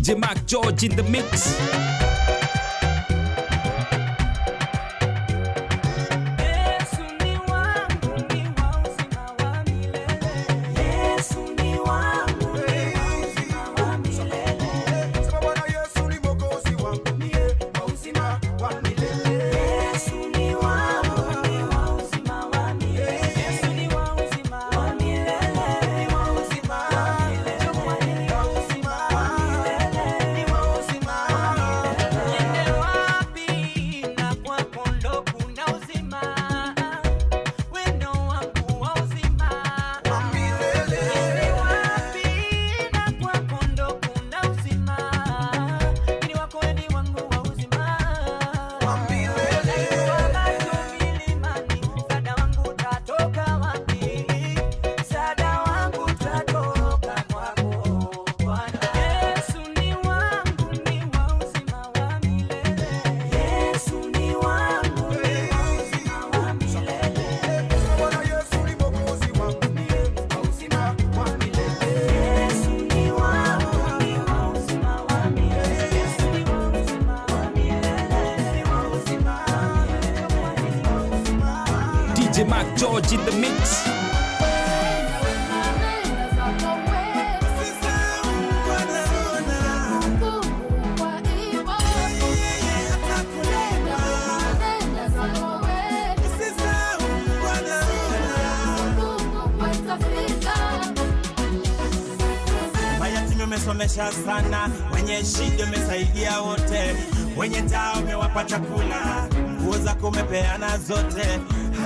DJ Mark George in the mix. Yesu ni wangu, ni wa uzima wa milele. Yesu ni wangu, ni wa uzima wa milele. Sema Bwana Yesu ni Mwokozi wangu, niye wa uzima wa milele. Yesu ni wangu, ni wa uzima wa milele. Yesu ni wa uzima wa milele. Ni wa uzima wa milele. Ni wa uzima Wa milele. Ni wa uzima Niende wapi na kwako ndo kuna uzima. Wendo wangu wa uzima. wa milele. Niende wapi na kwako ndo kuna uzima. Ni wako wewe ni wangu wa uzima. Wa milele. Kwa macho milimani, msaada wangu utatoka wapi? Msaada wangu utatoka kwako Bwana. Yesu ni wangu, ni wa uzima wa milele. Yesu ni wangu, ni wa uzima wa milele. Sema Bwana Yesu ni Mwokozi wangu, niye wa uzima wa milele. Yesu ni wangu, ni wa uzima wa milele. Yesu ni wa uzima wa milele. Ni wa uzima DJ Mark George in the mix. Mayatima umesomesha sana, wenye shida umesaidia wote, wenye njaa umewapa chakula, nguo zako umepeana zote,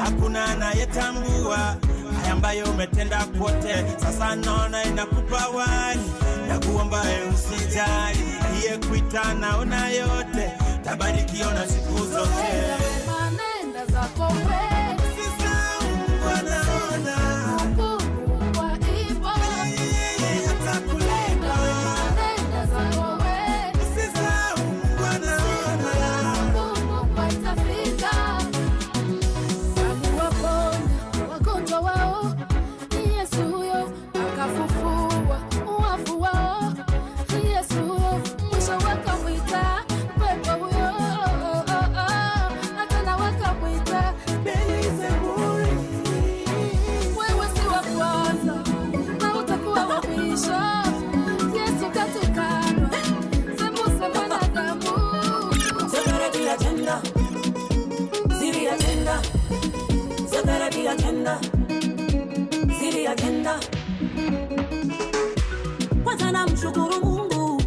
hakuna anayetambua haya ambayo umetenda kwote. Sasa naona inakupa wali na kuomba usijali, iye kuita naona yote, tabarikiwa na siku zote. Aliwaponya wagonjwa wao, ni Yesu huyo, akafufua wafu wao, ni Yesu huyo, mwisho wakamwita pepo huyo, na tena wakamwita Belzebuli. Wewe si wa kwanza na utakuwa wa mwisho. Yesu katukanwa, sembuse mwanadamu. Security agenda, Siri agenda, security agenda, Siri agenda. Kwanza namshukuru Mungu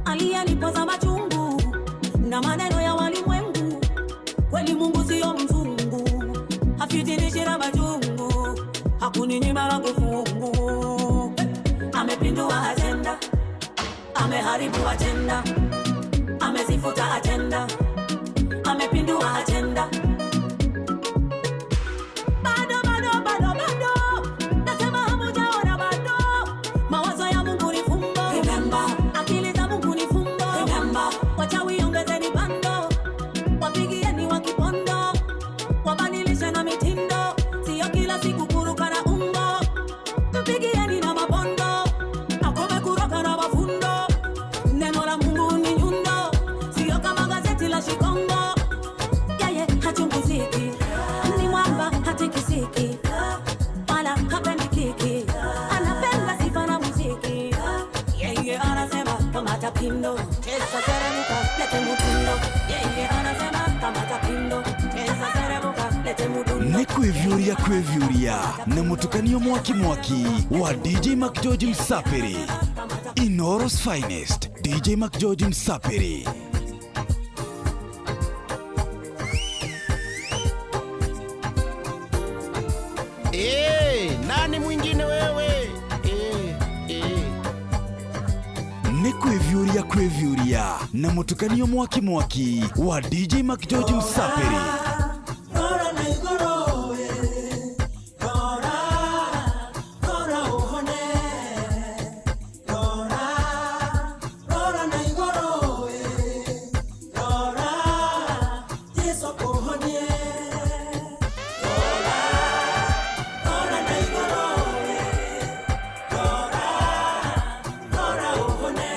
aliyenipoza machungu na maneno ya walimwengu. Kweli Mungu siyo mzungu, hafitinishi na majungu, hakuninyima langu fungu. Amepindua agenda, ameharibu agenda, amezifuta agenda, amepindua agenda. Bado bado bado bado, nasema hamujaona bado. Mawazo ya Mungu ni fumbo, remember. Akili za Mungu ni fumbo, remember. Wachawi ongezeni bando, wapigieni wa kipondo, wabadilishe na mitindo, sio kila siku kuruka na umbo. Mpigieni na mabondo, akome kuroka na mafundo. Neno la Mungu ni nyundo, sio kama gazeti la Shikongo. Yeye hachunguziki, ni mwamba hatikisiki, wala hapendi kiki, anapenda sifa na muziki. Yeye anasema kamata pindo, cheza serebuka, lete mudundo. Yeye anasema kamata pindo, cheza serebuka, lete mudundo. Nĩ kwĩviũria kwĩviũria na mũtukanio mwaki mwaki wa DJ McGeorge Msapiri. Inoros Finest, DJ McGeorge Msapiri. Eh, nani mwingine wewe? Eh, eh. Nĩ kwĩviũria kwĩviũria na mũtukanio mwaki mwaki wa DJ McGeorge Msapiri. Rora na igũrũ we, rora, rora ũhone. Rora, rora na igũrũ we, rora, Jesũ akũhonie. Rora, rora na igũrũ we, rora, rora ũhone.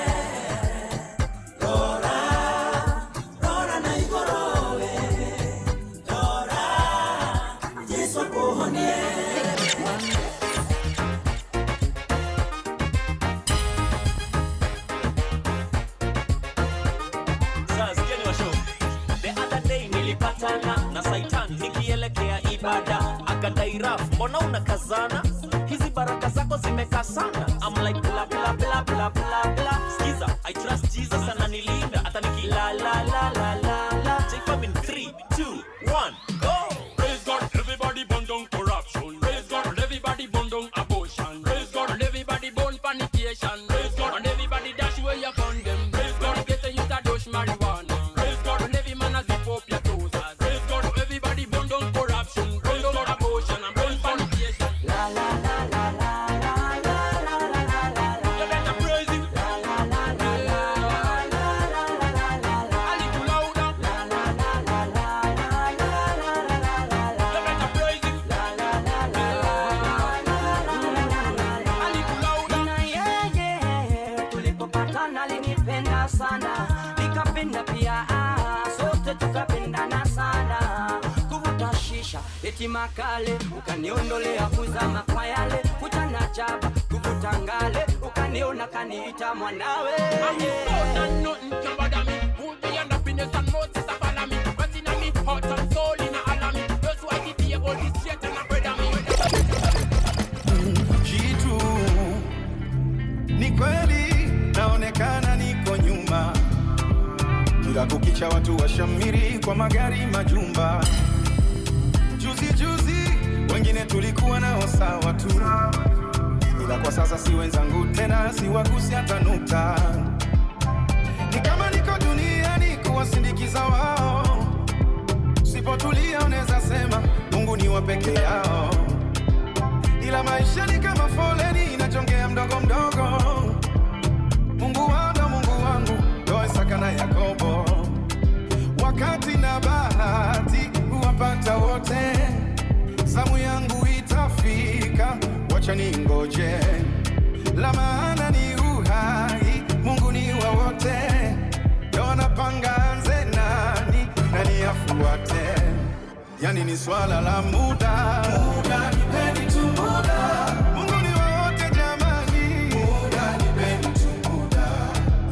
Jairaf, mbona unakazana? Hizi baraka zako zimekaa sana. I'm like bla bla bla bla bla bla. Skiza, I trust Jesus ananilinda hata niki la la la la la la. J-Fam in 3, 2, 1, go. Praise God, everybody burn down corruption. Praise God, everybody burn down abortion. Praise God, everybody burn fornication. Praise God, and everybody dash where you found them. Praise God, get a youth a dash marijuana. Praise God, and every man a zip up your trousers. Praise God, everybody burn down corruption. Praise God, abortion and burn fornication. La la la la la la la la la la la. You better praise him. La la la la la la la la la la. A little louder. La la la la la la la la la la la. You better praise him. La la la la la la la la la la. A little louder. Na yeye tulipopatana alinipenda sana, nikapenda pia, sote tukapendana sana. Kuvuta shisha eti makale, ukaniondolea kuzama kwa yale, kuchana chapa kuvuta ngale, ukaniona kaniita mwanawe. And it's so that nothing can bother me. Who be and happiness and Moses a follow me. What's in me heart and soul in a all of me. That's why the devil is Satan and brother me. Jitu, ni kweli naonekana niko nyuma, kila kukicha watu washamiri kwa magari majumba. Juzi juzi wengine tulikuwa nao sawa tu, ila kwa sasa si wenzangu tena, siwagusi hata nukta. Ni kama niko duniani kuwasindikiza wao, sipotulia unaweza sema Mungu ni wa peke yao, ila maisha ni kama foleni inachongea mdogo mdogo. Mungu wangu, Mungu wangu, ndo Isaka na Yakobo, wakati na bahati huwapata wote. Zamu yangu itafika, wacha ningoje. La maana ni uhai, Mungu ni wa wote, ndo anapanga anze nani nani afuate. Yani ni swala la muda, muda nipeni tu muda. Mungu ni wa wote jamani, muda nipeni tu muda.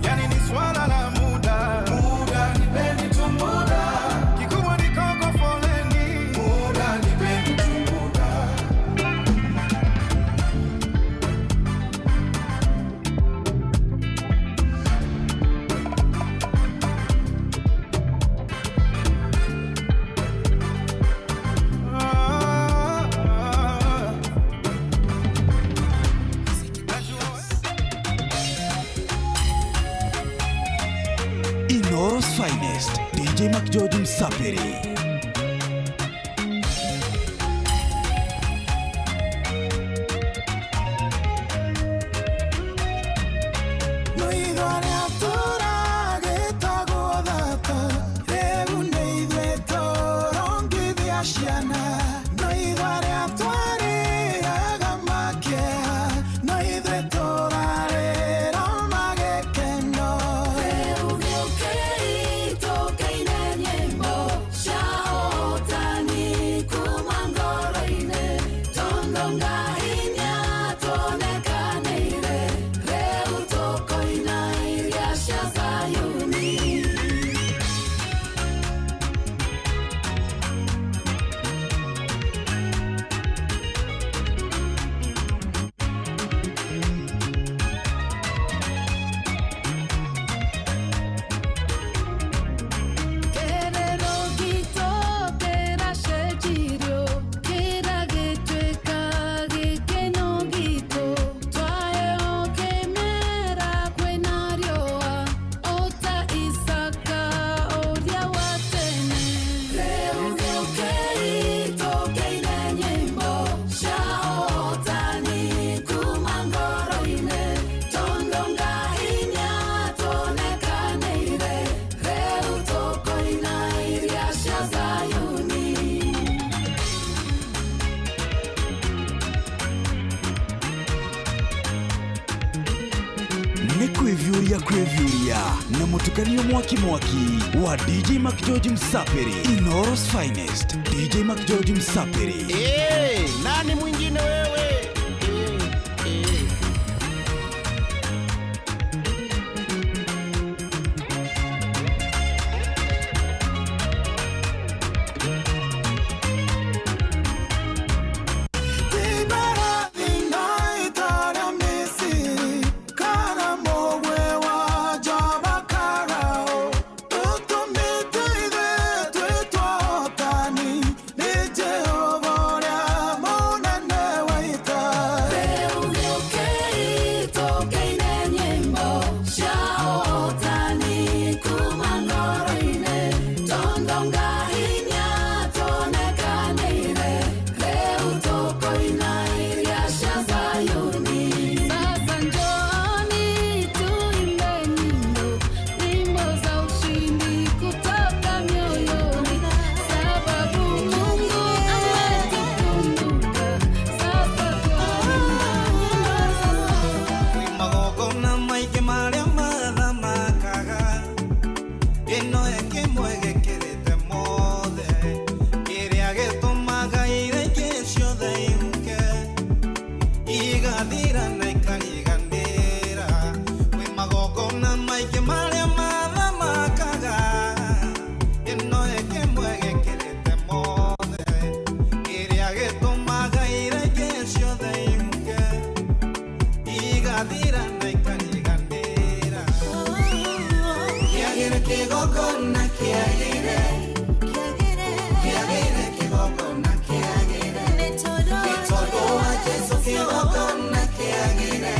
Yani ni swala la muda, muda nipeni tu muda. Kikubwa ni koko foleni, muda nipeni tu muda. Ah, ah. Inoro's finest, DJ McGeorge Msapiri. Nĩ kwĩviũria kwĩviũria na mũtukanio mwaki mwaki wa DJ McGeorge Msapiri. Inoro's finest, DJ McGeorge Msapiri. Eh, nani mwingine wewe? Eh, eh. Igathira na ikariganĩra. Kwĩ magongona maingĩ marĩa mathamakaga, ĩno ĩkĩmwe gĩkĩrĩte mothe, kĩrĩa gĩtũmaga iria ingĩ ciothe ihuke, igathira na ikariganĩra. Kĩagĩre kĩgongona kĩagĩre, kĩagĩre kĩgongona kĩagĩre, nĩ tondũ wa Jesũ kĩgongona kĩagĩre,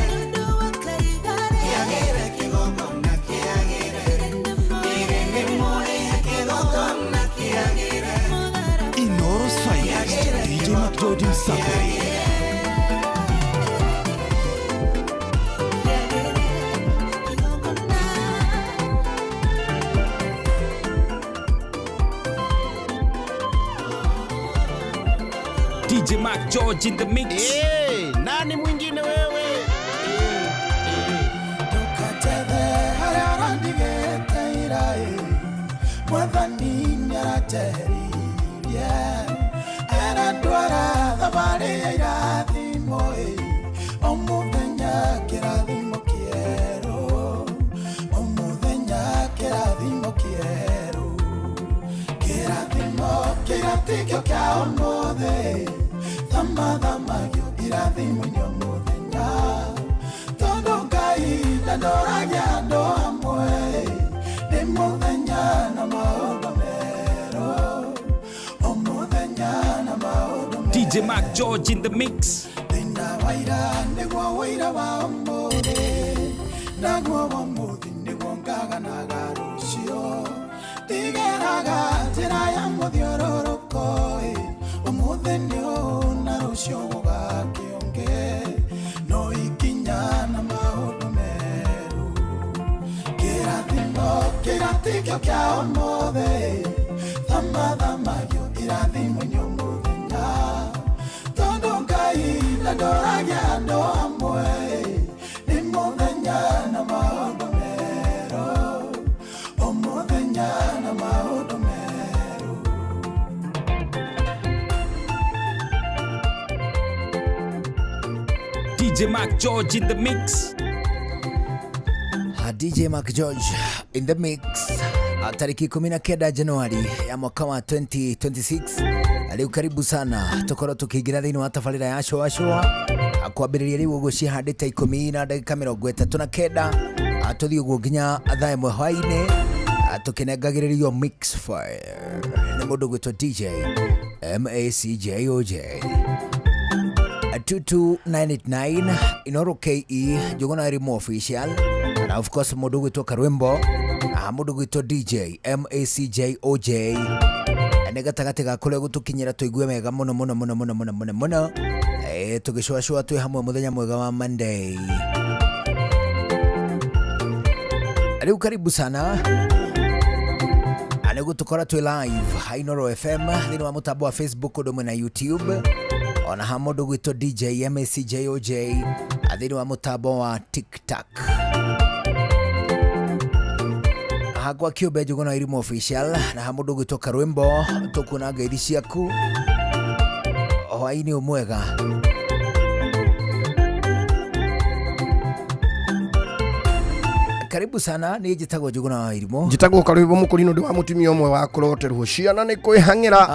kĩagĩre kĩgongona kĩagĩre, ĩrĩ nĩ mũrĩhe kĩgongona kĩagĩre. Inooro's finest, DJ McGeorge Msafiri. DJ Mark George in the mix. Hey, nani mwingine wewe? Ndũkatethe harĩa ũrandigĩte ira-ĩ, Mwathani nĩaranjeheririe, arandwara thabarĩ ya irathimo-ĩ, o mũthenya kĩrathimo kĩerũ, o mũthenya kĩrathimo kĩerũ, kĩrathimo kĩratikio kĩa ũmũthĩ, thamathamagio irathimo-inĩ o mũthenya, tondũ Ngai ndandoragia andũ amwe, nĩ mũthenya na maũndũ merũ, o mũthenya na maũndũ DJ Mark George in the mix. Thĩna wa ira nĩguo ũira wa ũmũthĩ, naguo wa ũmũthĩ nĩguo ngaganaga rũciũ, ndigeraga njĩra ya mũthiũrũrũko ĩ, ũmũthĩ nĩ ũũ na rũciũ gũgakĩũngĩ, no ikinya na maũndũ merũ, kĩrathimo kĩratikio kĩa ũmũthĩ, thamathamagio irathimo-inĩ o mũthenya, tondũ Ngai ndandoragia andũ amwe, nĩ mũthenya na maũndũ merũ, o mũthenya na maũndũ merũ. DJ Mark George in the mix. DJ Mark George in the mix, tariki 19 Januari ya mwaka wa 2026. Rĩu karibu sana tũkorwo tũkĩingĩra thĩinĩ wa tabarĩra ya Shũa Shũa, kwambĩrĩria rĩu ũguo cihandĩte 10:39, tũthiĩ ũguo nginya thaa 1 hwaĩ-inĩ, tũkĩnengagĩrĩrio mix fire nĩ mũndũ gwĩtwo DJ MACJOJ 22989 Inoro KE Njuguna Elimu Official, na of course mũndũ gwĩtwo Karwimbo na mũndũ gwĩtwo DJ MACJOJ nĩ gatagatĩ ga kũrĩa gũtũkinyĩra tũigue mega mũno mũno mũno mũno mũno mũno mũno, tũgĩcũacũa twĩ hamwe mũthenya mwega wa Monday. Rĩu karibu sana nĩguo tũkora twĩ live ha Inoro FM thĩinĩ wa mũtambo wa Facebook ũndũ ũmwe na YouTube, ona ha mũndũ gwĩtwo DJ MACJOJ thĩinĩ wa mũtambo wa TikTok, hakwa kĩũmbe Njuguna Elimu Official, na ha mũndũ gwĩtwo Karwimbo tũkuona ngeithi ciaku hwaĩ-inĩ ũmwega. Karibu sana, niĩ njĩtagwo Njuguna wa Irimũ. Njĩtagwo Karwimbo Mũkũrinũ, ndĩ wa mũtumia ũmwe wa kũroterwo ciana nĩ kwĩhang'ĩra.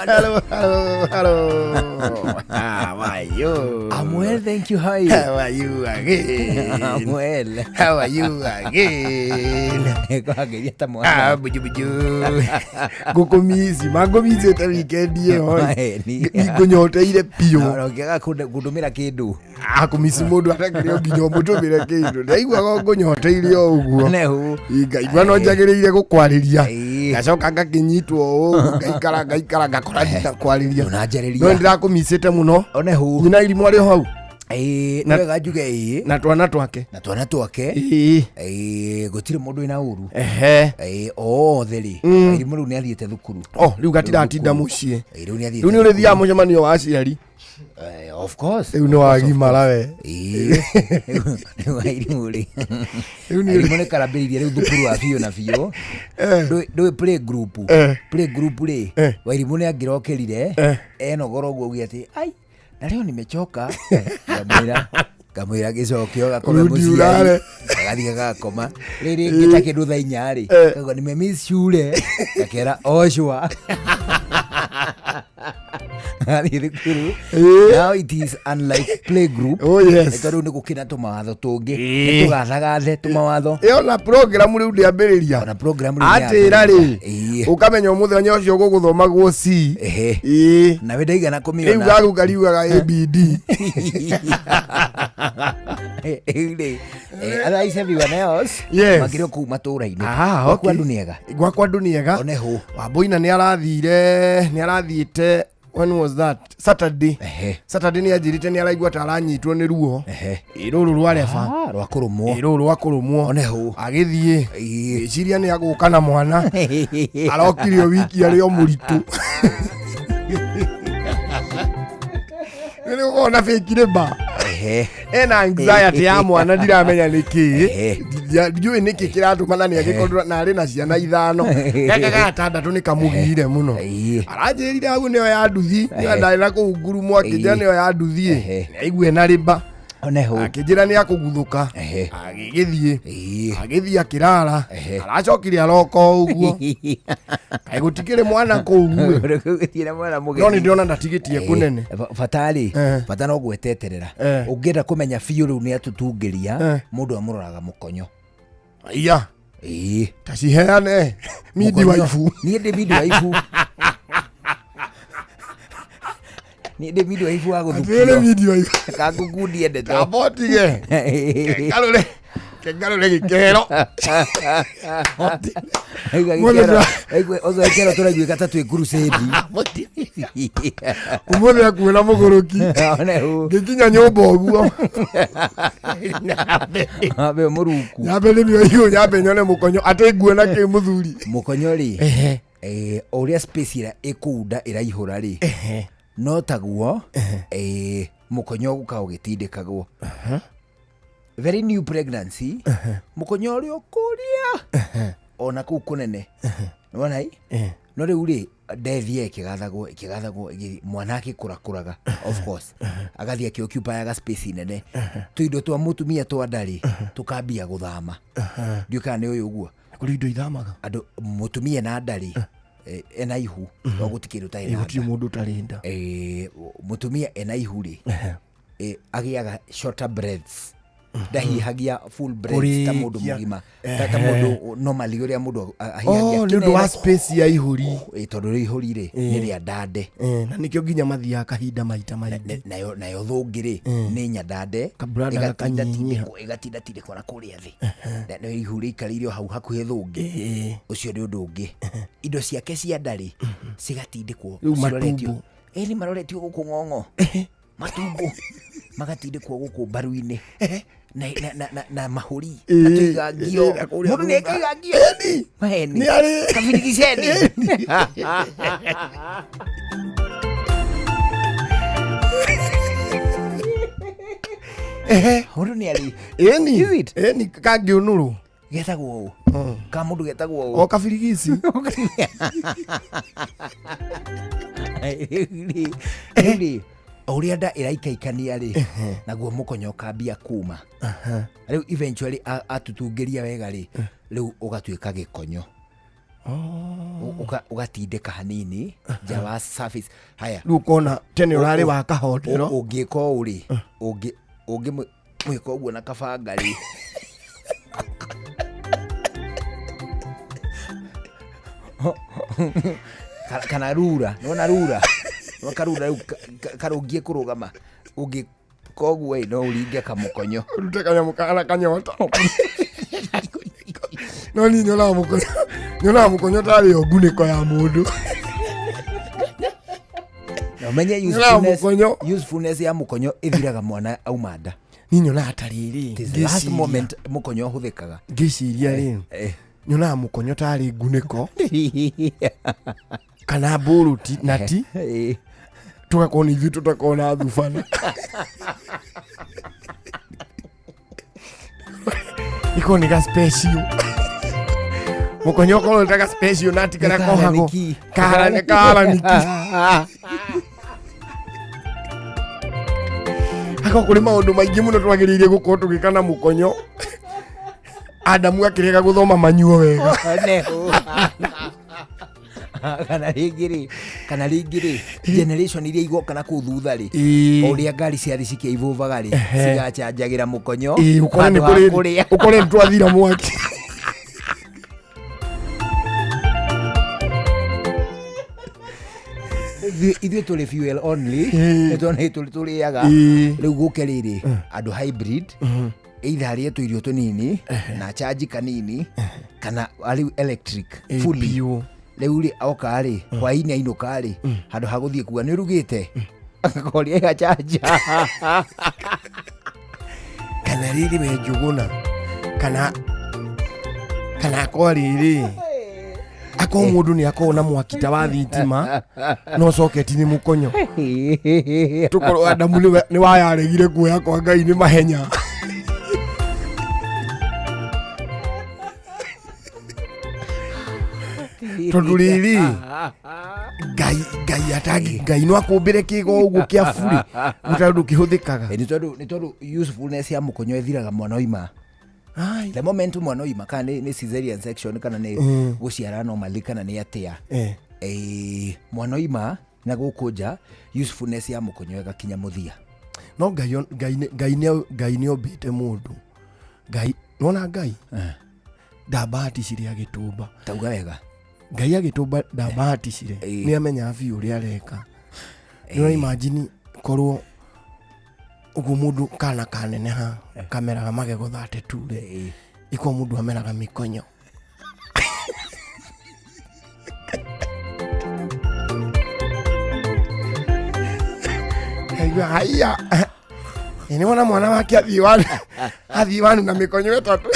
Hello, hello, hello. How are you? I'm well, thank you. How are you? How are you again? I'm well. How are you again? Kwageria ta mwana. Ah, buju buju. Ngũkũmici, mangũmicĩte weekend ĩyo. Maeni. Ngũnyoteire biũ. Na ũngĩaga kũndũmĩra kĩndũ. Akũmici mũndũ atakĩrĩ o nginya ũmũtũmĩre kĩndũ. Ndaiguaga ngũnyoteire o ũguo. Nehu. Ngaigua no njagĩrĩire gũkwarĩria. Ngacoka ngakĩnyitwo ũũ, ngaikara ngaikara ngakora ndinakwarĩria. Ndũnanjarĩria. No ndĩrakũmicĩte mũno. Onehu. Nyina Irimũ arĩ o hau. Ĩĩ, nĩ wega njuge ĩĩ. Na twana twake. Na twana twake. Ĩĩ. Ĩĩ, gũtirĩ mũndũ wĩna ũru. Ehe. Ĩĩ, othe rĩ. Irimũ rĩu nĩ athiĩte thukuru. Oh, rĩu gatiratinda mũciĩ. Ĩĩ, rĩu nĩ athiĩte Rĩu nĩ ũrĩthiaga mũcemanio wa aciari. Of course. Rĩu nĩ wagimara we. Ĩĩ. Rĩu Irimũ rĩ. Irimũ nĩ karambĩrĩirie rĩu thukuru wa biũ na biũ. Ndũĩ play group. Play group rĩ, Wairimũ nĩ angĩrokĩrire enogora ũguo auge atĩ ai Na leo nimechoka. Ngamwĩra ngamwĩra gĩcokio gakome Rudi mũciari ulale. agathiĩ gagakoma rĩrĩ ngĩta kĩndũ thaa inya rĩ Eh. kagwa nimemiss shule gakera oshwa agathiĩ thukuru. Eh. Now it is unlike playgroup. Oh, yes. Tondũ rĩu nĩ gũkĩna tũmawatho tũngĩ. Eh. Nĩ tũgathagathe tũmawatho. Ĩyo na program rĩu ndĩambĩrĩria. Ona program rĩu Atĩra rĩ, Ĩĩ. ũkamenya mũthenya ũcio gũgũthomagwo C. Ehe. Ĩĩ. Nawe ndaigana Rĩu kũmĩona. gaku kariugaga ABD. Rĩu rĩ, otherwise everyone else Yes. makĩrĩ o kũu matũra-inĩ. Ah, Gwaku okay. andũ nĩ ega. Gwakwa andũ nĩ ega. One hũ. Wambũina nĩ arathire nĩ arathiĩte, when was that? Saturday. Ehe. Saturday nĩ anjĩrĩte nĩ araigua ta aranyitwo nĩ ruo. Ehe. Ĩ, rũrũ rwa reba. Ah, rwa kũrũmwo. Ĩ, rũrũ rwa kũrũmwo. One hũ. Agĩthiĩ. Ĩĩ. Ngĩciria nĩ agũka na mwana. Arokire o wiki arĩ o mũritũ. Nĩ ũkoragwo na fake labour. Ehe. Ena anxiety ya mwana ndiramenya nĩ kĩ. Ehe. Ndiũĩ nĩkĩ kĩratũma na nĩ agĩkorirwo na arĩ na ciana ithano, gaka ga gatandatũ nĩ kamũgire mũno. Ĩĩ. Aranjĩrire hau nĩyo ya nduthi, nĩyo ndarĩ na kũu ngurumo, akĩnjĩra Ĩĩ. nĩyo ya nduthi. Ehe. Nĩ aigue na rĩmba. One hũ. Akĩnjĩra nĩ akũguthũka. Ehe. Agĩgĩthiĩ. Ĩĩ. Agĩthiĩ akĩrara. Ehe. Aracokire aroka o ũguo, kaĩ gũtikĩrĩ mwana kũu ĩ. Gũtirĩ na mwana mũgeni. No nĩ ndĩrona ndatigĩtie kũnene. Batarĩ Eh. bata no gweteterera. Eh. Ũngĩenda kũmenya biũ rĩu nĩ atũtungĩria Eh. mũndũ amũroraga mũkonyo. Iya. Ĩĩ. Taciheane midwife. Niĩ ndĩ midwife. Niĩ ndĩ midwife wa Atĩrĩ gũthukio. midwife. Kangũkundie ndeto. Kabotige kengarũre kengarũre gĩkero. Mũthenya- Gĩkero tũraiguĩka ta twĩ crusade. Ũmũthĩ akuĩ na mũgũrũki. One hũ. Ngĩkinya nyũmba ũguo. Ambe mũruku. Nyambe nĩmio igũ, nyambe nyone mũkonyo atĩ nguona kĩ mũthuri. Mũkonyo rĩ, Ehe. o ũrĩa space ĩrĩa ĩkũunda ĩraihũra rĩ, no taguo mũkonyo ũkaga ũgĩtindĩkagwo. Very new pregnancy, mũkonyo ũrĩa ũkũrĩa ona kũu kũnene nĩwona i no rĩu rĩ ndethie ĩkĩgathagwo ĩkĩgathagwo mwana akĩkũrakũraga, of course agathiĩ akĩoccupyaga space nene, tũindo twa mũtumia twa ndarĩ tũkambia gũthama. Ndiũĩ kana nĩ ũyũ ũguo. Kũrĩ indo ithamaga. Andũ mũtumia na ndarĩ ena ihu no gũtirĩ kĩndũ ũtarĩ na Gũtirĩ nda. mũndũ ũtarĩ nda. Mũtumia ena ihu rĩ, agĩaga shorter breaths, ndahihagia full breaths ta mũndũ Kũrĩkia. mũgima, ta mũndũ normally ũrĩa mũndũ ahihagia. Oh, nĩ ũndũ wa space ya ihũri. Tondũ rĩu ihũri rĩ nĩ rĩa ndande. Na nĩkĩo nginya mathiaga kahinda maita maingĩ. Nayo thũngĩ rĩ nĩ nyandande. Kabrada gakanyiha. Ĩgatindatindĩkwo na kũrĩa thĩ. Na ihu rĩikarĩire o hau hakuhĩ thũngĩ. Ũcio nĩ ũndũ ũngĩ. Indo ciake cia ndarĩ cigatindĩkwo Rĩu ciroretio. matumbo. Ĩni maroretio gũkũ ng'ong'o, matumbo magatindĩkwo gũkũ mbaru-inĩ na mahũri na tũigangio. Na kũrĩa Mũndũ nĩ thutha. ekĩigangio maheni. Nĩ arĩ. Kabirigiceni. Mũndũ nĩ arĩ. Ĩni. Is it? Ĩni kangĩũnũrwo. Getagwo ũũ ka mũndũ getagwo O ũũ. kabirigisi. Rĩu rĩ, o ũrĩa nda ĩraikaikania rĩ, naguo mũkonyo ũkambia kuma. Rĩu eventually atutungĩria wega rĩ, rĩu ũgatuĩka gĩkonyo. Ũgatindĩka hanini nja wa surface. Haya. Rĩu ũkona tene ũrarĩ wa kahondero. Ũngĩka ũũ rĩ, ũngĩmwĩka ũguo na kabanga rĩ, kana rura, nĩwona rura. Nĩwona karura rĩu karũngie kũrũgama, ũngĩka ũguo ĩ, no ũringe kamũkonyo. Ũrute kanyamũ kana kanyota. No niĩ nyonaga mũkonyo, nyonaga mũkonyo tarĩ o ngunĩko ya mũndũ. Na ũmenye Nyonaga mũkonyo. usefulness ya mũkonyo ĩthiraga mwana auma nda. Niĩ nyonaga tarĩrĩ It is the last moment mũkonyo ũhũthĩkaga. Ngĩciria rĩ, nyonaga mũkonyo tarĩ ngunĩko kana mbũrũti nati, tũgakorwo nĩ ithuĩ tũtakorwo na thubana. Iko nĩ ga special mũkonyo, ũkorwo nĩ ta ga special nati karĩa Nĩ kohagwo kaharaniki. kaharaniki. Ako kũrĩ maũndũ maingĩ mũno twagĩrĩire gũkorwo tũgĩka na mũkonyo. Adamu akĩrega gũthoma manyuo wega. Nehu. Kana rĩngĩ rĩ, kana rĩngĩ rĩ, generation iria igoka na kũu thutha rĩ, Ĩĩ. o ũrĩa ngari ciarĩ cikĩibũbaga rĩ, cigacanjagĩra mũkonyo Ĩĩ, ũkore nĩ handũ ha kũrĩ kũrĩa. ũkore nĩ twathira mwaki. Ithuĩ tũrĩ fuel only, Ĩĩ. nĩ tondũ nĩ tũrĩaga. Ĩĩ. Rĩu gũke rĩrĩ, andũ hybrid, either arĩe tũirio tũnini na charge kanini, kana arĩu electric Ĩĩ, fully. biũ. Rĩu rĩ, oka rĩ, hwainĩ ainũka rĩ, handũ ha gũthiĩ kuga nĩ ũrugĩte, agakoria ĩgachanja. Kana rĩrĩ we Njũgũna, kana akorwo rĩrĩ akorwo mũndũ nĩ akorwo na mwaki ta wa thitima no coketi nĩ mũkonyo, tũkorwo Adamu nĩ wayaregire kuoya kwa Ngai nĩ mahenya. Tondũ rĩrĩ Ngai Ngai atangi Ngai no akũmbĩre kĩgo ũguo kĩa burĩ gũtarĩ ũndũ kĩhũthĩkaga. Nĩ tondũ usefulness ya mũkonyo ĩthiraga mwana oima. Ai. The moment mwana oima, kana nĩ cesarean section, kana nĩ gũciara normally, kana nĩ atĩa, mwana oima na gũkũ nja, usefulness ya mũkonyo ĩgakinya mũthia. No Ngai Ngai nĩ ombĩte mũndũ. Ngai nona Ngai ndambahaticire agĩtũmba. Tauga wega. Ngai agĩtũmba ndambahaticire, nĩ amenyaga biũ ũrĩa areka. Nĩ ũra imagine korwo ũguo mũndũ kana kaneneha kameraga magego 32 rĩ, ĩkorwo mũndũ ameraga mĩkonyo. Aigua haiya, ĩ nĩ wona mwana wake athiĩ wanu na mĩkonyo ĩtatũ.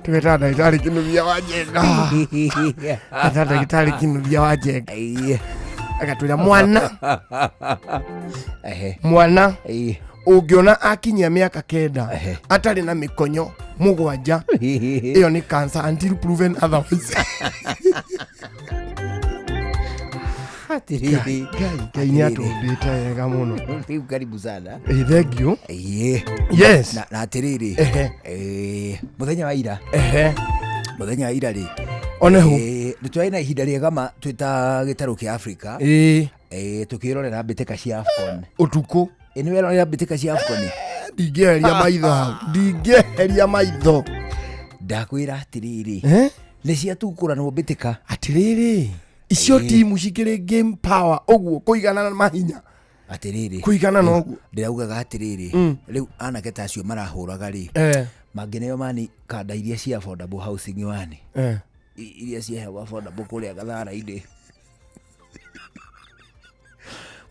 Tũgetaga ndagĩtarĩ Kĩnuthia wa Njenga. Tũgetaga ndagĩtarĩ Kĩnuthia wa Njenga agatwĩra mwana mwana ũngĩona akinyia mĩaka 9 atarĩ na mĩkonyo 7, ĩyo nĩ cancer until proven otherwise. Atiriri. Ngai nĩ atũmbĩte wega mũno. Rĩu karibu sana. Thank you. Ĩĩ. Yes. Na atĩrĩrĩ, mũthenya wa ira, mũthenya wa ira rĩ, Onehu. Nĩ twarĩ na ihinda rĩega ma twĩ ta gĩtarũ kĩa Africa, tũkĩrorera mbĩtĩka cia AFCON. Ũtukũ. Nĩ werorera mbĩtĩka cia AFCON? Ndingĩeheria maitho hau, ndingĩeheria maitho. Ndakwĩra atĩrĩrĩ, nĩ ciatukũranwo mbĩtĩka. Atĩrĩrĩ, icio timu cikĩrĩ game power ũguo kũiganana mahinya. Atĩrĩrĩ, Kũigana na ũguo. Ndĩraugaga atĩrĩrĩ, rĩu anake ta acio marahũraga rĩ, mangĩneo mani kanda iria cia affordable housing wani, iria ciaheagwo affordable kũrĩa Gathara-inĩ.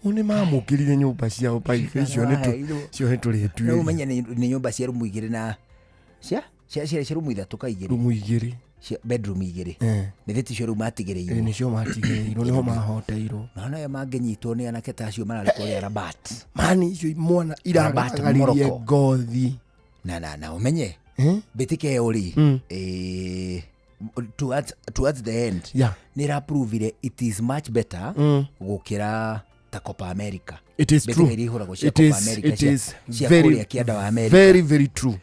O nĩ mamũkĩrire nyũmba ciao baithe icio nĩ Maheirwo. cio nĩ Rĩu tũrĩtuĩria. ũmenye nĩ nyũmba cia rumu 2 na cia rumu 3 ka 2. Rumu 2. Cia bedroom 2. Nĩ thĩ ticio rĩu matigĩrĩirwo? Nĩcio matigĩrĩirwo, nĩho mahoteirwo. Naona aya mangĩnyitwo nĩ anake ta acio mararĩ kũrĩa Rabat. Mani icio mwana Rabat, iragaragaririe Morocco. ngothi. Na ũmenye mbĩtĩka ĩyo rĩ, towards the end, nĩ ĩraprovire it is much better gũkĩra ta Copa America. It is Mbĩtĩka true. iria ihũragwo cia It Copa is, America it is cia very, kũrĩa kĩanda wa America. very, very true.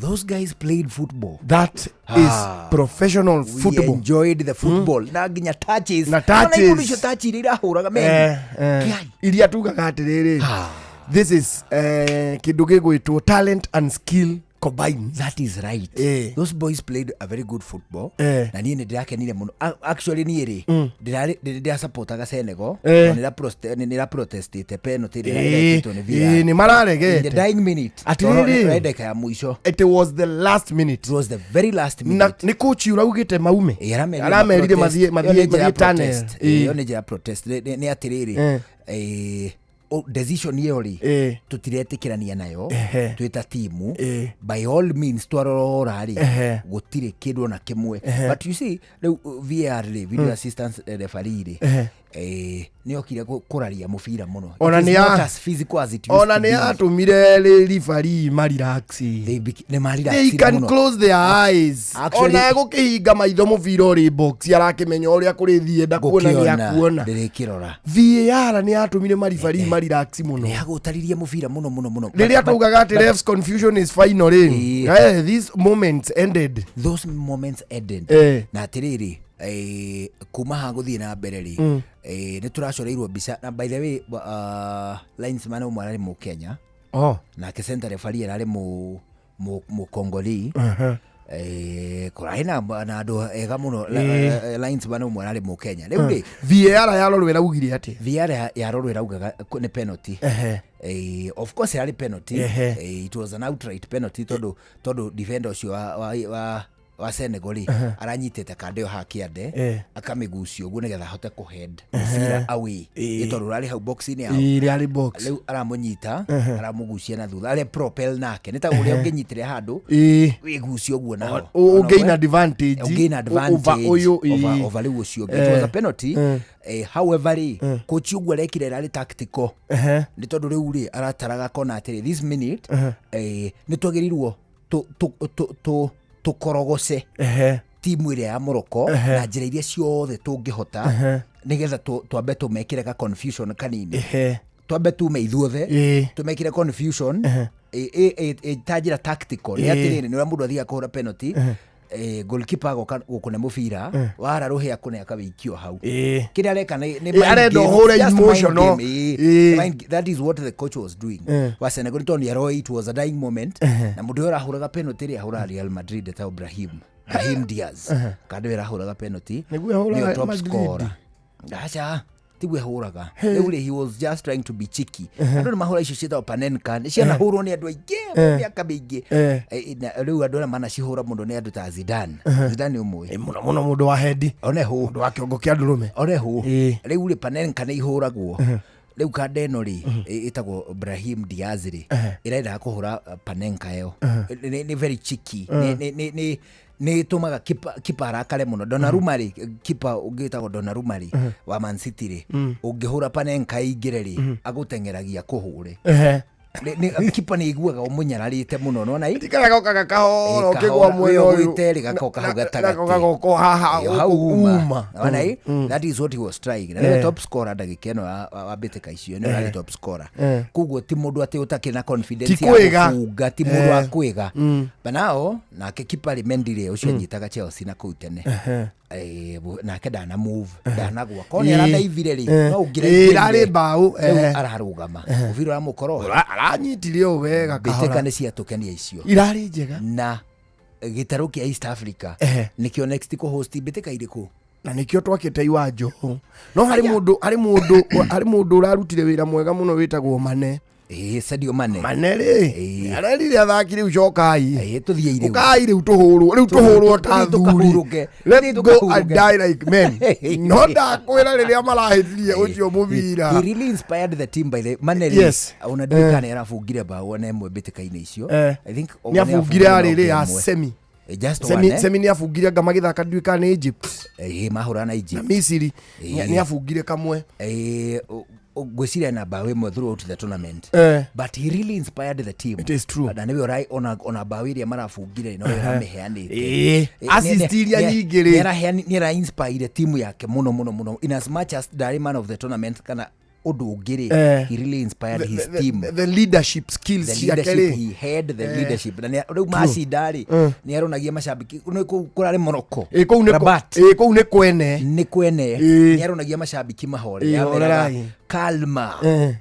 Those guys played football. That is professional We football. enjoyed the football na nginya touches. Na Ona touches. ikundi icio touch iria irahũraga men. Iria tugaga atĩrĩrĩ, this is kĩndũ gĩgwĩtwo talent and skill combined. That is right. Those boys played a very good football. Na niĩ nĩ ndĩrakenire mũno. Actually niĩ rĩ, ndĩrasupportaga Senegal. Tondũ nĩ nĩraprotestĩte penalty ĩrĩa ĩrekĩtwo nĩ VAR. Nĩ mararegete. In the dying minute. Atĩrĩrĩ. Tondũ nĩ ndagĩka ya mũico. It was the last minute. It was the very last Na minute. nĩ coach uraugĩte maume. Aramerire Aramerire ma-protest. mathiĩ Ĩyo nĩ mathiĩ njĩra ya mathiĩ tunnel. protest. Ĩyo nĩ njĩra ya protest. Nĩ atĩrĩrĩ, decision ĩyo rĩ, tũtiretĩkĩrania nayo twĩ ta timu. By all means twarora rĩ, gũtirĩ kĩndũ ona kĩmwe. But you see rĩu, VAR rĩ, video assistance referee rĩ, Nĩ okire kũraria mũbira mũno. Ona It is nĩ not as physical as it used ona to nĩ be. atũmire referee marelax. They nĩ They marelaxire can mũno. close their eyes. Actually- Ona egũkĩhinga maitho mũbira ũrĩ box arakĩmenya ũrĩa kũrĩthiĩ ndakuona nĩ Gũkĩona, akuona. ndĩrĩkĩrora. VAR nĩ yatũmire maribari marelax mũno. Nĩ yagũtaririe mũbira mũno mũno mũno. Rĩrĩa taugaga atĩ refs confusion is final rĩ, these moments ended. Those moments ended. Na atĩrĩrĩ, kuma haha gũthiĩ na mbere rĩ, nĩ tũracoreirwo mbica na by the way, linesman ũmwe ararĩ Mũkenya. Oh. Nake center referee ararĩ Mũkongoli. Kũrarĩ na andũ ega mũno. Linesman ũmwe ararĩ Mũkenya rĩu rĩ. VAR yarorwo ĩraugire atĩ VAR yarorwo ĩraugaga nĩ penalty. Of course yarĩ penalty. It was an outright penalty tondũ defender ũcio wa Senegal rĩ, aranyitĩte kanda ĩyo haha kĩande, akamĩgucia ũguo nĩgetha ahote kũhead mũbira away. Ĩ tondũ ũrarĩ hau box-inĩ yao. Ĩ, rĩarĩ box. Rĩu aramũnyita, aramũgucia na thutha, arĩa propel nake nĩ ta ũrĩa ũngĩnyitĩre handũ wĩgucie ũguo naho. Ũgain advantage Ũgain advantage over ũyũ, over rĩu ũcio ũngĩ. It was a penalty. However rĩ, coach ũguo arekire ĩrarĩ tactical, nĩ tondũ rĩu rĩ arataraga kona atĩrĩ, this minute, nĩ twagĩrĩirwo tũkorogoce timu ĩrĩa ya Morocco na njĩra iria ciothe tũngĩhota, nĩgetha twambe tũmekĩre ka confusion kanini, twambe tume ithuothe, tũmekĩre confusion ta njĩra tactical. Nĩ atĩrĩrĩ, nĩ ũrĩa mũndũ athiaga kũhũra penalty, goalkeeper agoka gũkũne mũbira, wara rũhĩa kũne akawĩikio hau. Kĩrĩa areka nĩ mind Arenda game, ũhũre just mind emotional. game, that is what the coach was doing wa Senegal, nĩ tondũ nĩ aroĩ it was a dying moment, na mũndũ ũyũ ũrahũraga penalty rĩ, ahũraga Real Madrid, etagwo Brahim Diaz. Kando ĩyo ĩrahũraga penalty Nĩguo ahũraga nĩyo top Madrid. scorer. Aca, tiguo ahũraga rĩu rĩ, he was just trying to be cheeky. Andũ nĩ mahũra icio ciĩtagwo Panenka, nĩ cianahũrwo nĩ andũ aingĩ mĩaka mĩingĩ. Na rĩu andũ arĩa manacihũra mũno nĩ andũ ta Zidane. Zidane nĩ ũmũĩ. Mũno mũno mũndũ wa hendi, oneho mũndũ wa kĩongo kĩa ndũrũme. Oneho rĩu rĩ, Panenka nĩ ihũragwo. Rĩu kanda ĩno rĩ, ĩtagwo Brahim Diaz rĩ, ĩrendaga kũhũra Panenka ĩyo. Nĩ very cheeky. Nĩ ĩtũmaga kipa arakare mũno. Donnarumma rĩ, kipa ũngĩ wĩtagwo Donnarumma rĩ, wa Man City rĩ, ũngĩhũra Panenka ĩingĩre rĩ, agũteng'eragia kũhũre. Kipa nĩ iguaga ũmũnyararĩte mũno, nona ĩ? Tikara gokaga kahora Ĩ, ũkĩgwa kahora, mwena wĩ ũyũ. ũgwĩte rĩ, gakoka hau gatagatĩ. Gakoka goko haha. Ĩ, hau gũkũ uma. uma. Ona ĩ, that is what he was trying. Na nĩwe top scorer ndagĩka ĩno wa mbĩtĩka icio, nĩwe arĩ top scorer. Koguo ti mũndũ atĩ ũtakĩrĩ na confidence Ti ya kwĩga. gũbunga, ti mũndũ wa kwĩga. But now nake kipa rĩ, Mendy rĩ, ũcio anyitaga Chelsea na kũu tene. Nake ndana move, ndanagwa korwo nĩ aradaivire rĩ, no ũngĩraingĩrire. Ĩrarĩ mbaũ, Rĩu ararũgama mũbira ũramũkoroha. Aranyitire ũũ wega Mbĩtĩka kahora. nĩ ciatũkenia icio. Irarĩ njega. Na gĩtarũ kĩa East Africa nĩkĩo next kũ-host mbĩtĩka irĩkũ? Na nĩkĩo twakĩte iwanjo no harĩ mũndũ harĩ mũndũ harĩ mũndũ ũrarutire wĩra mwega mũno wĩtagwo Mane. Ĩĩ, Sadio Mane. Mane rĩ, arerire athaki rĩu cokai, tũthiĩ rĩu. Ũkai rĩu tũhũrwo, rĩu tũhũrwo ta Tũthiĩ thuri. tũkahurũke. Let's Tũthiĩ go and tũkahurũke. die like men. No ndakwĩra rĩrĩa marahĩtirie ũcio mũbira. He really inspired the team by the Mane rĩ, ona ndiũĩ kana nĩarabungire bao ona ĩmwe mbĩtĩka-inĩ icio. I think Nĩ abungire nĩabungire arĩ rĩ ya ĩmwe. semi. Just Semi, one, eh? semi nĩ abungire anga magĩthaka ndiũĩ kana nĩ Egypt. Mahũra na Egypt. Na Misiri. Nĩ abungire kamwe. Ngwĩciria na bao ĩmwe throughout the tournament. But he really inspired the team. It is true. Na nĩwe ona bao iria marabungire no aramĩheanĩte. Assist iria nyingĩ rĩ. Nĩ ara inspire timu yake mũno mũno mũno, in as much as ndarĩ man of the tournament kana ũndũ ũngĩ rĩ, he really inspired his team. The leadership skills The ciake leadership rĩ. he had, the leadership. Na rĩu macinda rĩ, nĩ aronagia macambĩki nĩ kũu kũrarĩ Morocco. Kũu nĩ Rabat. Kũu nĩ kwene. Nĩ kwene. Nĩ aronagia macambĩki mahore. Ĩ, Ameraga, horerai. calma,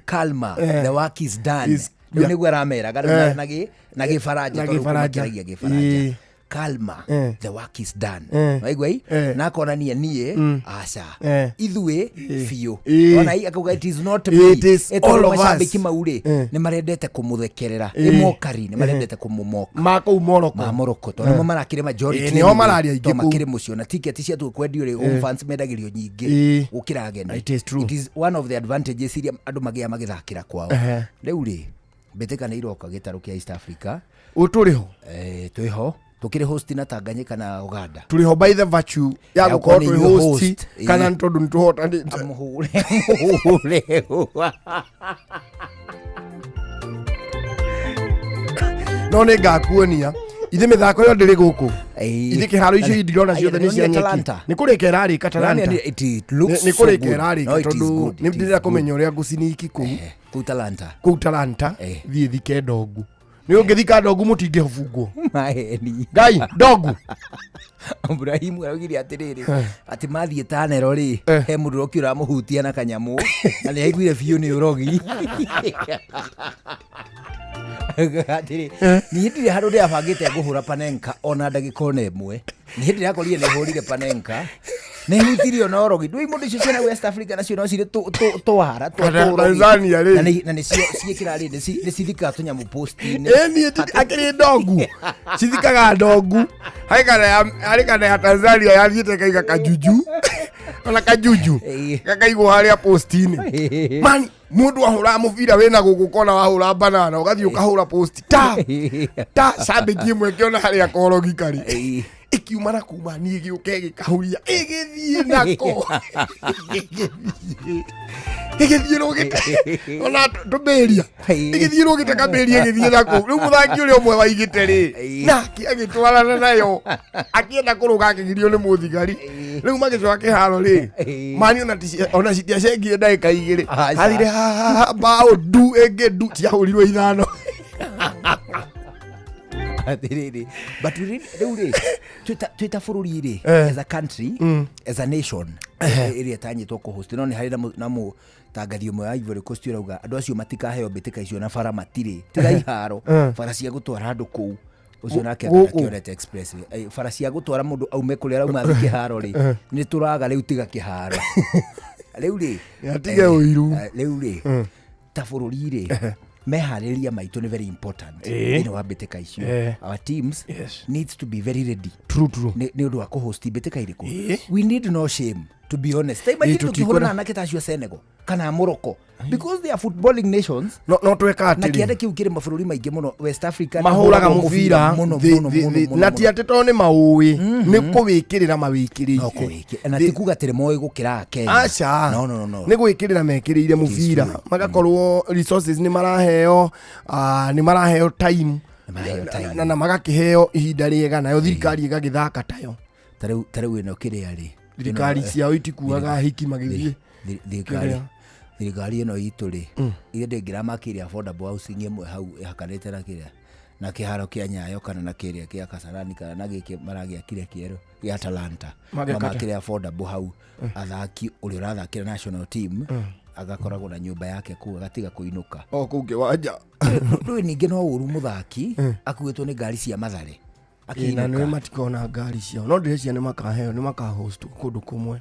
calma, the work is done. Rĩu nĩguo arameraga rĩu na gĩbaranja, Na tondũ gĩbaranja. kũmakĩragia gĩbaranja. Calma, the work is done. Waigua ĩ? Na akonania niĩ, aca, ithuĩ biũ. Ona ĩ, akauga it is not me. It is Ĩ, tondũ all of us. macambĩki mau rĩ, nĩ marendete kũmũthekerera. Ĩ, mockery, nĩ marendete kũmũmoka. Ma kũu Morocco. Ma Morocco, tondũ nĩmo marakĩrĩ majority Nĩo anyway, mararĩ aingĩ tondũ kũu. makĩrĩ mũciĩ na tiketi cia tu kwendio rĩ, home fans mendagĩrio nyingĩ gũkĩra ageni. It is true. It is one of the advantages iria andũ magĩaga magĩthakĩra kwao. Rĩu rĩ, mbĩtĩka nĩ iroka gĩtarũ kĩa East Africa. Ũtũrĩ ho. Twĩho. Tukiri host na Tanganyika na Uganda. Tũrĩ ho by the virtue ya Ya gũkorwo gũkorwo nĩ twĩ ithuĩ host host, ĩĩ. kana nĩ tondũ nĩ tũhotanĩte. Mũhũre mũhũre. No nĩ ngakuonia ithe mĩthako ĩyo ndĩrĩ gũkũ. Ithe kĩharo icio ndirona ciothe nĩ cia nyeki. Nĩ kũrĩka ĩrarĩka Talanta. It looks Nĩ so kũrĩka good. ĩrarĩka No, it is tondũ good, nĩ it is ndĩrenda good. kũmenya ũrĩa ngũciniki kũu. Kũu Talanta. Kũu Talanta thiĩ thike ndongu. Nĩ ũngĩthika ndongu mũtingĩbungwo. Maheni. Ngai ndongu. Ibrahimu araugire atiriri ati mathiĩ tanero rĩ he mũndũ ũroki ũramũhutia na kanyamũ na nĩ aiguire biũ nĩ ũrogi. Atĩrĩ, niĩ ndirĩ handũ ndĩrabangĩte ngũhũra panenka ona ndagĩka ona ĩmwe. Nĩ hĩndĩ ndĩrakorire nĩ hũrire panenka, nĩ hutirio na ũrogi. Ndũĩ mũndũ icio ciana West Africa nacio no cirĩ twara twa Kana tũrogi. Tanzania rĩ. Na nĩcio ciĩkĩra rĩ, nĩ cithikaga tũnyamũ post-inĩ. Ĩ niĩ akĩrĩ ndongu cithikaga ndongu. Harĩ kana ya Tanzania yathiĩte kaiga kajuju ona kajuju gakaigwo harĩa post-inĩ. Mani mũndũ ahũraga mũbira wĩna gũkũ kona wahũra banana ũgathiĩ ũkahũra post ta ta cambĩki ĩmwe ĩkĩona harĩa korogi karĩ ĩkiuma na kuma niĩ gĩũka ĩgĩkahuria ĩgĩthiĩ nako ĩgĩthiĩ rũgĩte ona tũmbĩria ĩgĩthiĩ rũgĩte kambĩria ĩgĩthiĩ nako. Rĩu mũthaki ũrĩa ũmwe waigĩte rĩ nake agĩtwarana nayo akĩenda kũrũga akĩgirio nĩ mũthigari. Rĩu magĩcoka kĩharo rĩ mani ona citiacengire ndagĩka igĩrĩ athire hahaha mbaũ ndu ĩngĩ ndu ciahũrirwo ithano. Atiriri, but rĩu rĩ twĩ ta bũrũri rĩ, as a country, as a nation ĩrĩa ĩtanyĩtwo kũhost, no nĩ harĩ na mũtangathi ũmwe wa Ivory Coast ũrauga andũ acio matikaheo mbĩtĩka icio na bara matirĩ tiga iharo bara cia gũtwara andũ kũu ũcio nake Gũkũ. akĩonete express bara cia gũtwara mũndũ aume kũrĩa arauma athiĩ kĩharo rĩ nĩ tũraga rĩu tiga kĩharo rĩu rĩ. Atige ũiru. Rĩu rĩ ta bũrũri rĩ meharĩrĩria maitũ nĩ very important thĩinĩ wa mbĩtĩka icio. Our teams needs to be very ready. True, true. Nĩ ũndũ wa kũhost mbĩtĩka irĩkũ. We need no shame, to be honest. Ta imagine Tũtikũra- tũkĩhũrana na anake ta acio a Senegal kana Morocco, because they are footballing nations. No tweka Na atĩrĩ kĩanda kĩu kĩrĩ mabũrũri maingĩ mũno West Africa nĩ mahũraga mahũragwo mũbira mũno mũno mũno mũno na ti mũno. atĩ tondũ nĩ maũĩ nĩ kũwĩkĩrĩra mawĩkĩrĩire. Na ti kuga atĩ nĩ moĩ gũkĩra Kenya. Aca. No, no, no, no. Nĩ gwĩkĩrĩra mekĩrĩire mũbira magakorwo resources nĩ maraheo, nĩ maraheo time. Maraheo time. Na magakĩheo ihinda rĩega nayo thirikari ĩgagĩthaka tayo. Ta rĩu ĩno kĩrĩa rĩ Thirikari ĩno, ciao itikuaga hiki magĩthiĩ thirikari Kĩrĩa? Thirikari ĩno itũ rĩ ithe ndĩngĩramakĩria affordable housing ĩmwe hau ĩhakanĩte na kĩrĩa na kĩharo kĩa Nyayo kana na kĩrĩa kĩa Kasarani kana na gĩkĩ maragĩakire kĩerũ gĩa Talanta. Magĩaka atĩa? Mamakĩre affordable hau athaki ũrĩa ũrathakĩra national team agakoragwo na nyũmba yake kũu agatiga kũinũka. O kũu kĩwanja. Ndũĩ ningĩ no ũru mũthaki akuĩtwo nĩ ngari cia Mathare Ĩ, na nĩ akĩinũka. matikona ngari ciao no ndĩreciria nĩ makaheo nĩ makahost kũndũ kũmwe.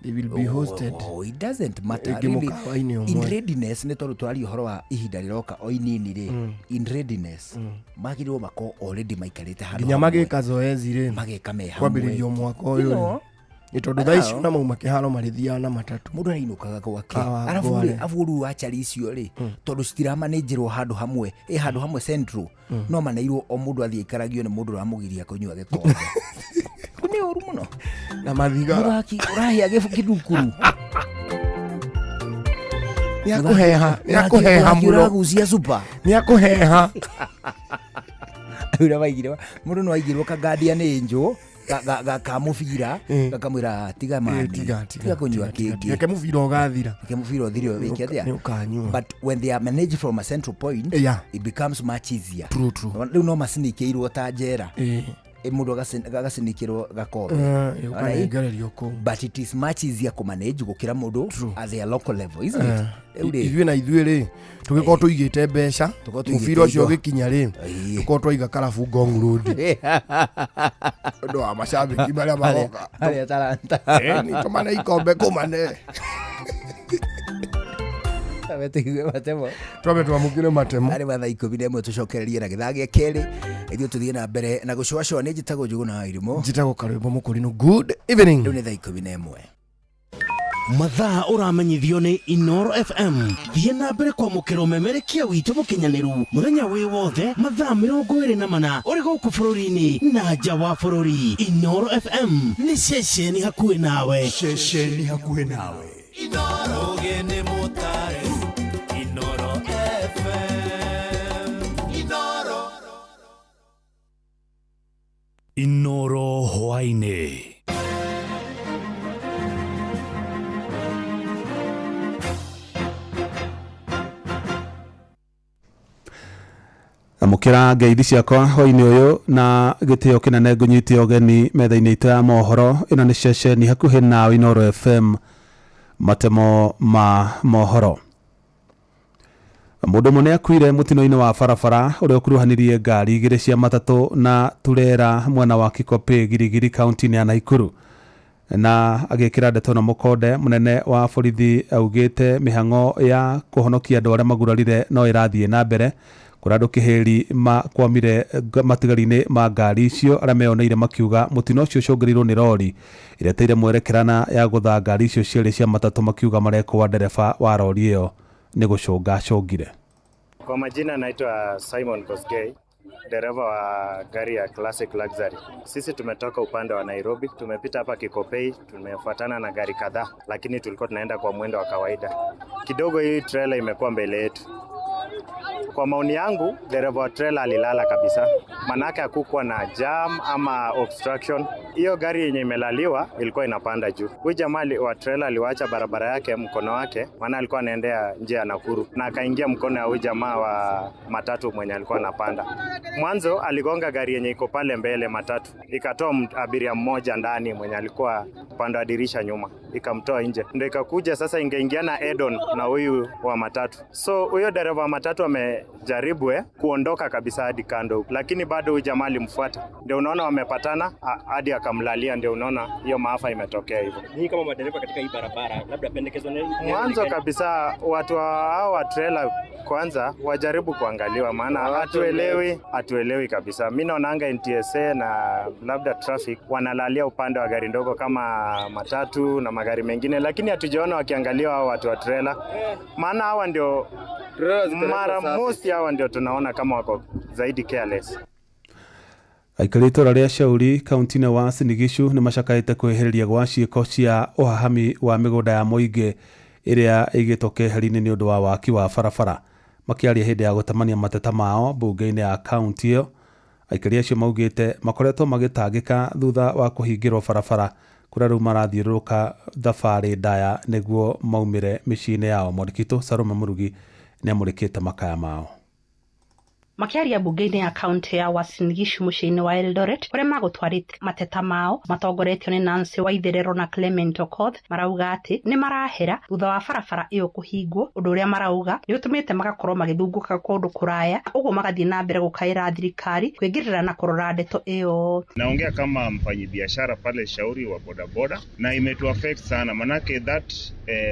They will be hosted. Oh, it doesn't matter. Ĩngĩ Really, mũkawa-inĩ in ũmwe. readiness nĩ tondũ tũraria ũhoro wa ihinda rĩroka o inini rĩ, in readiness magĩrĩirwo makorwo already maikarĩte handũ nginya hamwe. magĩka zoezi rĩ mageka me hamwe. Kwambĩrĩria mwaka You ũyũ rĩ know, nĩ tondũ thaa ici ona mauma kĩharo marĩthiaga na matatũ. Mũndũ arainũkaga gwake. Awa, Arabu rĩ ngware. abu rĩu wachari icio rĩ tondũ citiramanĩnjĩrwo handũ hamwe ĩ handũ hamwe central no maneirwo o mũndũ athiĩ aikaragio nĩ mũndũ ũramũgiria kũnyua gĩkombe. Nĩ ũru mũno. Na mathigara. Mũthaki ũrahĩa gĩthukuru. Nĩ akũheha nĩ akũheha Mũthaki mũno. ũragucia cuba. Nĩ akũheha. Ũrĩa waigire mũndũ no aigirwo ka guardian angel ka mũbira gakamwĩra tiga mani tiga, kũnyua kĩngĩ. Reke mũbira ũgathira. Reke mũbira ũthire wĩke atĩa. Nĩ ũkanyua. But when they are managed from a central point, it becomes much easier. True, true. Rĩu no macinikĩirwo ta njera. Ĩ, mũndũ agacinikĩrwo gakombe. Alright? Ũkanengererio kũu. But it is much easier kũmanage gũkĩra mũndũ at their local level, isn't it? Rĩu rĩ, Ithuĩ na ithuĩ rĩ tũgĩkorwo tũigĩte mbeca Tũkorwo tũigĩte mũbira ũcio indo. ũgĩkinya rĩ tũkorwo twaiga karabu Ngong Road ũndũ wa macambĩki marĩa magoka harĩa Talanta. Nĩ tũmane ikombe kũmane. Twambe tũigue matemo. Twambe twamũkĩre matemo. Arĩ mathaa 11 tũcokererie na gĩthaa gĩa kerĩ ithuĩ tũthiĩ na mbere na gũcũacũa. Nĩ njĩtagwo Njũgũ na Irimũ. Njĩtagwo Karwĩmbo Mũkũrinũ. Good evening. Rĩu nĩ thaa 11. Mathaa ũramenyithio nĩ Inoro FM. Thiĩ na mbere kwamũkĩra ũmemerekia witũ mũkinyanĩru mũthenya wĩ wothe mathaa 24 ũrĩ gũkũ bũrũri-inĩ na nja wa bũrũri. Inoro FM nĩ ceceni hakuhĩ nawe. Ceceni hakuhĩ nawe. Ũgeni mũtare Inoro FM Inoro. Inoro hwaĩ-inĩ. Amũkĩra ngeithi ciakwa hwainĩ ũyũ na gĩtĩo kĩnene ngũnyite ũgeni metha-inĩ itũ ya mohoro. Ĩno nĩ ceceni hakuhĩ nawe Inoro FM, matemo ma mohoro. Mũndũ ũmwe nĩ akuire mũtino-inĩ wa barabara ũrĩa ũkuruhanirie ngari igĩrĩ cia matatũ na turera mwena wa Kikopey Girigiri kaunti-inĩ ya Naikuru. Na agĩkĩra ndeto ĩno mũkonde, mũnene wa borithi augĩte mĩhang'o ya kũhonokia andũ arĩa magurarire no ĩrathiĩ na mbere. Kũrĩa andũ kĩhĩri makwamire matigari-inĩ ma ngari icio, arĩa meyoneire makiuga mũtino ũcio ũcũngĩrĩirwo nĩ rori ĩrĩa ĩteire mwerekerana ya gũtha ngari icio cierĩ cia matatũ, makiuga marekwo ndereba wa rori ĩyo nĩ gũcũnga acũngire. Kwa majina naitwa Simon Kosgei, dereva wa gari ya Classic Luxury. Sisi tumetoka upande wa Nairobi, tumepita hapa Kikopey, tumefuatana na gari kadhaa, lakini tulikuwa tunaenda kwa mwendo wa kawaida. Kidogo hii trailer imekuwa mbele yetu. Kwa maoni yangu, dereva wa trailer alilala kabisa, manake hakukuwa na jam ama obstruction. Hiyo gari yenye imelaliwa ilikuwa inapanda juu. Huyu jamaa wa trailer aliwacha barabara yake mkono wake, maana alikuwa anaendea njia ya Nakuru, na akaingia mkono ya huyu jamaa wa matatu mwenye alikuwa anapanda. Mwanzo aligonga gari yenye iko pale mbele matatu, ikatoa abiria mmoja ndani mwenye alikuwa upande wa dirisha nyuma, ikamtoa nje. Ndio ikakuja sasa ingeingiana Edon na huyu wa matatu. So huyo dereva wa matatu amejaribu kuondoka kabisa hadi kando, lakini bado huyu jamaa alimfuata. Ndio unaona wamepatana hadi akamlalia, ndio unaona hiyo maafa imetokea hivyo. Nyinyi kama madereva katika hii barabara, labda pendekezo ni mwanzo kabisa watu hao wa trailer kwanza wajaribu kuangaliwa, maana hatuelewi kabisa. Mimi naonanga NTSA na labda traffic wanalalia upande wa gari ndogo kama matatu na magari mengine, lakini hatujaona wakiangaliwa hao watu wa trailer, maana hawa ndio mara mosi, hawa ndio tunaona kama wako zaidi careless. Aikari itũra rĩa Shauri kaunti-inĩ wa Uasin Gishu nĩ macakaĩte kwĩhĩrĩria gwa ciĩko cia ũhahami wa mĩgũnda ya mũingĩ ĩrĩa ĩigĩtwo keheri-inĩ nĩ ũndũ wa waki wa barabara. Makĩaria hĩndĩ ya gũtamania mateta mao mbunge-inĩ ya kaunti ĩyo, aikari acio maugĩte makoretwo magĩtangĩka thutha wa kũhingĩrwo barabara kũrĩa rĩu marathiũrũrũka thabarĩ ndaya nĩguo maumĩre mĩciĩ-inĩ yao. Mwandĩki witũ Salome Mũrugi nĩamũrĩkĩte makaya mao. Makiaria bunge-inĩ ya kaunti ya Uasin Gishu mũciĩ-inĩ wa Eldoret kũrĩa magũtwarĩte mateta mao matongoretio nĩ Nancy Waitherero na Clement Okoth, marauga atĩ nĩ marahera thutha wa barabara ĩyo kũhingwo, ũndũ ũrĩa marauga nĩ ũtũmĩte magakorwo magĩthungũka kũndũ kũraya, ũguo magathiĩ na mbere gũkaĩra thirikari kwĩngĩrĩra na kũrora ndeto ĩyo. Naongea kama mfanyibiashara pale Shauri wa bodaboda, na imetu affect sana manake that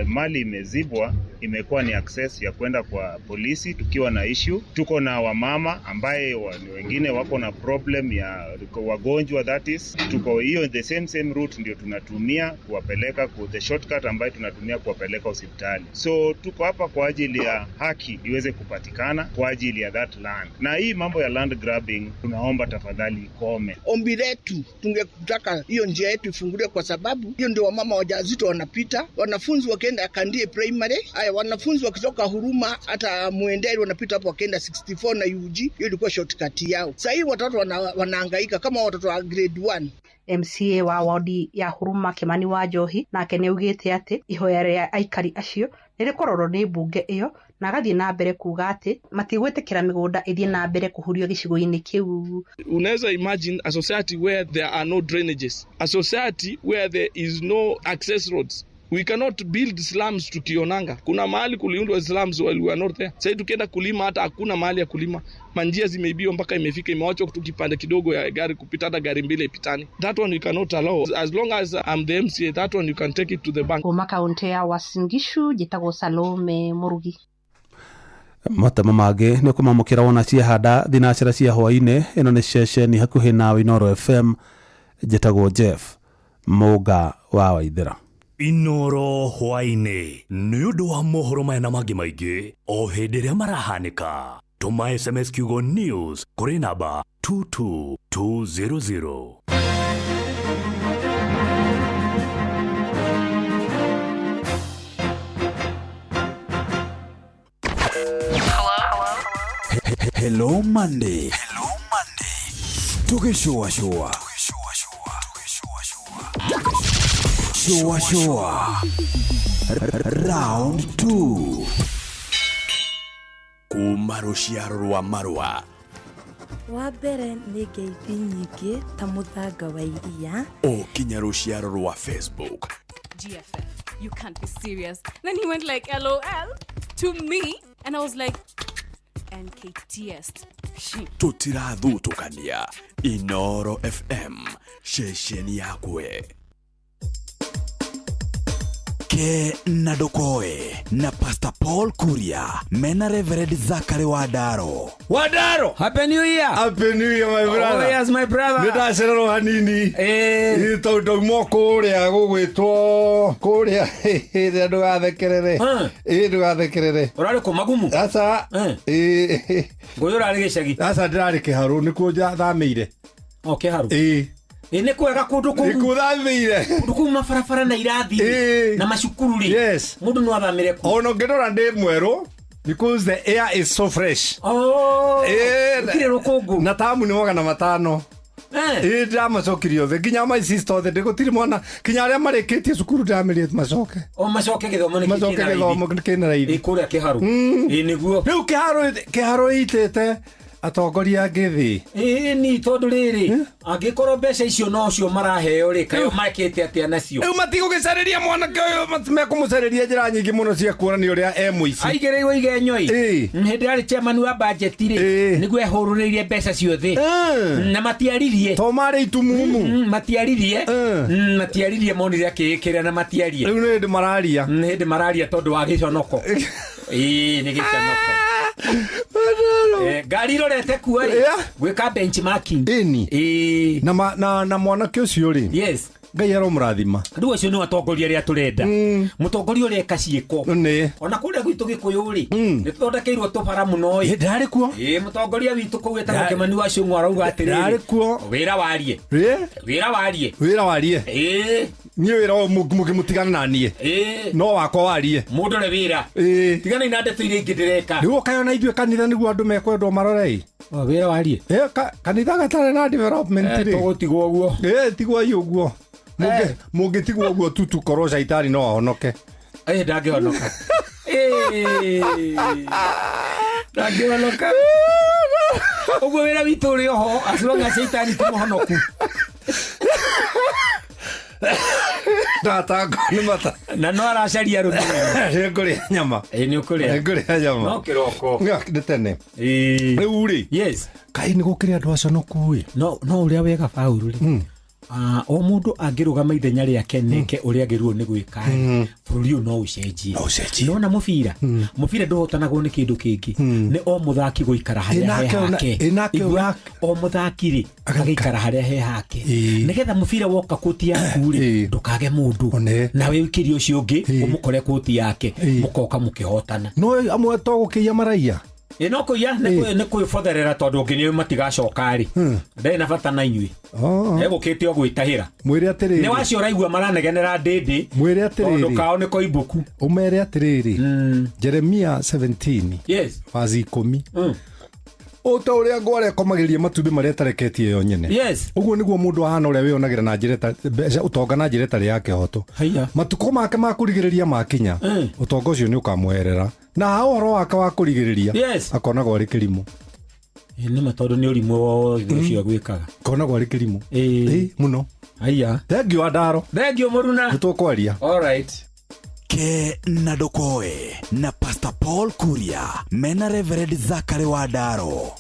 mali imezibwa, imekuwa ni access ya kwenda kwa polisi tukiwa na issue. Tuko na wamama ambaye wengine wako na problem ya wagonjwa, that is tuko hiyo the same route ndio tunatumia kuwapeleka ku the shortcut ambayo tunatumia kuwapeleka hospitali. So tuko hapa kwa ajili ya haki iweze kupatikana kwa ajili ya that land, na hii mambo ya land grabbing tunaomba tafadhali ikome. Ombi letu tungetaka hiyo njia yetu ifunguliwe, kwa sababu hiyo ndio wamama wajawazito wanapita, wanafunzi wakienda Kandie Primary, haya wanafunzi wakitoka Huruma hata Muenderi wanapita hapo wakienda 64 na UG, hiyo ilikuwa shortcut yao. Sasa hii watoto wanahangaika kama watoto wa grade 1. MCA wa wodi ya Huruma Kimani wa Njohi nake nĩaugĩte atĩ ihoya rĩa aikari acio nĩrĩkũrorwo nĩ mbunge ĩyo, na agathiĩ na mbere kuuga atĩ matigwĩtĩkĩra mĩgũnda ĩthiĩ na mbere kũhurio gĩcigo-inĩ kĩu. Unaweza imagine a society where there are no drainages, a society where there is no access roads. We cannot build slums tukionanga. Kuna mahali kuliundwa slums while we are not there. Sasa tukienda kulima hata hakuna mahali ya kulima. Manjia zimeibiwa mpaka imefika imewachwa tu kipande kidogo ya gari kupita, hata gari mbili ipitani. That one you cannot allow. As long as I'm the MCA, that one you can take it to the bank. Kuma kaunti ya Uasin Gishu njĩtagwo Salome Murugi. Matemo mangĩ nĩ kũmamũkĩra wona ciahanda thinacera cia hwaĩ-inĩ. Ĩno nĩ ceceni hakuhĩ nawe Inoro FM. Njĩtagwo Jeff Mũnga wa Waithĩra. Inoro hwaĩ-inĩ nĩ ũndũ wa mohoro maya na mangĩ maingĩ o hĩndĩ ĩrĩa marahanĩka. Tũma SMS kiugo news kũrĩ namba 22200. Hello Monday. Hello Monday. Tukishua shua. Shua shua. Round 2. Kuma rũciaro rwa marũa. Wa mbere nĩ ngeithi nyingĩ ta mũthanga wa iria. O kinya rũciaro rwa Facebook. GFF, you can't be serious. Then he went like LOL to me, and I was like, NKTS. Tũtirathutũkania. Inoro FM, ceceni yakwe. Ke na Ndokoe na Pastor Paul Kuria mena Reverend Zachary Wadaro. Wadaro! Happy New Year! Happy New Year, my brother. Oh, yes, my brother. Nĩ ndacererwo hanini. Eh. Tondũ ndauma kũrĩa gũgwĩtwo kũrĩa ĩrĩa ndũgathekerere. Ĩ ndũgathekerere. Ũrarĩ kũ Magumu? Aca. Ĩ. Ngũyũ ũrarĩ gĩcagi. Aca ndĩrarĩ Kĩharũ nĩkuo thamĩire. O Kĩharũ. Ĩ. Ĩ nĩ kwega kũndũ kũu. Nĩkuo thamĩire. Kũndũ kũu mabarabara na irathi na macukuru rĩ. Yes. Mũndũ no athamĩre kuo. Ona ũngĩndora ndĩ mwerũ because the air is so fresh. Oh. Gũtirĩ rũkũngũ. Na tamu nĩ 500. Ĩ ndĩramacokirie othe nginya my sister othe ndĩgũtirĩ mwana kinya arĩa marĩkĩtie cukuru ndĩramerie macoke. O macoke gĩthomo nĩ Macoke gĩthomo kĩna raithi. Ĩ kũrĩa Kĩharũ. Ĩ nĩguo. Rĩu Kĩharũ ĩitĩte atongoria angĩ thĩ. Ĩ ni tondũ rĩrĩ angĩkorwo mbeca icio nocio maraheo rĩ kayo makĩte atĩa nacio. Rĩu matigũgĩcarĩria mwanake ũyũ mekũmũcarĩria njĩra nyingĩ mũno cia kuonania ũrĩa e mũici. Aigĩrĩirwo igenyo ĩ. Hĩndĩ arĩ chairman wa budget rĩ nĩguo ehũrũrĩirie mbeca ciothe na matiaririe. To marĩ itumumu. Matiaririe. Matiaririe monire akĩĩkĩra na matiarie. Rĩu nĩ hĩndĩ mararia. Nĩ hĩndĩ mararia tondũ wa gĩconoko. Ĩ nĩ gĩconoko. Ngari irorete kuo rĩ gwĩka benchmarking. Ĩni. Na mwanake ũcio rĩ. Yes. Ngai aromũrathima. Rĩu acio nĩ atongoria arĩa tũrenda. Mũtongoria ũrĩa eka ciĩko. Nĩ. Ona kũrĩa gwitũ Gĩkũyũ rĩ nĩ tũthondekeirwo tũbara mũno ĩ. Ndarĩ kuo. Ĩ mũtongoria witũ kũu etagwo Kĩmani wa Cũng'wa arauga atĩrĩrĩ. Ndarĩ kuo. Wĩra warie. Wĩra warie. Wĩra warie. Ĩ. Niĩ wĩra ũyũ mũkĩmũtigana na niĩ. No wakwa warie. Mũndũ ũrĩ wĩra. Tiganai na ndeto iria ingĩ ndĩreka. Rĩu ũkayona ithuĩ kanitha nĩguo andũ mekwendwo marore ĩ. Wĩra warie. Kanitha gatarĩ na development rĩ. Tũgũtigwo ũguo. Tigwai ũguo. Mũngĩtigwo ũguo tu tukorwo caitani no ahonoke. Ndangĩhonoka. Ndangĩhonoka. Ũguo wĩra witũ ũrĩ oho as long as caitani ti mũhonoku. Ndatango nĩ mata. Na no aracaria rũmwe. Nĩngũrĩa nyama. Ĩ nĩ ũkũrĩa. Nĩngũrĩa nyama. No kĩroko. Nĩ tene. Rĩu rĩ. Yes. Kaĩ nĩ gũkĩrĩ andũ aconoku ĩ. No ũrĩa wega Paul rĩ. O mũndũ angĩrũgama ithenya rĩake neke ũrĩa agĩrĩirwo nĩ gwĩka bũrũri ũyũ no ũcenjie. Nona mũbira mũbira ndũhotanagwo nĩ kĩndũ kĩngĩ nĩ o mũthaki gũikara harĩa he hake. O mũthaki rĩ agĩikara harĩa he hake nĩgetha mũbira woka kũti yaku rĩ ndũkage mũndũ nawe ũikĩrie ũcio ũngĩ ũmũkore kũti yake mũkoka mũkĩhotana. No amwe to gũkĩiya maraiya. Ĩ no kũiya nĩ kwĩbotherera tondũ ũngĩ nĩ matigacoka rĩ ndarĩ na bata na inyuĩ. Egũkĩte o gwĩtahĩra. Mwĩre atĩrĩrĩ. Nĩ wacio ũraigua maranegenera ndĩndĩ. Mwĩre atĩrĩrĩ. Tondũ kao nĩ koimbuku. Ũmere atĩrĩrĩ. Jeremia 17. Yes. Vazi 10. O ta ũrĩa ngware ĩkomagĩria matumbĩ marĩa ĩtareketie yo nyene. Yes. Ũguo nĩguo mũndũ ahana ũrĩa wĩyonagĩra na njĩra mbeca ũtonga na njĩra ĩtarĩ ya kĩhoto. Matukũ make ma kũrigĩrĩria makinya ũtonga ũcio nĩ ũkamweherera. Na ha ũhoro wake wa kũrigĩrĩria akonagwo arĩ kĩrimũ. Nĩ ma tondũ nĩ ũrimũ wothe ũcio agwĩkaga. Akonagwo arĩ kĩrimũ. Ĩ mũno. Haiya. Thengiũ Andaro. Thengiũ mũruna. Nĩ tũkwaria. All right. Ke na Ndokoe na Pastor Paul Kuria mena Reverend Zachary Wadaro.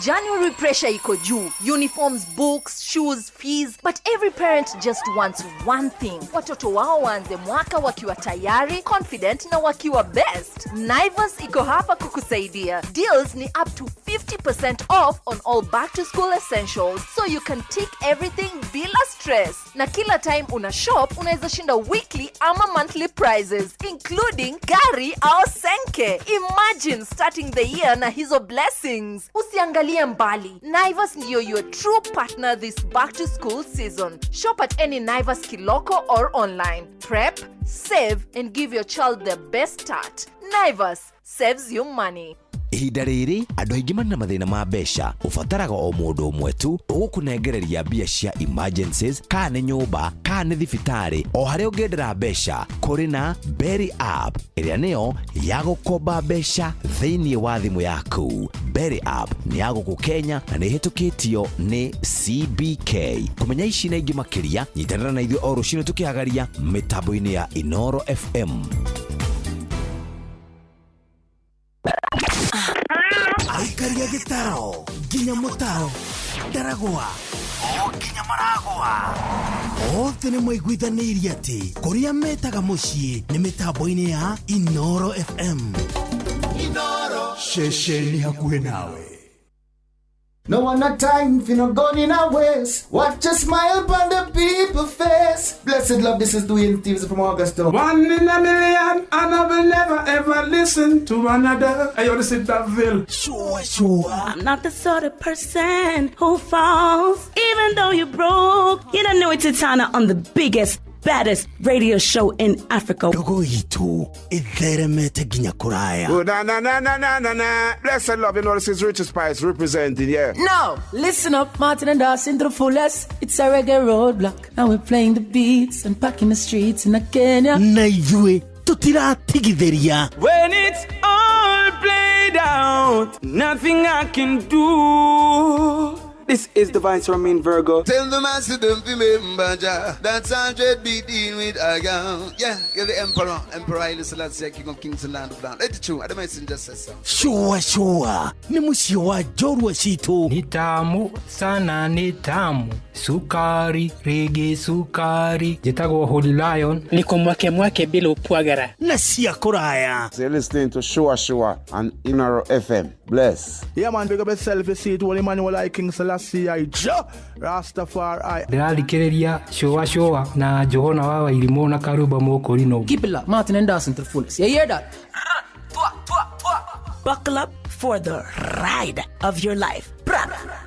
January pressure iko juu. Uniforms, books, shoes, fees. But every parent just wants one thing. Watoto wao waanze mwaka wakiwa tayari, confident na wakiwa best. Naivas iko hapa kukusaidia. Deals ni up to 50% off on all back to school essentials so you can tick everything bila stress. Na kila time una shop unaweza shinda weekly ama monthly prizes including gari au senke. Imagine starting the year na hizo blessings. Usiangalie mbali. Naivas ndiyo your true partner this back to school season. Shop at any Naivas Kiloko or online. Prep, save and give your child the best start. Naivas saves you money. Ihinda rĩrĩ andũ aingĩ marĩ na mathĩna ma mbeca ũbataraga o mũndũ ũmwe tu ũgũkũnengereria mbia cia emergencies kana nĩ nyũmba kana nĩ thibitarĩ o harĩa ũngĩendera mbeca kũrĩ na Berry app ĩrĩa nĩyo ya gũkomba mbeca thĩinĩ wa thimũ yaku. Berry app nĩ ya gũkũ Kenya na nĩ ĩhĩtũkĩtio nĩ CBK. Kũmenya ici na ingĩ makĩria nyitanĩra na ithuĩ o rũcinĩ tũkĩhagaria mĩtambo-inĩ ya Inoro FM. Aikaria gĩtaro nginya mũtaro ndaragwa o nginya maragwa othe nĩ maiguithanĩirie atĩ kũrĩa metaga mũciĩ nĩ mĩtambo-inĩ ya Inoro FM. Inoro ceceni hakuhĩ nawe. No one a time for no gun in a waist. Watch a smile upon the people face. Blessed love, this is Dwayne Stevens from Augusta. One in a million, and I will never ever listen to another. Hey, yo, this is Daville. Sure, sure. I'm not the sort of person who falls, even though you're broke. You don't know it's Titana on the biggest, baddest radio show in Africa. Ndogo itu itheremete nginya kuraya. Oh, na na na na na na na. Blessed love, you know this is Richard Spice representing, yeah. No, listen up, Martin and Dawson to the fullest. It's a reggae roadblock. Now we're playing the beats and packing the streets in Kenya. Na ithuĩ tutiratigithĩria. When it's all played out, nothing I can do. This is Divine Romain Virgo. Tell the master don't remember Jah. That's 100 be dealing with a girl. Yeah, you're the emperor. Emperor Haile Selassie, King of Kings and Land of Land. Let it true. I don't messenger says so. Sure, sure. Ni mũciĩ wa njorua citũ. Ni tamu sana, ni tamu. Sukari, rege sukari. Njĩtagwo Holy Lion. Niko mwake mwake bila upwagara. Na cia kũraya. So you're listening to Sure Sure on Inoro FM. Bless. Yeah, man, big up yourself. You see it, Holy Emmanuel I King Selassie I Jah Rastafari. Ndĩrathikĩrĩria Sure Sure na Johana wa Wairimũ na Karuba Mũkũrinũ. Keep it locked, Martin and Dawson to the fullest. You hear that? Buckle up for the ride of your life.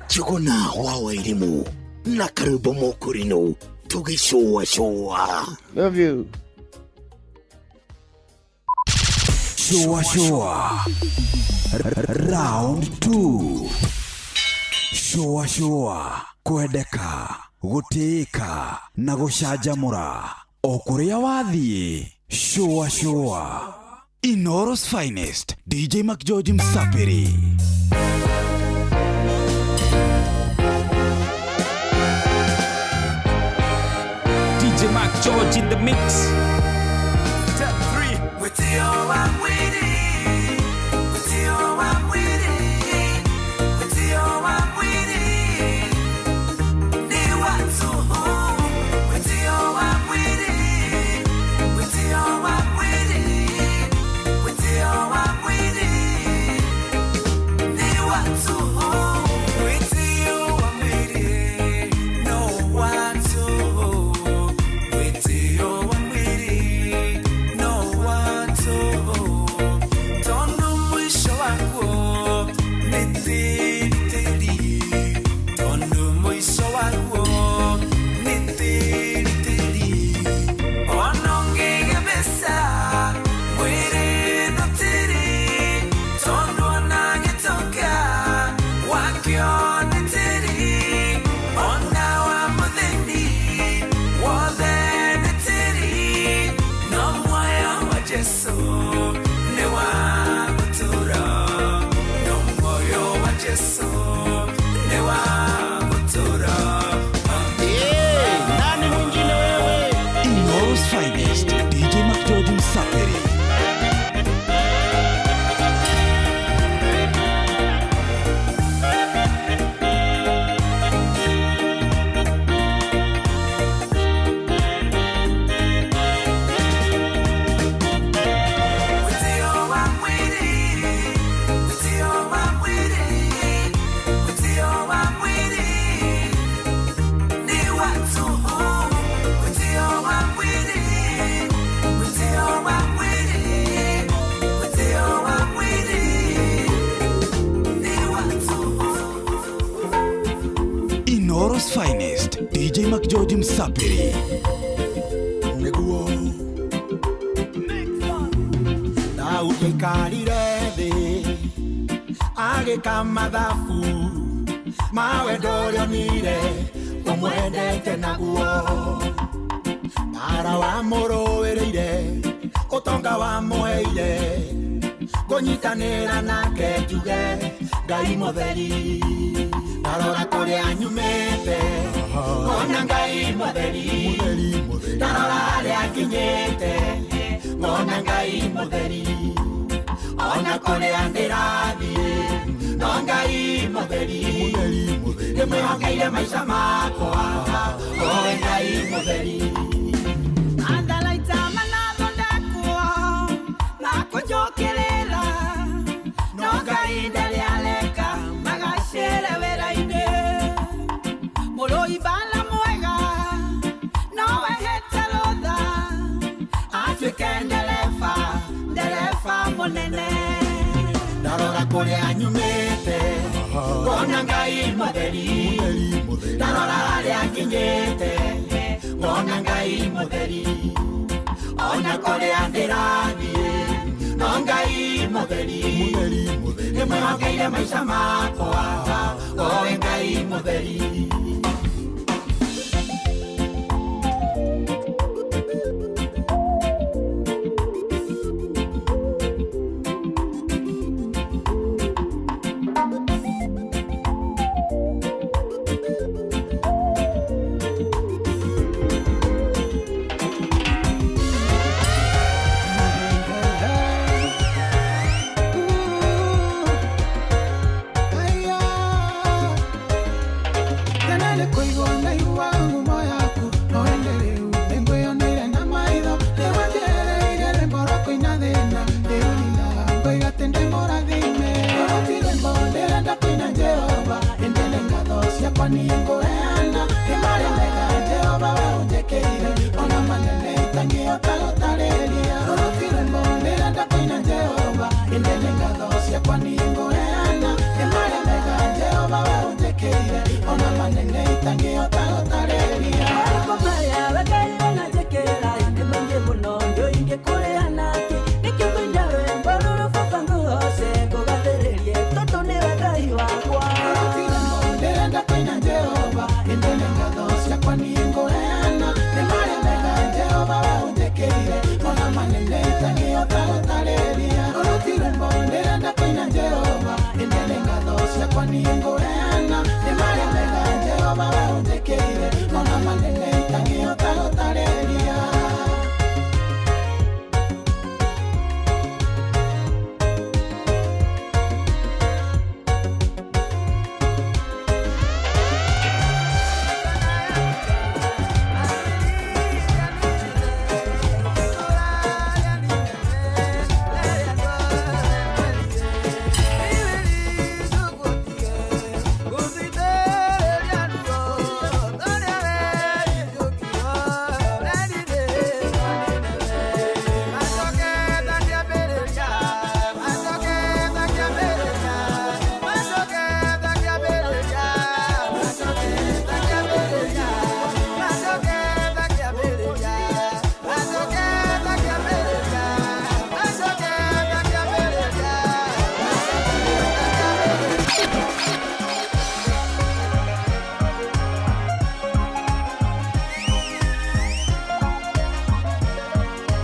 Jogona wa Wairimũ na Karuba Mũkũrinũ tũgĩcũa cũa. Love you. Sure Sure. Round 2. Sure Sure. Kwendeka, gũtĩĩka na gũcanjamũra o kũrĩa wathiĩ. Sure Sure. Inoro's finest, DJ McGeorge Msapiri. DJ McGeorge in the mix. Step 3. With you, I'm waiting. With you, I'm waiting. With you, I'm waiting. Ni watu. With you, I'm waiting. With you, I'm waiting. With you, I'm waiting. Ni watu. With you, I'm waiting. No watu. With you, I'm waiting. No watu. Tono mwisho wako ni tiri. Tono mwisho wako ni tiri tiri. Onongege besa mwiri no tiri. Tono anagetoka wakio ni tiri. Ona wa muthini wothe ni tiri. No moyo wa Jesu ni wa gũtũũra. No moyo wa Jesu ni wa gũtũũra. Nani mwingine wewe? Inoro's finest, DJ McGeorge Msapiri. With you, I'm waiting. With you, I'm waiting. Msapiri. Nĩguo Daudi aikarire thĩ agĩka mathabu ma wendo ũrĩa onire ũmwendete naguo bara wamũrũĩrĩire ũtonga wamũheire ngũnyitanĩra nake njuge Ngai mũtheri ndarora kũrĩa nyumĩte ngona Ngai mũtheri ndarora harĩa nginyĩte ngona Ngai mũtheri ona kũrĩa ndĩrathiĩ no Ngai mũtheri ndĩmwĩhokeire maica makwa owe Ngai mũtheri Andalaita manathondekwo makũnjũkĩrĩra no Ngai ndarĩ areka magacĩre wĩra-inĩ mũrũi mbara mwega no wehete rũtha atuĩke ndereba ndereba mũnene ndarora kũrĩa nyumĩte ngona Ngai mũtheri ndarora harĩa nginyĩte ngona Ngai mũtheri ona kũrĩa ndĩrathiĩ no Ngai mũtheri ndĩmwĩhokeire maica makwa owe Ngai mũtheri.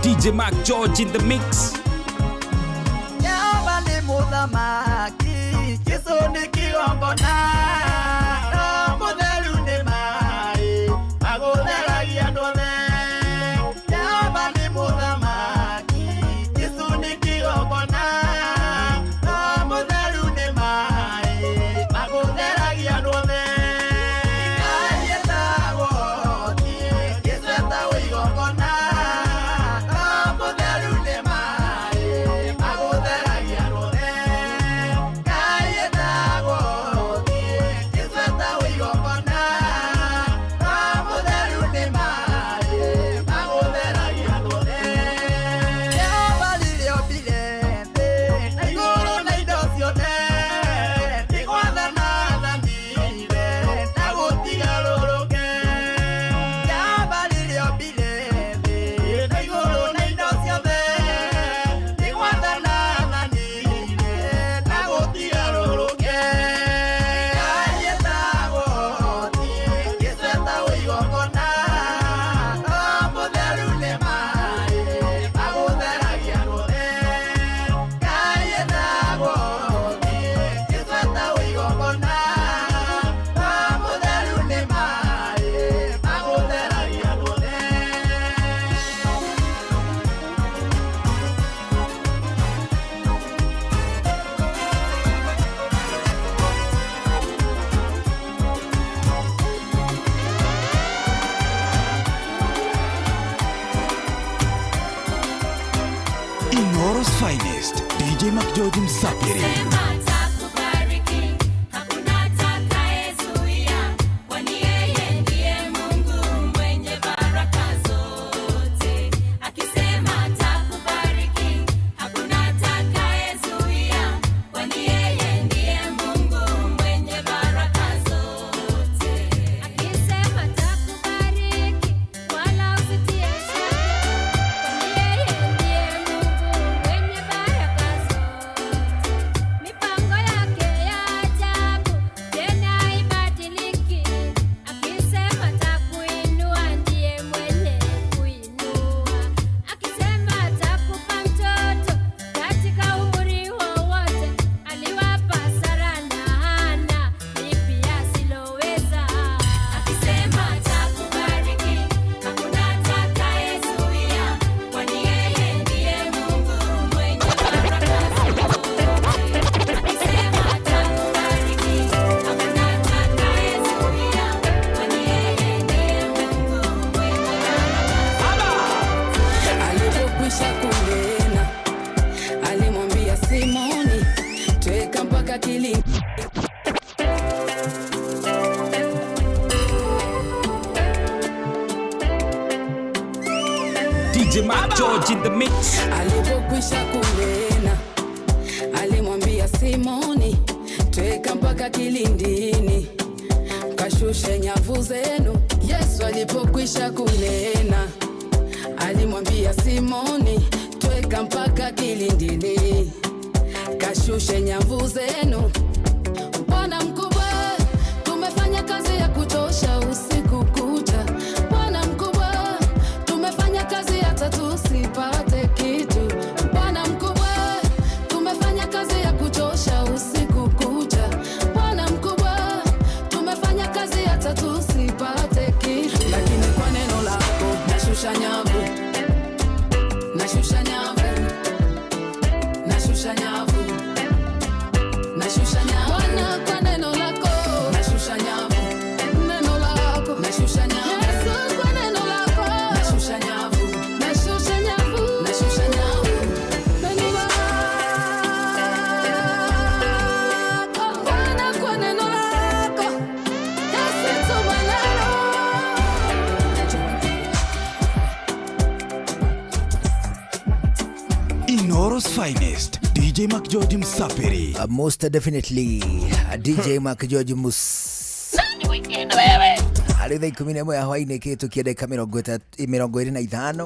DJ Mark George in the mix. Jehova nĩ mũthamaki, Jesũ nĩ kĩgongona, no mũtheru nĩ maĩ magũtheragia andũ othe. Jehova nĩ mũthamaki, Jesũ nĩ kĩgongona, no mũtheru nĩ maĩ magũtheragia andũ othe. Ngai etagwo hoti, Jesũ etagwo igongona, no mũtheru nĩ maĩ. Inoro's finest DJ McGeorge Msapiri. Atakubariki, hakuna atakayezuia, kwani yeye ndiye Mungu mwenye baraka zote. Akisema atakubariki, hakuna atakayezuia, kwani yeye ndiye Mungu mwenye baraka zote. Akisema atakubariki, wala usitie shaka, kwani yeye ndiye Mungu mwenye baraka zote. Mipango yake ya ajabu tena haibadiliki. Akisema atakuinua ndiye mwenye kuinua. Akisema atakupa mtoto katika umri wowote, aliwapa Sara na Hana, lipi asiloweza? Akisema atakubariki, hakuna atakayezuia, kwani yeye ndiye Mungu mwenye baraka zote. Akisema atakubariki, hakuna atakayezuia, kwani yeye ndiye Mungu mwenye Alipokwisha kunena, alimwambia Simoni, tweka mpaka kilindi. DJ Mac George in the mix. Alipokwisha kunena, alimwambia Simoni, tweka mpaka kilindini, kashushe nyavu zenu. Yesu alipokwisha kunena, alimwambia Simoni, tweka mpaka kilindini, kashushe nyavu zenu. Bwana mkubwa, tumefanya kazi ya kuchosha usiku kucha. Bwana mkubwa, tumefanya kazi hata tusipate kitu. Bwana mkubwa, tumefanya kazi ya kuchosha usiku kucha. Bwana mkubwa, tumefanya kazi hata tusipate kitu, lakini kwa neno lako nashusha nyavu, nashusha nyavu, nashusha nyavu, nashusha nyavu. Bwana, kwa neno lako nashusha nyavu, neno lako nashusha nyavu. Yesu, kwa neno lako nashusha nyavu, nashusha nyavu, nashusha nyavu. Neno lako Bwana, kwa neno lako Yesu, tuma neno. Inoro's finest DJ McGeorge Msapiri. Most definitely DJ Mark George Mus harä thaa 11 ya hwainä kä tå kie ndagä ka 25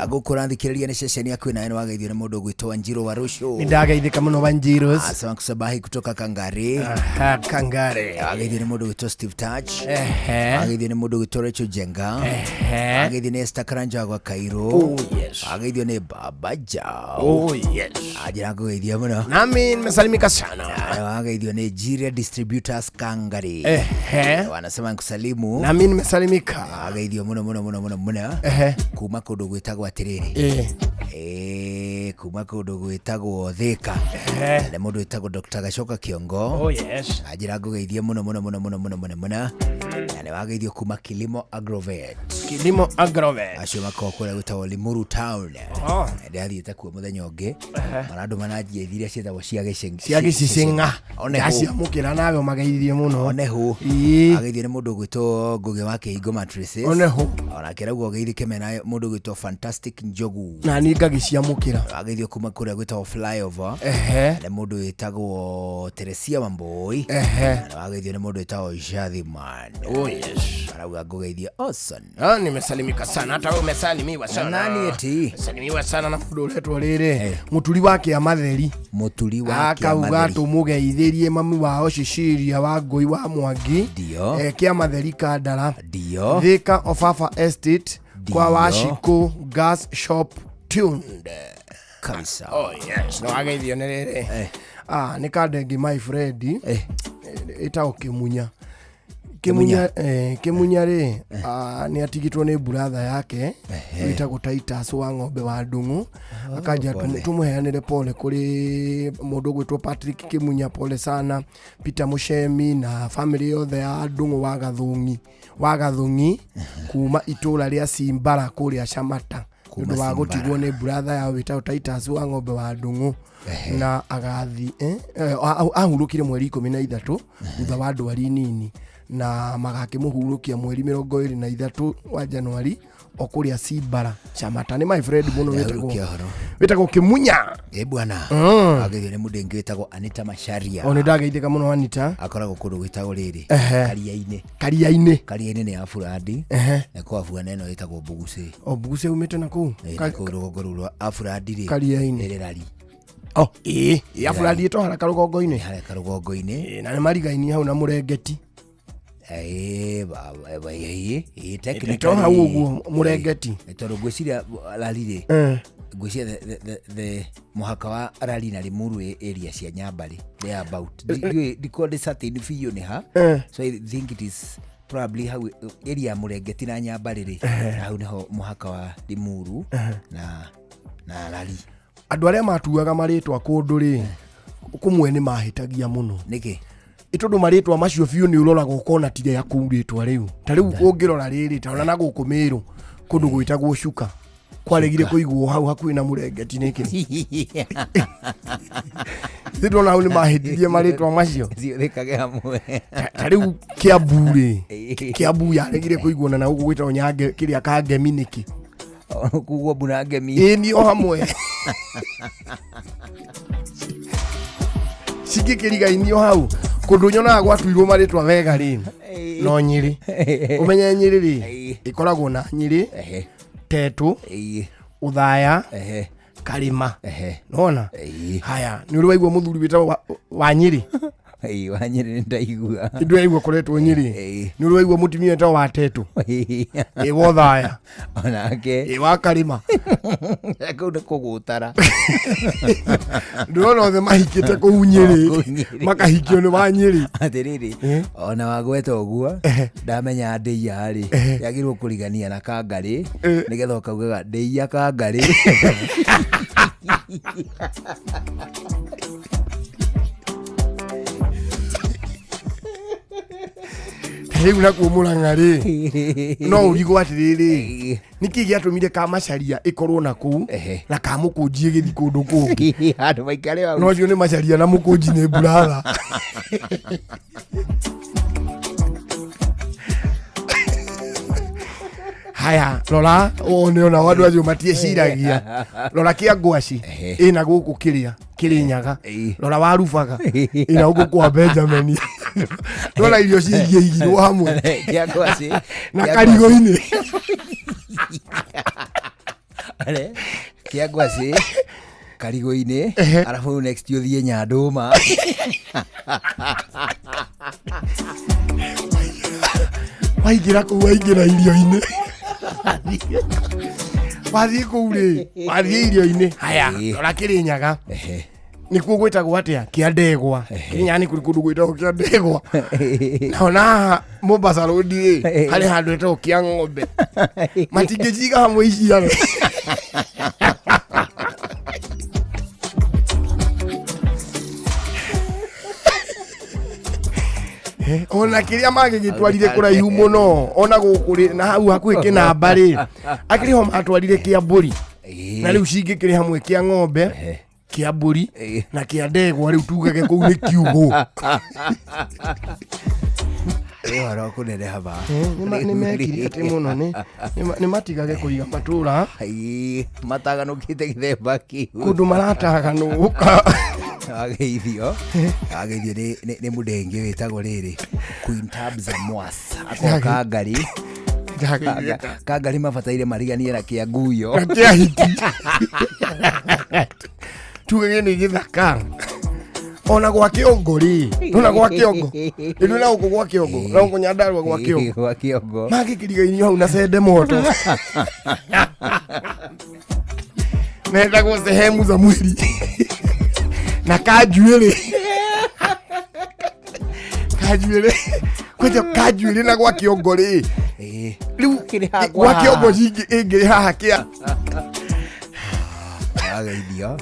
agå rathikĩrĩria nĩ ceceni yaku nawe nĩ wageithio nĩ mũndũ ũgwĩtwo Wanjiru wa Rũciũ. Nĩndageithĩka mũno Wanjiru. Asema kusabahi kutoka Kangari. Aha, Kangari. Wageithio nĩ mũndũ ũgwĩtwo Steve Touch. Ehe. Wageithio nĩ mũndũ ũgwĩtwo Rachel Jenga. Ehe. Wageithio nĩ Esther Karanja gwa Cairo. Oh, yes. Wageithio nĩ Baba Jao. Oh, yes. Anjĩra ngũgeithia mũno. Nami nimesalimika sana. Na wageithio nĩ Jiria Distributors Kangari. Ehe. Wanasema nkusalimu. Nami nimesalimika. Wageithio mũno mũno mũno mũno mũno. Ehe. Kuma kũndũ gwĩtagwo atĩrĩrĩ. Eh. Kuma kũndũ gwĩtagwo Thika. Nĩ mũndũ wĩtagwo Dr. Gacoka Kiongo. Oh, yes. Anjĩra ngũgeithie mũno mũno mũno mũno mũno mũno mũno. Na nĩ wageithio kuma Kilimo Agrovet. Kilimo Agrovet. Acio makoragwo kũrĩa gwĩtagwo Limuru Town. Oh. Ndĩrathiĩte kuo mũthenya ũngĩ. Ehe. Marandũ mananjia iria ciĩtagwo cia gĩcĩng'a. Cia gĩcicĩng'a. One hũ. Ndaciamũkĩra nawe ũmageithie mũno. One hũ. Ageithio nĩ mũndũ ũgwĩtwo Ngũgĩ wa Kĩhingo Mattresses. One hũ. Onake rauga ũgeithĩke mena mũndũ ũgwĩtwo Fantastic Njogu. Na niĩ ngagĩciamũkĩra. Ageithio kuma kũrĩa gwĩtagwo Flyover. Ehe. Nĩ mũndũ wĩtagwo Teresia Wambui. Ehe. Na wageithio nĩ mũndũ wĩtagwo Jadhiman. Oh, yes. Arauga ngũgeithie Awesome. Ah, nimesalimika sana hata wewe umesalimiwa sana. Nani eti? Umesalimiwa sana na mũndũ ũretwo rĩrĩ. Mũturi wa Kĩamatheri. Mũturi wa Akauga Kĩamatheri. tũmũgeithĩrie mami wao Cecilia wa Ngũi wa Mwangi. Ndio. Kĩamatheri Kandara. Ndio. Thika Ofafa Estate kwa Ndio. Washikũ Gas Shop Tuned. Kabisa. Oh yes, no wageithio nĩ rĩrĩ. Ah, nĩ kandengi my friend. Ĩtagwo Kĩmunya. Kĩmunya Kĩmunya rĩ nĩ atigĩtwo nĩ buratha yake wĩtagwo Titus wa ng'ombe wa Ndung'u akanja pole. tũmũheanĩre pole kũrĩ mũndũ ũgwĩtwo Patrick Kĩmunya, pole sana, Peter Mũcemi na family yothe ya Ndung'u wa Gathũng'i kuma itũra rĩa Simbara kũrĩa Camata. nĩ ũndũ wa gũtigwo nĩ brother yao wĩtagwo Titus wa ng'ombe wa Ndung'u na agathi ahurũkire mweri 13 thutha wa ndwari nini na magakĩmũhurũkia mweri 23 wa Januari o kũrĩa Cimbara Chamata. Nĩ my friend mũno Ndahurũkia ũhoro. wĩtagwo Kĩmunya. Ĩ bwana ageithio nĩ mũndũ ũngĩ wĩtagwo Anita Macharia. O nĩ ndageithĩka mũno Anita. Akoragwo kũndũ gwĩtagwo rĩrĩ Karia-inĩ. Karia-inĩ. Karia-inĩ nĩ ya Burandi na kwa Abuana ĩno ĩtagwo Mbugucĩ. O Mbugucĩ umĩte na kũu? Na kũu rũgongo rũu rwa Aburandi rĩ. Karia-inĩ. Nĩ rari. Oh, ĩĩ, ĩ Aburandi ĩtohara karũgongo-inĩ. Harĩa karũgongo-inĩ. Na nĩ marigaini hau na mũrengeti. Ĩĩ, ĩĩ, ĩĩ, technically. To hau ũguo mũrengeti. Ĩĩ, tondũ ngwĩciria rari rĩ, ngwĩciria the mũhaka wa rari na Limuru area cia Nyambarĩ there about. Ndikorwo ndĩ certain biũ nĩ ha. So I think it is probably hau area ya mũrengeti na Nyambarĩ rĩ, hau nĩho mũhaka wa Limuru na rari. Andũ arĩa matuaga marĩtwa kũndũ rĩ, kũmwe nĩ mahĩtagia mũno. Nĩkĩ? Ĩ tondũ marĩtwa macio biũ nĩ ũroraga ũkona ti rĩa kũu rĩtwa rĩu. Ta rĩu ũngĩrora rĩrĩ, ta ona na gũkũ Mĩrũ, kũndũ gwĩtagwo Cuka. Kwaregire kũigwo hau hakuhĩ na mũrengeti nĩkĩ? Nĩ ndona hau nĩ mahĩtirie marĩtwa macio. Ciũthĩkage hamwe. Ta rĩu Kiambu rĩ, Kiambu yaregire kũigwo na gũkũ gwĩtagwo Nyange kĩrĩa Kangemi nĩkĩ? Kugwo mbura ngemi. Ĩĩ ni o hamwe. Cingĩkĩrigainio hau kũndũ nyonaga gwatuirwo marĩtwa wega rĩ, no Nyĩrĩ. Ũmenye Nyĩrĩ rĩ, ĩkoragwo na Nyĩrĩ, Tetũ, Ũthaya, Karĩma. Nona? Haya, nĩ ũrĩ waigua mũthuri wĩtagwo wa Nyĩrĩ? Ĩĩ, wa Nyĩrĩ nĩ ndaigua. Nĩ ndĩ waigua koretwo Nyĩrĩ. Nĩ ũrĩ waigua mũtumia wĩtagwo wa Tetũ? Ĩĩ, wa Ũthaya. Onake. Ĩĩ, wa Karĩma. Kũu nĩ kũgũtara. Ndĩrona othe mahikĩte kũu Nyĩrĩ, makahikio nĩ wa Nyĩrĩ. Atĩrĩrĩ, ona wagweta ũguo, ndamenya ndĩia rĩ, yagĩrĩirwo kũrigania na kangarĩ, nĩgetha ũkaugaga ndĩia kangarĩ. Rĩu nakuo Mũrang'a rĩ, no ũrigwo atĩrĩrĩ, nĩkĩ gĩatũmire Kamacharia ĩkorwo na kũu na Kamũkũnji ĩgĩthiĩ kũndũ kũngĩ? Andũ maikare hau. No acio nĩ Macharia na Mũkũnji nĩ mburatha. Haya, rora wone ona andũ acio matieciragia. Rora kĩa ngwaci ĩna gũkũ kĩrĩa Kĩrĩnyaga. Rora warubaga ĩna gũkũ kwa Benjamin. Rora irio cingĩigirwo hamwe Kĩa ngwaci. na karigũ-inĩ. Kĩa ngwaci karigũ-inĩ, arabu next ũthiĩ Nyandũma. Waingĩra kũu waingĩra irio-inĩ. Wathiĩ kũu rĩ, wathiĩ irio-inĩ. Haya, rora Kĩrĩnyaga. Nĩkuo gwĩtagwo atĩa? Kĩa ndegwa. Kĩrĩnyaga nĩ kũrĩ kũndũ gwĩtagwo kĩa ndegwa. Na ona haha Mombasa Road rĩ, harĩ handũ hetagwo kĩa ng'ombe. Matingĩciga hamwe iciare. Ona kĩrĩa magĩgĩtwarire kũraihu mũno, ona gũkũ rĩ, na hau hakuhĩ kĩnamba rĩ, akĩrĩ ho matwarire kĩa mbũri. Na rĩu cingĩkĩrĩ hamwe kĩa ng'ombe, kĩa mbũri na kĩa ndegwa, rĩu tugage kũu nĩ kiugũ. Nĩ ũhoro kũneneha ma. Nĩ mekire atĩ mũno, nĩ matigage kũiga matũra mataganũkĩte gĩthemba kĩu. Kũndũ marataganũka. Ageithio nĩ mũndũ ũngĩ wĩtagwo rĩrĩ Queen Tabs Mwas. Akorwo Kangari. Kangari mabataire mariganie na kĩa nguyo. Na kĩa hiti. Tugage nĩ gĩthaka. Ona gwa Kĩongo rĩ, ona gwa Kĩongo. Ĩno na gũkũ gwa Kĩongo, na gũkũ Nyandarua gwa Kĩongo. Gwa Kĩongo. Magĩkĩrigainio hau na cende moto. Metagwo sehemu za mwili. Na kanjuĩrĩ. Kanjuĩrĩ. Kwanja kanjuĩrĩ na gwa Kĩongo rĩ. Rĩu gwa Kĩongo ĩngĩrĩ haha kĩa. Ageithio.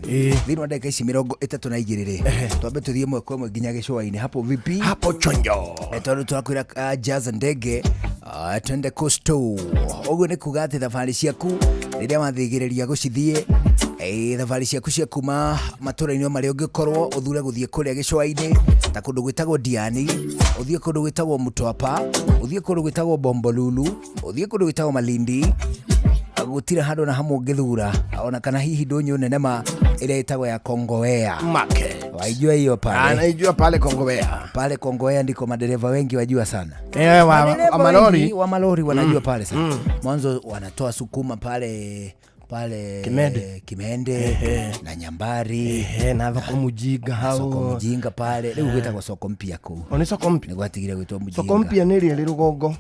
Thĩinĩ wa ndagĩka ici 32 rĩ, twambe tũthiĩ ĩmwe kwa ĩmwe nginya gĩcũa-inĩ. Hapo vipi? Hapo chonjo. Tondũ twakwĩra, Jazz Ndege, twende coastal. Ũguo nĩ kuga atĩ thabarĩ ciaku Rĩrĩa wathĩgĩrĩria gũcithiĩ thabarĩ ciaku cia kuma matũra-inĩ marĩa ũngĩkorwo ũthure gũthiĩ kũrĩa gĩcũa-inĩ ta kũndũ gwĩtagwo Diani, ũthiĩ kũndũ gwĩtagwo Mtwapa, ũthiĩ kũndũ gwĩtagwo Bombolulu, ũthiĩ kũndũ gwĩtagwo Malindi, gũtirĩ handũ na hamwe ũngĩthura ona kana hihi ndũnyũ nene ma ĩrĩa ĩtagwo ya Kongowea Market. Waijua hiyo pale. Anaijua pale Kongowea. Pale Kongowea ndiko madereva wengi wajua sana. Wa malori. Wengi wa malori wanajua pale sana. Mwanzo wanatoa sukuma pale pale Kimende, Kimende na Nyambari na soko Mujinga hau. Soko Mujinga pale rĩu gwĩtagwo soko mpya kũu. O nĩ soko mpya. Nĩ gwatigire gwĩtwo Mujinga. Soko mpya nĩ ĩrĩa ĩrĩ rũgongo.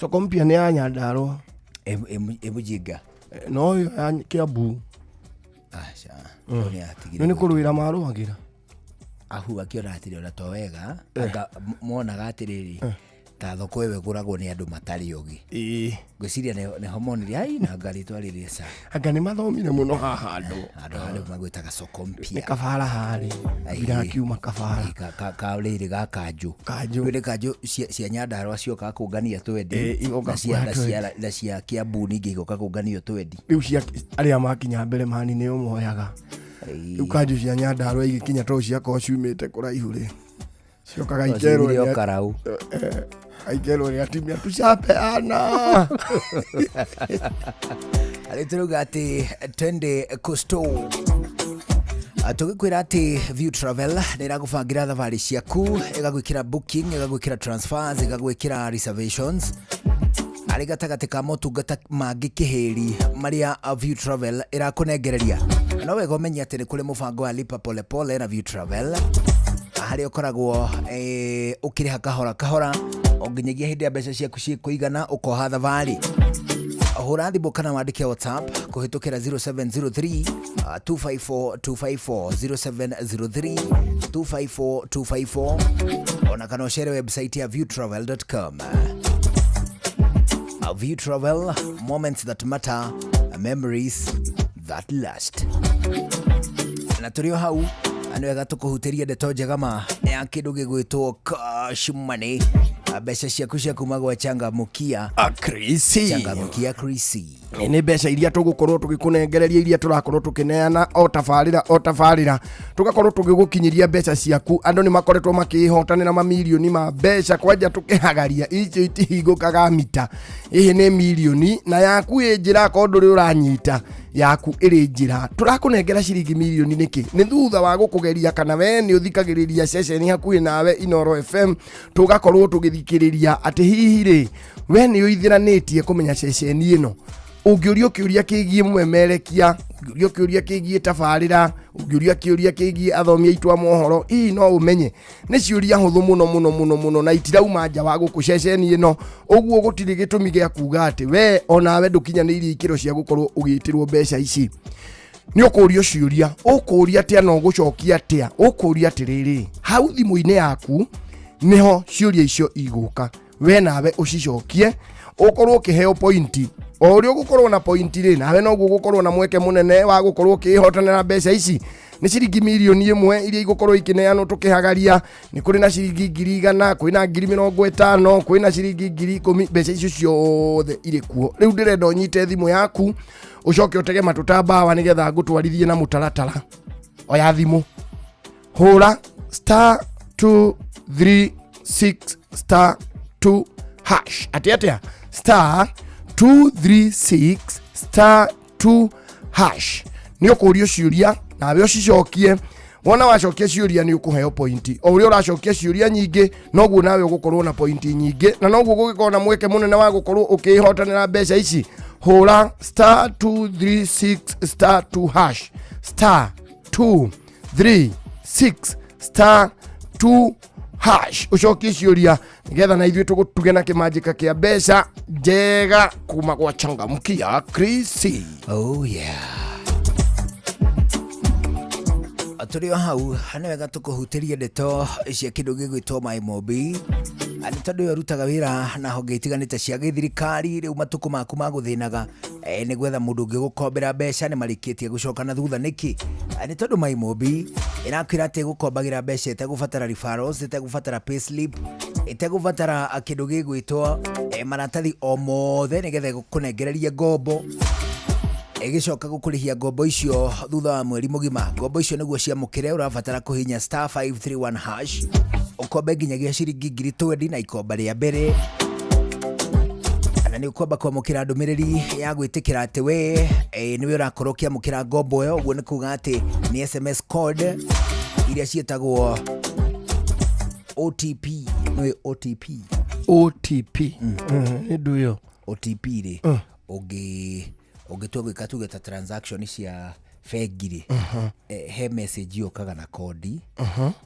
Soko mpya nĩ ya Nyandarua. E Mujinga. No ĩyo ya Kiambu. Aca. Nĩ yatigire. Nĩ kũrũĩra marũagĩra. Ahu akiona atĩrĩ ona to wega anga monaga atĩrĩrĩ ta thoko ĩyo ĩgũragwo nĩ andũ matarĩ ogĩ. Ngwĩciria nĩho monire ai na ngari twarĩrĩ ca. Anga nĩ mathomire mũno haha andũ. Andũ harĩa magwĩtaga soko mpya. Nĩ kabara harĩ. Irakiuma kabara. Kaũrĩrĩ ga kanjũ. Kanjũ. Rĩu nĩ kanjũ cia Nyandarua ciokaga kũngania twendi. Na cia Kiambu ningĩ igoka kũnganio twendi. Rĩu cia arĩa makinya mbere mani nĩo moyaga. Rĩu kanjũ cia Nyandarua igĩkinya tondũ ciakorwo ciumĩte kũraihu rĩ. Ciokaga ikerwo nĩ karau. Aikerwo nĩ atumia tucapeana. Arĩ tũrauga atĩ twende Coastal. Tũgĩkwĩra atĩ View Travel nĩ ĩragũbangĩra thabarĩ ciaku, ĩgagwĩkĩra booking, ĩgagwĩkĩra transfers, ĩgagwĩkĩra reservations. Arĩ gatagatĩ ka motungata mangĩ kĩhĩri marĩa View Travel ĩrakũnengereria. No wega ũmenye atĩ nĩ kũrĩ mũbango wa lipa pole pole na View Travel harĩa ũkoragwo ũkĩrĩha kahora kahora o nginyagia hĩndĩ ya mbeca ciaku cikũigana ũkoha thabarĩ. Hũra thimũ kana wandĩke WhatsApp kũhĩtũkĩra 0703 254 254 0703 254 254 ona kana ũcere website ya viewtravel.com. View Travel, moments that matter, memories that last. Na tũrĩ o hau nĩ wega tũkũhutĩrie ndeto njega ma ya kĩndũ gĩgwĩtwo cash money, mbeca ciaku cia kuma gwa Changamkia Krisi. Changamkia Krisi. Nĩ mbeca iria tũgũkorwo tũgĩkũnengereria iria tũrakorwo tũkĩneana o tabarĩra o tabarĩra tũgakorwo tũgĩgũkinyĩria mbeca ciaku. Andũ nĩ makoretwo makĩhotanĩra mamirioni ma mbeca kwanja tũkĩhagaria icio itihingũkaga mita. Ĩhĩ nĩ mirioni na yaku ĩ njĩra akorwo ndũrĩ ũranyita yaku ĩrĩ njĩra. Tũrakũnengera ciringi mirioni nĩkĩ? Nĩ thutha wa gũkũgeria kana we nĩ ũthikagĩrĩria ceceni hakuhĩ nawe Inoro FM, tũgakorwo tũgĩthikĩrĩria atĩ hihi rĩ we nĩ ũithĩranĩtie kũmenya ceceni ĩno. Ũngĩũrio kĩũria kĩgiĩ mũmemerekia, ũngĩũrio kĩũria kĩgiĩ tabarĩra, ũngĩũria kĩũria kĩgiĩ athomi aitũ a mohoro, hihi no ũmenye. Nĩ ciũria hũthũ mũno mũno mũno mũno na itirauma nja wa gũkũ ceceni ĩno. Ũguo gũtirĩ gĩtũmi gĩa kuga atĩ we onawe ndũkinyanĩirie ikĩro cia gũkorwo ũgĩtĩrwo mbeca ici. Nĩ ũkũrio ciũria, ũkũria atĩa na ũgũcokia atĩa, ũkũria atĩrĩrĩ, hau thimũ-inĩ yaku nĩho ciũria icio igũka, we nawe ũcicokie, ũkorwo ũkĩheo pointi. O ũrĩa ũgũkorwo na pointi rĩ, nawe noguo ũgũkorwo na mweke mũnene wa gũkorwo ũkĩhotanĩra mbeca ici. Nĩ ciringi mirioni ĩmwe iria igũkorwo ikĩneanwo tũkĩhagaria. Nĩ kũrĩ na ciringi 100,000, kwĩna 50,000, kwĩna ciringi 10,000. Mbeca icio ciothe irĩ kuo. Rĩu ndĩrenda ũnyite thimũ yaku ũcoke ũtege matũ ta mbawa nĩgetha ngũtwarithie na mũtaratara. Oya thimũ, hũra star 236 star 2 hash. Atĩ atĩa? Star 236 star 2 hash. Nĩ ũkũrio ciũria nawe ũcicokie. Wona wacokia ciũria nĩ ũkũheo pointi. O ũrĩa ũracokia ciũria nyingĩ noguo nawe ũgũkorwo na pointi nyingĩ na noguo gũgĩkorwo na mweke mũnene wa gũkorwo ũkĩhotanĩra mbeca ici. Hũra star 236 star 2 hash, star 236 star 2 hash, ucokie ciũria nĩgetha na ithuĩ tũgũtuge na kĩmanjĩka kĩa mbeca njega kuma gwa Changamkia Krisi. Oh yeah. Tũrĩ o hau nĩ wega tũkũhutĩrie ndeto cia kĩndũ gĩgwĩtwo MyMobi. Nĩ tondũ ũyũ ũrutaga wĩra na honge itiganĩte cia gĩthirikari, rĩu matukũ maku ma gũthĩnaga nĩ gwetha mũndũ ũngĩ gũkombera mbeca nĩ marĩkĩtie gũcoka na thutha. Nĩkĩ? Nĩ tondũ MyMobi ĩrakwĩra atĩ ĩgũkombagĩra mbeca ĩtegũbatara referrals, ĩtegũbatara payslip, Ĩtegũbatara kĩndũ gĩgwĩtwo maratathi o mothe nĩgetha ĩkũnengererie ngombo, ĩgĩcoka gũkũrĩhia ngombo icio thutha wa mweri mũgima. Ngombo icio nĩguo ciamũkĩre ũrabatara kũhinya star 531 hash, ũkombe nginyagia ciringi 20,000 na ikomba rĩa mbere, na nĩ ũkwamba kwamũkĩra ndũmĩrĩri ya gwĩtĩkĩra atĩ we nĩwe ũrakorwo ũkĩamũkĩra ngombo ĩyo. Ũguo nĩ kuga atĩ nĩ SMS code iria ciĩtagwo OTP. Nĩ OTP? OTP nĩ ndũ ĩyo. OTP rĩ, ũngĩtua gwĩka tuge ta transaction cia bengi rĩ, he message yũkaga na kodi,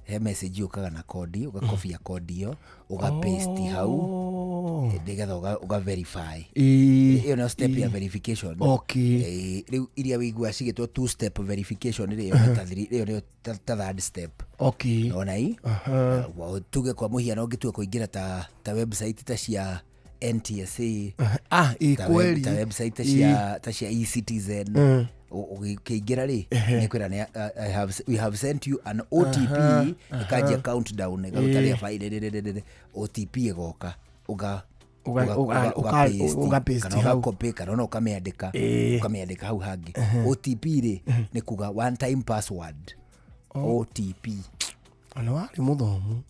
he message yũkaga na kodi, ũgakobia kodi ĩyo ũga paste hau nĩgetha ũga verify. Ĩyo nĩyo step ya verification. Rĩu iria wĩiguaga cigĩtwo two step verification rĩ, ĩyo nĩyo ta third step. Ona i tuge kwa mũhiano ũngĩtua kũingĩra ta website ta cia NTSA, kweli. Ta website ta cia eCitizen, ũkĩingĩra rĩ, nĩkwĩra we have sent you an OTP, ĩkanjia countdown ĩgagũtarĩria file, OTP ĩgoka ũga ũga paste kana hau. Ũgacopy kana ona ũkamĩandĩka, ũkamĩandĩka hau hangĩ. OTP rĩ, nĩ kuga one time password, OTP. Ona warĩ mũthomu.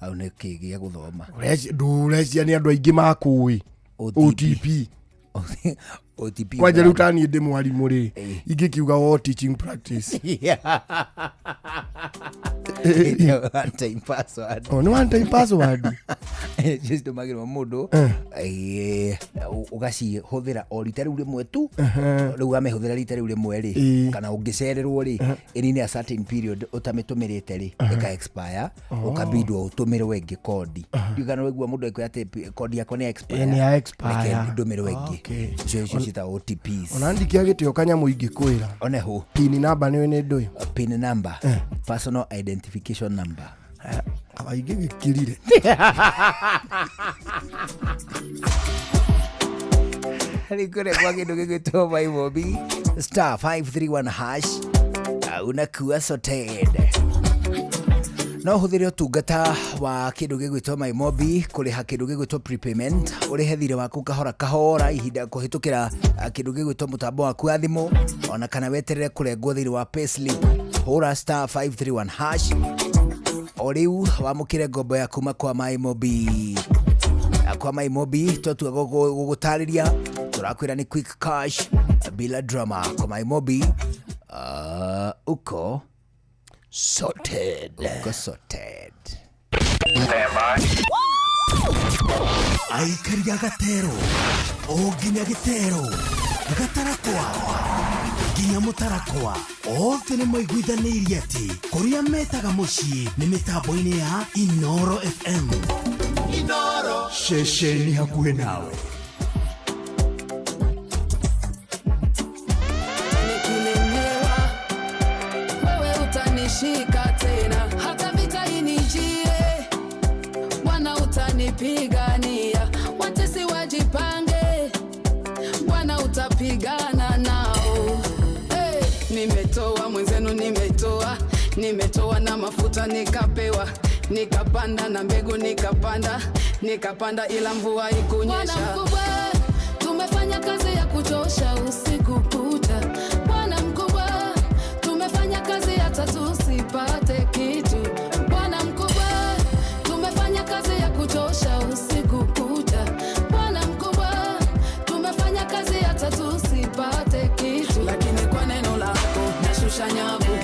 Hau nĩ kĩ gĩa gũthoma? Ndũrecia nĩ andũ aingĩ makũĩ OTP. OTP. Kwanja rĩu taniĩ ndĩ mwarimũ rĩ, ingĩkiuga wo teaching practice. One time password. Oh, nĩ one time password. Citũmagĩrwo mũndũ ũgacihũthĩra o rita rĩu rĩmwe tu. Rĩu wamĩhũthĩra rita rĩu rĩmwe rĩ, kana ũngĩcererwo rĩ, ĩnine a certain period ũtamĩtũmĩrĩte rĩ, ĩka expire, ũkabindwo ũtũmĩrwo ĩngĩ kodi. Ndiũĩ kana waigua mũndũ akiuga atĩ kodi yakwa nĩ expire. Nĩ ya expire. Reke ndũmĩrwo ĩngĩ. Icio ciĩtagwo OTPs. Ona ndikĩagĩte o kanyamũ ingĩkwĩra. One hũ. PIN number nĩwe nĩ ndũĩ? PIN number, personal identification number. Aba ingĩgĩkirire. Rĩu kũrĩa kwa kĩndũ gĩgwĩtwo Maibobi, star 531 hash, unakuwa sorted. No ũhũthĩre ũtungata wa kĩndũ gĩgwĩtwo Maimobi kũrĩha kĩndũ gĩgwĩtwo prepayment, ũrĩhe thirĩ waku kahora kahora ihinda kũhĩtũkĩra kĩndũ gĩgwĩtwo mũtambo waku wa thimũ, ona kana weterere kũrengwo thĩinĩ wa payslip. Hũra star 531 hash o rĩu wamũkĩre ngombo ya kuma kwa Maimobi. Kwa Maimobi twatua gũgũtarĩria, tũrakwĩra nĩ quick cash bila drama. Kwa Maimobi uko sorted. Uko sorted. Aikaria gatero o nginya gĩtero gatarakwa nginya mũtarakwa, othe nĩ maiguithanĩirie atĩ kũrĩa metaga mũciĩ nĩ mĩtambo-inĩ ya Inoro FM. Inoro ceceni hakuhĩ nawe. Nikilemewa wewe utanishika tena, hata vita inijie Bwana utanipigania, watesi wajipange Bwana utapigana nao. Hey, nimetoa mwenzenu, nimetoa, nimetoa na mafuta nikapewa, nikapanda na mbegu nikapanda, nikapanda ila mvua ikunyesha. Bwana mkubwa, tumefanya kazi ya kuchosha usiku kucha. Bwana mkubwa, tumefanya kazi hata tusipate kitu. Bwana mkubwa, tumefanya kazi ya kuchosha usiku kucha. Bwana mkubwa, tumefanya kazi hata tusipate kitu. Lakini kwa neno lako nashusha nyavu,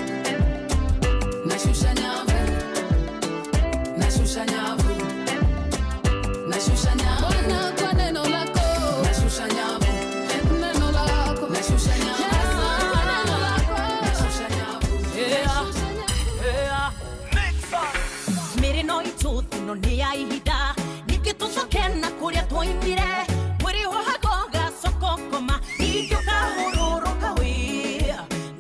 nashusha nyavu, nashusha nyavu, nashusha nyavu. Bwana kwa neno lako nashusha nyavu, neno lako nashusha nyavu. Yesu kwa neno lako nashusha nyavu. Mĩrĩ no itũthino nĩ ya ihinda ningĩ tũcoke na kũrĩa twoimire mwĩrĩ wohago gacoka ũkoma ningĩ ũkahũrũrũka wĩ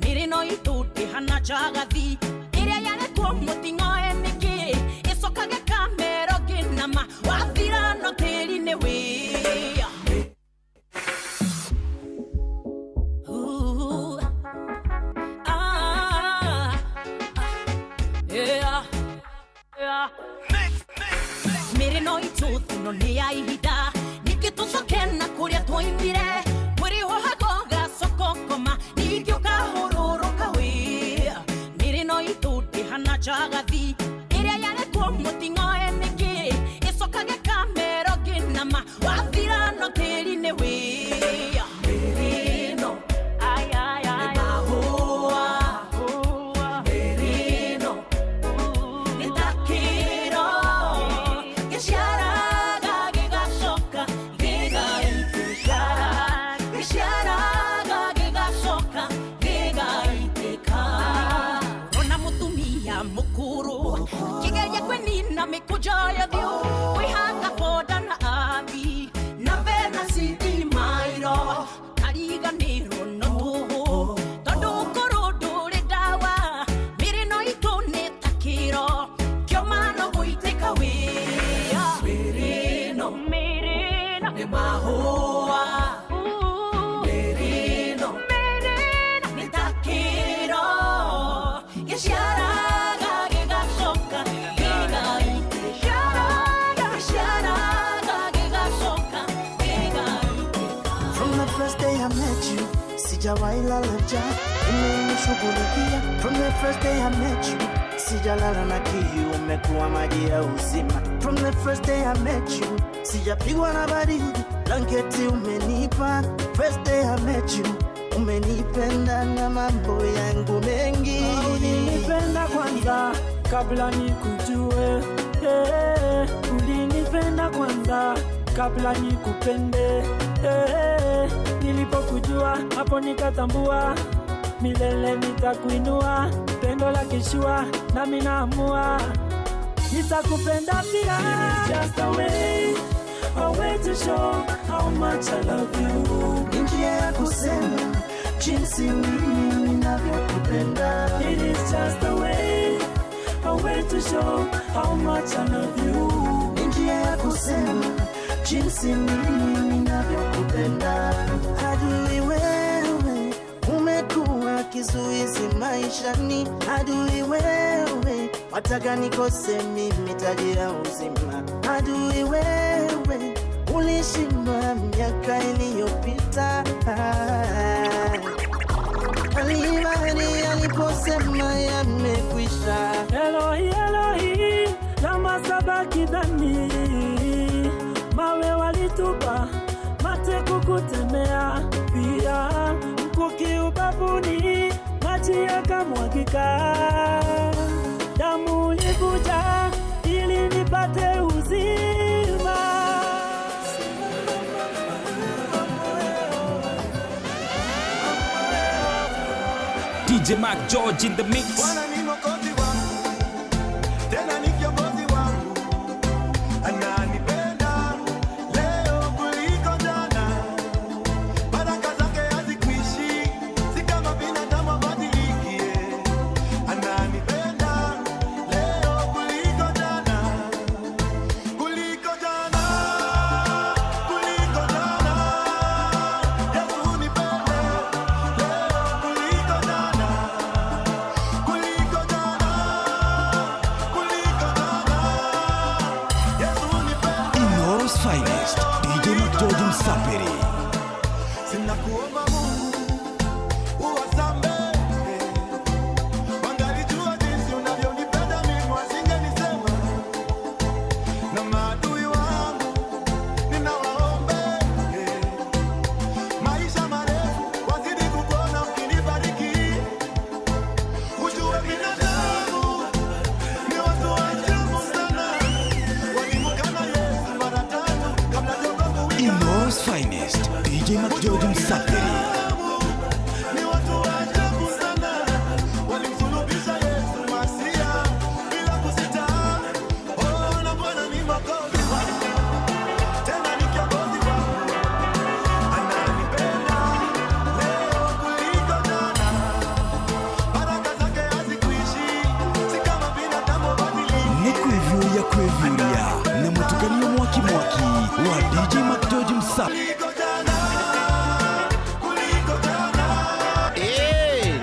mĩrĩ no itũ ndĩhana njagathi ĩrĩa yarekwo mũting'oe nĩkĩ ĩcokage kamero ngĩnama wathira no tĩri-inĩ wĩ. Ooh, ah, yeah, yeah. Ĩno nĩ ya ihinda ningĩ tũcoke na kũrĩa twoimire mwĩrĩ wohago gacoka ũkoma ningĩ ũkahũrũrũka wĩ mĩrĩ no itũ ndĩhana njagathi ĩrĩa yarekwo mũting'oe nĩkĩ ĩcokage kamero ngĩnama wathira no tĩri-inĩ wĩ mĩrĩ ĩno nĩ mahũa mĩrĩ ĩno nĩ ta kĩro gĩciaraga gĩgacoka gĩgaitĩka gĩciaraga gĩgacoka gĩgaitĩka ona mũtumia mũkũrũ akĩgeria kwĩnina mĩkũnjo ya thiũ kwĩhaka boda na abi na vena citimairo kariganĩrwo no tũhũ tondũ ũkũrũ ndũrĩ ndawa mĩrĩ no itũ nĩ ta kĩro kĩoma no gũitĩka wĩa mĩrĩ ĩno nĩ mahũa mĩrĩ ĩno nĩ ta kĩro gĩciaraga gĩgacoka gĩgaitĩka gĩciaraga gĩgacoka gĩgaitĩka. From the first day I met you, sijawahi lala njaa, umenishughulikia. From the first day I met you, sijalala na kiu, umekuwa maji ya uzima. From the first day I met you, sijapigwa na baridi, blanketi umenipa. First day I met you, umenipenda na mambo yangu mengi. Ulinipenda kwanza kabla nikujue, eh, ulinipenda kwanza kabla nikupende, eh, nilipokujua hapo nikatambua milele nitakuinua, pendo la kishua nami naamua nitakupenda pia. Just a way to show how much I love you. Ni njia ya kusema jinsi mimi ninavyokupenda. It is just a way to show how much I love you. Ni njia ya kusema jinsi mimi ninavyokupenda. Adui wewe umekuwa kizuizi maishani, adui wewe wataka nikose mimi taji ya uzima. Adui wewe ulishindwa miaka iliyopita. Alibari aliposema yamekwisha. Elohi, Elohi, lama sabakithani, mawe walitupa mate kukutemea, pia mkuki ubavuni maji yakamwagika, damu ilivuja ili nipate uzima. DJ Mark George in the mix. Bwana ni mwokozi wangu, tena ni kiongozi wangu, ananipenda leo kuliko jana. Baraka zake hazikwishi, si kama binadamu abadilikie. Ananipenda leo kuliko jana, kuliko jana, kuliko jana. Yesu unipende leo kuliko jana, kuliko jana, kuliko jana. Yesu unipende. Inoro's finest, DJ McGeorge Msapiri. Sina kuomba Mungu uwasamehe, wangalijua jinsi unavyonipenda mimi wasingenisema. Na maadui wangu ninawaombe, maisha marefu wazidi kukuona ukinibariki. Ujue binadamu ni watu wa ajabu sana, walimkana Yesu mara tatu kabla jogoo kuwika. Inoro's finest, DJ McGeorge Msapiri. Ni watu wa ajabu sana, walimsulubisha Yesu Masia bila kusita. Oh, na Bwana ni mwokozi wangu, tena ni kiongozi wangu, ananipenda leo kuliko jana. Baraka zake hazikwishi, si kama binadamu badiliki. Nĩ kwĩviũria kwĩviũria na mũtukanio mwaki mwaki wa DJ McGeorge Msapiri. Kuliko jana, kuliko jana.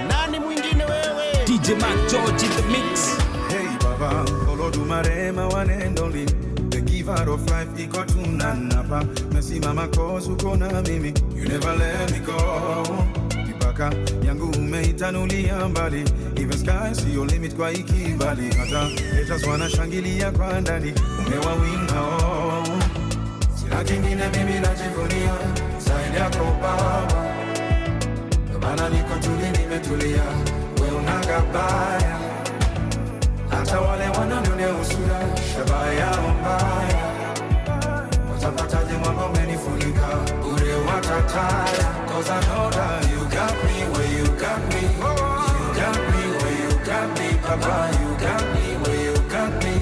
Nani mwingine wewe? DJ Mark George in the mix. Hey Baba, Olodumare, my one and only. The giver River of life iko tunanapa. Mesimama cause uko na mimi. You never let me go. Mipaka yangu umeitanulia mbali. Even sky siyo limit kwa ikibali. Hata haters wanashangilia kwa ndani. Umewawinga oh. Sina kingine mimi najivunia zaidi yako Baba. Ndio maana niko tuli nimetulia, we unagabaya. Hata wale wananionea usura, shabaha yao mbaya. Watapataje mwamba umenifunika, bure watataya. 'Cause I know that you got me where you got me. You got me where you got me, Papa. You got me where you got me.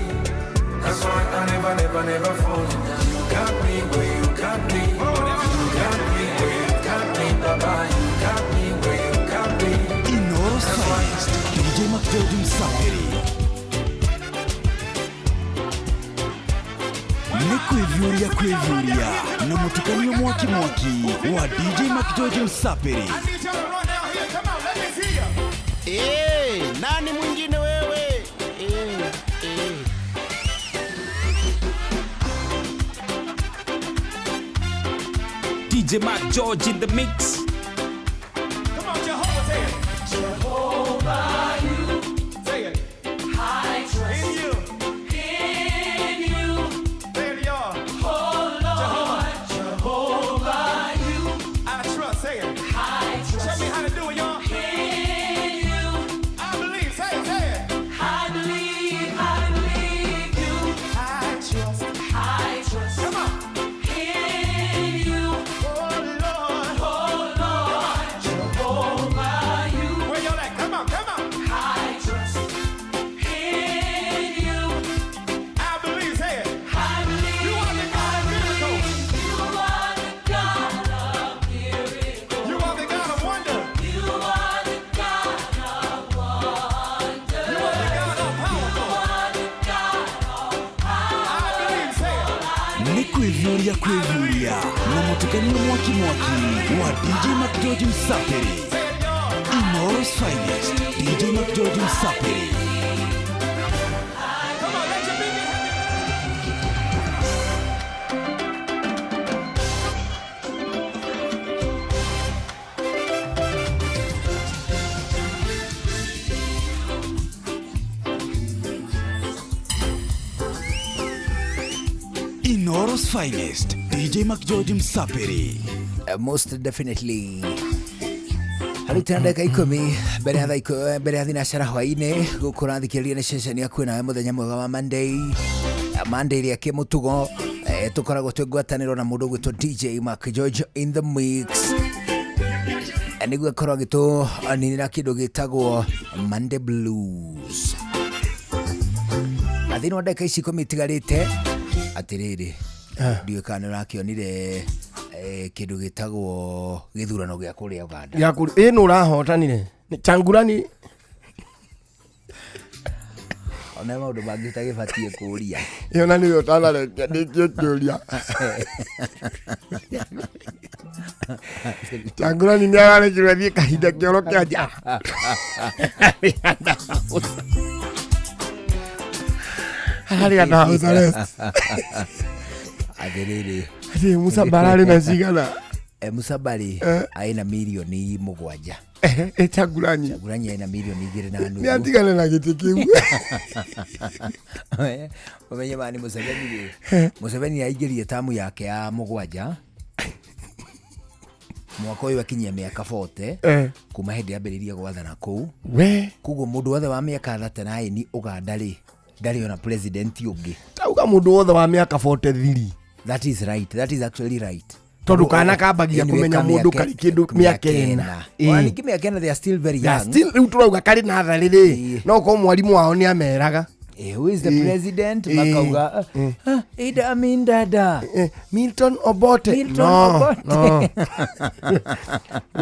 That's why I never, never, never fall. You got me where you got me. You got me where you got me, Papa. You got me where you got me. Inoro's finest, DJ McGeorge Msafiri. Nĩ kwĩviũria kwĩviũria na mũtukanio mwaki mwaki wa DJ McGeorge Msafiri. Eh, nani mwingine wewe? Eh, eh. DJ Mark George in the mix. Come on, Jehovah, say it. Jehovah, you say it. I trust in you. In you. There you are. Oh Lord, Jehovah, you. I trust, say it. I trust. Show me how to do it, y'all. In you. I believe, say it, say it. I believe you. I trust. I trust. Come on. In you. Oh Lord. Oh Lord, Jehovah, you. Where y'all at? Come on, come on. I trust in you. I believe, say it. I believe. You are the God of miracles. You are the God of miracles. You are the God of wonder. You are the God of wonder. You are the God of powerful. You are the God of I believe, say it. Nĩ kwĩviũria kwĩviũria na mũtukanio mwaki mwaki wa DJ McGeorge Msafiri. Inoro's finest, DJ McGeorge Msafiri. Come on, let your feet get heavy. Inoro's finest, DJ McGeorge Msafiri. Most definitely harä tena ndagä ikå mbere ya thaa mbere ya thinacara hwainä gå kå rathikä rä ria nä ceceni yakuä nawe må thenya mwega wa Monday. Monday ä rä a kä må tugo tå koragwo twä ngwatanä ro na må ndå gwä two DJ Mark George in the mix. Nä guo akorwo agä tå ninä ra kä ndå gä tagwo Monday Blues na thä inä wa ndagä ici ikå itigarä te atä rä rä ndiå kana nä å rakĩonire kä ndå gä tagwo gä thurano gä a kå rä a Uganda. Ya kuri ĩ nũ ũrahotanire Nĩ Changurani. Ona maå ndå mangä tagä batiä kå ria. Ĩyo na nĩwe ũtanarekia ndĩkie kĩũria. Changurani nĩ ararekirwo athiĩ kahinda kĩoro kĩa nja. Harĩ ana house arrest. Atĩrĩrĩ. Atĩ Musa Bararĩ na cigana? Musa Barĩ aĩna mirioni 7. Ĩ Changurani. Changurani aĩna mirioni 2 na nuthu. Nĩ atigane na gĩtĩ kĩu. Ũmenye mani Museveni rĩ, Museveni aingĩrire tamu yake ya 7 mwaka ũyũ akinyia mĩaka 40 kuma hĩndĩ ambĩrĩrie gwathana kũu. We. Koguo mũndũ wothe wa mĩaka 39 Uganda rĩ ndarĩ ona president ũngĩ. Tauga mũndũ wothe wa mĩaka 43. That is right. That is actually right. Tondũ kana kambagia Anyway, kũmenya ka mũndũ karĩ kĩndũ mĩaka 4. Ona ningĩ mĩaka 4 they are still very They are young. still rĩu tũrauga karĩ natharĩ rĩ no korwo mwarimũ wao nĩ ameraga. Who is the president? Makauga Idi Amin Dada. Milton Obote. Milton No, Obote. no.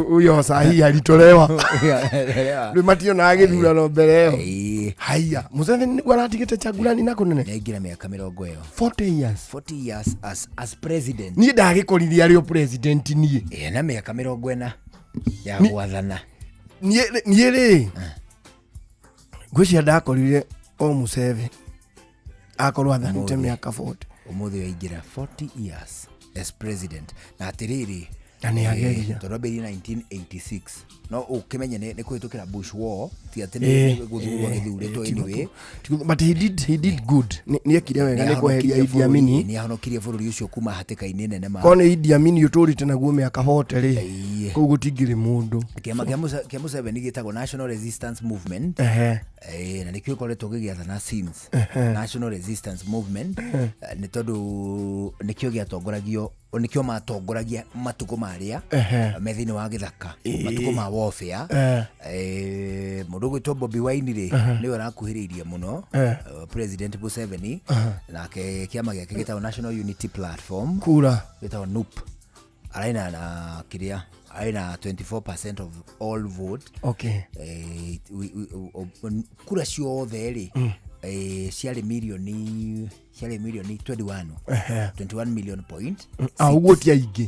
Huyo sahi alitolewa. Rĩu mationaga gĩthurano mbere ĩyo. Haiya, Museveni nĩguo aratigĩte Changurani na kũnene. Nĩaingĩra mĩaka 20 ĩyo. 40 years. 40 years as president. Niĩ ndagĩkorire arĩ o president niĩ. Na mĩaka 40 ya gwathana. Niĩ rĩ ngwĩciria ndakorire o Museveni akorwo athanĩte mĩaka 40. Ũmũthĩ aingĩra 40 years as president na atĩrĩrĩ, Na nĩ ageria. Tondũ ambĩrĩirie 1986, no ũkĩmenye nĩ kũhĩtũkĩra Bush war, ti atĩ Eh, nĩ gũthurwo eh, gĩthurĩtwo. eh, Anyway, but he did good. Nĩ ekire wega nĩ kweheria Idi Amini. Nĩ ahonokirie bũrũri ũcio kuma hatĩka-inĩ nene ma. Korwo nĩ Idi Amini ũtũrĩte naguo mĩaka 40 rĩ, kũu gũtingĩrĩ mũndũ. Kĩama kĩa Museveni gĩtagwo National Resistance Movement. Ehe. Na nĩkĩo ĩkoretwo gĩgĩathana since. Ehe. National Resistance Movement. Ehe. Nĩ tondũ nĩkĩo gĩatongoragio, nĩkĩo matongoragia matukũ marĩa Ehe. me thĩinĩ wa gĩthaka, Ĩĩ. matukũ ma warfare. Eh. Mũndũ ũgwĩtwo Bobi Wine rĩ, Ehe. nĩwe ũrakuhĩrĩirie mũno Eh. President Museveni. Ehe. Nake kĩama gĩake gĩtagwo National Unity Platform, Kura. Gĩtagwo NUP. Araina na kĩrĩa, araina 24% of all vote. Okay. Kura ciothe rĩ, ciarĩ mirioni 21. Ehe. 21 million point. Ah, ũguo ti aingĩ.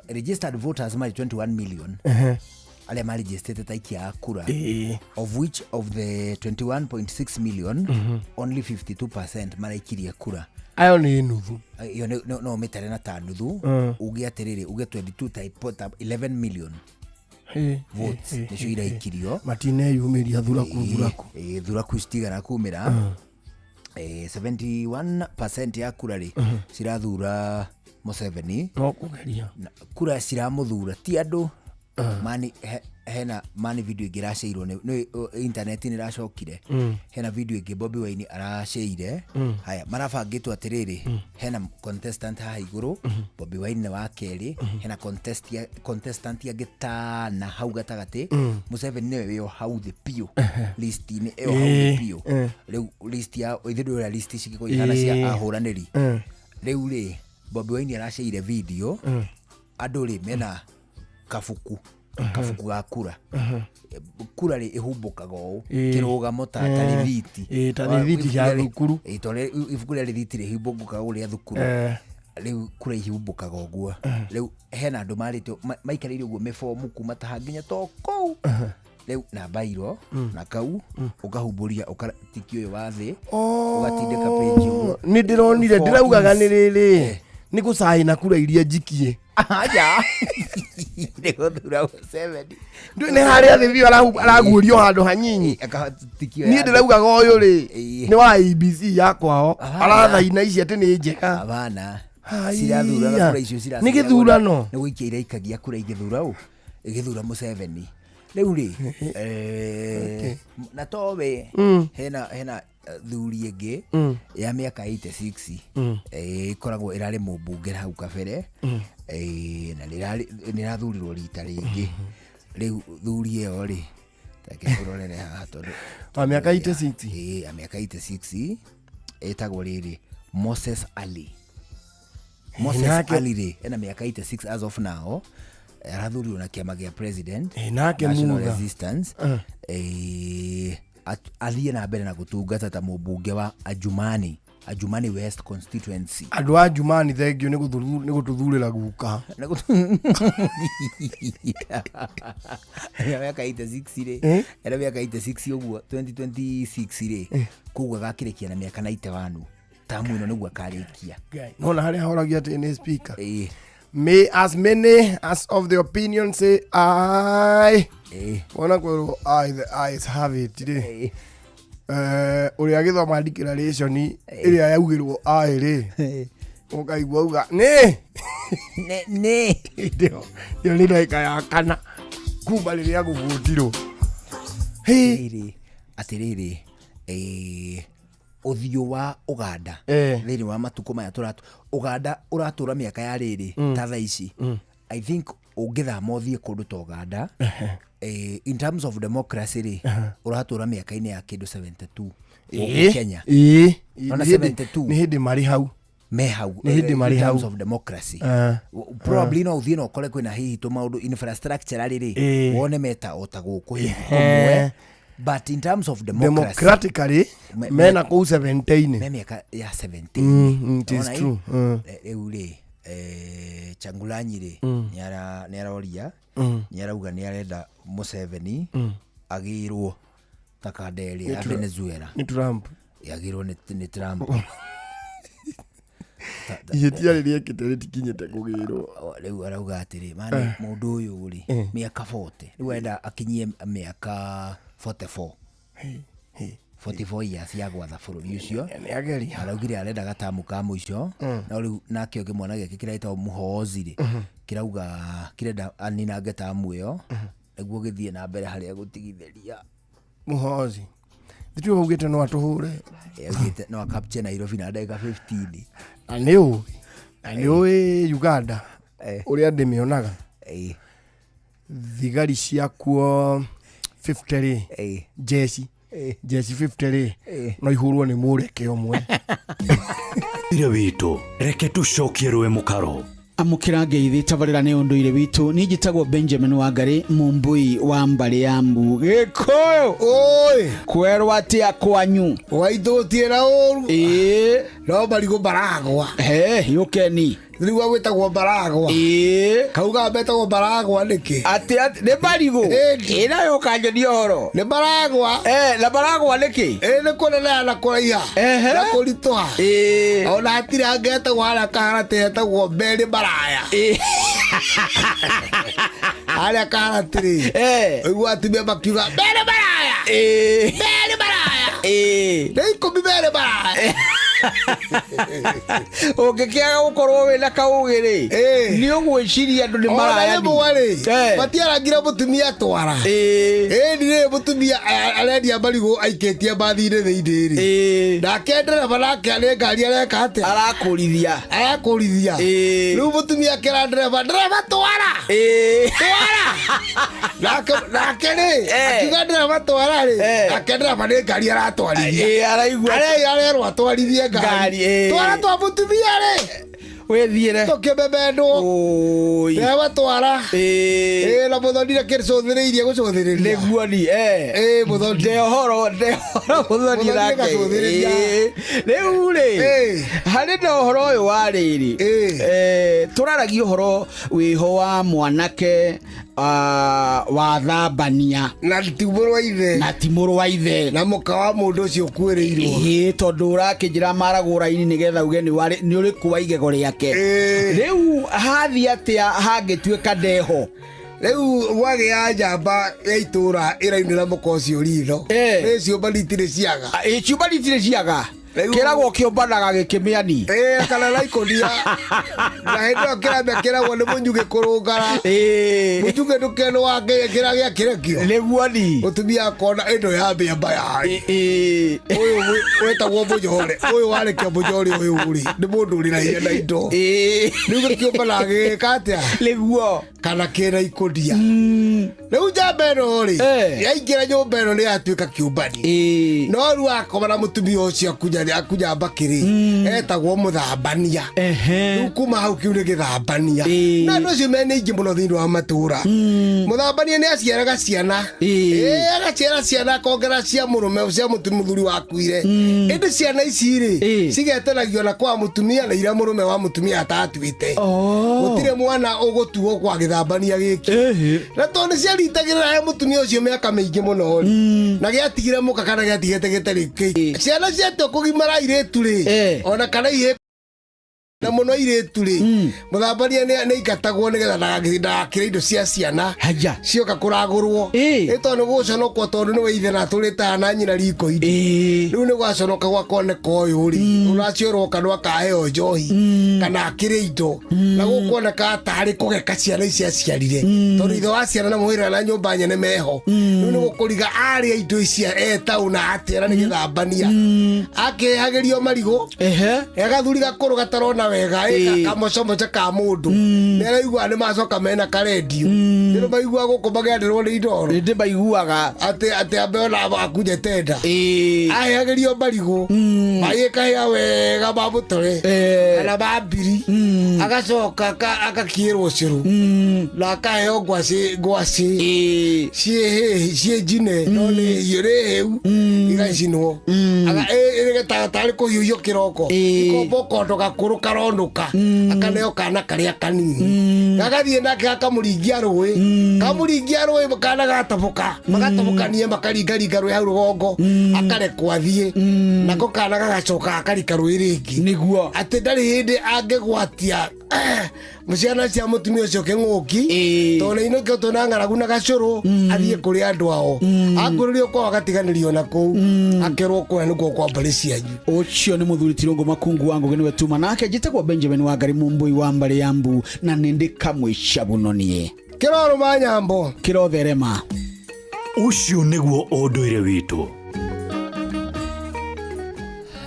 Registered voters marĩ 21 million, Ehe. arĩa marigistĩte ta aikia a kura, Ĩĩ. of which of the 21.6 million, only 52% maraikirie kura. Ayo nĩ nuthu. Iyo no mĩtare na ta nuthu. Uge atĩrĩrĩ, uge 22 ta 11 million votes nĩcio iraikirio. Matineyumĩria thuraku thuraku. Ĩ, thuraku citigana kumĩra. 71% ya kura rĩ, cirathura Museveni. No kũgeria. Na kura ciramũthura ti andũ mani hena mani video ĩngĩ ĩraceirwo nĩ internet nĩ ĩracokire. Hena video ĩngĩ Bobi Wine araceire. Haya marabangĩtwo atĩrĩrĩ, hena contestant haha igũrũ, Bobi Wine nĩ wa kerĩ, hena contestant angĩ tana hau gatagatĩ. Museveni nĩwe wĩo hau thĩ biũ list-inĩ ĩyo, hau thĩ biũ. Rĩu list ya ithuĩ ndũrĩa list cingĩkorwo ihana cia ahũranĩri. Rĩu rĩ, Bobi Wine araceire video, andũ rĩ mena kabuku, kabuku ga kura. Kura rĩ ĩhumbũkaga ũũ, kĩrũgamo ta rĩthiti. Ĩĩ, ta rĩthiti cia thukuru. Ĩĩ, ta ũrĩa ibuku rĩa rĩthiti rĩhumbũkaga ũrĩa thukuru. Rĩu kura ihumbũkaga ũguo. Rĩu hena andũ marĩtwo maikarĩire ũguo mĩbomu kuma taha nginya to kũu, rĩu na bairo na kau ũkahumbũria, ũkatiki ũyũ wa thĩ, ũgatindĩka page ũguo. Nĩ ndĩronire. Four Ndĩraugaga nĩ inch. rĩrĩ, nĩ gũcaina kura iria njikie. Aja, nĩ gũthura Museveni. Ndũĩ nĩ harĩa thĩ biũ araguũrio handũ hanyinyi. Akatikio. Niĩ ndĩraugaga ũyũ rĩ, Ĩĩ. nĩ wa ABC ya kwao, Abana. arathaina ici atĩ nĩ njega. Abana. Haiya. Cirathuraga kura icio. Nĩ gĩthurano. Nĩ gũikia iraikagia kura igĩthura ũ, igĩthura Museveni rĩu rĩ, na towe hena thuri ĩngĩ ya mĩaka 86, ĩkoragwo ĩrarĩ mũmbunge hau kabere, na nĩ ĩrathurirwo rita rĩngĩ. Rĩu thuri ĩyo rĩ, reke tũrorere haha tondũ Wa mĩaka 86? Ĩĩ, ya mĩaka 86, ĩtagwo rĩrĩ Moses Ali. Moses Ali rĩ, ena mĩaka 86 as of now, arathurirwo na kĩama gĩa president, Ĩ, nake National Mutha. Resistance. Athiĩ na mbere na gũtungata ta mũmbunge wa Adjumani West constituency. Andũ a Jumani, thengio nĩ gũtũthurĩra guka. Ena mĩaka 86 rĩ. Eh? Ena mĩaka 86 ũguo, 2026 rĩ, koguo agakĩrĩkia na mĩaka 91, tamu ĩno nĩguo akarĩkia. Nona harĩa horagia atĩ nĩ speaker. Ĩĩ. May as many as of the opinion say aye. Ĩĩ. Wona kwĩrwo aye, the ayes have it rĩ, ũrĩa agĩthoma declaration ĩrĩa yaugĩrwo aye rĩ, ũkaigua uga nĩ nĩ ĩyo nĩ ndagĩka ya kana kuma rĩrĩa gũbutirwo. Atĩrĩrĩ, atĩrĩrĩ, ũthiũ wa Ũganda thĩinĩ wa matukũ maya tũratũ, Ũganda ũratũra mĩaka ya rĩrĩ, ta thaa ici, I think ũngĩthama ũthiĩ kũndũ ta Ũganda, in terms of democracy rĩ, ũratũra mĩaka-inĩ ya kĩndũ 72 gũkũ Kenya. Ĩĩ. Ona Nĩ hĩndĩ- 72. Nĩ hĩndĩ marĩ hau. Me hau. Nĩ hĩndĩ in marĩ hau. terms of democracy. Probably no ũthiĩ na ũkore kwĩna hihi tũmaũndũ infrastructure rĩ, wone meta o ta gũkũ hihi kũmwe, but in terms of democracy, Democratically mena kũu 17. Me mĩaka ya 17. It is Ona ĩ? true. Rĩu rĩ, Changulanyi rĩ, nĩ aroria, nĩ arauga nĩ arenda Museveni agĩrwo ta kanda ĩrĩa Nĩ ya Venezuela. Nĩ Trump. Yagĩrwo nĩ Trump. Ihĩtia rĩrĩa ekĩte rĩtikinyĩte kũgĩrwo. Rĩu arauga atĩrĩ, mani mũndũ ũyũ rĩ, mĩaka 40 rĩu arenda akinyie mĩaka 44, 44 years ya gwatha bũrũri ũcio. Nĩageria. Araugire arenda gatamu ka mũico. No rĩu nakĩo kĩmwana gĩake kĩretwo Muhoozi rĩ, kĩrauga kĩrenda aninange tamu ĩyo nĩguo gĩthiĩ na mbere harĩa gũtigithĩria. Muhoozi thituĩ waugĩte no atũhũre. Augĩte no akapche Nairobi na ndagĩka 15. Na nĩ ũĩ, na nĩ ũĩ Uganda ũrĩa ndĩmĩonaga, thigari ciakuo 50 rĩ, jeci jeci 50 rĩ, no ihũrwo nĩ mũreke ũmwe. Ire witũ, reke tũcokie rũĩ mũkaro. Amũkĩra ngeithi tabarĩra nĩ ũndũire witũ. Niĩ njĩtagwo Benjamin Wangari, mũmbui wa mbarĩ ya mbu Gĩkũyũ. Oi, kwerwo atĩa kwanyu? Waitũ gũtirĩ na ũru. Ĩĩ. No marigũ maragwa. He yũkeni. Rĩu gwĩtagwo mbaragwa. Ĩĩ. Kauga metagwo mbaragwa nĩkĩ? Atĩ nĩ marigũ. Ĩ nayo ũkanjonia ũhoro. Nĩ maragwa. Eh, na maragwa nĩkĩ? Ĩ nĩ kũneneha na kũraiha. Na kũritũha. Ĩĩ. Ona hatirĩ hangĩ hetagwo harĩa kaharatĩ hetagwo mbere maraya. Harĩa kaharatĩ rĩ. Ũigua atumia makiuga mbere maraya. Mbere maraya. Nĩ 10 mbere maraya. Ũngĩkĩaga gũkorwo wĩna kaũgĩ rĩ, nĩ ũgwĩciria andũ nĩ Ona maraya. rĩmwe rĩ, matiarangire mũtumia twara. Ĩni rĩ, mũtumia arendia marigũ aikĩtie mbathi-inĩ thĩinĩ rĩ, nake ndereba nake nĩ ngari areka atĩa? Arakũrithia. Arakũrithia. Rĩu mũtumia akĩra ndereba, ndereba twara, twara. Nake rĩ, akiuga ndereba twara rĩ, nake ndereba nĩ ngari aratwarithia. Araigua. Arerwo atwarithie ngari. Twara twa mũtumia rĩ, wĩthiĩre tũkĩmemendwo. Ndereba twara. Ĩ na mũthoni kĩcũthĩrĩirie gũcũthĩrĩria. Nĩguo ni Ĩ mũthoni. Nde ũhoro, nde ũhoro mũthoni Mũthoni nake. gacũthĩrĩria. Rĩu rĩ, harĩ na ũhoro ũyũ wa rĩrĩ, tũraragia ũhoro wĩho wa mwanake wa thambania. Na ti mũrũ wa ithe. Na ti mũrũ wa ithe. Na mũka wa mũndũ ũcio ũkuĩrĩirwo. Ĩĩ, tondũ ũrakĩnjĩra maragũra-inĩ nĩgetha uge nĩ ũrĩkũ wa igego rĩake. Rĩu hathiĩ atĩa hangĩtuĩka ndeho? Rĩu gwagĩa njamba ya itũra ĩrainĩra mũka ũcio ritho. Nĩ ciũmbani itirĩ ciaga. Ĩ ciũmbani itirĩ ciaga. Kĩragwo kĩũmbanaga gĩkĩmĩani. Ĩ kana na ikũnia. Na hĩndĩ ĩyo kĩrambia kĩragwo nĩ mũnyugĩ kũrũngara. Mũnyugĩ ndũkenwo wa kĩrĩa gĩakĩrekio. Nĩguo ni. Mũtumia akona ĩno ya mĩamba yaĩ. Ũyũ wetagwo mũnyore. Ũyũ warĩkia mũnyore ũyũ rĩ, nĩ mũndũ ũrĩ na hinya na indo. Rĩu gĩkĩũmbanaga gĩgĩka atĩa? Nĩguo. Kana kĩna ikũnia. Rĩu njamba ĩno rĩ, yaingĩra nyũmba ĩno nĩ yatuĩka kĩũmbani. No rĩu akoma na mũtumia ũcio akunya mbakĩrĩ, etagwo mũthambania. Rĩu kuma hau kĩu nĩ gĩthambania. Na andũ acio mena aingĩ mũno thĩinĩ wa matũra. Mũthambania nĩ aciaraga ciana. Agaciara ciana akongera cia mũrũme cia mũthuri wakuire. Ĩndĩ ciana ici rĩ, cigetanagio na kwa mũtumia na iria mũrũme wa mũtumia atatuĩte. Gũtirĩ mwana ũgũtuo kwa gĩthambania gĩkĩ. Na tondũ nĩ ciaritagĩrĩra he mũtumia ũcio mĩaka mĩingĩ mũno rĩ, na gĩatigire mũka kana gĩatigĩte gĩtarĩ kĩ. Ciana ciatua kũgimara airĩtu rĩ, ona kana ihĩ na mũno airĩtu rĩ, mũthambania nĩ aingatagwo nĩgetha ndagakĩre indo cia ciana cioka kũragũrwo. Ĩ tondũ nĩ gũconokwo tondũ nĩwe ithe na atũrĩte na nyina riko-inĩ. Rĩu nĩ gwaconoka gwakoneka ũyũ rĩ, ũraciorwo kanua akaheo njohi kana akĩrĩ indo, na gũkuoneka tarĩ kũgeka ciana ici aciarire, tondũ ithe wa ciana na mũhĩrĩga na nyũmba nyene meho. Rĩu nĩ gũkũriga arĩa indo ici etaũna atĩa na nĩ gĩthambania. Akĩhagĩrio marigũ, gathuri gakũrũ gatarona wega, kamocomoco ka mũndũ nĩ araigua nĩ macoka mena karendio. Nĩ maigua gũkũ makĩanĩrwo nĩ indoro. Nĩ maiguaga. Atĩ ambe ona akunye tenda. Ahĩagĩrio marigũ, magĩkahĩa wega ma mũtore kana ma mbiri, agacoka agakĩrwo ũcũrũ na akaheo ngwacĩ ciĩ ciĩ njine no nĩ hiũ nĩ hĩu igacinwo. Tarĩ kũhiũhio kĩroko. Ikomba ũkondo gakũrũ karona aronũka akaneo kana karĩa kanini gagathiĩ nake gakamũringia rũĩ kamũringia rũĩ kana gatoboka magatobokania makaringaringa rũĩ hau rũgongo akarekwo athiĩ nako kana gagacoka gakarika rũĩ rĩngĩ nĩguo atĩ ndarĩ hĩndĩ angĩgwatia ciana cia mũtumia ũcio kĩng'ũki tondũ nĩ inũkĩtwo na ng'aragu na gacũrũ athiĩ kũrĩ andũ ao akũrĩrio kwao agatiganĩrio na kũu akerwo kũrĩa nĩkuo kwa mbarĩ cianyu ũcio nĩ mũthuri tirũngũ makungu wa ngũgĩ nĩwe tuma nake njĩtagwo Benjamin Wangari Mumbui wa mbarĩ ya mbu na nĩ ndĩ kamũica bunonie kĩrorũma nyambo kĩrotherema Ũcio nĩguo ũndũire witũ.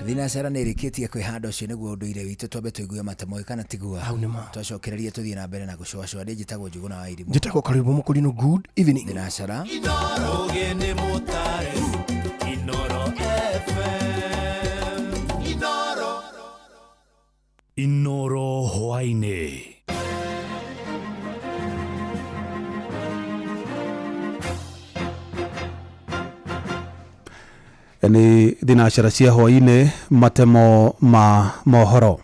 Thinacara nä rä kä tie kwä handa å cio nä guo å ndå ire witå twambe tå igue matemo kana tigua twacokererie tå thiä na mbere na gå cwacwa ndä njätagwo njå gå na wa irimå Njĩtagwo Karibu Mũkũrinũ, good evening. Thinacara. Ũgĩ nĩ mũtare Inoro FM Inoro Inoro hwainĩ. Nĩ thinacara cia hwainĩ, matemo ma mohoro.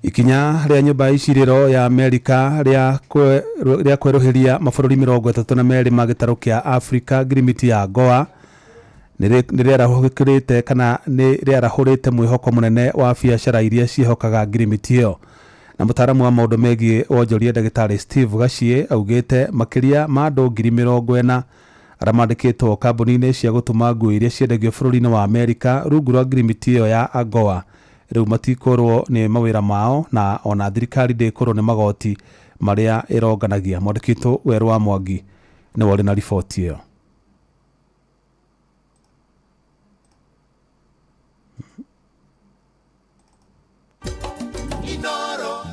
Ikinya rĩa nyũmba ya icirĩro ya Amerika rĩa kwerũhĩria mabũrũri 32 ma gĩtarũ kĩa Afrika ngirimiti ya AGOA nĩ rĩarahũkĩrĩte kana nĩ rĩarahũrĩte mwĩhoko mũnene wa biacara iria ciĩhokaga ngirimiti ĩyo. Na mũtaaramu wa maũndũ megiĩ wonjoria ndagĩtarĩ Steve Gachie augĩte makĩria ma andũ 40,000 arĩa mandĩkĩtwo kambuni-inĩ cia gũtũma nguo iria ciendagio bũrũri-inĩ wa Amerika rungu rwa ngirimiti ĩyo ya AGOA rĩu matikũrwo nĩ mawĩra mao na ona thirikari ndĩkũrwo nĩ magoti marĩa ĩronganagia. Mwandĩki witũ Werũ wa Mwangi nĩwe ũrĩ na riboti ĩyo.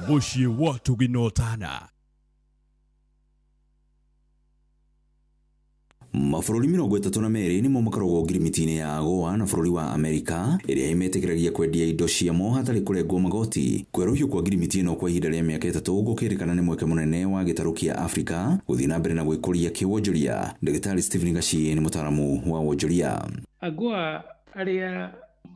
Mũciĩ wa Tũginotana. Mabũrũri 32 nĩmo makoragwo ngirimiti-inĩ ya AGOA na bũrũri wa Amerika ĩrĩa ĩmetĩkĩragia kwendia indo ciamo hatarĩ kũrengwo magoti. Kwerũhio kwa ngirimiti ĩno kwa ihinda rĩa mĩaka 3 gũkĩrĩkana nĩ mweke mũnene wa gĩtarũ kĩa Afrika gũthiĩ na mbere na gwĩkũria kĩwonjoria. Ndagĩtarĩ Stephen Gachie nĩ mũtaaramu wa wonjoria. AGOA arĩa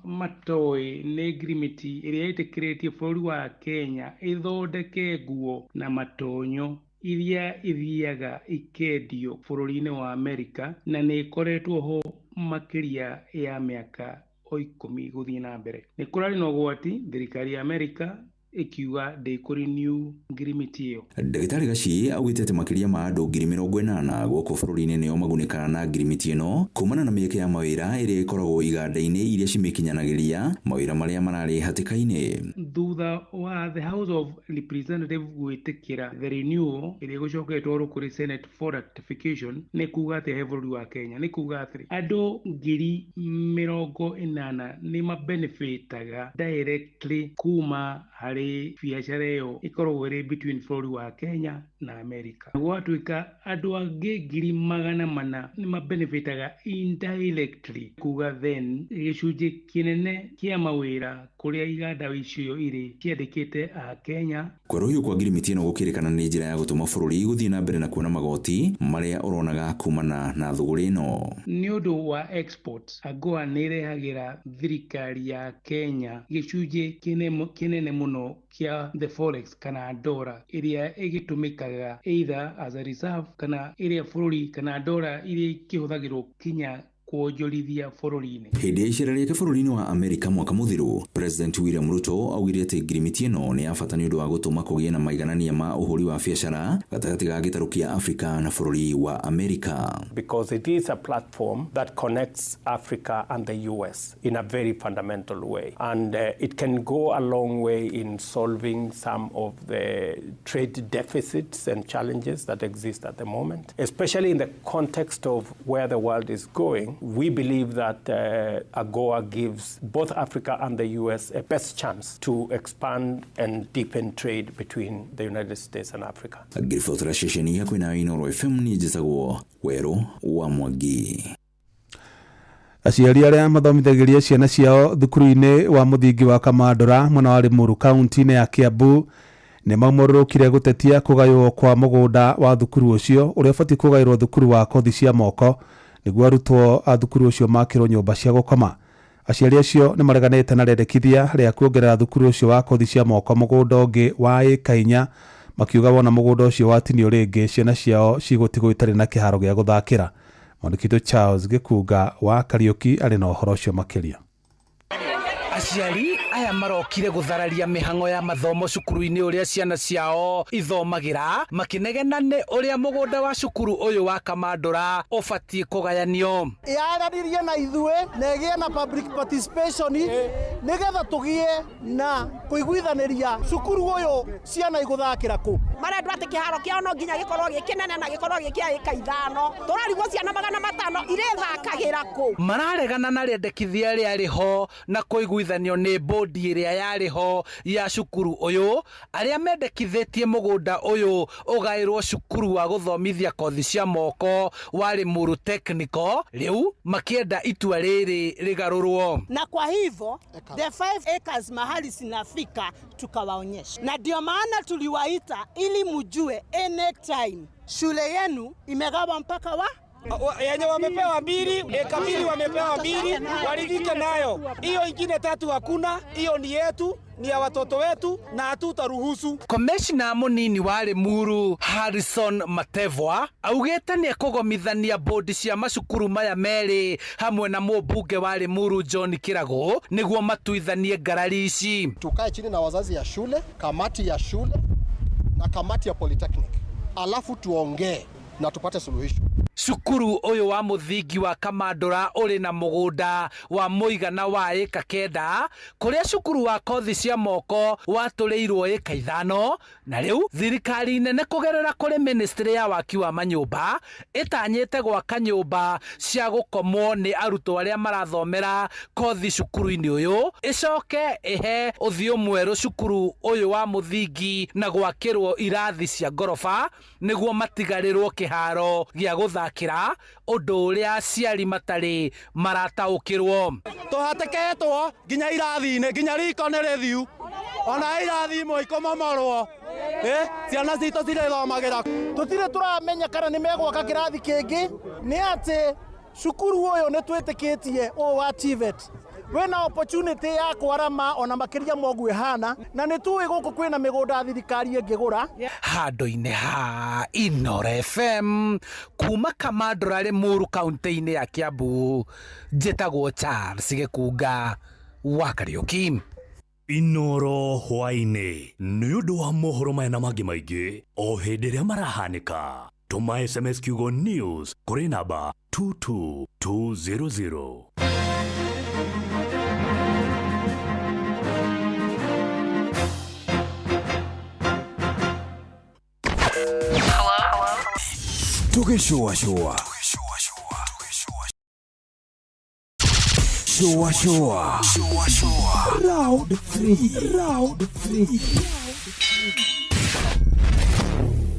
matoĩ nĩ ngirimiti ĩrĩa ĩtĩkĩrĩtie bũrũri wa Kenya ĩthondeke nguo na matonyo iria ithiaga ikendio bũrũri-inĩ wa Amerika na nĩ ĩkoretwo ho makĩria ya mĩaka o 10 gũthiĩ na mbere. Nĩ kũrarĩ na ũgwati thirikari ya Amerika ĩkiuga ndĩkũrenew ngirimiti ĩyo. Ndagĩtarĩ Gachie augĩte atĩ makĩria ma andũ 80,000 gũkũ bũrũri-inĩ nĩo magunĩkaga na ngirimiti ĩno kumana na mĩeke ya mawĩra ĩrĩa ĩkoragwo iganda-inĩ iria cimĩkinyanagĩria mawĩra marĩa mararĩ hatĩka-inĩ. Thutha wa the House of Representative gwĩtĩkĩra the renewal ĩrĩa ĩgũcoka ĩtwarwo kũrĩ Senate for ratification, nĩ kuga atĩ he bũrũri wa Kenya nĩ kuga atĩrĩ andũ 80,000 nĩ mabenefitaga directly kuma harĩ biacara ĩyo ĩkoragwo ĩrĩ between bũrũri wa Kenya na Amerika. Gwatuĩka andũ angĩ 400,000 nĩ mabenefitaga indirectly, kuga then gĩcunjĩ kĩnene kĩa mawĩra kũrĩa iganda icio irĩ ciandĩkĩte a Kenya. Kwerũhio kwa ngirimiti ĩno gũkĩrĩkana nĩ njĩra ya gũtũma bũrũri gũthiĩ na mbere na kuona magoti marĩa ũronaga kumana na thũgũrĩ ĩno. Nĩ ũndũ wa exports, AGOA nĩ ĩrehagĩra thirikari ya Kenya gĩcunjĩ kĩnene mũno kĩa the forex kana dora ĩrĩa ĩgĩtũmĩkaga either as a reserve kana ĩrĩa bũrũri kana dora iria ikĩhũthagĩrwo kinya kuonjorithia bũrũri-inĩ. Hĩndĩ ya icera rĩake bũrũri-inĩ wa Amerika mwaka mũthiru, President William Ruto augire atĩ ngirimiti ĩno nĩ ya bata nĩ ũndũ wa gũtũma kũgĩe na maiganania ma ũhũri wa biacara gatagatĩ ga gĩtarũ kĩa Afrika na bũrũri wa Amerika. Because it is a platform that connects Africa and the US in a very fundamental way, and it can go a long way in solving some of the trade deficits and challenges that exist at the moment, especially in the context of where the world is going. We believe that AGOA gives both Africa and the US a best chance to expand and deepen trade between the United States and Africa. Ngĩribotera ceceni ya kwĩna Inooro FM niĩ njĩtagwo Werũ wa Mwangi. Aciari arĩa mathomithagĩria ciana ciao thukuru-inĩ wa mũthingi wa Kamandũra mwena wa Limuru kaunti-inĩ ya Kiambu nĩ maumũrũrũkire gũtetia kũgaywo kwa mũgũnda wa thukuru ũcio ũrĩa ũbatiĩ kũgaĩrwo thukuru wa kothi cia moko nĩguo arutwo a thukuru ũcio makĩrwo nyũmba cia gũkoma. Aciari acio nĩ mareganĩte na rĩendekithia rĩa kuongerera thukuru ũcio wa kothi cia moko mũgũnda ũngĩ wa ĩka 4, makiuga wona mũgũnda ũcio watinio rĩngĩ ciana ciao cigũtigwo itarĩ na kĩharo gĩa gũthakĩra. Mwandĩki witũ Charles Gĩkunga wa Kariũki arĩ na ũhoro ũcio makĩria. Aciari aya marokire gũthararia mĩhang'o ya mathomo cukuru-inĩ ũrĩa ciana ciao ithomagĩra, makĩnegena nĩ ũrĩa mũgũnda wa cukuru ũyũ wa Kamandũra ũbatiĩ kũgayanio. Yaranĩrie na ithuĩ na ĩgĩe na public participation nĩgetha tũgĩe na kũiguithanĩria cukuru ũyũ ciana igũthakĩra kũ. Marendwo atĩ kĩharo kĩao no nginya gĩkorwo gĩ kĩnene na gĩkorwo gĩ kĩa ĩka 5. Tũrarigwo ciana 500 irĩthakagĩra kũ. Mararegana na rĩendekithia rĩarĩ ho na kũiguithanio nĩ bodi ĩrĩa yarĩ ho ya cukuru ũyũ, arĩa mendekithĩtie mũgũnda ũyũ ũgaĩrwo cukuru wa gũthomithia kothi cia moko wa Limuru Technical, rĩu makĩenda itua rĩrĩ rĩgarũrwo. Na kwa hivyo the 5 acres mahali zinafika tukawaonyesha, na ndio maana tuliwaita ili mjue anytime shule yenu imegawa mpaka wa yenye wamepewa 2, eka 2 wamepewa 2, waridhike nayo. Hiyo ingine 3 hakuna, hiyo ni yetu, ni ya watoto wetu na hatutaruhusu. Komishna munini wa Limuru Harrison Matevwa augĩte nĩ ekũgomithania bodi cia macukuru maya merĩ hamwe na mũmbunge wa Limuru John Kirago nĩguo matuithanie ngarari ici. Tukae chini na wazazi ya shule, kamati ya shule na kamati ya polytechnic, alafu tuongee na tupate suluhisho. Cukuru ũyũ wa mũthingi wa Kamandũra ũrĩ na mũgũnda wa mũigana wa ĩka 9, kũrĩa cukuru wa kothi cia moko watũrĩirwo ĩka 5, na rĩu thirikari nene kũgerera kũrĩ ministry ya waki wa manyũmba ĩtanyĩte gwaka nyũmba cia gũkomwo nĩ arutwo arĩa marathomera kothi cukuru-inĩ ũyũ, ĩcoke ĩhe ũthiũ mwerũ cukuru ũyũ wa mũthingi na gwakĩrwo irathi cia ngoroba nĩguo matigarĩrwo kĩharo gĩa gũthakĩra, ũndũ ũrĩa aciari matarĩ marataũkĩrwo. Tũhatĩkĩtwo nginya irathi-inĩ, nginya riko nĩ rĩthiu, ona irathi imwe ikũmomorwo, ciana citũ cirĩthomagĩra. Tũtirĩ tũramenya kana nĩ megwaka kĩrathi kĩngĩ, nĩ atĩ cukuru ũyũ nĩ twĩtĩkĩtie ũyũ wa TVET wĩna opportunity ya kwarama ona makĩria ma ũguo ĩhana, na nĩ tũĩ gũkũ kwĩna mĩgũnda thirikari ĩngĩgũra. Handũ-inĩ ha Inooro FM kuma Kamandũra Limuru kaunti-inĩ ya Kiambu, njĩtagwo Charles Gĩkunga wa Kariũki. Inooro hwaĩ-inĩ nĩ ũndũ wa mohoro maya na mangĩ maingĩ o hĩndĩ ĩrĩa marahanĩka. Tũma SMS kiugo news kũrĩ namba 22200. Tũgĩcũacũa. Shua shua. Round 3. Round 3.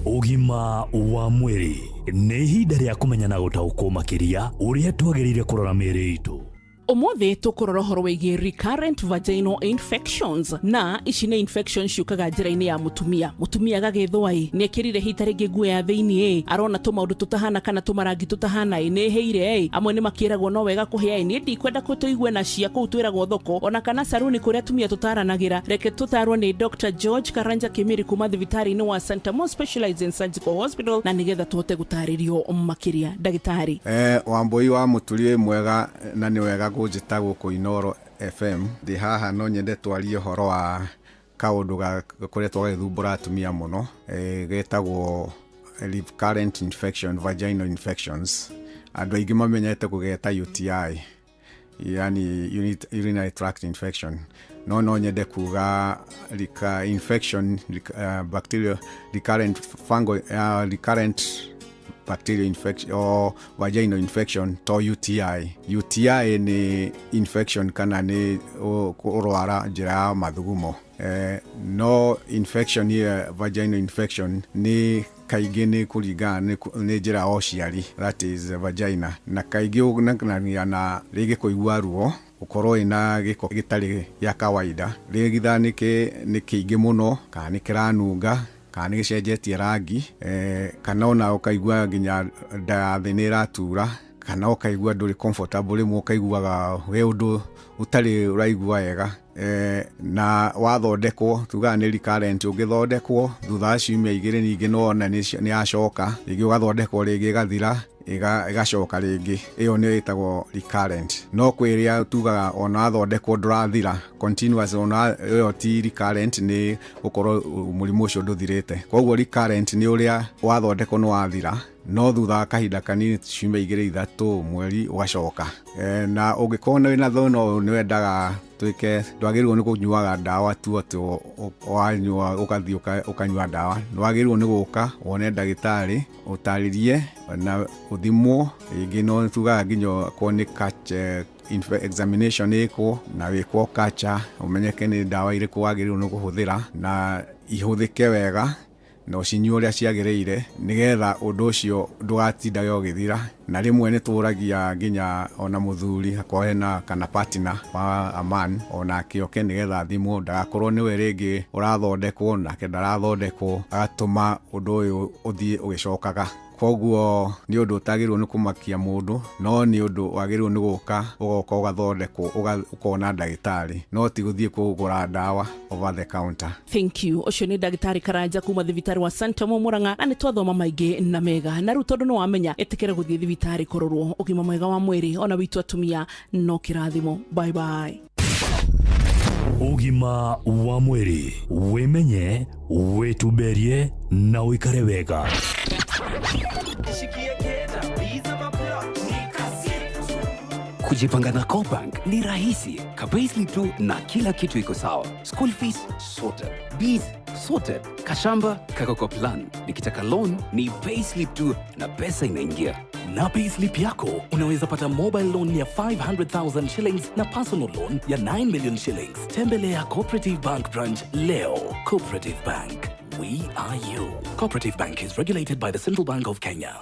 Ũgima wa mwĩrĩ nĩ ihinda rĩa kũmenya na gũtaũkwo makĩria ũrĩa twagĩrĩire kũrora mĩĩrĩ itũ. Ũmũthĩ tũkũrora ũhoro wĩgiĩ recurrent vaginal infections, na ici nĩ infections ciũkaga njĩra-inĩ ya mũtumia. Mũtumia agagĩthũa ĩ, nĩ ekĩrire hita rĩngĩ nguo ya thĩiniĩ ĩ, arona tũmaũndũ tũtahana kana tũmarangi tũtahana ĩ, nĩ ĩhĩire ĩ, amwe nĩ makĩragwo no wega kũhĩa ĩ, niĩ ndikwenda tũigue na cia kũu twĩragwo thoko ona kana saruni kũrĩa atumia tũtaranagĩra. Reke tũtarwo nĩ Dr. George Karanja Kimiri kuma thibitarĩ-inĩ wa Santa Mo Specialized in Surgical Hospital, na nĩgetha tũhote gũtarĩrio makĩria. Ndagĩtarĩ. Wambui wa Mũturi mwega na nĩ wega kũnjĩta gũkũ Inooro FM. Ndĩ haha no nyende twarie ũhoro wa kaũndũ gakoretwo gagĩthumbũra atumia mũno, getagwo recurrent infection, vaginal infections. Andũ aingĩ mamenyete kũgeta UTI, yani urinary tract infection. No nyende kuga infection, bacterial recurrent fungal, recurrent bacterial infection or vaginal infection to UTI. UTI ni infection kana ni kũrwara njĩra ya mathugumo. No infection here, vaginal infection ni kaingĩ nĩ kũringana nĩ njĩra ya ũciari, that is vagina, na kaingĩ ũnanania na rĩngĩ kũigua ruo, gũkorwo ĩna gĩko gĩtarĩ gĩa kawaida, rĩngĩ nĩ kĩingĩ mũno kana nĩ kĩranunga kana nĩ gĩcenjetie rangi, kana ona ũkaigua nginya nda ya thĩ nĩ ĩratura, Kana ũkaigua ndũrĩ comfortable, rĩmwe ũkaiguaga wĩ ũndũ ũtarĩ ũraigua wega. Na wathondekwo, tugaga nĩ recurrent, ũngĩthondekwo thutha wa ciumia 2 ningĩ nĩwona nĩ yacoka rĩngĩ, ũgathondekwo rĩngĩ ĩgathira, ĩgacoka rĩngĩ. Ĩyo nĩyo ĩtagwo recurrent. No kwĩ ĩrĩa tugaga ona wathondekwo ndũrathira, continuous, ona ĩyo ti recurrent, nĩ gũkorwo mũrimũ ũcio ndũthirĩte. Koguo recurrent nĩ ũrĩa wathondekwo nĩ wathira, no thutha wa kahinda kanini, ciumia 2, 3, mweri, ũgacoka. Na ũngĩkorwo wĩna thĩna ũyũ, nĩ wendaga twĩke, ndwagĩrĩirwo nĩ kũnyuaga ndawa tu atĩ wanyua ũgathiĩ ũkanyua ndawa. Nĩ wagĩrĩirwo nĩ gũka wone ndagĩtarĩ, ũtarĩrie na ũthimwo. Rĩngĩ no tugaga nginya okorwo nĩ examination ĩkwo na wĩkwo culture, ũmenyeke nĩ ndawa irĩkũ wagĩrĩirwo nĩ kũhũthĩra na ihũthĩke wega na ũcinyue ũrĩa ciagĩrĩire, nĩgetha ũndũ ũcio ndũgatindage ũgĩthira. Na rĩmwe nĩ tũragia nginya ona mũthuri akorwo hena kana partner wa a man, onake oke nĩgetha athimwo, ndagakorwo nĩwe rĩngĩ ũrathondekwo nake ndarathondekwo, agatũma ũndũ ũyũ ũthiĩ ũgĩcokaga. Koguo nĩ ũndũ ũtagĩrĩirwo nĩ kũmakia mũndũ, no nĩ ũndũ wagĩrĩirwo nĩ gũka, ũgoka ũgathondekwo, ũkona ndagĩtarĩ, no ti gũthiĩ kũgũra ndawa over the counter. Thank you. Ũcio nĩ ndagĩtarĩ Karanja kuma thibitarĩ wa Santa Murang'a, na nĩ twathoma maingĩ na mega. Na rĩu tondũ nĩ wamenya, ĩtĩkĩra gũthiĩ thibitarĩ kũrorwo. Ũgima mwega wa mwĩrĩ ona witũ atumia no kĩrathimo. Bye bye. Ũgima wa mwĩrĩ, wĩmenye, wĩtumberie na ũikare wega. Kujipanga na CoBank ni rahisi kabisa tu na kila kitu iko sawa. School fees sorted, bills sorted, kashamba kako kwa plan. Nikitaka loan ni payslip tu na pesa inaingia. Na payslip yako unaweza pata mobile loan ya 500,000 shillings na personal loan ya 9 million shillings. Tembelea Cooperative Bank branch leo. Cooperative Bank, we are you. Cooperative Bank is regulated by the Central Bank of Kenya.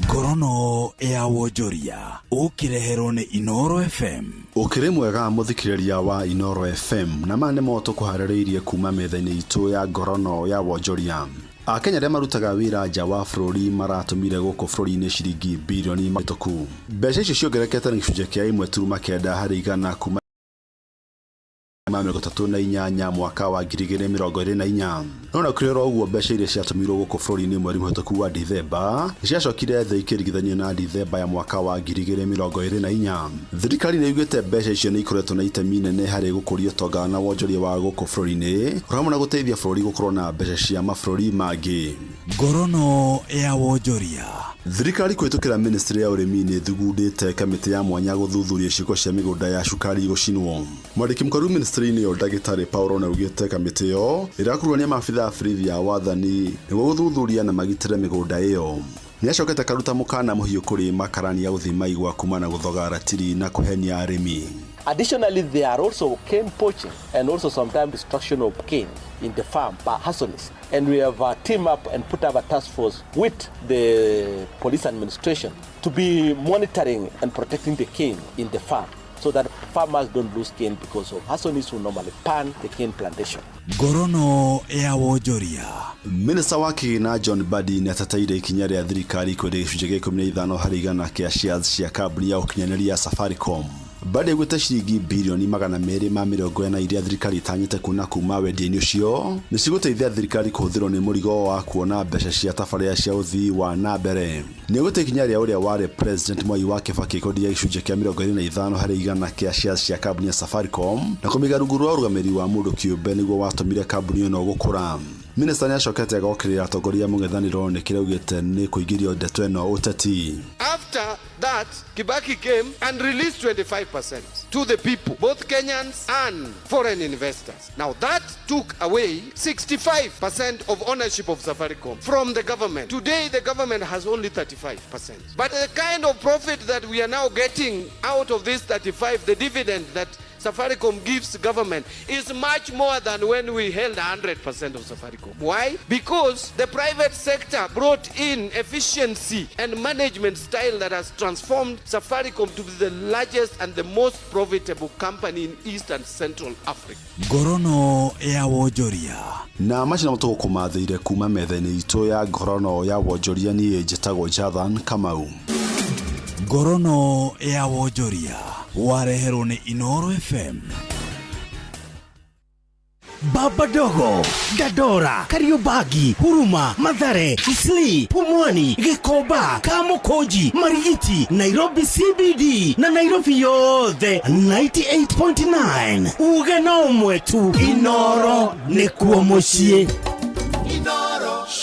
Ngorono ya wonjoria ũkĩreherwo nĩ Inoro FM. Ũkĩrĩ mwega mũthikĩrĩria wa Inoro FM, na maya nĩmo tũkũharĩrĩirie kuma metha-inĩ itũ ya ngorono ya wonjoria. Akenya arĩa marutaga wĩra nja wa bũrũri maratũmire gũkũ bũrũri-inĩ ciringi birioni mĩtũku. Mbeca icio ciongererekete na gĩcunjĩ kĩa 1.9 harĩ igana kuma 38 mwaka wa 2024. No na kũrĩ oro ũguo, mbeca iria ciatũmirwo gũkũ bũrũri-inĩ mweri mũhĩtũku wa Dithemba nĩciacokire thĩ ikĩringithanio na Dithemba ya mwaka wa 2024. Thirikari nĩ yugĩte mbeca icio nĩ ikoretwo na itemi inene harĩ gũkũria ũtonga na wonjoria wa gũkũ bũrũri-inĩ, o hamwe na gũteithia bũrũri gũkorwo na mbeca cia mabũrũri mangĩ. Ngorono ya wonjoria. Thirikari kũhĩtũkĩra ministry ya ũrĩmi nĩ ĩthugundĩte kamĩtĩ ya mwanya gũthuthuria ciĩko cia mĩgũnda ya cukari gũcinwo. Mwandĩki mũkaru ministry-inĩ ĩyo ndagĩtarĩ Paulo nĩaugĩte kamĩtĩ ĩyo ĩrakuruhania maabitha a borithi a wathani nĩguo gũthuthuria na magitĩre mĩgũnda ĩyo. Nĩacokete akaruta mũkana mũhiũ kũrĩ makarani a gũthima igwa kumana na gũthoga ratiri na kũhenia arĩmi. Additionally, there are also cane poaching and also sometimes destruction of cane in the farm by arsonists. And we have teamed up and put up a task force with the police administration to be monitoring and protecting the cane in the farm so that farmers don't lose cane because of arsonists who normally pan the cane plantation. Ngorono ya wonjoria. Minista wa kĩgĩna John Mbadi nĩateteire ikinya rĩa thirikari kwendia gĩcunjĩ gĩa 15 harĩ igana kĩa shares cia kambuni ya ũkinyanĩria ya Safaricom. Mbadi augĩte ciringi birioni 240 iria thirikari ĩtanyĩte kuona kuma wendia-inĩ ũcio nĩ cigũteithia thirikari kũhũthĩrwo nĩ mũrigo wa kuona mbeca cia tabarĩra cia ũthii wa na mbere. Nĩaugĩte ikinya rĩa ũrĩa warĩ President Mwai wa Kibaki kwendia gĩcunjĩ kĩa 25 harĩ igana kĩa shares cia kambuni ya Safaricom na kũmĩiga rungu rwa ũrũgamĩrĩri wa mũndũ kĩũmbe nĩguo watũmire kambuni ĩno gũkũra. Minista nĩacokete agokĩrĩra atongoria a mũng'ethanĩro nĩ kĩrĩa augĩte nĩ kũingĩrio ndeto ĩno ũteti. After that, Kibaki came and released 25% to the people, both Kenyans and foreign investors. Now that took away 65% of ownership of Safaricom from the government. Today, the government has only 35%. But the kind of profit that we are now getting out of this 35, the dividend that Safaricom gives government, is much more than when we held 100% of Safaricom. Why? Because the private sector brought in efficiency and management style that has transformed Safaricom to be the largest and the most profitable company in East and Central Africa. Ngorono ya wonjoria. Na macio nĩmo tũgũkũmathĩire kuma metha-inĩ itũ ya ngorono ya wonjoria. Niĩ njĩtagwo Jathan Kamau. Ngorono ya wonjoria wareherwo nĩ Inoro FM. Baba Dogo, Dandora, Kariobangi, Huruma, Mathare, Isli, Pumwani, Gikomba, Kamukunji, Marigiti, Nairobi CBD na Nairobi yothe 98.9. Uge na ũmwe tu, Inoro nĩkuo mũciĩ.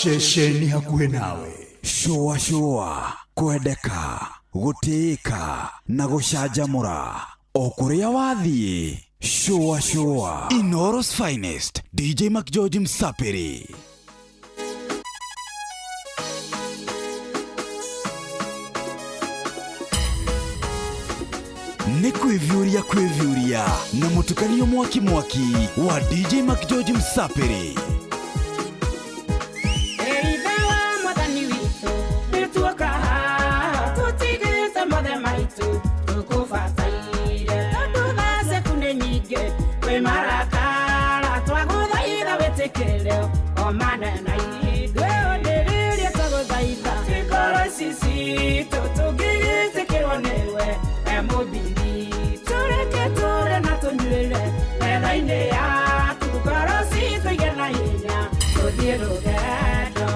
Ceceni hakuhĩ nawe, cũa cũa, kwendeka, gũtĩĩka na gũcanjamũra o kũrĩa wathiĩ. Cũa cũa, Inoro's finest, DJ McGeorge Msapiri. Nĩ kwĩviũria kwĩviũria na mũtukanio mwaki mwaki wa DJ McGeorge Msapiri. Ithe wa mwathani witũ nĩtuoka haha tũtigĩte mothe maitũ tũkũbataire tondũ tha ciaku nĩ nyingĩ kwĩ marakara twagũthaitha wĩtĩkĩre o manene ithuĩ ũndĩrĩrie twagũthaitha ngoro ici citũ tũngĩgĩtĩkĩrwo nĩwe we mũmbini tũreke tũrĩe na tũnyuĩre metha-inĩ yaku ngoro citũ igĩe na hinya tũthiĩ rũgendo.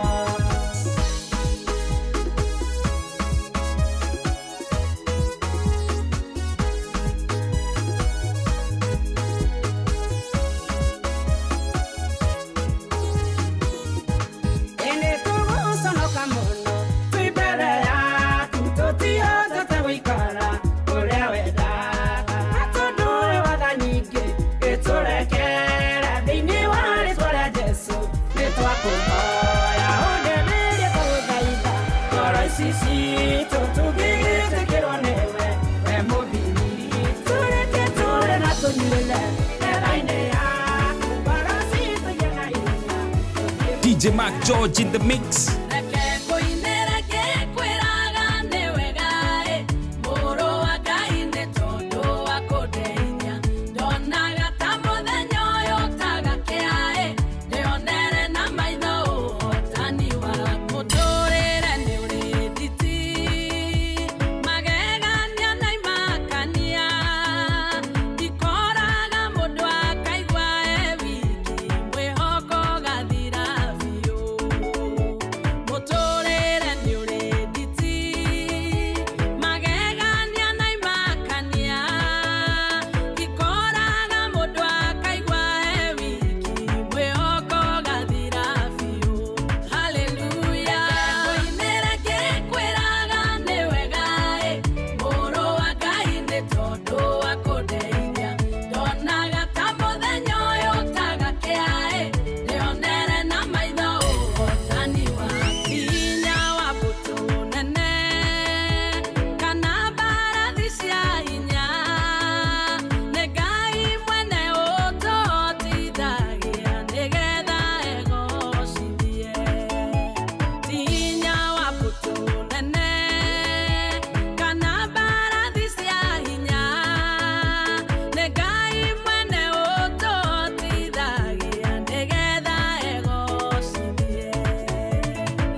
Ĩndĩ tũgũconoka mũno twĩ mbere yaku tũtihotete gũikara ũrĩa wendaga na tondũ wĩ watha nyingĩ gĩtũrekere thĩinĩ wa rĩtwa rĩa Jesũ nĩtwakũhoya ũndemerie twagũthaitha ngoro ici citũ tũngĩgĩtĩkĩrwo nĩwe we mũmbini tũreke tũrĩe na tũnyuĩre metha-inĩ yaku ngoro citũ igĩe na hinya. DJ Mark George in the mix. Reke ngũinĩre ngĩkwĩraga nĩ wega ĩ, mũrũ wa Ngai nĩ tondũ wa kũndeithia. Ndonaga ta mũthenya ũyũ ũtagakĩa ĩ, ndĩonere na maitho ũhotani waku. Mũtũrĩre nĩ ũrĩ nditi, magegania na imakania. Ikoraga mũndũ akaigua e wiki, mwĩhoko ũgathira biũ. Mũtũrĩre nĩ ũrĩ nditi, magegania na imakania. Ikoraga mũndũ akaigua e wiki, mwĩhoko ũgathira biũ. Haleluya. Ngũinĩre ngĩkwĩraga nĩ wega ĩ, mũrũ wa Ngai nĩ tondũ wa kũndeithia. Ndonaga ta mũthenya ũyũ ũtagakĩa ĩ, ndĩonere na maitho ũhotani waku. Hinya wa mbũtũ nene kana mbarathi cia hinya, nĩ Ngai mwene ũtũhotithagia nĩgetha egocithie. Ti hinya wa mbũtũ nene kana mbarathi cia hinya, nĩ Ngai mwene ũtũhotithagia nĩgetha egocithie.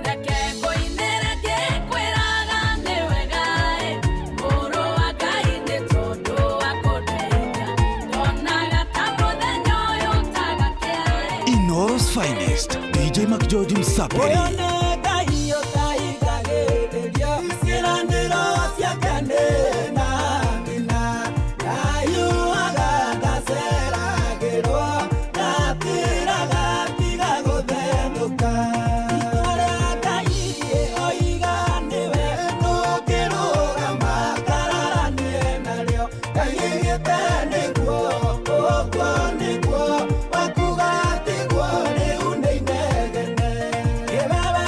Reke ngũinĩre ngĩkwĩraga nĩ wega ĩ, mũrũ wa Ngai nĩ tondũ wa kũndeithia. Ndonaga ta mũthenya ũyũ ũtagakĩa ĩ. Inoro's finest, DJ McGeorge Msapiri. Ngai ũtahingagĩrĩrio ciĩranĩro ciake nĩ na thĩna ndayuaga ndaceragĩrwo ndatĩraga tiga gũthethũka Itua rĩa Ngai oiga nĩwe ndũngĩrũgama kararanie narĩo Ngai oigĩte nĩguo ũguo nĩguo wakuga tiguo rĩu nĩ inegene. Kĩwewe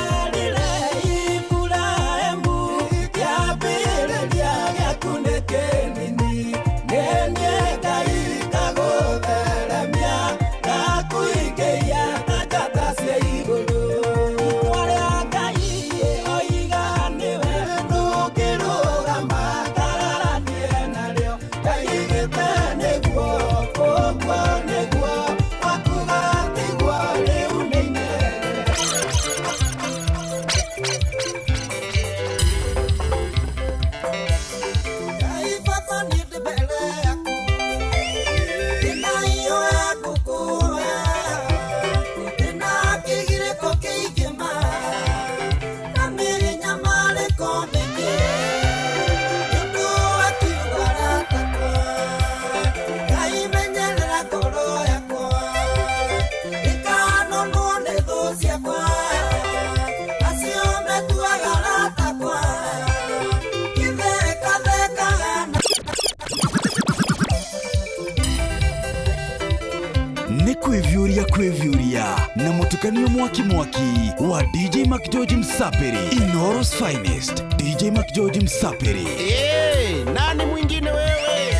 Vyuria kwĩ vyuria na mũtukanio mwaki mwaki wa DJ McGeorge Msapiri. Inooro's finest DJ McGeorge Msapiri. Hey, nani mwingine wewe?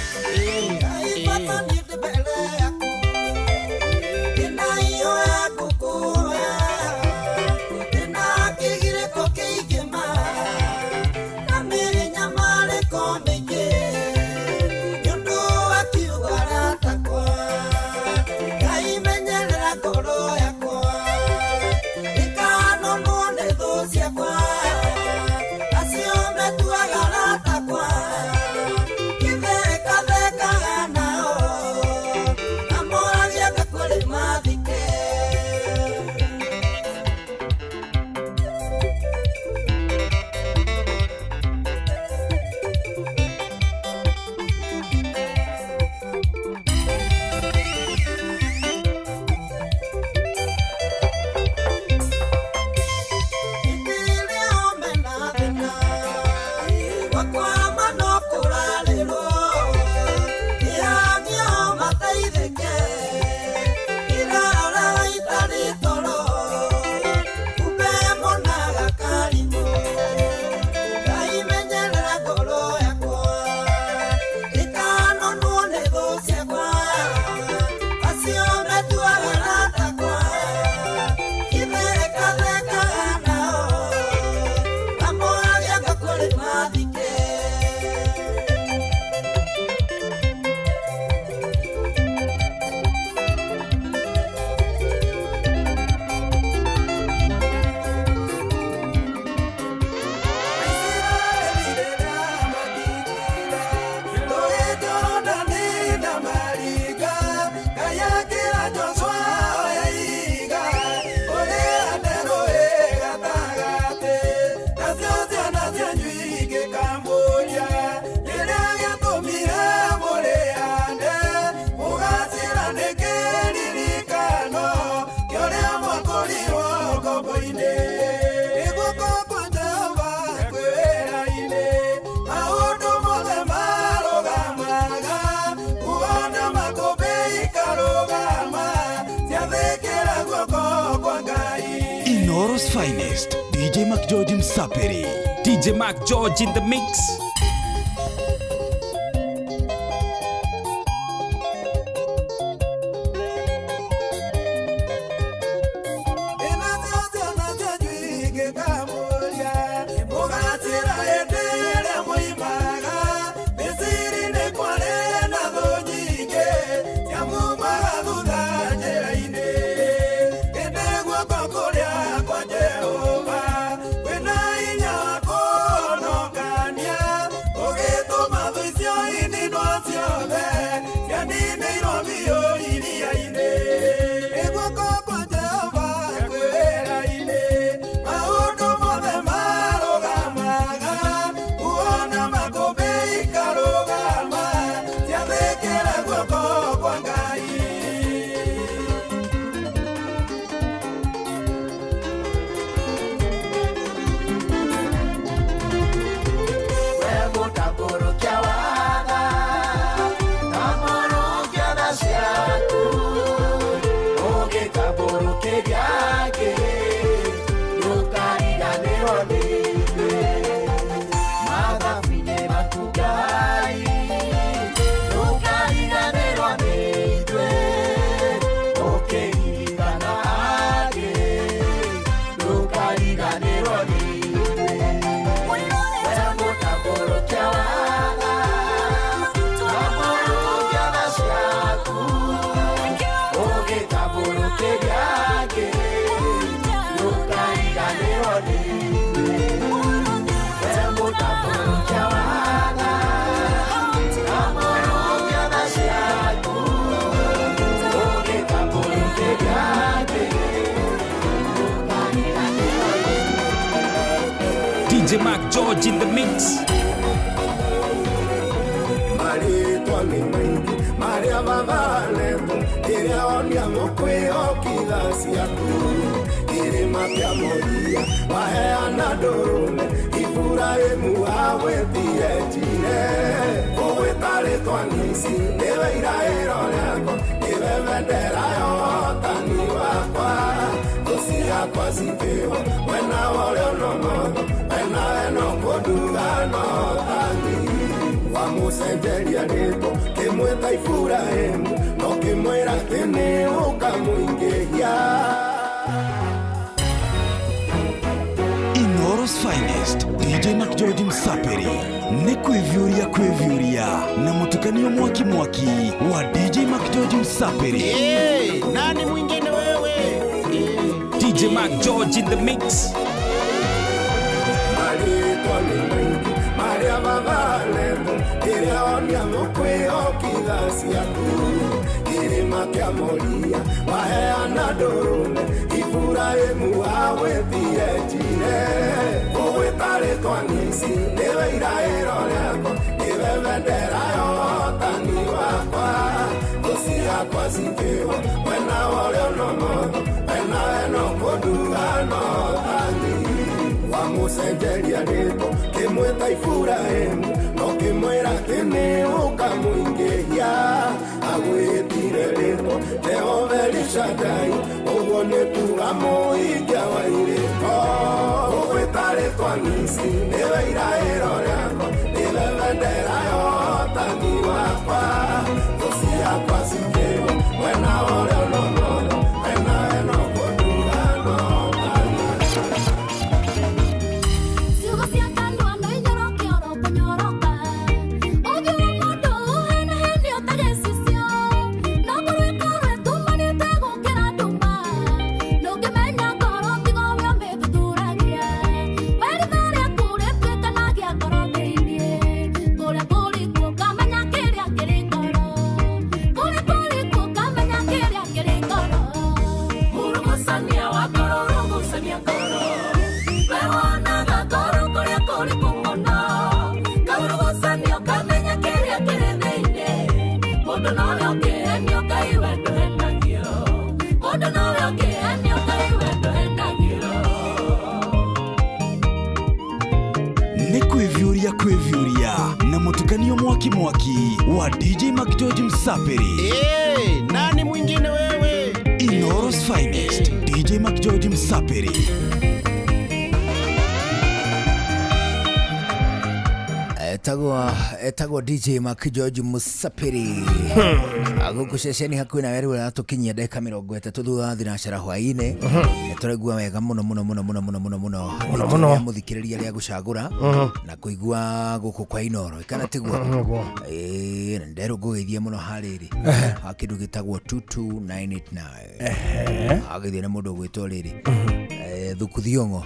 Inooro's finest DJ McGeorge Msapiri. DJ McGeorge in the mix. DJ McGeorge in the mix. Marĩtwa nĩ maingĩ marĩa babaletwo rĩrĩa onia mũkwĩhokitha ciaku kĩrĩma kĩa Moria waheana ndũrũme Iburahĩmu agwĩtire njire ũgwĩta rĩtwa Nisi nĩwe iraĩro rĩakwa nĩwe bendera yohotani. ciakwa cikĩwa mwena wa ũrĩo na ũmotho wena wena ũkũnduga no tani wamũcenjeria rĩtwa kĩmwĩta Iburahĩmu no kĩmwĩra atĩ nĩ ũkamũingĩhia. Inooro's finest DJ McGeorge Msapiri nĩ kwĩviũria kwĩviũria na mũtukanio mwaki mwaki wa DJ McGeorge Msapiri. Hey, nani mwingine wewe? DJ Mac George in the mix. Marĩtwa nĩ maingĩ marĩa babaletwo ĩrĩa onia mũkwĩhokitha ciaku kĩrĩma kĩa Moria waheana ndũrũme Iburahĩmu awĩtire njire ũgwĩta rĩtwa Nisi nĩwe iraĩro rĩakwa nĩwe bendera ya ũhotani wakwa thũ ciakwa cikĩwa mwena wa ũrĩo na ũmotho wena wena ũkũnduga no tani wamũcenjeria rĩtwa kĩmwĩta Iburahĩmu no kĩmwĩra atĩ nĩ ũkamũingĩhia agwĩtire rĩtwa Jehova Elishadai ũguo nĩ kuga mũhingia wa irĩko ũgwĩta rĩtwa Nisi nĩwe iraĩro rĩakwa nĩwe bendera ya ũhotani wakwa thũ ciakwa cikĩwa mwena wa ũrĩo na ũmotho wena wena ũkũnduga no tani. Ciugo cia kanua no inyoroke oro kũnyoroka ũthiũ wa mũndũ ũhenahenio ta gĩcicio no ngoro ĩkorwo ĩtumanĩte gũkĩra nduma ndũngĩmenya ngoro tiga we ũmĩthuthuragia we ritho rĩaku rĩtuĩkanagia ngoro thĩiniĩ kũrĩa kũriku ũkamenya kĩrĩa kĩrĩ ngoro kũrĩa kũriku ũkamenya kĩrĩa kĩrĩ ngoro mũrugũcania wa ngoro ũrugũcania ngoro we wonaga ngoro kũrĩa kũriku mũno kaurugũcanio ũkamenya kĩrĩa kĩrĩ thĩiniĩ mũndũ nowe ũngĩhenio Ngai we ndũhenagio mũndũ nowe ũngĩhenio Ngai we ndũhenagio. Nĩ kwĩviũria kwĩviũria na mũtukanio mwaki mwaki wa DJ McGeorge Msapiri. Hey, nani mwingine wewe? Inooro's finest DJ McGeorge Msapiri. Etagwo DJ Mac George Musapiri gũkũ ceceni hakuhĩ nawe rĩu aratũkinyia ndagĩka 30 thutha wa thinacara hwaĩ-inĩ. Nĩtũraigua wega mũno mũno mũno mũno mũno mũno mũno Mũno mũno. rĩa mũthikĩrĩria rĩa gũcagũra na kũigua gũkũ kwa Inooro kana tiguo. Nĩguo. Ĩĩ, na nderwo ngũgeithie mũno harĩrĩ ha kĩndũ gĩtagwo 22989 agĩthiĩ na mũndũ ũgwĩtwo rĩrĩ Thuku Thiong'o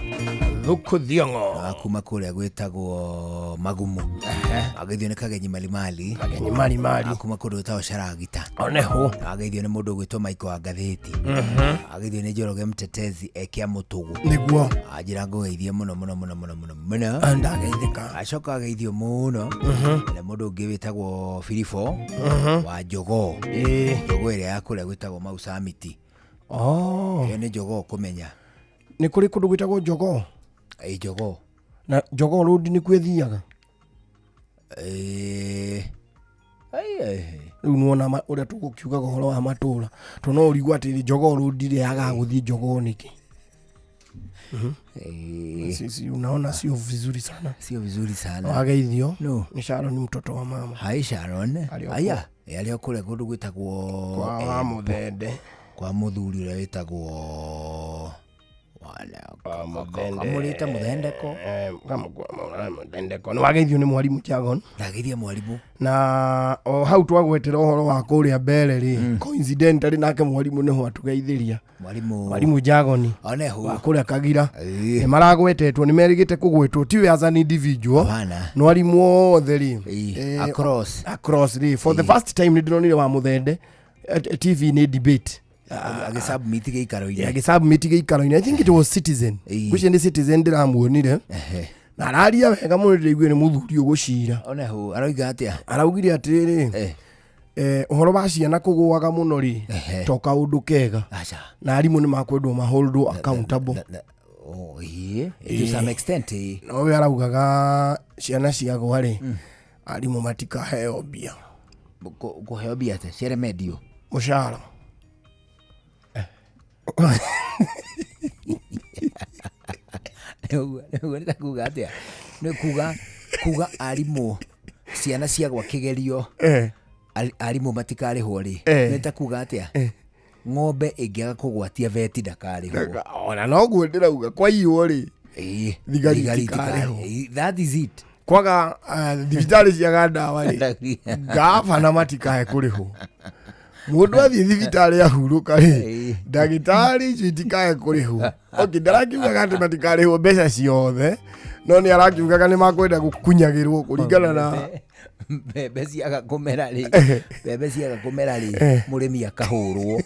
Thuku Thiong'o wa kuma kũrĩa gwĩtagwo Magumu agĩthio nĩ Kagenyi Malimali Kagenyi Malimali kuma kũndũ gwĩtagwo Sharagita oneho agĩthio nĩ mũndũ ũgwĩtwo Michael wa Ngathĩti agĩthio nĩ Njoroge Mtetezi ekia Mũtũgũ nĩguo anjĩra ngũgeithie mũno mũno mũno mũno mũno mũno ndageithĩka acoka ageithio mũno na mũndũ ũngĩ wĩtagwo Filipo wa Jogoo Jogoo ĩrĩa ya kũrĩa gwĩtagwo Mau Summit. Oh. Ĩyo nĩ jogoo kũmenya nĩ kũrĩ kũndũ gwĩtagwo jogoo ĩ jogoo na jogoo road nĩkuo ĩthiaga ĩ ai ai rĩu nĩwona ũrĩa tũgũkiugaga ũhoro wa matũra to no ũrigwo atĩrĩ jogoo road rĩagaga gũthiĩ jogoo nĩkĩ. Sisi unaona sio vizuri sana. Sio vizuri sana. Wageithio no. Ni Sharon mtoto wa mama. Hi Sharon. Aya, arĩ o kũrĩa kũndũ gwĩtagwo kwa wa Mũthende kwa mũthuri ũrĩa wĩtagwo kamũrĩte Mũthendeko. Mũthendeko nĩ wageithio nĩ mwarimũ Jagon. Ndageithia mwarimũ na o hau twagwetera ũhoro wa kũrĩa mbere rĩ coincidentally nake mwarimũ nĩho atũgeithĩria mwarimu Jagoni oneho wa kũrĩa Kagira nĩ maragwetetwo nĩ merĩgĩte kũgwetwo tiwe as an individual no arimũ othe rĩ across across rĩ for the first time nĩ ndĩronire wa Mũthende TV nĩ debate agĩsubmit gĩikaro-inĩ agĩsubmit gĩikaro-inĩ I think it was Citizen gwĩciria nĩ Citizen ndĩramuonire na araria wega mũno ndĩraigua nĩ mũthuri ũgũcira oneho aroiga atĩa araugire atĩrĩrĩ ũhoro wa ciana kũgũaga mũno rĩ to kaũndũ kega na arimũ nĩ makwendwo maholdwo accountable to some extent nowe araugaga ciana ciagwa rĩ arimũ matikaheo mbia kũheo mbia atĩa cia remedio mũcara. Ũguo nĩ ta kuga atĩa? Nĩ kuga kuga arimũ ciana ciagwa kĩgerio arimũ matikarĩhwo rĩ. Nĩ ta kuga atĩa? Ng'ombe ĩngĩaga kũgwatia veti ndakarĩhwo. Ona noguo ndĩrauga kwaiywo rĩ, thigari thigari itikarĩhwo. itikarĩhwo. That is it. Kwaga thibitarĩ ciaga ndawa rĩ, ngabana matikae kũrĩhwo. Mũndũ athiĩ thibitarĩ ahurũka rĩ, ndagĩtarĩ icio itikae kũrĩhwo. Okay, ndarakiugaga atĩ matikarĩhwo mbeca ciothe, no nĩ arakiugaga nĩ makwenda gũkunyagĩrwo kũringana na Mbembe ciaga kũmera rĩ, mbembe ciaga kũmera rĩ, mũrĩmi akahũrwo.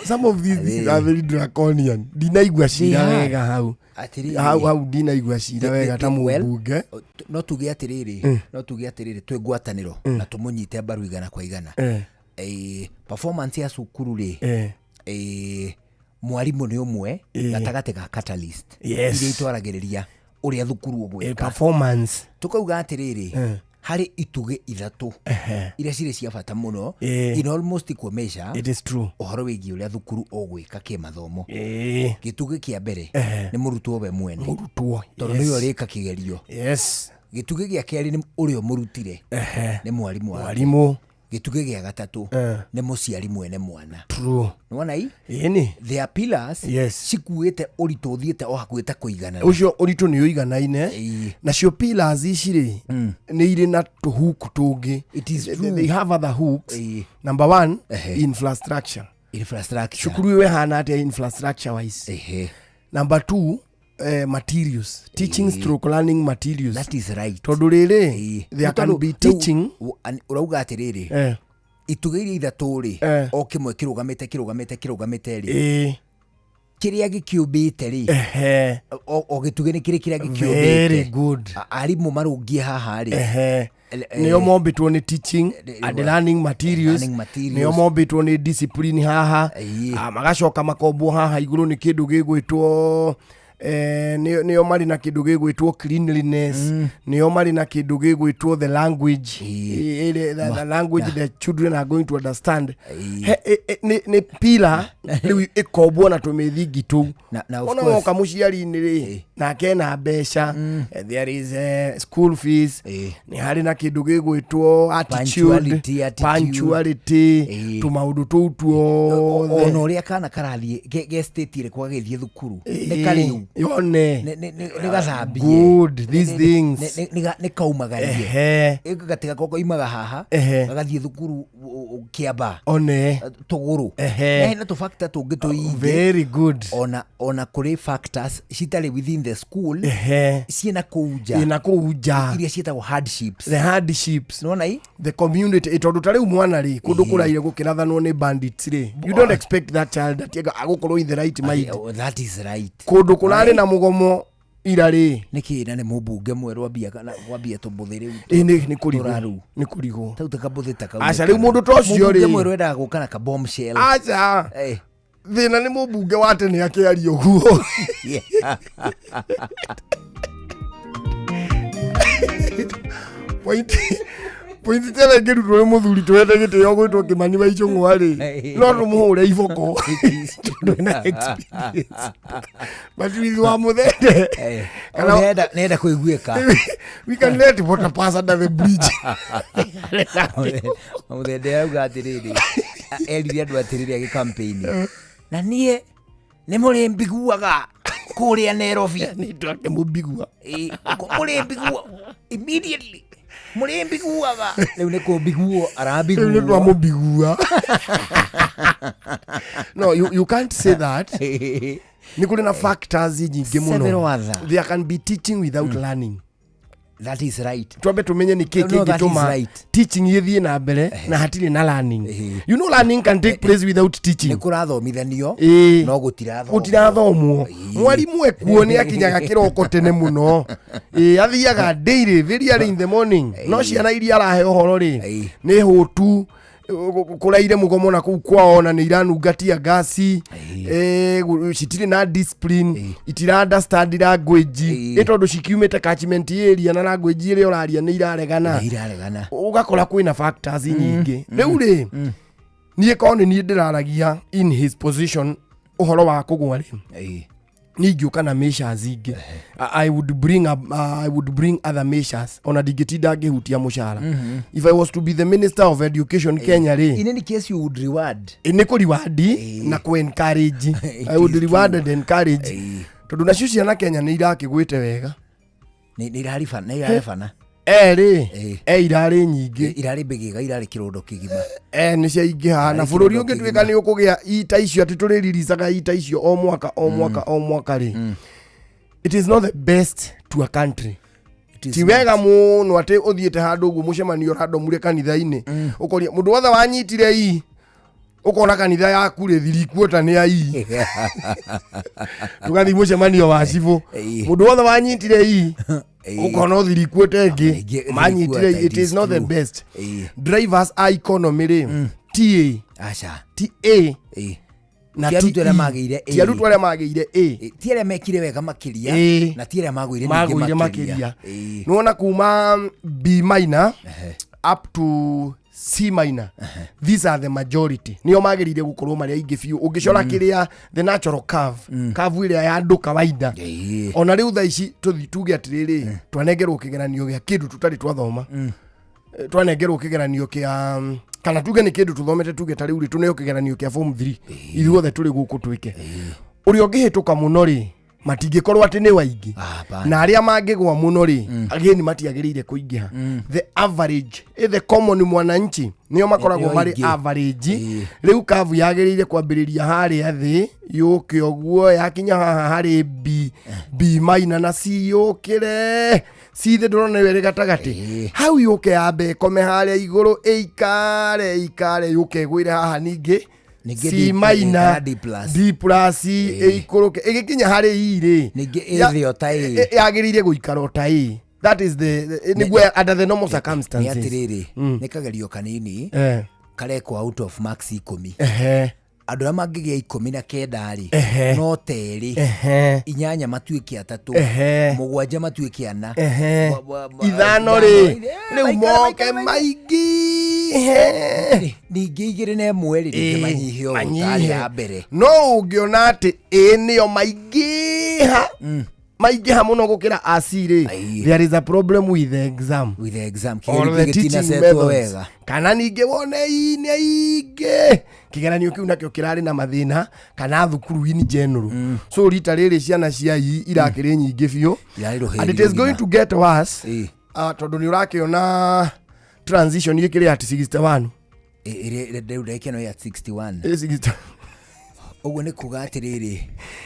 Some of these things are very draconian. Ndinaigua cira They are. wega hau. Atĩrĩrĩ. Hau hau ndinaigua cira wega ta Well, mũmbunge. no tuge atĩrĩrĩ, no tuge atĩrĩrĩ, twĩ ngwatanĩro na tũmũnyite mbaru igana kwa igana. Performance ya cukuru rĩ, mwarimũ nĩ ũmwe gatagatĩ ga catalyst iria itwaragĩrĩria ũrĩa thukuru ũgwĩka. Performance. Tukauga atĩrĩrĩ, harĩ itugĩ ithatũ iria cirĩ cia bata mũno in almost equal measure. It is true. Ũhoro wĩgiĩ ũrĩa thukuru ũgwĩka kĩmathomo. Gĩtugĩ kĩa mbere nĩ mũrutwo we mwene. Mũrutwo. Tondũ nĩwe ũrĩka kĩgerio. Gĩtugĩ gĩa kerĩ nĩ ũrĩa ũmũrutire. Nĩ mwarimũ wake. Mwarimũ. Gĩtugĩ gĩa gatatũ nĩ mũciari mwene mwana. True. Nĩwona i? Ĩni. Their pillars cikuĩte ũritũ ũthiĩte o hakuhĩ ta kũiganana. Ũcio ũritũ nĩ ũiganaine. Nacio pillars ici rĩ, nĩ irĩ na tũhuku tũngĩ. It is They true. have other hooks. Number one, infrastructure. Infrastructure. Cukuru ĩyo ĩhana atĩa infrastructure wise? Number two, materials. Teaching stroke learning materials. That is right. Tondũ rĩrĩ, there can Tondũ be rĩu teaching. Ũrauga atĩrĩrĩ, itugĩ iria ithatũ rĩ, o kĩmwe kĩrũgamĩte kĩrũgamĩte kĩrũgamĩte rĩ, kĩrĩa gĩkĩũmbĩte rĩ, o gĩtugĩ nĩ kĩrĩ kĩrĩa gĩkĩũmbĩte. Very good. Arimũ marũngiĩ haha rĩ, Nĩo mombĩtwo nĩ teaching and learning materials. Learning materials. Nĩo mombĩtwo nĩ discipline haha. Magacoka makombwo haha igũrũ nĩ kĩndũ gĩgwĩtwo nĩo marĩ na kĩndũ gĩgwĩtwo cleanliness. Nĩo marĩ na kĩndũ gĩgwĩtwo the language. The language the children are going to understand. Nĩ pillar rĩu ĩkombwo na tũmĩthingi tũu. Na of Ona course. woka mũciari-inĩ rĩ, nake ena mbeca, there is school fees, nĩ harĩ na kĩndũ gĩgwĩtwo attitude, Punctuality, attitude. punctuality, tũmaũndũ tũu tuothe. Ona ũrĩa kana karathiĩ ge state ĩrĩkũ gagĩthiĩ thukuru, nĩ karĩu. Yone. Nĩ gathambie. Good, these things. Nĩ kaumagarie. Gatiga ko koimaga haha, gagathiĩ thukuru Kĩambaa. One. Tũgũrũ. Na hena tũ factor tũngĩ tũingĩ. Very good. Ona kũrĩ factors citarĩ within the school, ciĩna kũu nja. Ina kũu nja. Iria ciĩtagwo hardships. The hardships. Nĩwona i? The community. Tondũ ta rĩu mwana rĩ, kũndũ kũraire gũkĩrathanwo nĩ bandits rĩ, you don't expect that child ati agũkorwo in the right mind. Oh, that is right. Kũndũ kũrarĩ na mũgomo ira rĩ. Nĩkĩ na nĩ mũmbunge mwerũ ambia kana kwambia tũmbũthĩ rĩu? Nĩ kũrigwo. Tũraru. Nĩ kũrigwo. Tau ta kabũthĩ ta kau. Aca, rĩu mũndũ ta ũcio rĩ. Mũmbunge mwerũ endaga gũka na ka bombshell. Aca. Thĩna nĩ mũmbunge wa tene akĩaria ũguo. Point tena ĩngĩrutwo nĩ mũthuri twende gĩtĩo gwĩtwo Kĩmani wa Ichung'wa rĩ, no tũmũhũre iboko tondũ ena experience. But with wa mũthende, kana Nĩenda kũiguĩka. We can let water pass under the bridge. Mũthende arauga atĩrĩrĩ, erire andũ atĩrĩrĩ agĩ campaign, na niĩ nĩ mũrĩ mbiguaga kũrĩa Nairobi. Nĩ twake mũmbigua. Mũrĩ mbigua immediately. Mũrĩ mbiguaga. Rĩu nĩ kũmbiguo arambiguo. Rĩu nĩ twamũmbigua. No, you can't say that. Nĩ kũrĩ na factors nyingĩ mũno. Several other. There can be teaching without learning. That is right. Twambe tumenye nĩ kĩ No, that is kĩngĩtũma right. teaching ĩthiĩ na mbere na hatirĩ na learning. You know learning can take place without teaching. Nĩ kũrathomithanio no gũtirathomwo. Gũtirathomwo. Mwarimũ ekuo nĩ akinyaga kĩroko tene mũno. Athiaga daily, very early in the morning. No ciana iria arahe ũhoro rĩ, nĩ hũtu, kũraire mũgomo na kũu kwao na nĩ iranungatia ngasi, citirĩ na discipline, itira understand language, ĩ tondũ cikiumĩte catchment area na language ĩrĩa ũraria nĩ iraregana. Nĩ iraregana. Ũgakora kwĩna factors nyingĩ. Rĩu rĩ, Niĩ korwo nĩ niĩ ndĩraragia in his position ũhoro wa kũgwa rĩ, niĩ ingĩũka na measures ingĩ. I would bring up, I would bring other measures, ona ndingĩtinda ngĩhutia mũcara. If I was to be the minister of education Kenya rĩ, In any case you would reward. Nĩ kũriwandi na kũ encourage. I would reward and encourage, tondũ nacio ciana Kenya nĩ irakĩgwĩte wega. Nĩ iraribana, nĩ irarebana. Erĩ e irarĩ nyingĩ. Irarĩ mbĩgĩga, irarĩ kĩrũndo kĩgima. E nĩ ciaingĩha, na Irarĩ bũrũri kĩrũndo ũngĩtuĩka kĩgima. nĩ ũkũgĩa ita icio, atĩ tũrĩriricaga ita icio o mwaka o mwaka o mwaka rĩ, it is not the best to a country. Is Ti wega mũno atĩ ũthiĩte handũ ũguo mũcemanio randomure kanitha-inĩ, ũkoria mũndũ wothe wanyitire ii, ũkona kanitha yaku rĩ thirikuota nĩ ai, tũgathiĩ mũcemanio wa cibũ, mũndũ wothe wanyitire ii, ũkona ũthirikuota ĩngĩ manyitire ii. It is not the best drivers a economy rĩ, ta Aca. ta na Ti arutwo arĩa TE. magĩire A. Ti arutwo arĩa magĩire A. Ti arĩa mekire wega makĩria, na ti arĩa magũire ningĩ. Magũire makĩria. Nĩwona kuma B minor up to C minor, these are the majority, nĩo magĩrĩire gũkorwo marĩ aingĩ biũ ũngĩcora kĩrĩa the natural curve, curve ĩrĩa ya andũ kawaida. Ona rĩu thaa ici tũthi tuge atĩrĩrĩ, twanengerwo kĩgeranio gĩa kĩndũ tũtarĩ twathoma. Twanengerwo kĩgeranio kĩa kana tuge nĩ kĩndũ tũthomete, tuge ta rĩu rĩ tũneo kĩgeranio kĩa form 3 ithuothe tũrĩ gũkũ, twĩke ũrĩa ũngĩhĩtũka mũno rĩ, matingĩkorwo atĩ nĩ waingĩ, na arĩa mangĩgwa mũno rĩ, ageni matiagĩrĩire kũingĩha. The average, the common mwananchi nĩo makoragwo Nĩo marĩ aingĩ. average. Rĩu kavu yagĩrĩire kwambĩrĩria harĩa thĩ, yũke ũguo, yakinya haha harĩ B, B minor na C, yũkĩre C thĩ, ndũrona ĩyo ĩrĩ gatagatĩ hau, yũke yambe ĩkome harĩa igũrũ, ĩikare ĩikare, yũke ĩgwĩre haha ningĩ. Ningĩ C D- minor, kana D plus. D plus, ĩikũrũke ĩgĩkinya harĩ E rĩ, Ningĩ ĩ thĩ o ta A. Yagĩrĩire gũikara o ta E. That is the nĩguo under the normal Nĩ circumstances. atĩrĩrĩ, nĩ kagerio kanini karekwo out of max 10. Andũ arĩa mangĩgĩa 19 rĩ, no terĩ, 8 matuĩke 3, 7 matuĩke 4, 5 rĩ, rĩu moke maingĩ. Ningĩ 2 na 1 rĩ, ningĩ manyihe ũũ tarĩ ya mbere. No ũngĩona atĩ ĩ nĩyo maingĩha, maingĩha mũno gũkĩra AC rĩ, there is a problem with the exam, with the exam or kĩgerio the kĩu teaching gĩtinacetwo methods. Wega. Kana ningĩ wone ii nĩ aingĩ, kĩgeranio kĩu nakĩo kĩrarĩ na mathĩna, kana thukuru in general. So rita rĩrĩ ciana cia ii irakĩrĩ nyingĩ biũ. Irarĩ rũhĩ And it is rũgima. going to get worse, tondũ nĩ ũrakĩona transition ĩkĩrĩ at 61. Rĩu ndagĩka ĩno ya 61. Ĩ 60. Ũguo nĩ kuga atĩrĩrĩ,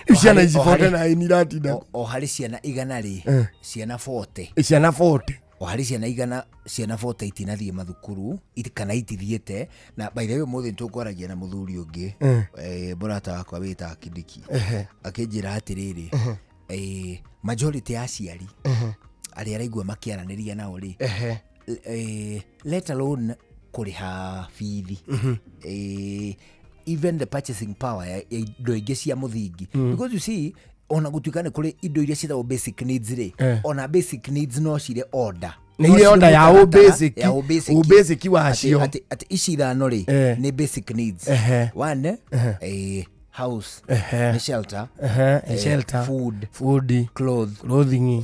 Rĩu ciana ici o harĩ- 49 iratinda. O harĩ ciana 100 rĩ, ciana 40. Ciana 40. O harĩ ciana 100, ciana 40 itinathiĩ mathukuru kana itithiĩte. Na by the way, ũmũthĩ nĩtũkwaragia na mũthuri ũngĩ, mũrata wakwa wĩtaga Kindiki, akĩnjĩra atĩrĩrĩ, majority ya aciari arĩa araigua makĩaranĩria nao rĩ, let alone kũrĩha bithi, even the purchasing power ya indo ingĩ cia mũthingi, because you see, ona gũtuĩka nĩ kũrĩ indo iria ciĩtagwo basic needs rĩ, ona basic needs no cirĩ order. Nĩ No irĩ cirĩ order ya mũtaratara basic, ya basic, ũ basic wacio. Atĩ ici ithano rĩ, nĩ basic needs. One, house, nĩ shelter, Nĩ shelter. Food, food, clothes, clothing,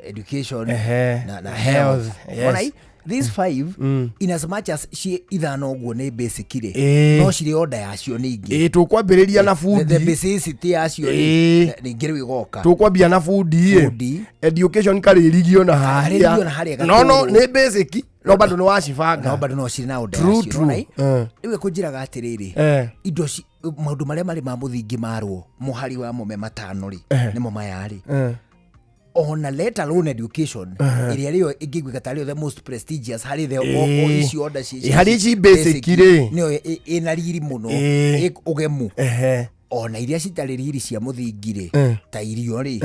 education, na health, health. yes. Ona these five, in as much as ci ithano ũguo nĩ basic rĩ, no cirĩ order yacio ningĩ. Ĩ tũkwambĩrĩria na The food. basicity yacio rĩ, ningĩ rĩu ĩgoka. Tũkwambia na food ĩ. Food. Education karĩrigio na Karĩrigio na harĩa harĩa no gatũrũ. nĩ basic, no bado nĩ wacibanga. No bado no cirĩ na order True, yacio. true. Nona rĩu ĩkũnjĩraga atĩrĩrĩ, indo maũndũ marĩa marĩ ma mũthingi marwo mũhari wa mo me matano rĩ, nĩmo maya rĩ, ona let alone education, ĩrĩa rĩo ĩngĩiguĩka tarĩo the most prestigious harĩ the o icio order Harĩ ici basic rĩ. Nĩyo ĩna riri mũno, ũgemu. Ona iria citarĩ riri cia mũthingi rĩ, ta irio rĩ,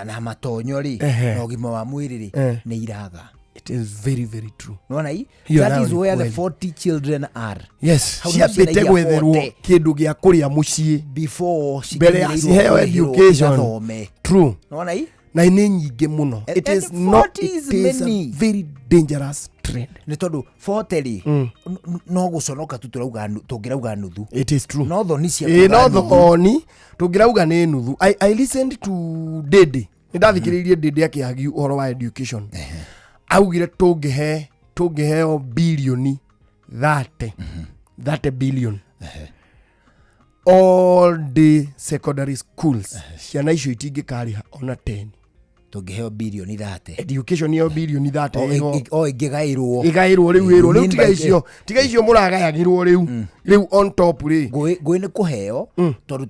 na matonyo rĩ, na ũgima wa mwĩrĩ rĩ, nĩ iraga. It is very very true. Nĩwona i Hiyo that nayo is ni where the kweli. 40 children are. Yes. Hau nĩho ciana Ciambĩte iria gwetherwo 40 kĩndũ gĩa kũrĩa mũciĩ before mbere ya cikinyĩrĩirwo ciheo kũrĩhĩrwo education. igathome. True. Nĩwona i Na nĩ nyingĩ mũno. And It is and not 40 is it is a many. very dangerous Hatred. Nĩ tondũ 40 rĩ, no gũconoka tu tũrauga tũngĩrauga nuthu. It is true. No thoni cia Ĩĩ, kuga no nuthu. thoni tũngĩrauga nĩ nuthu. I listened to Dede, nĩ ndathikĩrĩirie Dede akĩagiu ũhoro wa education. Augire tũngĩheo bilioni 30, 30 billion, all day secondary schools, ciana icio itingĩkarĩha ona 10. Tũngĩheo bilioni 30? Education ĩyo bilioni 30 ĩho. O ĩngĩgaĩrwo. Ĩgaĩrwo rĩu, ĩrwo rĩu, tiga icio, tiga icio mũragayagĩrwo rĩu rĩu on top rĩ. Ngũĩ nĩ kũheo, tondũ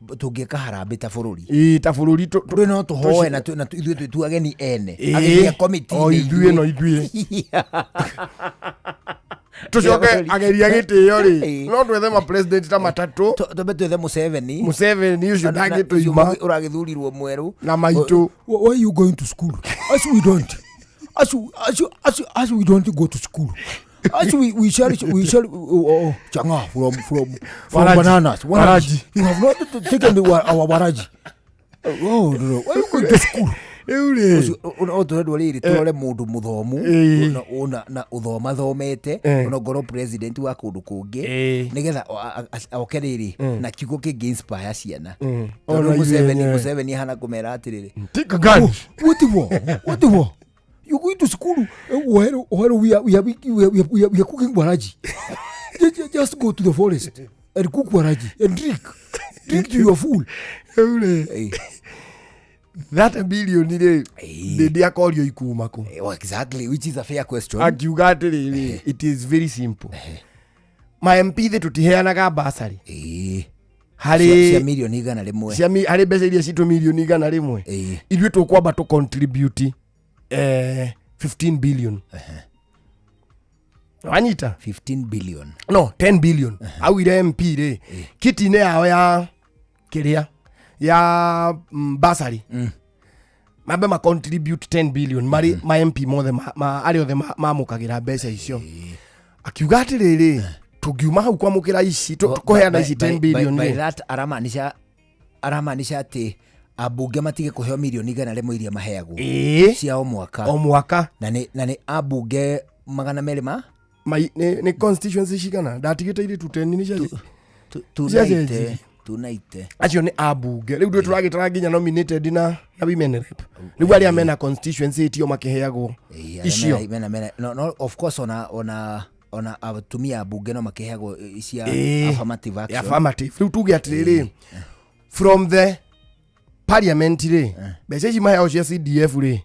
tũngĩeka harambĩ ta bũrũri. Ĩĩ, ta bũrũri Rĩu no tũhoe na ithuĩ twĩ ageni ene. Ĩĩ, Ageni a committee o nĩ ithuĩ no ithuĩ tũcoke ageria gĩtĩo rĩ, no twethe ma president ta matatũ. Twambe twethe Museveni. Museveni ũcio ndangĩtũima. Ũcio ũragĩthurirwo mwerũ. Na maitũ. Why are you going to school? As we don't. As we don't go to school. As we shall oh, changa from Waraji. bananas. Waraji. You have not taken our waraji. Oh, no, no. Why are you going to school? Rĩu rĩ. No tũrendwo rĩrĩ tũrore mũndũ mũthomu Ĩĩ. na ũthomathomete, ona ngorwo president wa kũndũ kũngĩ, nĩgetha oke rĩrĩ na kiugo kĩngĩ inspire ciana. Tondũ Ona ithuĩ enyewe. Museveni ahana kũmera atĩrĩrĩ, Take a gun. "Oh, what the war? What the war? You going to school? Where we are cooking waraji. Just go to the forest and cook waraji and drink. Drink to your full." Rĩu rĩ, 30 billion rĩ, ndĩndĩ akorio ikuma kũ? Oh, exactly, which is a fair question. Akiuga atĩrĩrĩ, it is very simple, ma MP thĩ tũtiheanaga basarĩ harĩ Cia milioni 100. Harĩ mbeca iria citũ milioni 100, ithuĩ tũkwamba tũ contribute 15 billion. Wanyita? 15 billion. No, 10 billion. Augire MP rĩ, kiti-inĩ yao ya kĩrĩa ya basarĩ, mambe ma contribute 10 billion marĩ ma MP mothe arĩa othe mamũkagĩra mbeca icio. Akiuga atĩrĩrĩ, tũngiuma hau kwamũkĩra ici kũheana ici 10 billion By rĩ, that aramaanisha atĩ ambunge matige kũheo milioni 100 iria maheagwo cia o mwaka. O mwaka. Na nĩ ambunge 200 ma Nĩ constituency cigana ndatigĩte irĩ tu 10 nĩ tunaite tunaite. Acio nĩ ambunge rĩu ndũ tũragĩtara nginya nominated na women rep, rĩu arĩa mena constituency tio makĩheagwo icio. Mena no, of course ona atumia ambunge no makĩheagwo cia affirmative action. Affirmative. Rĩu tuge atĩrĩrĩ, from the parliament rĩ, mbeca ici maheagwo cia CDF rĩ,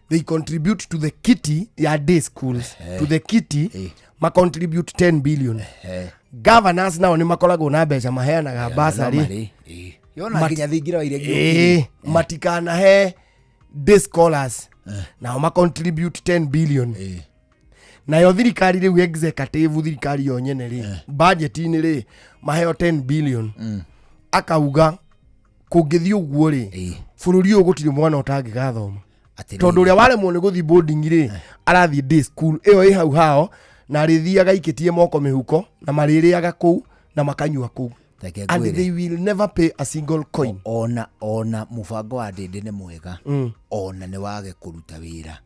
they contribute to the kitty ya day schools, to the kitty ma contribute 10 billion. Governors nao nĩ makoragwo na mbeca maheanaga basarĩ. Marĩ, yona nginya thingira wa iregi. Ĩĩ, matikanahe day scholars, nao ma contribute 10 billion. Nayo thirikari rĩu, executive thirikari yo nyene rĩ, budget-inĩ rĩ, maheo 10 billion. Akauga kũngĩthiĩ ũguo rĩ, bũrũri ũyũ gũtirĩ mwana ũtangĩgathoma, tondũ ũrĩa waremwo nĩ gũthiĩ boarding rĩ, arathiĩ day school ĩyo ĩ hau hao, na arĩthiaga ikĩtie moko mĩhuko, na marĩrĩaga kũu na makanyua kũu, Reke and ngwĩre. they will never pay a single coin. Ona mũbango wa ndĩndĩ nĩ mwega, ona nĩ wage kũruta wĩra,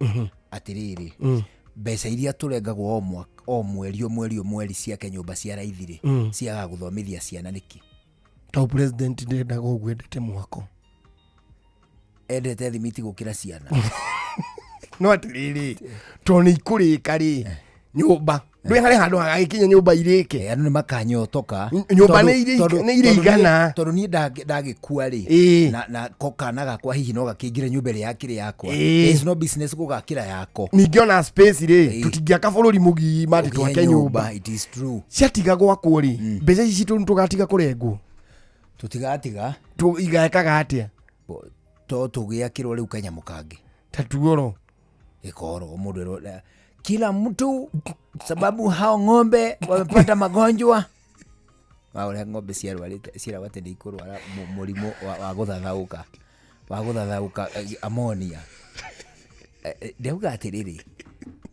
atĩrĩrĩ, mbeca iria tũrengagwo o mwaka, o mweri, o mweri, o mweri ciake nyũmba cia raithi rĩ, ciagaga gũthomithia ciana nĩkĩ? Tondũ president ndendaga ũguo, endete mwako. Endete thimiti gũkĩra ciana. No atĩrĩrĩ, tondũ nĩ ikũrĩka rĩ, nyũmba ndwĩ harĩ handũ hagagĩkinya nyũmba irĩke. Andũ nĩ makanyotoka. Nyũmba nĩ irĩigana. Tondũ niĩ ndagĩkua rĩ, na ko kana gakwa hihi no gakĩingĩre nyũmba ĩrĩa yakĩrĩ yakwa. There is no business gũgakĩra yako. Ningĩ ona space rĩ, tũtingĩaka bũrũri mũgima atĩ Ũgĩe twake nyũmba. It is true. Ciatiga gwakwo rĩ, mbeca ici citũ tũgatiga kũrengwo? Tũtigatiga. Igaekaga atĩa? To tũgĩakĩrwo rĩu kanyamũ kangĩ. Ta tuoro. Ĩkorwo mũndũ erwo kila mtu, sababu hao ng'ombe wamepata magonjwa wa ũrĩa ng'ombe ciarwarĩte, ciĩragwo atĩ nĩ ikũrwara mũrimũ wa gũthathaũka ammonia. Ndauga atĩrĩrĩ,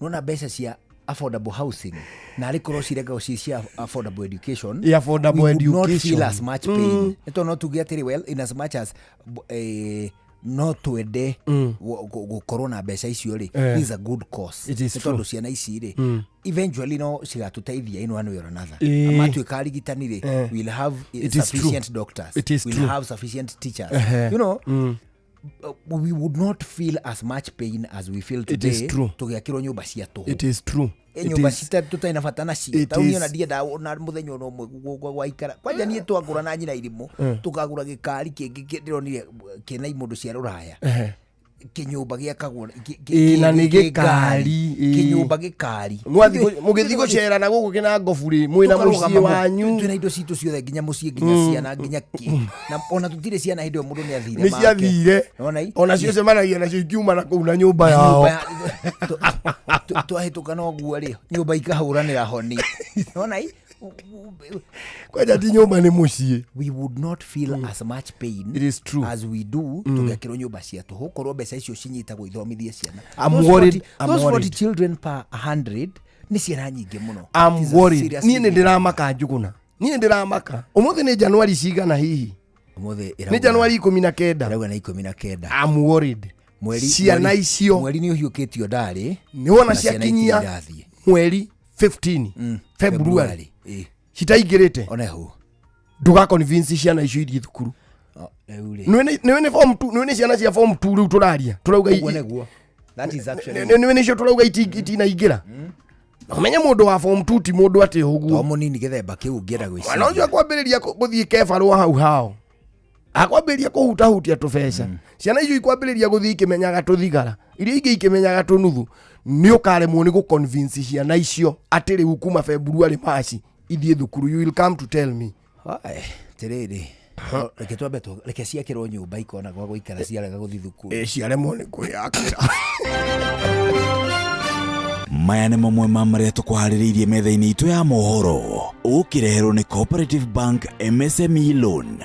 nona mbeca cia affordable housing na arĩ korwo cirengagwo ci cia affordable education, Yeah, affordable we would not education. feel as much pain. Nĩ tondũ no tuge atĩrĩ, well, in as much as No twende gũkorwo na mbeca icio rĩ, this is a good cause. It is Nĩ true. tondũ ciana ici rĩ, eventually no cigatũteithia in one way or another. Matuĩka arigitani rĩ, we'll have It is true. sufficient doctors, It is we'll true. have sufficient teachers, we would not feel as much pain as we feel It is today true. tũgĩakĩrwo nyũmba cia tũhũ. It is true. Ĩ It nyũmba tũtarĩ na bata nacio. It Tarĩu niĩ is- ona ndiendaga ona mũthenya ona ũmwe gwaikara kwanja niĩ twagũra na nyina irimũ, tũkagũra gĩkari kĩngĩ ndĩronire kĩna imũndũ cia rũraya, kĩnyũmba gĩakagwo Ĩ, na nĩ kĩ gĩkari, ngari, ĩ. kĩnyũmba gĩkari. Mũgĩthiĩ gũcera na gũkũ kĩna ngobu rĩ, mwĩna mũciĩ wanyu. Twĩna indo citũ ciothe, nginya mũciĩ, nginya ciana, nginya kĩ, na ona tũtirĩ ciana hĩndĩ ĩyo mũndũ nĩ athire. Nĩ ciathire. Nona i Ona cio cemanagia nacio ikiuma na kũu na nyũmba yao. Nyũmba twahĩtũka na ũguo rĩ, nyũmba ikahũranĩra honi, nona i. Kwanja ti nyũmba, nĩ mũciĩ. We would not feel as much pain It is true. as we do tũgĩakĩrwo nyũmba cia tũhũ, korwo mbeca icio cinyitagwo ithomithie ciana. I'm Those worried, 40 I'm those 40 worried. children per 100 nĩ ciana nyingĩ mũno. It I'm is a worried. serious Niĩ nĩ issue. ndĩramaka njuguna, niĩ nĩ ndĩramaka. Ũmũthĩ nĩ Januari cigana hihi? Ũmũthĩ Nĩ ĩrauga Januari 19. Ĩrauga nĩ 19. I'm worried. Mweri Ciana icio mweri nĩ ũhiũkĩtio ndarĩ. Nĩ wona Na ciana ciakinyia itirĩ irathiĩ. mweri 15 February Ĩ. citaingĩrĩte, Ona hau ndũga convince ciana icio ithiĩ thukuru. Oh, rĩu rĩ. Nĩwe nĩ form 2, nĩwe nĩ ciana cia form 2 rĩu tũraria, tũrauga Ũguo nĩguo. That is actually nĩwe nĩcio tũrauga itinaingĩra. Na ũmenye mũndũ wa form 2 ti mũndũ atĩ ũguo. To mũnini gĩthemba kĩu ũngĩenda Mwana ũcio gwĩciria. akwambĩrĩria gũthiĩ kebarũa hau hao, akwambĩrĩria kũhutahutia tũbeca. Ciana icio ikwambĩrĩria gũthiĩ ikĩmenyaga tũthigara, iria ingĩ ikĩmenyaga tũnuthu. Nĩ ũkaremwo nĩ gũconvince ciana icio atĩ rĩu kuma February Maci ithiĩ thukuru. You will come to tell me. Ai, tirĩrĩ, reke twambe reke ciakĩrwo nyũmba ikona gwa gũikara ciarega gũthiĩ thukuru. Ĩ, ciaremwo nĩ kwĩyakĩra. Maya nĩ mamwe ma marĩa tũkũharĩrĩirie metha-inĩ itũ ya mohoro, ũkĩreherwo nĩ Cooperative Bank MSME Loan.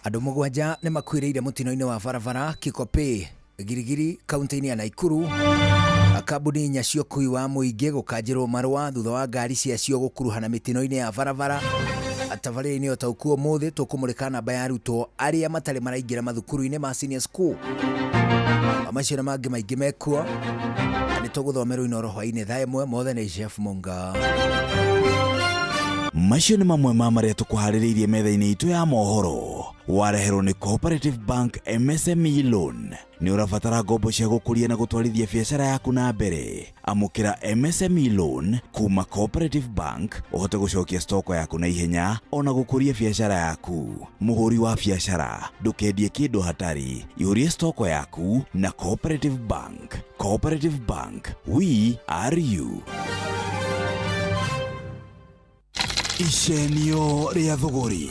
Andũ 7 nĩ makuĩrĩire mũtino-inĩ wa barabara Kikopey, Girigiri, kaunti-inĩ ya Naikuru. Kambuni inya cia ũkui wa mũingĩ gũkanjĩrwo marũa thutha wa ngari ciacio gũkuruhana mĩtino-inĩ ya barabara. Tabarĩra-inĩ o ta ũkuo ũmũthĩ tũkũmũrĩka namba ya arutwo arĩa matarĩ maraingĩra mathukuru-inĩ ma senior school. Macio na mangĩ maingĩ mekuo nĩ tũgũthomerwo Inooro hwainĩ thaa 1. Mothe nĩ Jeff Munga. Macio nĩ mamwe ma marĩa tũkũharĩrĩirie metha-inĩ itũ ya mohoro, wareherwo nĩ Cooperative Bank MSME Loan. Nĩ ũrabatara ngombo cia gũkũria na gũtwarithia biacara yaku na mbere? Amũkĩra MSME Loan kuma Cooperative Bank ũhote gũcokia stoko yaku na ihenya ona gũkũria biacara yaku. Mũhũri wa biacara, ndũkendie kĩndũ hatarĩ, ihũrie stoko yaku na Cooperative Bank. Cooperative Bank, we are you. Icenio rĩa thũgũrĩ,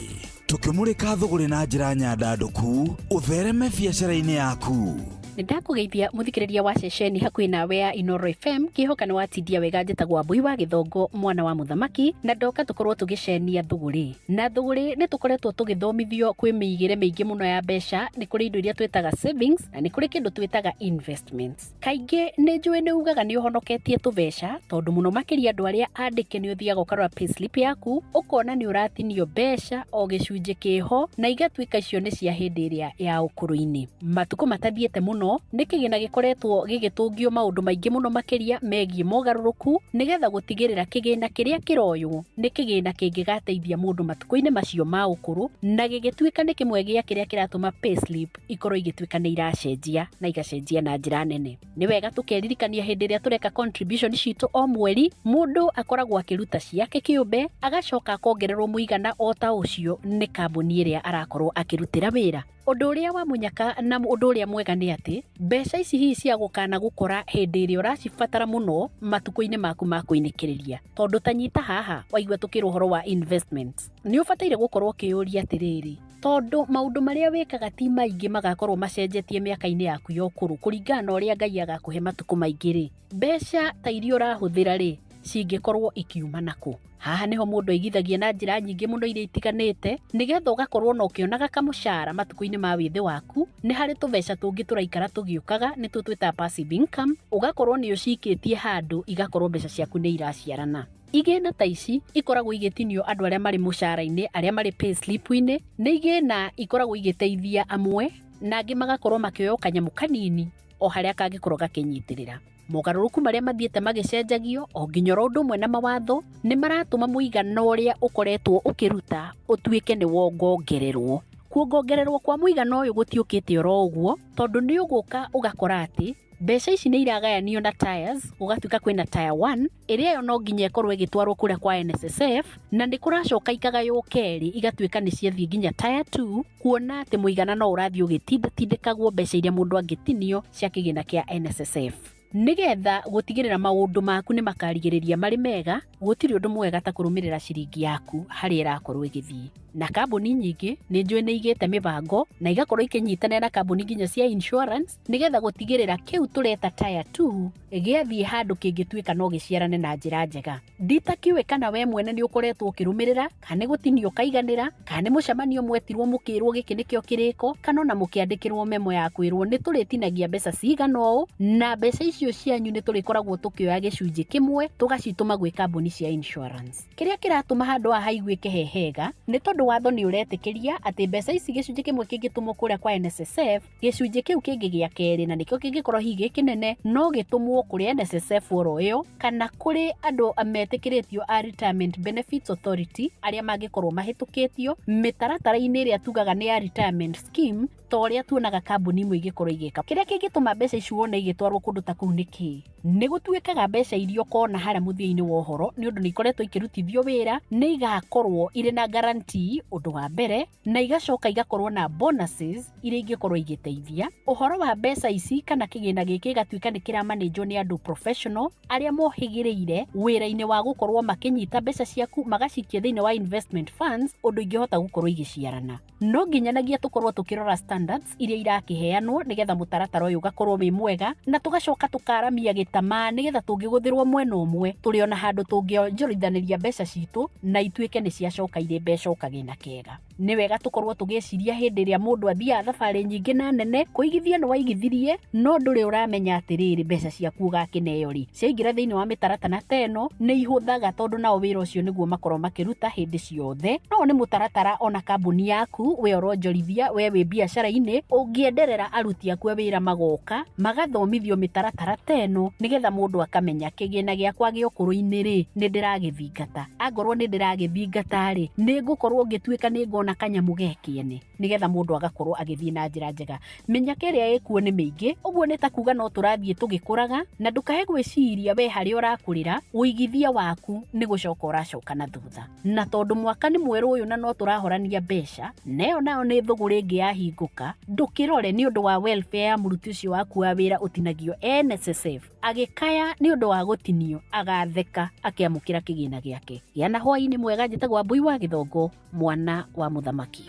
tũkĩmũrĩka thũgũrĩ na njĩra nyandandũku ũthereme biacara-inĩ yaku. Nĩ ndakũgeithia mũthikĩrĩria wa ceceni hakuhĩ nawe ya Inoro FM. Ngĩhoka nĩ watindia wega. Njĩtagwo Mbui wa Gĩthongo, mwana wa mũthamaki, na ndoka tũkorwo tũgĩcenia thũgũrĩ. Na thũgũrĩ nĩ tũkoretwo tũgĩthomithio kwĩ mĩigĩre mĩingĩ mũno ya mbeca. Nĩ kũrĩ indo iria twĩtaga savings na nĩ kũrĩ kĩndũ twĩtaga investments. Kaingĩ nĩ njũĩ nĩ ugaga nĩ ũhonoketie tũbeca, tondũ mũno makĩria andũ arĩa andĩke nĩ ũthiaga ũkarora payslip yaku ũkona nĩ ũratinio mbeca o gĩcunjĩ kĩho, na igatuĩka icio nĩ cia hĩndĩ ĩrĩa ya ũkũrũ-inĩ. Matukũ matathiĩte mũno nĩ kĩgĩna gĩkoretwo gĩgĩtũngio maũndũ maingĩ mũno makĩria megiĩ mogarũrũku, nĩgetha gũtigĩrĩra kĩgĩna kĩrĩa kĩroywo nĩ kĩgĩna kĩngĩgateithia mũndũ matukũ-inĩ macio ma ũkũrũ, na gĩgĩtuĩka nĩ kĩmwe gĩa kĩrĩa kĩratũma payslip ikorwo igĩtuĩka nĩ iracenjia na igacenjia na njĩra nene. Nĩ wega tũkeririkania hĩndĩ ĩrĩa tũreka contribution citũ o mweri, mũndũ akoragwo akĩruta ciake kĩũmbe, agacoka akongererwo mũigana o ta ũcio nĩ kambuni ĩrĩa arakorwo akĩrutĩra wĩra. Ũndũ ũrĩa wa mũnyaka na ũndũ ũrĩa mwega nĩ atĩ mbeca ici hihi cia gũkana gũkora hĩndĩ ĩrĩa ũracibatara mũno matukũ-inĩ maku ma kũinĩkĩrĩria. Tondũ ta nyita haha waigua tũkĩrwo ũhoro wa investments, nĩ ũbataire gũkorwo ũkĩyũria atĩrĩrĩ, tondũ maũndũ marĩa wĩkaga ti maingĩ magakorwo macenjetie mĩaka-inĩ yaku ya ũkũrũ kũringana na ũrĩa Ngai agakũhe matukũ maingĩ rĩ, mbeca ta iria ũrahũthĩra rĩ, cingĩkorwo ikiuma nakũ? Haha nĩho mũndũ aigithagia na njĩra nyingĩ mũno iria itiganĩte, nĩgetha ũgakorwo na ũkĩonaga kamũcara matukũ-inĩ ma wĩthĩ waku. Nĩ harĩ tũbeca tũngĩ tũraikara tũgĩũkaga, nĩtuo twĩtaga passive income, ũgakorwo nĩ ũcikĩtie handũ igakorwo mbeca ciaku nĩ iraciarana. Igĩna ta ici ikoragwo igĩtinio andũ arĩa marĩ mũcara-inĩ, arĩa marĩ pay slip-inĩ, nĩ igĩna ikoragwo igĩteithia amwe na angĩ magakorwo makĩoya kanyamũ kanini o harĩa kangĩkorwo gakĩnyitĩrĩra. Mogarũrũku marĩa mathiĩte magĩcenjagio o nginya oro ũndũ ũmwe na mawatho nĩ maratũma mũigana ũrĩa ũkoretwo ũkĩruta ũtuĩke nĩ wongongererwo. Kuongongererwo kwa mũigana ũyũ gũtiũkĩte oro ũguo, tondũ nĩ ũgũka ũgakora atĩ mbeca ici nĩ iragayanio na tiers, gũgatuĩka kwĩna tier 1 ĩrĩa ĩyo no nginya ĩkorwo ĩgĩtwarwo kũrĩa kwa NSSF, na nĩ kũracoka ikagaywo kerĩ igatuĩka nĩ ciathiĩ nginya tier 2, kuona atĩ mũigana no ũrathiĩ ũgĩtindĩkagwo mbeca iria mũndũ angĩtinio cia kĩgĩna kĩa NSSF. Nĩgetha gũtigĩrĩra maũndũ maku nĩ makarigĩrĩria marĩ mega, gũtirĩ ũndũ mwega ta kũrũmĩrĩra ciringi yaku harĩa ĩrakorwo ĩgĩthiĩ. Na kambuni nyingĩ nĩ njũĩ nĩ igĩte mĩbango na igakorwo ikĩnyitanĩra na kambuni nginya cia insurance nĩgetha gũtigĩrĩra kĩu tũreta tier 2 gĩathiĩ handũ kĩngĩtuĩka no gĩciarane na njĩra njega. Nditakĩũĩ kana we mwene nĩ ũkoretwo ũkĩrũmĩrĩra, kana nĩ gũtinio ũkaiganĩra, kana nĩ mũcemanio mwetirwo mũkĩrwo gĩkĩ nĩkĩo kĩrĩko, kana ona mũkĩandĩkĩrwo memo ya kwĩrwo nĩ tũrĩtinagia mbeca cigana ũũ, na mbeca icio cianyu nĩ tũrĩkoragwo tũkĩoya gĩcunjĩ kĩmwe tũgacitũma gwĩ kambuni cia insurance. Kĩrĩa kĩratũma handũ haha haiguĩke he hega nĩ tondũ watho nĩ ũretĩkĩria atĩ mbeca ici gĩcunjĩ kĩmwe kĩngĩtũmwo kũrĩa kwa NSSF, gĩcunjĩ kĩu kĩngĩ gĩa kerĩ na nĩkĩo kĩngĩkorwo hihi gĩ kĩnene no gĩtũmwo kũrĩ NSSF oro ĩyo kana kũrĩ andũ metĩkĩrĩtio a Retirement Benefits Authority arĩa mangĩkorwo mahĩtũkĩtio mĩtaratara-inĩ ĩrĩa tugaga nĩ ya retirement scheme, ta ũrĩa tuonaga kambuni imwe igĩkorwo igĩka. Kĩrĩa kĩngĩtũma mbeca ici wone igĩtwarwo kũndũ ta kũu nĩ kĩĩ? Nĩ gũtuĩkaga mbeca iria ũkona harĩa mũthia-inĩ wa ũhoro nĩ ũndũ nĩ ikoretwo ikĩrutithio wĩra nĩ igakorwo irĩ na guarantee ũndũ wa mbere, na igacoka igakorwo na bonuses iria ingĩkorwo igĩteithia ũhoro wa mbeca ici, kana kĩgĩna gĩkĩ gĩgatuĩka nĩ kĩramanĩnjwo nĩ andũ professional arĩa mohĩgĩrĩire wĩra-inĩ wa gũkorwo makĩnyita mbeca ciaku magacikia thĩinĩ wa investment funds ũndũ ingĩhota gũkorwo igĩciarana. No nginyanagia tũkorwo tũkĩrora standards iria irakĩheanwo nĩgetha mũtaratara ũyũ ũgakorwo wĩ mwega, na tũgacoka tũkaramia gĩtamaa nĩgetha tũngĩgũthĩrwo mwena ũmwe tũrĩ ona handũ tũngĩonjorithanĩria mbeca citũ na ituĩke nĩ ciacoka irĩ mbeca ũkagĩna kega. Nĩ wega tũkorwo tũgĩciria hĩndĩ ĩrĩa mũndũ athiaga thabarĩ nyingĩ na nene, kũigithia nĩ waigithirie no ndũrĩ ũramenya atĩrĩrĩ mbeca ciaku ũgakĩneo rĩ, ciaingĩra thĩinĩ wa mĩtaratara ta ĩno nĩ ihũthaga tondũ nao wĩra ũcio nĩguo makorwo makĩruta hĩndĩ ciothe. No nĩ mũtaratara ona kambuni yaku we ũronjorithia, we wĩ biacara-inĩ ũngĩenderera aruti aku a wĩra magoka magathomithio mĩtaratara ta ĩno nĩgetha mũndũ akamenya kĩgĩna gĩakwa gĩa ũkũrũ-inĩ rĩ nĩ ndĩragĩthingata, angorwo nĩ ndĩragĩthingata rĩ nĩ ngũkorwo ngĩtuĩka nĩ ngona kanyamũ ge kĩene, nĩgetha mũndũ agakorwo agĩthiĩ na njĩra njega. Mĩnyaka ĩrĩa ĩkuo nĩ mĩingĩ, ũguo nĩ ta kuga no tũrathiĩ tũgĩkũraga, na ndũkae gwĩciria we harĩa ũrakũrĩra ũigithia waku nĩ gũcoka ũracoka na thutha. Na tondũ mwaka nĩ mwerũ ũyũ na no tũrahorania mbeca, nayo nayo nĩ thũgũrĩ ĩngĩ yahingũka, ndũkĩrore nĩ ũndũ wa welfare ya mũruti ũcio waku wa wĩra ũtinagio NSSF agĩkaya nĩ ũndũ wa gũtinio agatheka akĩamũkĩra kĩgĩna gĩake. Gĩa na hwaĩ-inĩ mwega, njĩtagwo Wambui wa Gĩthongo, mwana wa mũthamaki.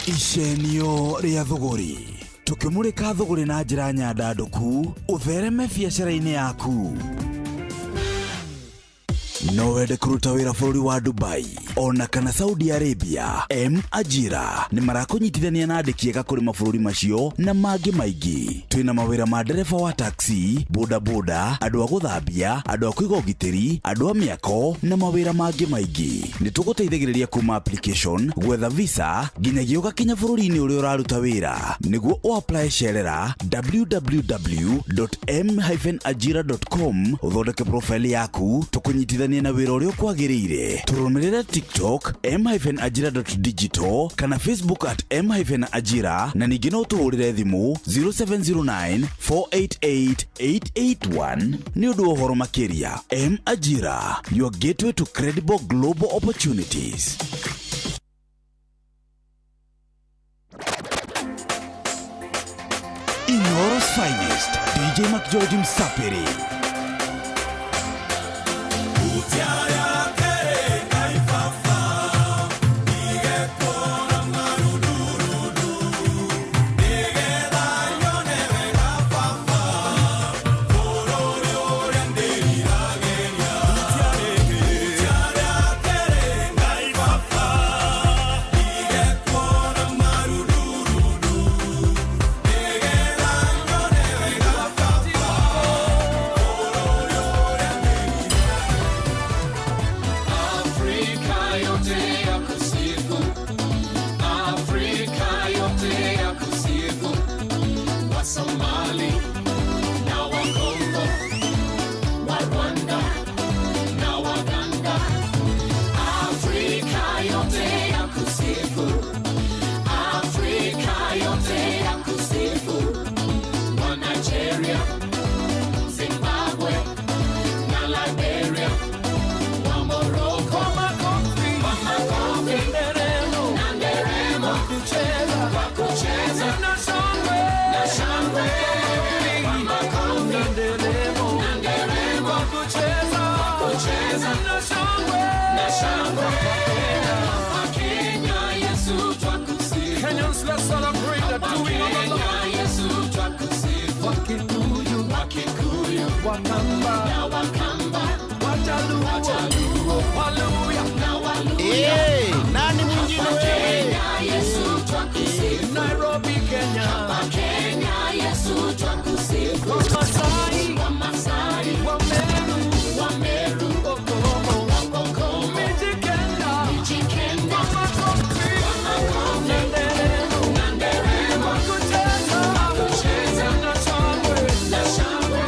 Icenio rĩa thũgũrĩ, tũkĩmũrĩka thũgũrĩ na njĩra nyandandũku ũthereme biacara-inĩ yaku. No wende kũruta wĩra bũrũri wa Dubai ona kana Saudi Arabia, M Ajira nĩ marakũnyitithania na andĩki ega kũrĩ mabũrũri macio na mangĩ maingĩ. Twĩna mawĩra ma ndereba wa taxi, boda boda, andũ a gũthambia, andũ a kũiga ũgitĩri, andũ a mĩako na mawĩra mangĩ maingĩ. Nĩ tũgũteithagĩrĩria kuma application, gwetha visa nginyagia ũgakinya bũrũri-inĩ ũrĩa ũraruta wĩra. Nĩguo ũapply cerera www.m-ajira.com ũthondeke profile yaku tũkũnyitithanie na wĩra ũrĩa ũkwagĩrĩire. Tũrũmĩrĩre TikTok m-ajira.digital kana Facebook at m-ajira, na ningĩ no ũtũhũrĩre thimũ 0709 488 881 nĩ ũndũ wa ũhoro makĩria. M Ajira, your gateway to credible global opportunities. Inoro's finest, DJ McGeorge Msapiri. Celebrate the doing of the Lord. Yesu twakusifu. Wakikuyu, Wakikuyu, Wakamba, na Wakamba, Wajaluo, Wajaluo, Waluya, na Waluya. Hey, nani mwingine Hapa wewe? Kenya Yesu twakusifu. Nairobi, Kenya, Hapa Kenya Yesu twakusifu. Wamasai, Wamasai, Wameru, Wameru, Okomo, Wapokomo, Mijikenda, Mijikenda, Wamakofi, Wamakofi, Nanderemo, na nderemo, Wakucheza, Wakucheza, na shangwe. na shangwe.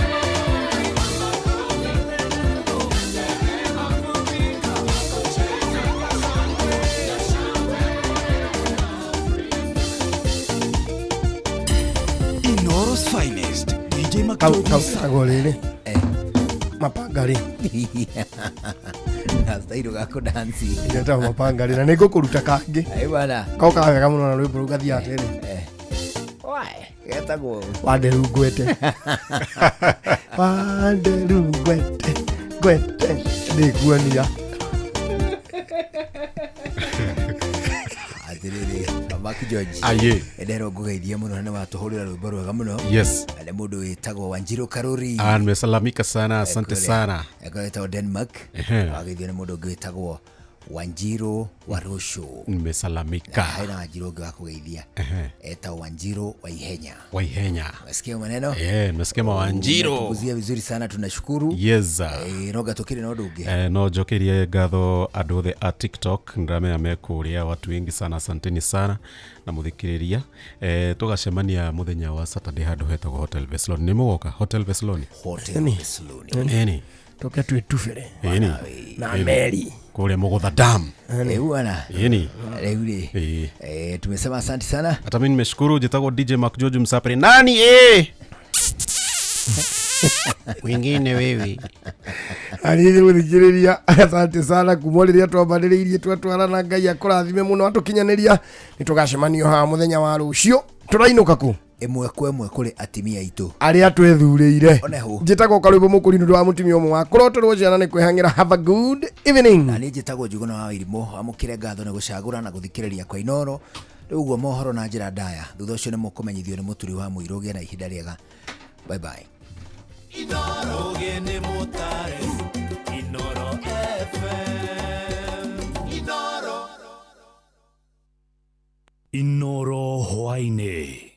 Inoro's finest DJ Kau McJoji kau tagwo rĩrĩ mapanga rĩ Gastairo gako dance. Getagwo mapanga rĩ na nĩ ngũkũruta kangĩ Ai bwana. kau ka wega mũno na rwĩmbo rũu gathiaga atĩrĩ Why? Getagwo. Wanderu ngwete Wanderu ngwete ngwete nĩnguonia Atiriri, Mark George. Aye. Ndero ngugeithia muno na watuhurira rwimbo rwega muno. Yes. Na nĩ mũndũ wĩtagwo Wanjiru Karuri. Ah, nimesalamika sana, asante Kule. sana. Akoretwo Denmark. Ehe. Wageithio nĩ mũndũ ũngĩ wĩtagwo Wanjiru Warushu. Nimesalamika. Hena Wanjiru ũngĩ wa kũgeithia. Ehe. Etagwo Wanjiru wa Ihenya. Waihenya. Umesikia maneno? Eh, nimesikia mawanjiro. Umetupuzia vizuri sana tunashukuru. Yes. Eh, noga tukiri na ũndũ ũngĩ. Eh, no njokerie ngatho andũ othe a tiktok ndĩramenya mekũrĩa watu wengi sana asanteni sana na mũthikĩrĩria eh, tũgacemania mũthenya wa saturday handũ hetagwo hotel Vesloni nĩ mũgoka hotel Vesloni Hotel Ĩni. Vesloni. ĩni tũke twĩtubĩre ĩni na Ĩni. meri kũrĩa mũgũtha dam Rĩu bwana. ĩni Rĩu rĩ. Ĩĩ. Eh, tumesema asante sana. hata mimi nimeshukuru jitagwo dj Mark George msapri nani eh wengine wewe arithi mũthikĩrĩria asante sana kuma rĩrĩa twambanĩrĩirie twatwarana ngai akũrathime mũno atũkinyanĩria nĩ tũgacemanio haha mũthenya wa rũciũ tũrainũka kũ Ĩmwe kwa ĩmwe kũrĩ atimia aitũ. arĩa twethurĩire Oneho. njĩtagwo karwĩmbo mũkũri nĩ ũndũ wa mũtumia ũmwe wa kũrotorwo ciana nĩ kwĩhang'ĩra have a good evening Na niĩ njĩtagwo Njuguna wa Irimũ amũkĩre ngatho nĩ gũcagũra na gũthikĩrĩria kwa Inoro rĩu ũguo mohoro na njĩra ndaya thutha ũcio nĩ mũkũmenyithio nĩ mũturi wa mũirũ ũgĩe na ihinda rĩega bye bye. Inooro nĩ mũtare Inooro FM Inooro Inoro hwaĩ-inĩ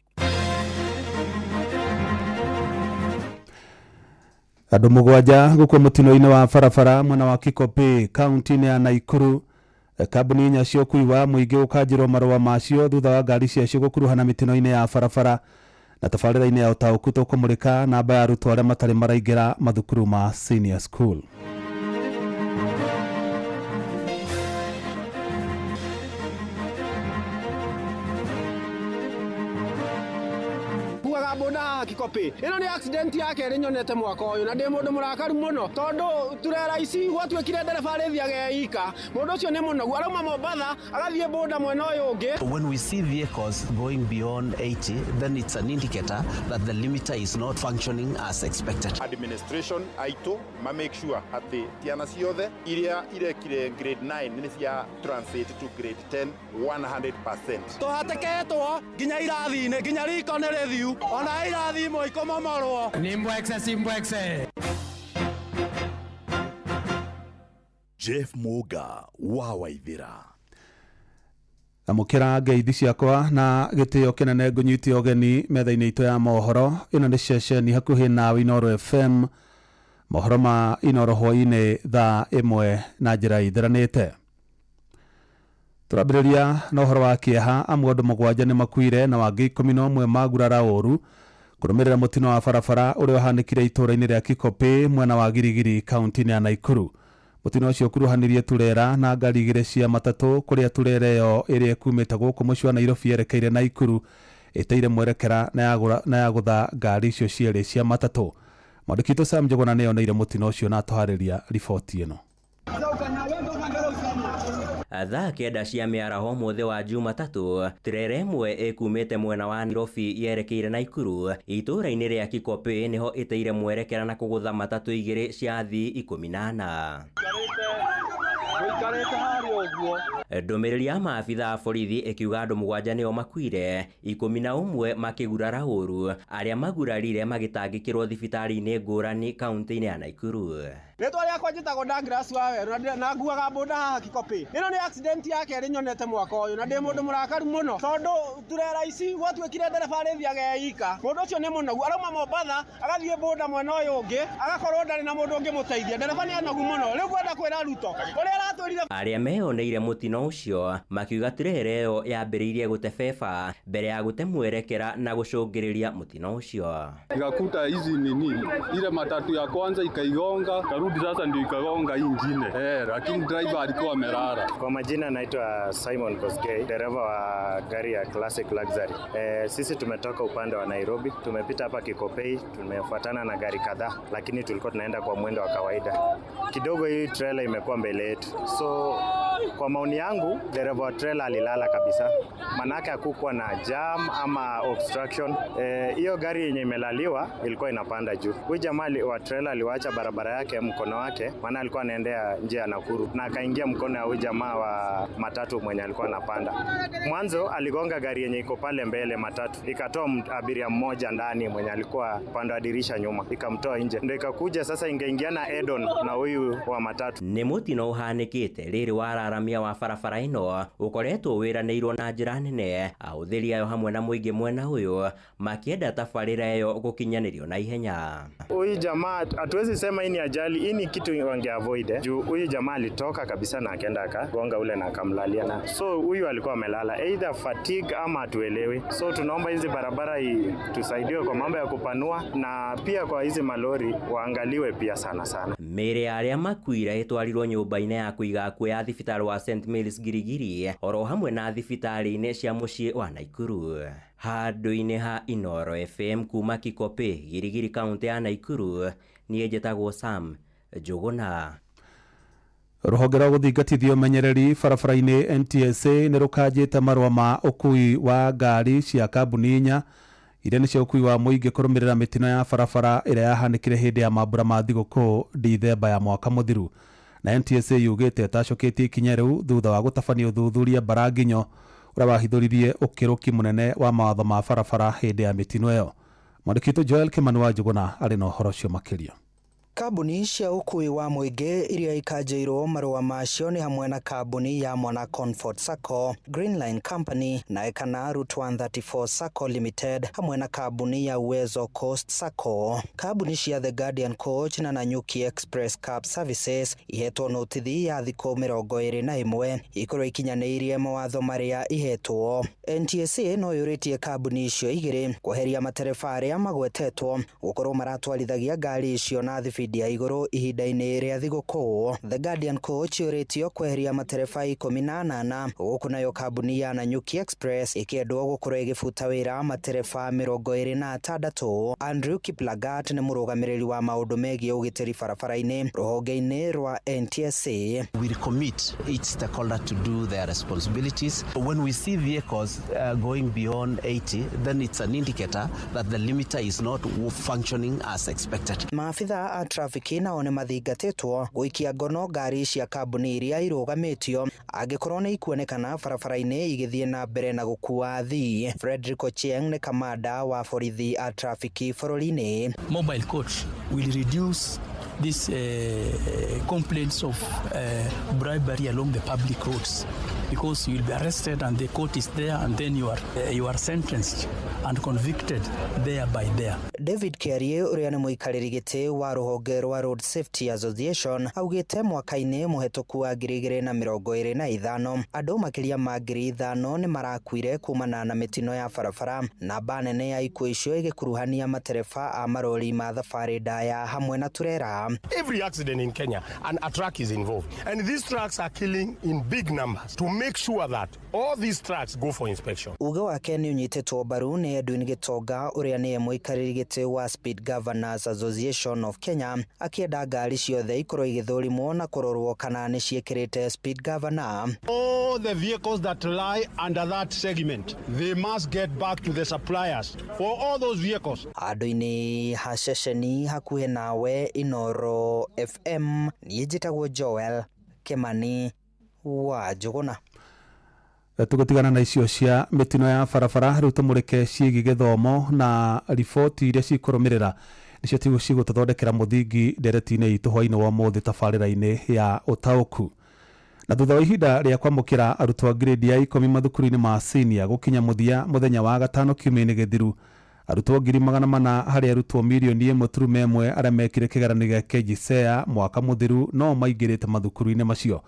Andũ mũgwanja gũkua mũtino-inĩ wa barabara mwena wa Kikopey kaunti-inĩ ya Naikuru. Kambuni inya cia ũkui wa mũingĩ gũkanjĩrwo marũa macio thutha wa ngari ciacio gũkuruhana mĩtino-inĩ ya barabara. Na tabarĩra-inĩ ya ũtaũku tũkũmũrĩka namba ya arutwo arĩa matarĩ maraingĩra mathukuru ma senior school. Kuaga mbunda Kikopey ĩno nĩ accident ya kerĩ nyonete mwaka ũyũ na ndĩ mũndũ mũrakaru mũno tondũ turera ici gwatuĩkire ndereba arĩthiaga e ika mũndũ ũcio nĩ mũnogu arauma Mombatha agathiĩ boda mwena ũyũ ũngĩ. When we see vehicles going beyond 80, then it's an indicator that the limiter is not functioning as expected. Administration aitũ ma make sure atĩ ciana ciothe iria irekire grade 9 nĩ cia translate to grade 10 100%. Tũhatĩkĩtwo nginya irathi-inĩ nginya riko nĩ rĩthiu ona irathi imwe ikũmomorwo. Nĩ mbwekse si mbwekse. Jeff Muga wa Waithira. Amũkĩra ngeithi ciakwa na gĩtĩo kĩnene ngũnyite ũgeni metha-inĩ itũ ya mohoro ĩno nĩ ceceni hakuhĩ nawe Inoro FM mohoro ma Inoro hwaĩ-inĩ thaa 1 na njĩra itheranĩte. Tũrambĩrĩria na ũhoro wa kĩeha amu andũ 7 nĩ makuire na wangĩ 11 magurara ũru kũrũmĩrĩra mũtino wa barabara ũrĩa ũhanĩkire itũũra-inĩ rĩa Kikopey mwena wa Girigiri kaunti-inĩ ya Naikuru. Mũtino ũcio ũkuruhanirie turera na ngari igĩrĩ cia matatũ kũrĩa turera ĩyo ĩrĩa ĩkumĩte gũkũ mũciĩ wa Nairobi yerekeire Naikuru ĩteire mwerekera na yagũtha ngari icio cierĩ cia matatũ. Mwandĩki witũ Sam Njuguna nĩeyoneire mũtino ũcio na atũharĩria riboti ĩno. Thaa 9 cia mĩaraho mũthĩ wa Jumatatũ turera ĩmwe ĩkumĩte mwena wa Nairobi yerekeire Naikuru itũũra-inĩ rĩa Kikopey nĩho ĩteire mwerekera na kũgũtha matatũ igĩrĩ cia athii 14. ũguo. Ndũmĩrĩri ya maabitha a borithi ĩkiuga andũ 7 nĩo makuire, 11 makĩgurara ũru, arĩa magurarire magĩtangĩkĩrwo thibitarĩ-inĩ ngũrani kaunti-inĩ ya Naikuru. Rĩtwa rĩakwa njĩtagwo Douglas Waweru na nguaga boda haha Kikopey. Ĩno nĩ accident ya kerĩ nyonete mwaka ũyũ na ndĩ mũndũ mũrakaru mũno tondũ turera ici gwatuĩkire ndereba arĩthiaga e ika. Mũndũ ũcio nĩ mũnogu, arauma Mombatha agathiĩ boda mwena ũyũ ũngĩ, agakorwo ndarĩ na mũndũ ũngĩmũteithia. Ndereba nĩ anogu mũno. Rĩu ngwenda kwĩra Ruto ũrĩa aratwĩrire. Arĩa meyoneire mũtino ũcio makiuga turera ĩyo yambĩrĩirie gũtebeba mbere ya gũte mwerekera na gũcũngĩrĩria mũtino ũcio. Ikakuta hizi nini ile matatu ya kwanza ikaigonga, karudi sasa ndio ikagonga hii nyingine. Lakini driver alikuwa amelala. Kwa majina naitwa Simon Kosgei, dereva wa gari ya Classic Luxury. Sisi tumetoka upande wa Nairobi, tumepita hapa Kikopey, tumefuatana na gari kadhaa, lakini tulikuwa tunaenda kwa mwendo wa kawaida. Kidogo hii trailer imekuwa mbele yetu. So kwa maoni yangu dereva wa trailer alilala kabisa. Manake hakukuwa na jam ama obstruction. Hiyo gari yenye imelaliwa ilikuwa inapanda juu. Huyu jamaa wa trailer aliwacha barabara yake mkono wake, maana alikuwa anaendea njia ya Nakuru, na akaingia mkono ya huyu jamaa wa matatu mwenye alikuwa anapanda. Mwanzo aligonga gari yenye iko pale mbele matatu, ikatoa abiria mmoja ndani mwenye alikuwa upande wa dirisha nyuma, ikamtoa nje. Ndio ikakuja sasa ingeingiana Edon na huyu wa matatu. Nĩ mũtino ũhanĩkĩte rĩrĩ wararamia wa barabara ĩno ũkoretwo wĩranĩirwo na njĩra nene, ahũthĩri ayo hamwe na mũingĩ mwena ũyũ makĩenda tabarĩra ĩyo gũkinyanĩrio na ihenya. Huyu jamaa hatuwezi sema hii ni ajali, hii ni kitu wange avoid. Juu huyu jamaa alitoka kabisa na akaenda akagonga ule na akamlalia na. So huyu alikuwa amelala either fatigue ama hatuelewi. So tunaomba hizi barabara tusaidiwe kwa mambo ya kupanua, na pia kwa hizi malori waangaliwe pia sana sana. Mĩĩrĩ ya arĩa makuire ĩtwarirwo nyũmba-inĩ ya kũiga akuũ ya thibitarĩ wa St Mary's Girigiri oro hamwe na thibitarĩ-inĩ cia mũciĩ wa Naikuru. Handũ-inĩ ha Inooro FM kuma Kikopey, Girigiri, kaunti ya Naikuru, niĩ njĩtagwo Sam Njũgũna. Rũhonge rwa gũthingatithia ũmenyereri barabara-inĩ NTSA nĩ rũkanjĩte marũa ma ũkui wa ngari cia kambuni 4 iria nĩ cia ũkui wa mũingĩ kũrũmĩrĩra mĩtino ya barabara ĩrĩa yahanĩkire hĩndĩ ya mambura ma thigũkũ Dithemba ya mwaka mũthiru. Na NTSA yugĩte ĩtacũkĩtie ikinya rĩu thutha wa gũtabania ũthuthuria mbaranginyo ũrĩa wahithũririe ũkĩrũki mũnene wa mawatho ma barabara hĩndĩ ya mĩtino ĩyo. Mwandĩki witũ Joel Kimani wa Njũgũna arĩ na ũhoro ũcio makĩria. Kambuni cia ũkui wa mũingĩ iria ikanjĩirwo marũa macio nĩ hamwe na kambuni ya Mwana Comfort Sacco, Greenline Company na Ekana Route 134 Sacco Limited hamwe na kambuni ya Uwezo Coast Sacco. Kambuni cia The Guardian Coach na Nanyuki Express Cab Services ihetwo notithi ya thikũ 21 ikorwo ikinyanĩirie mawatho marĩa ihetwo. NTSA no yũrĩtie kambuni icio igĩrĩ kweheria matereba arĩa magwetetwo gũkorwo maratwarithagia ngari icio na thibindi ya igũrũ ihinda-inĩ rĩa thigũkũ. The Guardian Coach yũrĩtio kweheria matereba 18 gũkũ nayo kambuni ya Nanyuki Express ĩkĩendwo gũkorwo ĩgĩbuta wĩra matereba 26. Andrew Kiplagat nĩ mũrũgamĩrĩri wa maũndũ megiĩ ũgitĩri barabara-inĩ rũhonge-inĩ rwa NTSA. We commit each stakeholder to do their responsibilities. When we see vehicles going beyond 80, then it's an indicator that the limiter is not functioning as expected. Maabitha a trafiki nao nĩ mathingatĩtwo gũikia ngono ngari cia kambuni iria irũgamĩtio angĩkorwo nĩ ikuonekana barabara-inĩ igĩthiĩ na mbere na gũkua athii. Frederick Ochieng nĩ kamanda wa borithi a trafiki bũrũri-inĩ. Mobile coach will reduce these complaints of bribery along the public roads, because you will be arrested and the court is there, and then you are sentenced and convicted there by there. David Kiarie ũrĩa nĩ mũikarĩri gĩtĩ wa rũhonge rwa Road Safety Association augĩte mwaka-inĩ mũhetũku wa 2025 andũ makĩria ma 5,000 nĩ marakuire kumana na mĩtino ya barabara, namba nene ya ikuũ icio ĩgĩkuruhania matereba a marori ma thabarĩ ndaya hamwe na turera. Every accident in Kenya and a truck is involved, and these trucks are killing in big numbers. To make sure that all these trucks go for inspection. Uge wake nĩ ũnyitĩtwo mbaru nĩ Edwin Gitonga ũrĩa nĩye mũikarĩri gĩtĩ wa Speed Governors Association of Kenya akĩenda ngari ciothe ikorwo igĩthũrimwo na kũrorwo kana nĩ ciĩkĩrĩte speed governor. All the vehicles that lie under that segment, they must get back to the suppliers for all those vehicles. Handũ-inĩ ha ceceni hakuhĩ nawe Inooro FM, niĩ njĩtagwo Joel Kimani wa Njũgũna. Tũgũtigana na icio cia mĩtino ya barabara, rĩu tũmũrĩke ciĩgiĩ gĩthomo na riboti iria cikũrũmĩrĩra nĩcio cigũtũthondekera mũthingi ndereti-inĩ itũ hwaĩ-inĩ wa ũmũthĩ tabarĩra-inĩ ya ũtaũku. Na thutha wa ihinda rĩa kwamũkĩra arutwo a grade ya 10 mathukuru-inĩ ma senior gũkinya mũthia mũthenya wa gatano kiumia-inĩ gĩthiru, arutwo 400,000 harĩ arutwo 1.1 million arĩa mekire kĩgeranio gĩa KJSEA mwaka mũthiru no maingĩrĩte mathukuru-inĩ macio,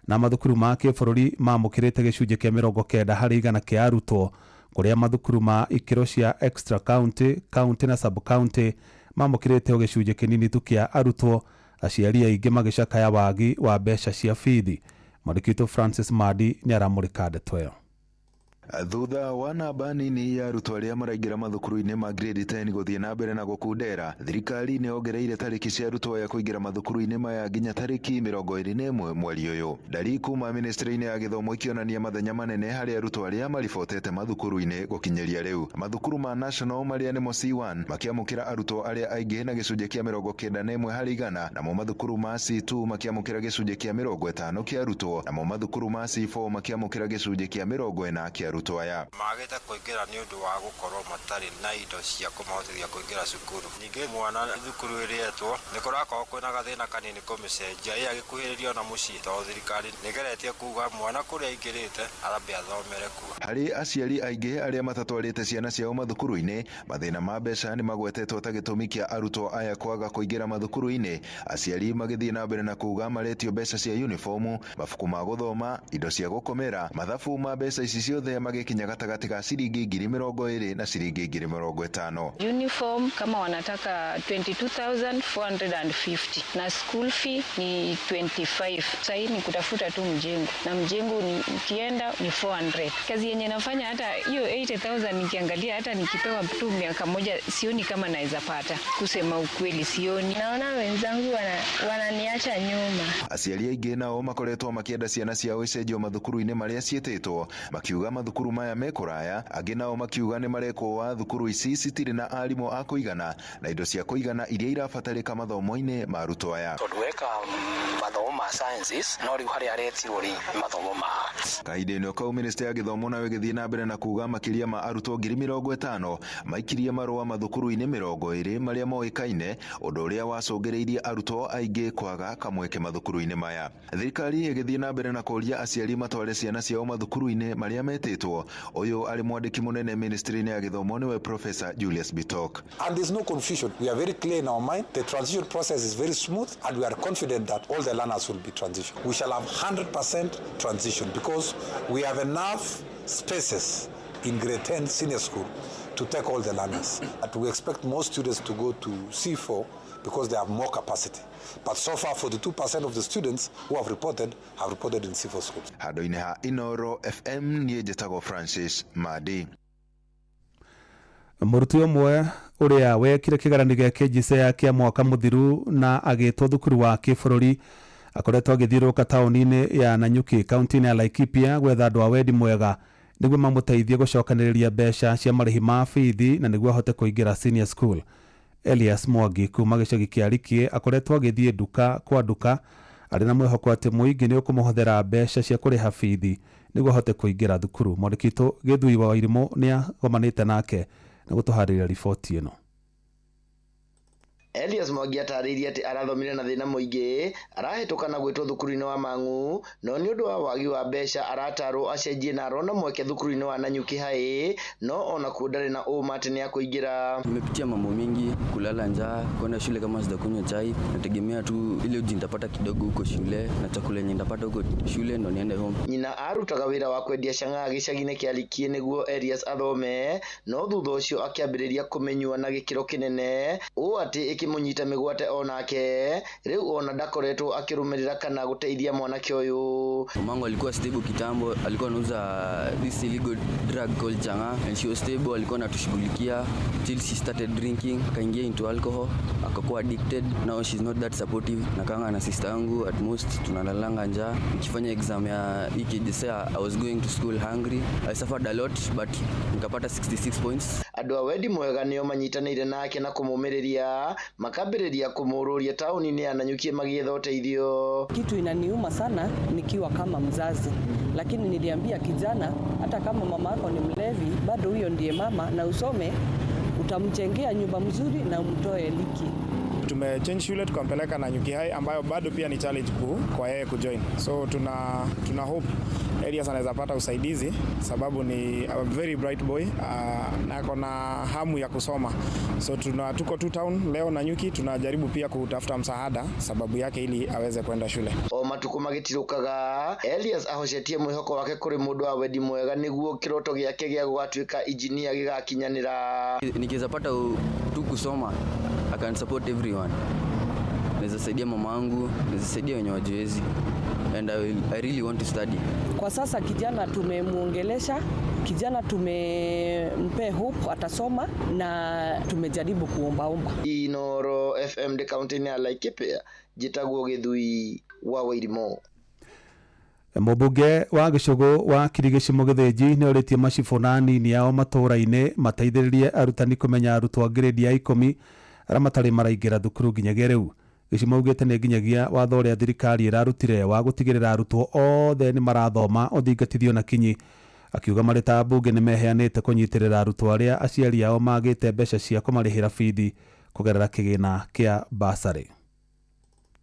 na mathukuru ma kĩbũrũri mamũkĩrĩte gĩcunjĩ kĩa 90 harĩ igana kĩa arutwo, kũrĩa mathukuru ma ikĩro cia extra county, county na sub county mamũkĩrĩte o gĩcunjĩ kĩnini tu kĩa arutwo, aciari aingĩ magĩcakaya wagi wa mbeca cia bithi. Mwandĩki witũ Francis Madi nĩ aramũrĩka ndeto ĩyo. Thutha wa namba nini ya arutwo arĩa maraingĩra mathukuru-inĩ ma grade 10 gũthiĩ na mbere na gũkundera, thirikari nĩ yongereire tarĩki cia arutwo aya kũingĩra mathukuru-inĩ maya nginya tarĩki 21 mweri ũyũ. Ndari kuma ministry-inĩ ya gĩthomo ikĩonania mathenya manene harĩ arutwo arĩa maribotete mathukuru-inĩ gũkinyĩria rĩu. Mathukuru ma national marĩa nĩmo C1 makĩamũkĩra arutwo arĩa aingĩ na gĩcunjĩ kĩa 91 harĩ igana, namo mathukuru ma C2 makĩamũkĩra gĩcunjĩ kĩa 50 kĩa arutwo, namo mathukuru ma C4 makĩamũkĩra gĩcunjĩ kĩa 40 kĩa arutwo aya. Magĩte kũingĩra nĩ ũndũ wa gũkorwo matarĩ na indo cia kũmahotithia kũingĩra cukuru. Ningĩ mwana thukuru ĩrĩetwo nĩ kũrakorwo kwĩna gathĩna kanini kũmĩcenjia ĩ agĩkuhĩrĩrio na mũciĩ, tondũ thirikari nĩgeretie kuga mwana kũrĩa aingĩrĩte arambe athomere kuo. Harĩ aciari aingĩ arĩa matatwarĩte ciana ciao mathukuru-inĩ, mathĩna ma mbeca nĩ magwetetwo ta gĩtũmi kĩa arutwo aya kwaga kũingĩra mathukuru-inĩ. Aciari magĩthiĩ na mbere na kuga maretio mbeca cia uniformu, mabuku ma gũthoma, indo cia gũkomera, mathabu ma mbeca ici ciothe magĩkinya gatagatĩ ka ciringi 20,000 na ciringi 50,000. Uniform kama wanataka 22,450 na school fee ni 25. Sasa ni kutafuta tu mjengo, na mjengo ni ukienda ni 400. Kazi yenye nafanya hata hiyo 80,000 nikiangalia, hata nikipewa tu miaka moja sioni kama naweza pata. Kusema ukweli sioni. Naona wenzangu wananiacha nyuma. Aciari aingĩ nao makoretwo makĩenda ciana ciao icenjio mathukuru-inĩ marĩa ciĩtĩtwo, makiuga mathukuru maya me kũraya, angĩ nao makiuga nĩ marekwo wa thukuru ici citirĩ na arimũ a kũigana na indo cia kũigana iria irabatarĩka mathomo-inĩ ma arutwo aya. Tondũ weka mathomo ma sciences no rĩu harĩa aretirwo rĩ mathomo ma arts. Kahinda-inĩ kau ministry ya gĩthomo nayo ĩgĩthiĩ na mbere na kuga makĩria ma arutwo 50,000 maikirie marũa mathukuru-inĩ 20 marĩa moĩkaine, ũndũ ũrĩa wacũngĩrĩirie arutwo aingĩ kwaga kamweke mathukuru-inĩ maya. Thirikari ĩgĩthiĩ na mbere na kũria aciari matware ciana ciao mathukuru-inĩ marĩa metĩtwo. Ũyũ arĩ mwandĩki mũnene ministry-inĩ ya gĩthomo nĩwe Professor Julius Bitok. And there's no confusion. We are very clear in our mind. The transition process is very smooth and we are confident that all the learners will be transitioned. We shall have 100% transition because we have enough spaces in grade 10 senior school to take all the learners. But we expect most students to go to C4 because they have more capacity. But so far, 42% of the students who have reported in C4 schools. Handũ-inĩ ha Inoro FM niĩ njĩtagwo Francis Madi. Mũrutwo ũmwe ũrĩa wekire kĩgeranio gĩa KJSEA kĩa mwaka mũthiru na agĩtwo thukuru wa kĩbũrũri akoretwo agĩthiũrũrũka taũni-inĩ ya Nanyuki kaunti-inĩ ya Laikipia gwetha andũ a wendi mwega nĩguo mamũteithie gũcokanĩrĩria mbeca cia marĩhi ma bithi na nĩguo ahote kũingĩra senior school. Elias Mwangi kuma gĩcagi kĩa Rikie akoretwo agĩthiĩ nduka kwa nduka arĩ na mwĩhoko atĩ mũingĩ nĩ ũkũmũhũthĩra mbeca cia kũrĩha bithi nĩguo ahote kũingĩra thukuru. Mwandĩki witũ Gĩthui wa Irimũ nĩ agomanĩte nake na gũtũharĩria riboti ĩno. Elias Mwangi atarĩirie atĩ arathomire na thĩna mũingĩ, arahĩtũka na gwĩtwo thukuru-inĩ wa Mang'u, no nĩ ũndũ wa wagi wa mbeca aratarwo acenjie na arona mweke thukuru-inĩ wa Nanyuki High, no ona kuo ndarĩ na ũma atĩ nĩakũingĩra. Nimepitia mambo mingi, kulala njaa, kwenda shule kama sijakunywa chai, nategemea tu ile uji nitapata kidogo huko shule na chakula yenye nitapata huko shule ndo niende home. Nyina arutaga wĩra wa kwendia cang'aa gĩcagi-inĩ kĩa Likie nĩguo Elias athome, no thutha ũcio akĩambĩrĩria kũmĩnyua na gĩkĩro kĩnene ũũ atĩ ĩkĩmũnyita mĩgwate onake rĩu ona ndakoretwo akĩrũmĩrĩra kana gũteithia mwanake ũyũ. Mamangu alikuwa stable kitambo, alikuwa anauza this illegal drug called chang'aa and she was stable, alikuwa anatushughulikia till she started drinking, akaingia into alcohol, akakuwa addicted. Now she's not that supportive. Nakanga na sister yangu at most tunalalanga njaa. Nikifanya exam ya EKJSEA I was going to school hungry. I suffered a lot but nikapata 66 points. Andũ a wendi mwega nĩo manyitanĩire nake na kũmũmĩrĩria, makambĩrĩria kũmũrũria taũni-inĩ ya Nanyuki magĩetha ũteithio. Kitu inaniuma sana nikiwa kama mzazi, lakini niliambia kijana, hata kama mama yako ni mlevi, bado huyo ndiye mama, na usome, utamjengea nyumba mzuri na umtoe liki. Tumechange shule tukampeleka Nanyuki High ambayo bado pia ni challenge kwa yeye kujoin. So tuna hope Elias anaweza pata usaidizi sababu ni a very bright boy, na ako na hamu ya kusoma. So tuko tu town leo Nanyuki, tunajaribu pia kutafuta msaada sababu yake ili aweze kwenda shule. O matuko magĩtirũkaga, Elias ahocetie mwĩhoko wake kũrĩ mũndũ wa wendi mwega nĩguo kĩroto gĩake gĩa gũgatuĩka injinia gĩgakinyanĩra. Nikiweza pata tu kusoma, I can support everyone. Naweza saidia mama yangu, naweza saidia wenye wajiwezi. And I really want to study. Kwa sasa kijana tumemuongelesha, kijana tumempe hope atasoma, na tumejaribu kuombaomba. Inoro FM de county ya Laikipia, njĩtagwo Gĩthui wa Wairimu. Mũmbunge wa gĩcũgũ wa Kirigĩci Mũgĩthĩnji nĩ orĩtie macibũ na anini ao matũũra-inĩ mateithĩrĩrie arutani kũmenya arutwo a grade ya 10 arĩa matarĩ maraingĩra thukuru nginyagia rĩu. Gĩcimo augĩte nĩ nginyagia watho ũrĩa thirikari ĩrarutire wa gũtigĩrĩra arutwo othe nĩ marathoma ũthingatithio na kinyi. Akiuga marĩ ta ambunge nĩ meheanĩte kũnyitĩrĩra arutwo arĩa aciari ao magĩte mbeca cia kũmarĩhĩra bithi kũgerera kĩgĩna kĩa basarĩ.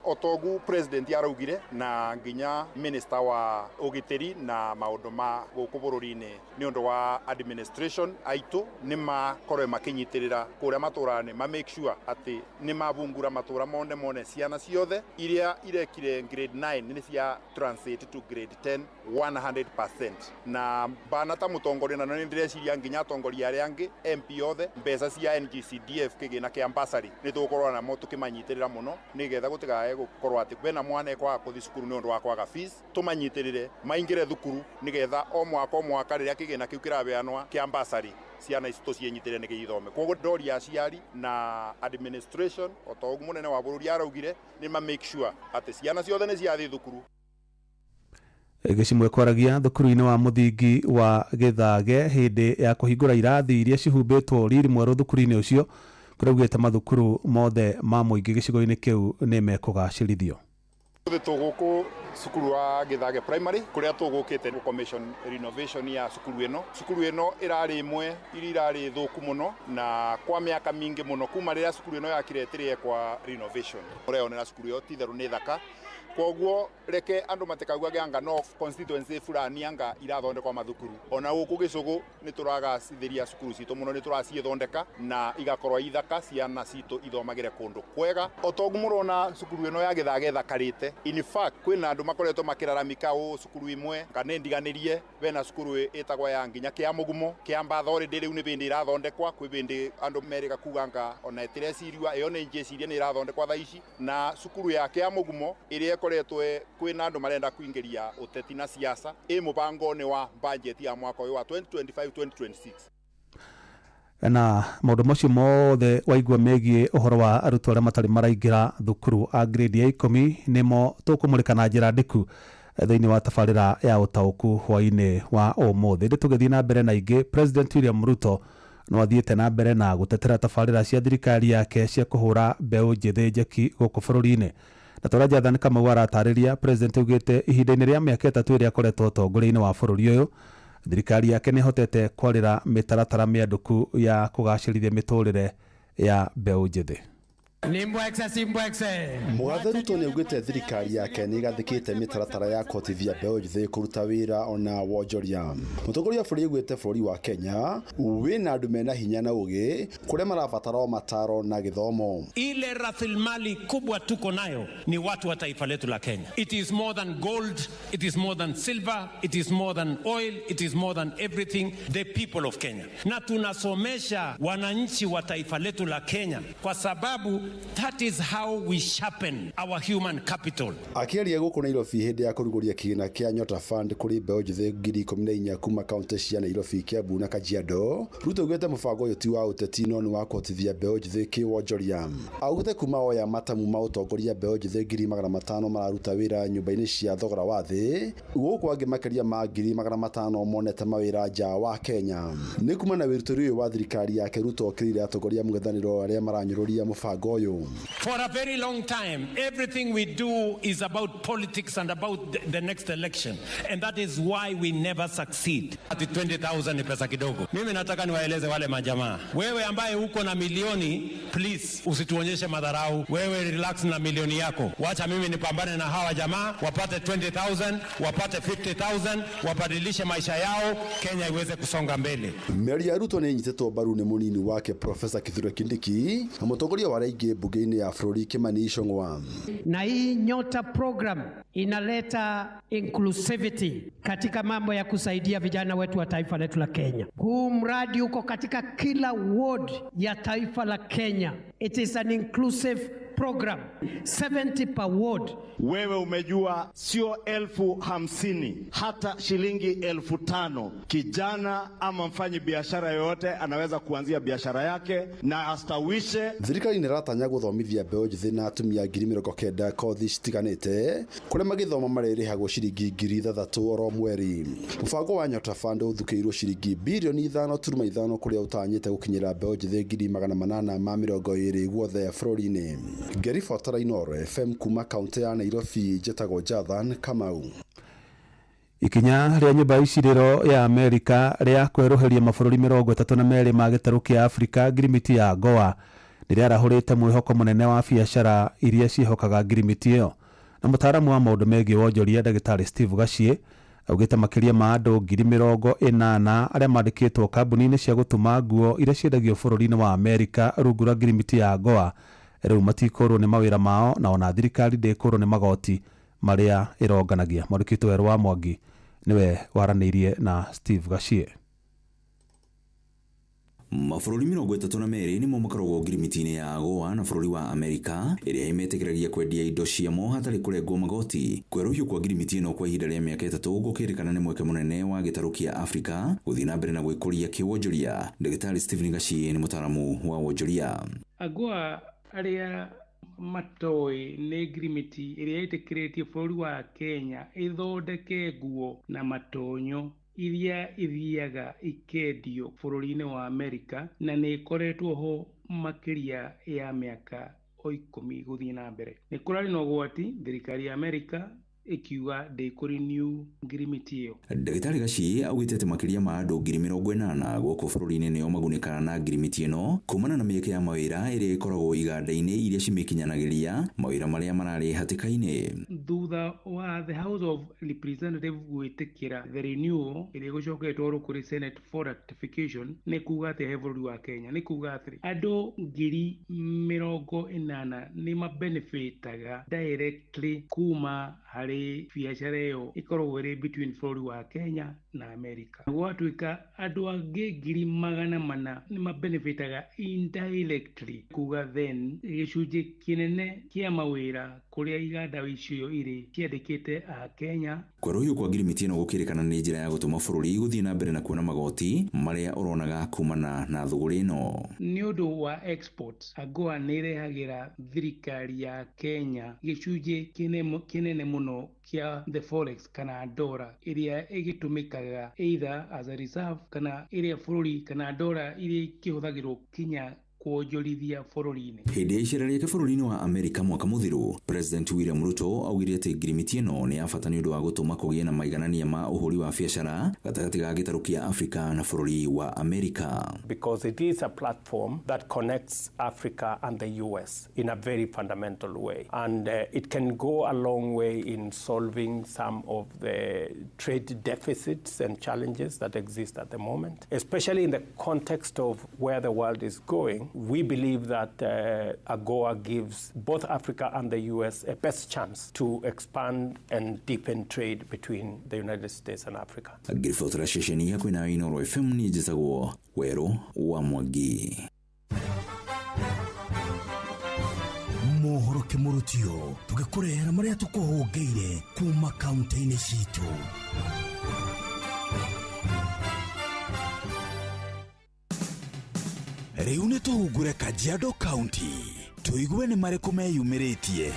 Otogu president araugire na nginya minister wa ũgitĩri na maũndũ ma gũkũ bũrũri-inĩ nĩ ũndũ wa administration aitũ nĩ makorwe makĩnyitĩrĩra kũrĩa matũra-inĩ ma make sure atĩ nĩ mabungura matũra mone mone ciana ciothe iria irekire grade 9 nĩ cia translate to grade 10 100%. Na bana ta mũtongoria na nĩ ndĩreciria nginya atongoria arĩa angĩ MP othe mbeca cia NGCDF kĩgĩna kĩa bursary nĩ tũgũkorwo namo tũkĩmanyitĩrĩra mũno nĩgetha gũtigae gũkorwo atĩ kwĩna mwana ekwaga kũthiĩ cukuru nĩ ũndũ wa kwaga fees, tũmanyitĩrĩre maingĩre thukuru nĩgetha o mwaka rĩrĩa kĩgĩna kĩu kĩrabeanwa kĩa bursary ciana ici tũciĩnyitĩrĩre nĩgetha ithome. Koguo ndoria aciari na administration o ta ũguo mũnene wa bũrũri araugire nĩ ma make sure atĩ ciana ciothe nĩ ciathiĩ thukuru. Gĩcimwe kwaragia thukuru-inĩ wa mũthingi wa Gĩthage hĩndĩ ya kũhingũra irathi iria cihumbĩtwo riri mwerũ thukuru-inĩ ũcio, kũraugĩte mathukuru mothe ma mũingĩ gĩcigo-inĩ kĩu nĩ mekũgacĩrithio. Tũgũkũ cukuru wa Gĩthage Primary kũrĩa tũgũkĩte commission renovation ya cukuru ĩno. Cukuru ĩno ĩrarĩ ĩmwe iria irarĩ thũku mũno na kwa mĩaka mingĩ mũno kuma rĩrĩa cukuru ĩno yakire ĩtĩrĩ kwa renovation. Ũreyonera cukuru ĩyo ti itherũ nĩ thaka, koguo reke andũ matikaugage anga no constituency fulani anga irathondekwa mathukuru. Ona gũkũ gĩcũgũ nĩ tũragacithĩria cukuru citũ mũno, nĩ tũraciĩthondeka na igakorwo ithaka ciana citũ ithomagĩre kũndũ kwega. O toguo mũrona cukuru ĩno ya Gĩthage ĩthakarĩte. In fact kwĩna andũ makoretwo makĩraramika ũ cukuru imwe kana ndiganĩrie bena cukuru ĩtagwo ya nginya kĩa mũgumo kĩa mbatha already rĩu nĩ bĩndĩ irathondekwa, kwĩ bĩndĩ andũ merĩga kuga anga ona ĩtĩreciriwa ĩyo nĩ njĩciria nĩ ĩrathondekwa thaa ici. Na cukuru ya kĩa mũgumo ĩrĩa ĩkoretwo kwĩna andũ marenda kũingĩria ũteti na siasa ĩ mũbango-inĩ wa budget ya mwaka ũyũ wa 2025-2026. Na maũndũ macio mothe waigua megiĩ ũhoro wa arutwo arĩa matarĩ maraingĩra thukuru a grade ya 10 nĩmo tũkũmũrĩka na njĩra ndĩku thĩinĩ wa tabarĩra ya ũtaũku hwainĩ wa ũmũthĩ. Ndĩ tũgĩthiĩ na mbere na ingĩ, President William Ruto no athiĩte na mbere na gũtetera tabarĩra cia thirikari yake cia kũhũra mbeũ njĩthĩ njeki gũkũ bũrũri-inĩ. Na tora Jathan Kamau aratarĩria, President augĩte ihinda-inĩ rĩa mĩaka 3 ĩrĩa akoretwo ũtongoria-inĩ wa bũrũri ũyũ, thirikari yake nĩ ĩhotete kwarĩra mĩtaratara mĩandũku ya kũgacĩrithia mĩtũrĩre ya mbeũ njĩthĩ. Mũgathe Ruto nĩaugĩte thirikari yake nĩ ĩgathĩkĩte mĩtaratara ya kũhotithia mbeũ njĩthĩ kũruta wĩra ona wonjoria. Mũtongoria wa bũrũri augĩte bũrũri wa Kenya wĩna andũ mena hinya na ũgĩ kũrĩa marabatara o mataro na gĩthomo. Ile rasilimali kubwa tuko nayo ni watu wa taifa letu la Kenya. It is more than gold, it is more than silver, it is more than oil, it is more than everything, the people of Kenya. Na tunasomesha wananchi wa taifa letu la Kenya kwa sababu That is how we sharpen our human capital. Akĩaria gũkũ Nairobi hĩndĩ ya kũrugũria kĩgĩna kĩa Nyota Fund kũrĩ mbeũ njĩthĩ 14,000 kuma kaunti cia Nairobi, Kiambu na Kajiado, Ruto augĩte mũbango ũyũ ti wa ũteti no nĩ wa kũhotithia mbeũ njĩthĩ kĩwonjoria. Augĩte kuma oya matamu ma ũtongoria mbeũ njĩthĩ 500,000 mararuta wĩra nyũmba-inĩ cia thogora wa thĩ, gũkũ angĩ makĩria ma 500,000 monete mawĩra nja wa Kenya. Nĩ kuma na wĩrutĩri ũyũ wa thirikari yake, Ruto okĩrĩire atongoria mũng'ethanĩro arĩa maranyũrũria mũbango ũyũ. For a very long time, everything we do is about politics and about the next election. And that is why we never succeed. Ati 20,000 ni pesa kidogo. Mimi nataka niwaeleze wale majamaa. Wewe ambaye uko na milioni, please usituonyeshe madharau. Wewe relax na milioni yako. Wacha mimi nipambane na hawa jamaa, wapate 20,000, wapate 50,000, wabadilishe maisha yao, Kenya iweze kusonga mbele. Mĩario ya Ruto nĩ ĩnyitĩtwo mbaru nĩ mũnini wake Profesa Kithure Kindiki na mũtongoria wa arĩa aingĩ mbunge-inĩ ya bũrũri Kimani Ichung'wa. Na hii Nyota program inaleta inclusivity katika mambo ya kusaidia vijana wetu wa taifa letu la Kenya. Huu mradi uko katika kila ward ya taifa la Kenya. It is an inclusive program, 70 per ward. Wewe umejua sio 50,000, hata shilingi 5,000 kijana ama mfanyi biashara yoyote anaweza kuanzia biashara yake na astawishe. Thirikari nĩ ĩratanya gũthomithia mbeũ njĩthĩ na atumia 90,000 kothi citiganĩte kũrĩa magĩthoma marĩrĩhagwo ciringi 6,000 oro mweri. Mũbango wa Nyota Fund ũthukĩirwo ciringi birioni 5.5 kũrĩa ũtanyĩte gũkinyĩra mbeũ njĩthĩ 820,000 guothe bũrũri-inĩ. Ngĩribotera Inooro FM kuma kaunti ya Nairobi, njĩtagwo Jathan Kamau. Ikinya rĩa nyũmba ya icirĩro ya Amerika rĩa kwerũhĩria mabũrũri 32 ma gĩtarũ kĩa Afrika ngirimiti ya AGOA nĩ rĩarahũrĩte mwĩhoko mũnene wa biacara iria ciĩhokaga ngirimiti ĩyo. Na mũtaaramu wa maũndũ megiĩ wonjoria ndagĩtarĩ Steve Gachie augĩte makĩria ma andũ 80,000 arĩa mandĩkĩtwo kambuni-inĩ cia gũtuma nguo iria ciendagio bũrũri-inĩ wa Amerika rungu rwa ngirimiti ya AGOA rĩu matikũrwo nĩ mawĩra mao na ona thirikari ndĩkũrwo nĩ magoti marĩa ĩronganagia. Mwandĩki witũ Werũ wa Mwangi nĩwe waranĩirie na Steve Gachie. Mabũrũri 32 nĩmo makoragwo ngirimiti-inĩ ya AGOA na bũrũri wa Amerika ĩrĩa ĩmetĩkĩragia kwendia indo ciamo hatarĩ kũrengwo magoti. Kwerũhio kwa ngirimiti ĩno kwa ihinda rĩa mĩaka 3 gũkĩrĩkana nĩ mweke mũnene wa gĩtarũ kĩa Afrika gũthiĩ na mbere na gwĩkũria kĩwonjoria. Ndagĩtarĩ Stephen Gachie nĩ mũtaaramu wa wonjoria. AGOA arĩa matoĩ nĩ ngirimiti ĩrĩa ĩtĩkĩrĩtie bũrũri wa Kenya ĩthondeke nguo na matonyo iria ithiaga ikendio bũrũri-inĩ wa Amerika, na nĩ ĩkoretwo ho makĩria ya mĩaka 10 gũthiĩ na mbere. Nĩ kũrarĩ na ũgwati thirikari ya Amerika ĩkiuga ndĩkũrenew ngirimiti ĩyo. Ndagĩtarĩ Gachie augĩte atĩ makĩria ma andũ 80,000 gũkũ bũrũri-inĩ nĩo magunĩkaga na ngirimiti ĩno kumana na mĩeke ya mawĩra ĩrĩa ĩkoragwo iganda-inĩ iria cimĩkinyanagĩria mawĩra marĩa mararĩ hatĩka-inĩ. Thutha wa the House of Representatives gwĩtĩkĩra the renewal ĩrĩa ĩgũcoka ĩtwarwo kũrĩ Senate for ratification, nĩ kuga atĩ he bũrũri wa Kenya nĩ kuga atĩrĩ andũ 80,000 nĩ mabenefitaga directly kuma harĩ biacara ĩyo ĩkoragwo ĩrĩ between bũrũri wa Kenya na Amerika. Gwatuĩka andũ angĩ 400,000 nĩ mabenefitaga indirectly, kuga then gĩcunjĩ kĩnene kĩa mawĩra kũrĩa iganda icio irĩ ciandĩkĩte a Kenya. Kwerũhio kwa ngirimiti ĩno gũkĩrĩkana nĩ njĩra ya gũtũma bũrũri gũthiĩ na mbere na kuona magoti marĩa ũronaga kumana na thũgũrĩ ĩno. Nĩ ũndũ wa exports, AGOA nĩ ĩrehagĩra thirikari ya Kenya gĩcunjĩ kĩnene mũno kĩa the forex kana dora ĩrĩa ĩgĩtũmĩkaga either as a reserve kana ĩrĩa bũrũri kana dora iria ikĩhũthagĩrwo kinya kuonjorithia bũrũri-inĩ. Hĩndĩ ya icera rĩake bũrũri-inĩ wa Amerika mwaka mũthiru, President William Ruto augire atĩ ngirimiti ĩno nĩ ya bata nĩ ũndũ wa gũtũma kũgĩe na maiganania ma ũhũri wa biacara gatagatĩ ga gĩtarũ kĩa Afrika na bũrũri wa Amerika. Because it is a platform that connects Africa and the US in a very fundamental way, and it can go a long way in solving some of the trade deficits and challenges that exist at the moment, especially in the context of where the world is going. We believe that AGOA gives both Africa and the US a best chance to expand and deepen trade between the United States and Africa. Ngĩribotera ceceni ya kwĩna Inooro FM niĩ njĩtagwo Werũ wa Mwangi. Mohoro kĩmũrutio tũgĩkũrehera marĩa tũkũhũngĩire kuma kaunti-inĩ citũ. Rĩu nĩ tũhungure Kajiado County tũigue nĩ marĩkũ meyumĩrĩtie.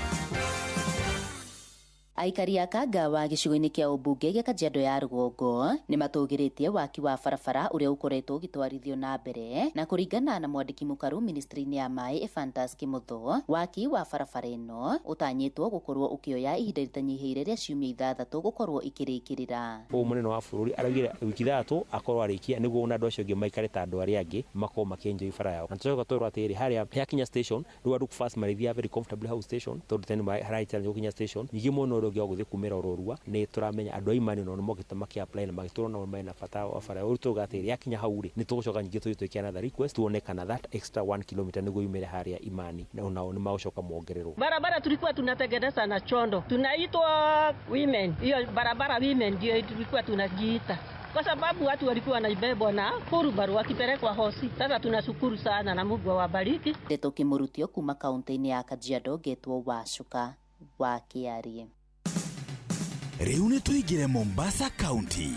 Aikari a Kangawa gĩcigo-inĩ kĩa ũmbunge gĩa Kajiado ya rũgongo nĩ matũgĩrĩtie waki wa barabara ũrĩa ũkoretwo ũgĩtwarithio na mbere, na kũringana na mwandĩki mũkaru ministry-inĩ ya maĩ Ephantus Kimotho, waki wa barabara ĩno ũtanyĩtwo gũkorwo ũkĩoya ihinda rĩtanyihĩire rĩa ciumia 6 gũkorwo ikĩrĩkĩrĩra. Ũũ mũnene wa bũrũri araugire wiki 6 akorwo arĩkia nĩguo ona andũ acio angĩ maikare ta andũ arĩa angĩ makorwo makĩenjoy bara yao. Na tũcoka twerwo atĩrĩrĩ, harĩa yakinya station rĩu andũ first marĩthiaga very comfortably hau station tondũ tene hararĩ challenge gũkinya station. Ningĩ mwena ũrĩa ũngĩ wa gũthiĩ kumĩra Ororua nĩ tũramenya andũ a Imani nao nĩmokĩte makĩ apply na magĩtũra nao mena bata wa bara. Rĩu tũrauga atĩrĩrĩ, yakinya hau rĩ, nĩ tũgũcoka ningĩ tũthiĩ twĩke another request tuone kana that extra 1 kilometer nĩguo yumĩre harĩa Imani nao nĩ magũcoka mongererwo. Barabara tulikuwa tunatengeneza na chondo, tunaitwa women, hiyo barabara women ndio tulikuwa tunajiita kwa sababu watu walikuwa wanaibebwa na hurubaru wakipelekwa hosi. Sasa tunashukuru sana na Mungu awabariki. Ndeto Kimurutio kuma kaunti-inĩ ya Kajiado ngetwo Wacuka wa Kĩarie. Rĩu nĩ tũingĩre Mombasa County.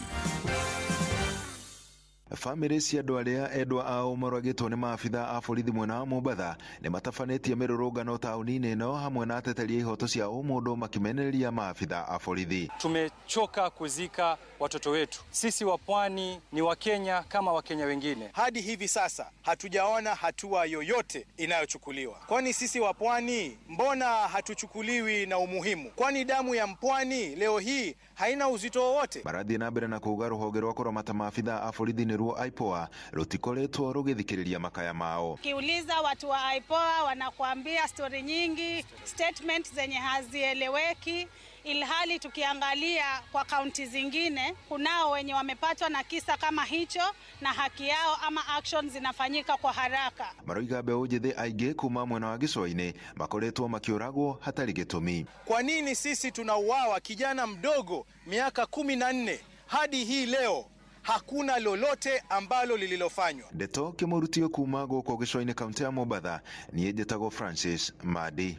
Bamĩrĩ cia andũ arĩa endwa ao moragĩtwo nĩ maabitha a borithi mwena wa Mombatha nĩ matabanĩtie mĩrũrũngano taũni-inĩ ĩno hamwe na ateteri a ihoto cia ũmũndũ makĩmenereria maabitha a borithi. Tumechoka kuzika watoto wetu. Sisi wa pwani ni Wakenya kama Wakenya wengine. Hadi hivi sasa hatujaona hatua yoyote inayochukuliwa. Kwani sisi wa pwani mbona hatuchukuliwi na umuhimu? Kwani damu ya mpwani leo hii haina uzito wowote? Marathiĩ na mbere na kuuga rũhonge rwa kũramata maabitha a borithi nĩruo IPOA rũtikoretwo rũgĩthikĩrĩria makaya mao. Ukiuliza watu wa IPOA wanakuambia story nyingi, statement zenye hazieleweki, ilhali tukiangalia kwa kaunti zingine kunao wenye wamepatwa na kisa kama hicho na haki yao ama action zinafanyika kwa haraka. Maroiga mbeũ njĩthĩ aingĩ kuma mwena wa gĩcũa-inĩ makoretwo makĩũragwo hatarĩ gĩtũmi. Kwa nini sisi tunauawa kijana mdogo miaka 14 hadi hii leo hakuna lolote ambalo lililofanywa? Ndeto Kĩmũrutio kuma gũkũ gĩcũa-inĩ kaunti ya Mombatha, niĩ njĩtagwo Francis Madi.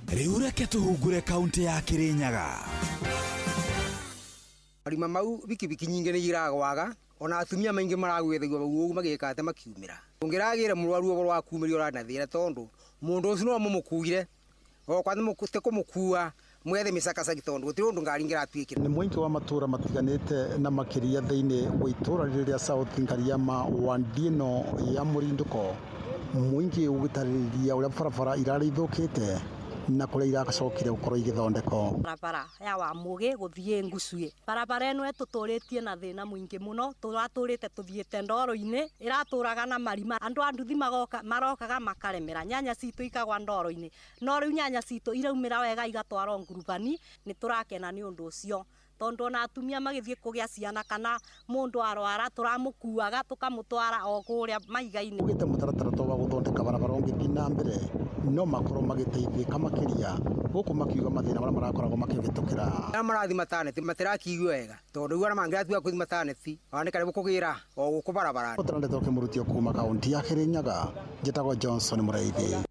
Rĩu reke tũhungure kaunti ya Kirinyaga. Marima mau bikibiki nyingĩ nĩ iragwaga ona atumia maingĩ maragwĩthagio bau ũguo magĩka atĩ makiumĩra. Ũngĩragĩra mũrwaru ũhoro wa kumĩrio ũrarĩ na thĩna tondũ mũndũ ũcio no mũmũkuire okwa nĩ kũmũkua mwethe mĩcakacaki tondũ gũtirĩ ũndũ ngari ingĩratuĩkĩra. Nĩ mũingĩ wa matũra matiganĩte na makĩria thĩinĩ wa itũra rĩrĩ rĩa South Ngariama wandi ĩno ya Mũrindũko, mũingĩ ũgĩtarĩria ũrĩa barabara irarĩ ithũkĩte na kũrĩa iracokire gũkorwo igĩthondekwo. Barabara ya Wamugi gũthiĩ Ngucuĩ, barabara ĩno ĩtũtũrĩtie na thĩna mũingĩ mũno, tũratũrĩte tũthiĩte ndoro-inĩ, ĩratũraga na marima, andũ a nduthi magoka marokaga makaremera, nyanya citũ ikagwa ndoro-inĩ, no rĩu nyanya citũ iraumĩra wega igatwarwo ngurubani, nĩ tũrakena nĩ ũndũ ũcio tondũ ona atumia magĩthiĩ kũgĩa ciana kana mũndũ arwara tũramũkuaga tũkamũtwara o kũrĩa mahiga-inĩ. Ugĩte mũtaratara to wa gũthondeka barabara ũngĩthiĩ na mbere no makorwo magĩteithĩka makĩria gũkũ makiuga mathĩna marĩa marakoragwo makĩhĩtũkĩra. Arĩa marathiĩ mataneti matirakiigua wega tondũ rĩu arĩa mangĩratua gũthiĩ mataneti ona nĩ karibu kũgĩra o gũkũ barabara. Ũtara Ndeto Kĩmũrutio kuma kaunti ya Kirinyaga, njĩtagwo Johnson Mũraithi.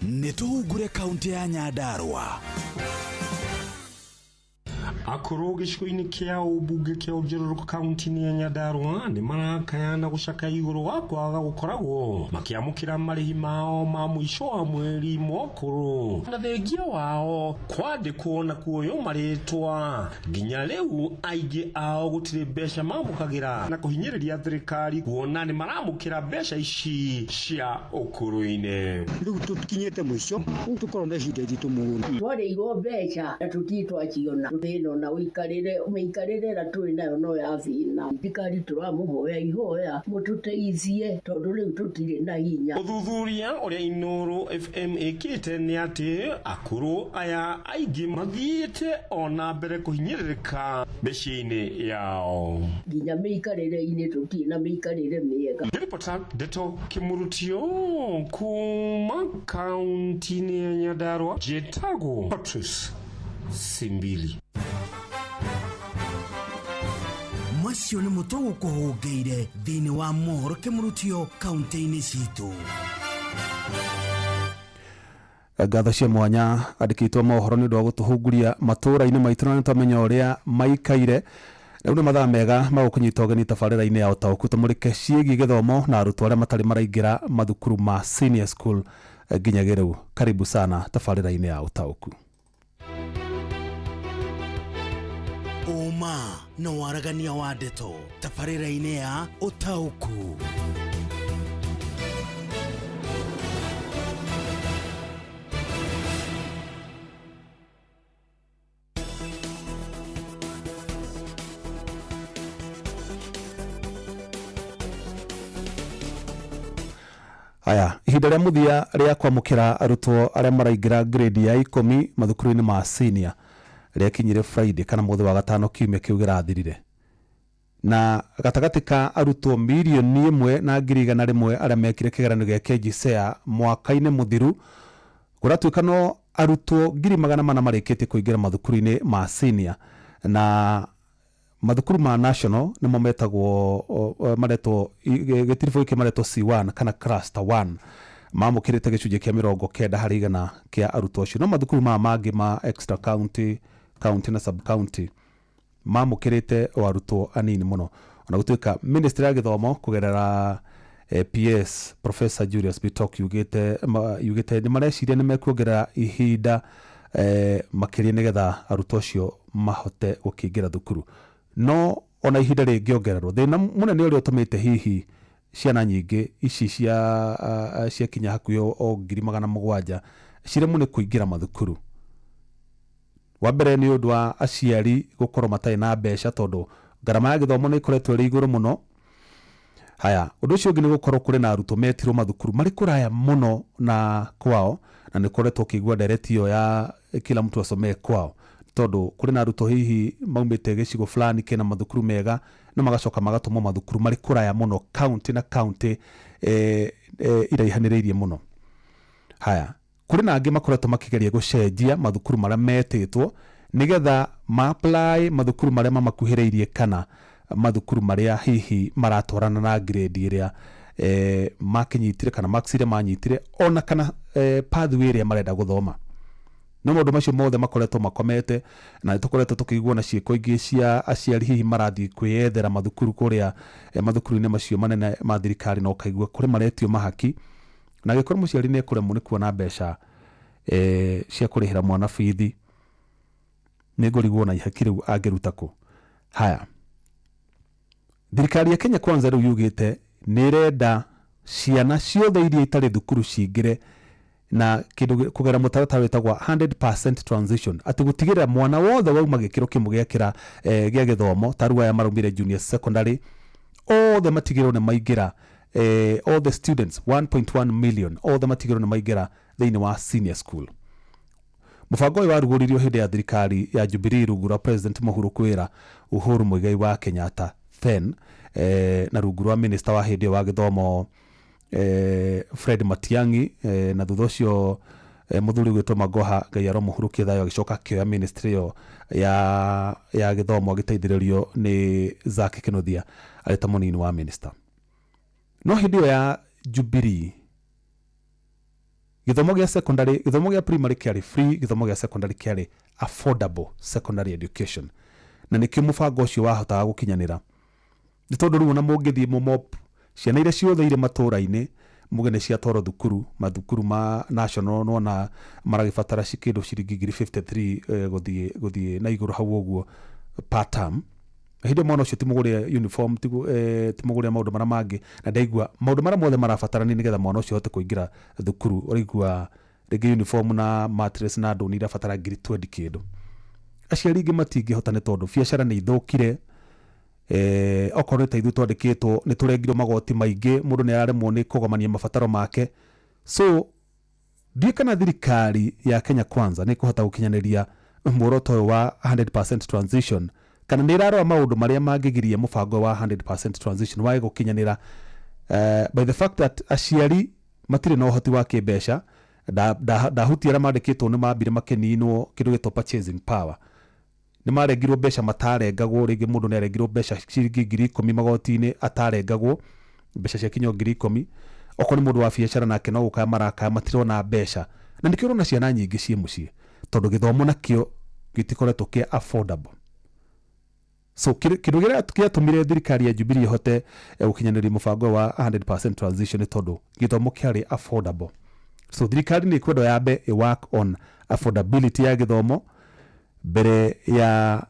Nĩ tũhungure kaunti ya Nyandarua. Akũrũ gĩcigo-inĩ kĩa ũmbunge kĩa Ũnjũrũrũko kaunti-inĩ ya Nyandarua nĩ marakaya na gũcakaya igũrũ wa kwaga gũkoragwo makĩamũkĩra marĩhi mao ma mũico wa mweri mokũrũ na thengia wao kwandĩkwo na kuoywo marĩtwa. Nginya rĩu aingĩ ao gũtirĩ mbeca mamũkagĩra na kũhinyĩrĩria thirikari kuona nĩ maramũkĩra mbeca ici cia ũkũrũ-inĩ. Rĩu tũkinyĩte mũico, rĩu tũkorwo na ihinda iritũ mũno. Twarĩirwo mbeca na tũtirĩ twaciona thĩna na ũikarĩre mĩikarĩre ĩrĩa tũrĩ nayo no ya thĩna. Thirikari tũramũhoya ihoya mũtũteithie tondũ rĩu tũtirĩ na hinya. Ũthuthuria ũrĩa Inooro FM ĩkĩte nĩ atĩ akũrũ aya aingĩ mathiĩte ona mbere kũhinyĩrĩrĩka mĩciĩ-inĩ yao. Nginya mĩikarĩre-inĩ tũtirĩ na mĩikarĩre mĩega. Ripota Ndeto Kĩmũrutio kuma kaunti-inĩ ya Nyandarua, njĩtagwo Patrice Simbili. Macio nĩ mũtwe gũkũhũngĩire thĩinĩ wa mohoro kĩmũrutio kaunti-inĩ citũ. Ngatho cia mwanya andĩkĩtwo mohoro nĩ ũndũ wa gũtũhunguria matũũra-inĩ maitũ na nĩtwamenya ũrĩa maikaire. Rĩu nĩ mathaa mega ma gũkũnyita ũgeni tabarĩra-inĩ ya ũtaũku tũmũrĩke ciĩgiĩ gĩthomo na arutwo arĩa matarĩ maraingĩra mathukuru ma senior school nginya rĩu. Karibu sana tabarĩra-inĩ ya ũtaũku. Ũma na waragania wa ndeto tabarĩra-inĩ ya ũtaũku. Aya, ihinda rĩa mũthia rĩa kwamũkĩra arutwo arĩa maraingĩra grade ya 10 mathukuru-inĩ ma senior rĩakinyire Friday kana mũthĩ wa gatano kiumia kĩu gĩrathirire. Na gatagatĩ ka arutwo 1,100,000 arĩa mekire kĩgeranio gĩa KJSEA mwaka-inĩ mũthiru, kũratuĩka no arutwo 400,000 marĩkĩtie kũingĩra mathukuru-inĩ ma senior, na mathukuru ma national nĩmo metagwo maretwo gĩtiribũ gĩkĩ maretwo C1 kana cluster 1 mamũkĩrĩte gĩcunjĩ kĩa 90 harĩ igana kĩa arutwo acio. No mathukuru maya mangĩ ma extra county, county na sub county mamũkĩrĩte o arutwo anini mũno. Ona gũtuĩka ministry ya gĩthomo kũgerera PS Professor Julius Bitok yugĩte nĩ mareciria nĩ mekuongerera ihinda makĩria nĩgetha arutwo acio mahote gũkĩingĩra thukuru. No ona ihinda rĩngĩongererwo, thĩna mũnene ũrĩa ũtũmĩte hihi ciana nyingĩ ici cia kinya hakuhĩ o 700,000 ciremwo nĩ kũingĩra mathukuru. Wa mbere nĩ ũndũ wa aciari gũkorwo matarĩ na mbeca tondũ ngarama ya gĩthomo nĩ ĩkoretwo ĩrĩ igũrũ mũno. Haya, ũndũ ũcio ũngĩ nĩ gũkorwo kũrĩ na arutwo metirwo mathukuru marĩ kũraya mũno na kwao, na nĩ ũkoretwo ũkĩigua ndereti ĩyo ya kila mtu asomee kwao, tondũ kũrĩ na arutwo hihi maumĩte gĩcigo fulani kĩna mathukuru mega na magacoka magatũmwo mathukuru marĩ kũraya mũno county na county iraihanĩrĩirie mũno. Haya, kũrĩ na angĩ makoretwo makĩgeria gũcenjia mathukuru marĩa metĩtwo nĩgetha ma-apply mathukuru marĩa mamakuhĩrĩirie kana mathukuru marĩa hihi maratwarana na grade ĩrĩa makĩnyitire kana marks iria manyitire ona kana pathway ĩrĩa marenda gũthoma. No maũndũ macio mothe makoretwo makomete, na nĩtũkoretwo tũkĩigua na ciĩko ingĩ cia aciari hihi marathiĩ kwĩyethera mathukuru kũrĩa mathukuru-inĩ macio manene ma thirikari, na ũkaigua kũrĩ maretio mahaki, na angĩkorwo mũciari nĩ ekũremwo nĩ kuona mbeca cia kũrĩhĩra mwana bithi, nĩ ngũrigwo na ihaki rĩu angĩruta kũ. Haya, thirikari ya Kenya Kwanza rĩu yugĩte nĩ ĩrenda ciana ciothe iria itarĩ thukuru cingĩre na kĩndũ kũgera mũtaratara wĩtagwo 100% transition, atĩ gũtigĩrĩra mwana wothe wauma gĩkĩro kĩmwe gĩa gĩa gĩthomo ta rĩu aya maraumire junior secondary othe matigĩrĩrwo nĩ maingĩra, all the students 1.1 million othe matigĩrĩrwo nĩ maingĩra thĩinĩ wa senior school. Mũbango ũyũ warugũririo hĩndĩ ya thirikari ya Jubilee rungu rwa President Mũhuru kwĩra Uhuru Muigai wa Kenyatta then na rungu rwa minister wa hĩndĩ ĩyo wa gĩthomo Fred Matiang'i, na thutha ũcio mũthuri ũgwĩtwo Magoha Ngai aromũhurukia thayũ agĩcoka akĩoya ministry ĩyo ya gĩthomo agĩteithĩrĩrio nĩ Zack Kinuthia arĩ ta mũnini wa minister. No hĩndĩ ĩyo ya Jubilee gĩthomo gĩa secondary, gĩthomo gĩa primary kĩarĩ free, gĩthomo gĩa secondary kĩarĩ affordable secondary education, na nĩkĩo mũbango ũcio wahotaga gũkinyanĩra. Nĩ tondũ rĩu ona mũngĩthiĩ mũmop ciana iria ciothe irĩ matũũra-inĩ muge nĩ ciatwarwo thukuru, mathukuru ma national nona maragĩbatara kĩndũ ciringi 53 gũthiĩ na igũrũ hau ũguo per term. Hĩndĩ mwana ũcio ti mũgũrĩre uniform, ti mũgũrĩre maũndũ marĩa mangĩ, na ndaigua maũndũ marĩa mothe marabatarania nĩgetha mwana ũcio ahote kũingĩra thukuru. Ũraigua rĩngĩ uniform na mattress na ndũ nĩ irabatara 20,000 kĩndũ. Aciari aingĩ matingĩhota nĩ tondũ biacara nĩ ithũkire, okorwo nĩ ta ithuĩ twandĩkĩtwo nĩ tũrengirwo magoti maingĩ, mũndũ nĩ araremwo nĩ kũgomania mabataro make. So ndiũĩ kana thirikari ya Kenya Kwanza nĩ ĩkũhota gũkinyanĩria muoroto ũyũ wa 100% transition, kana nĩ ĩrarora maũndũ marĩa mangĩgiria mũbango wa 100% transition wage gũkinyanĩra, by the fact that aciari matirĩ na ũhoti wa kĩmbeca. Ndahutia arĩa mandĩkĩtwo nĩ mambire makĩninwo kĩndũ gĩtwo purchasing power, nĩ marengirwo mbeca matarengagwo, rĩngĩ mũndũ nĩ arengirwo mbeca ciringi 10,000 magoti-inĩ atarengagwo, mbeca cia kinya 10,000. Okorwo nĩ mũndũ wa biacara nake no gũkaya marakaya matirona mbeca Na nĩkĩo ũrona ciana nyingĩ ciĩ mũciĩ, tondũ gĩthomo nakĩo gĩtikoretwo kĩa affordable. So kĩndũ kĩrĩa gĩatũmire thirikari ya Jubilee ĩhote gũkinyanĩria mũbango wa 100% transition nĩ tondũ gĩthomo kĩarĩ affordable. So thirikari nĩ ĩkwenda yambe ĩ work on affordability ya gĩthomo mbere ya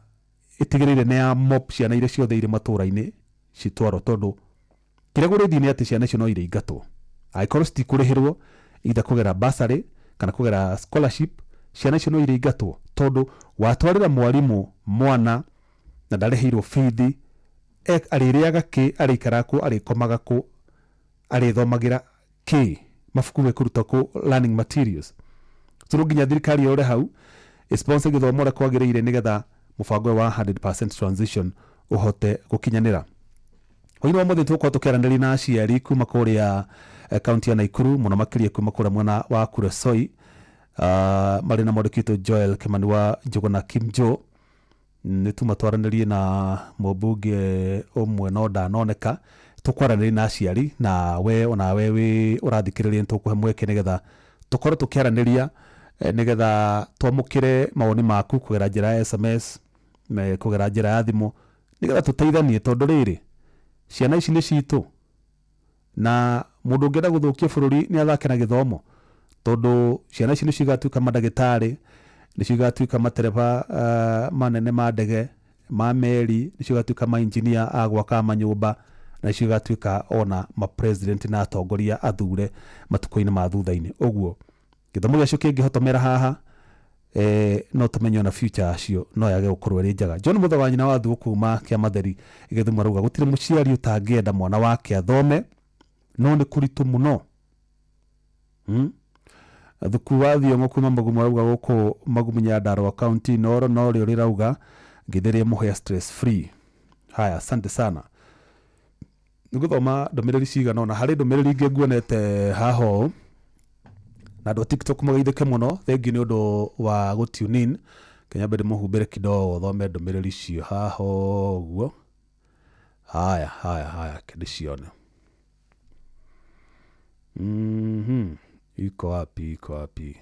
ĩtigĩrĩire nĩ ya mop ciana iria ciothe irĩ matũra-inĩ citwarwo, tondũ kĩrĩa gũrĩthiĩ nĩ atĩ ciana icio no irĩingatwo angĩkorwo citikũrĩhĩrwo either kũgera bursary kana kũgera scholarship. Ciana icio no irĩingatwo tondũ watwarĩra mwarimũ mwana na ndarĩhĩirwo bithi, arĩrĩaga kĩ, arĩikaraga kũ, arĩkomaga kũ, arĩthomagĩra kĩ, mabuku mekũruta kũ, learning materials? So no nginya thirikari yore hau ĩsponsor gĩthomo ũrĩa kwagĩrĩire nĩgetha mũbango ũyũ wa 100% transition ũhote gũkinyanĩra. Hwaĩ-inĩ wa mũthĩ tũgũkorwo tũkĩaranĩria na aciari kuma kũrĩa kaunti ya Naikuru, mũno makĩria kuma kũrĩa mwena wa Kuresoi, marĩ na mwandĩki witũ Joel Kimani wa Njũgũna Kim Joe. Nĩ tuma twaranĩrie na mũmbunge ũmwe no ndanoneka. Tũkwaranĩria na aciari, na we onawe wĩ ũrathikĩrĩria nĩ tũkũhe mweke nĩgetha tũkorwo tũkĩaranĩria, nĩgetha twamũkĩre mawoni maku kũgera njĩra ya SMS, kũgera njĩra ya thimũ, nĩgetha tũteithanie, tondũ rĩrĩ ciana ici nĩ citũ na mũndũ ũngĩenda gũthũkia bũrũri nĩ athake na gĩthomo, tondũ ciana ici nĩcio igatuĩka mandagĩtarĩ, nĩcio igatuĩka matereba manene ma ndege, ma meri, nĩcio igatuĩka mainjinia a gwaka manyũmba, na nĩcio igatuĩka ona mapresident na atongoria athure matukũ-inĩ ma thutha-inĩ. Ũguo gĩthomo gĩacio kĩngĩhotomera haha, no tũmenye ona future yacio no yage gũkorwo ĩrĩ njega. John Mũtha wa nyina wa Thuo kuma Kĩamatheri Gĩthumo arauga gũtirĩ mũciari ũtangĩenda mwana wake athome, no nĩ kũritũ mũno. Thuku wa Thiong'o kuma Magumu arauga gũkũ Magumu Nyandarua County Noro no rĩo rĩrauga ngĩthĩrĩria mũhĩa stress free. Haya, asante sana. Nĩngũthoma ndũmĩrĩri cigana ũna. Harĩ ndũmĩrĩri ingĩ nguonete haha ũũ, na andũ a TikTok mũgeithĩke mũno, thengiũ nĩ ũndũ wa gũ tune in. Kenya mbere ndĩmũhumbĩre kidogo thome ndũmĩrĩri icio haha ũguo. Haya, haya, haya, reke ndĩcione. Iko wapi, iko wapi?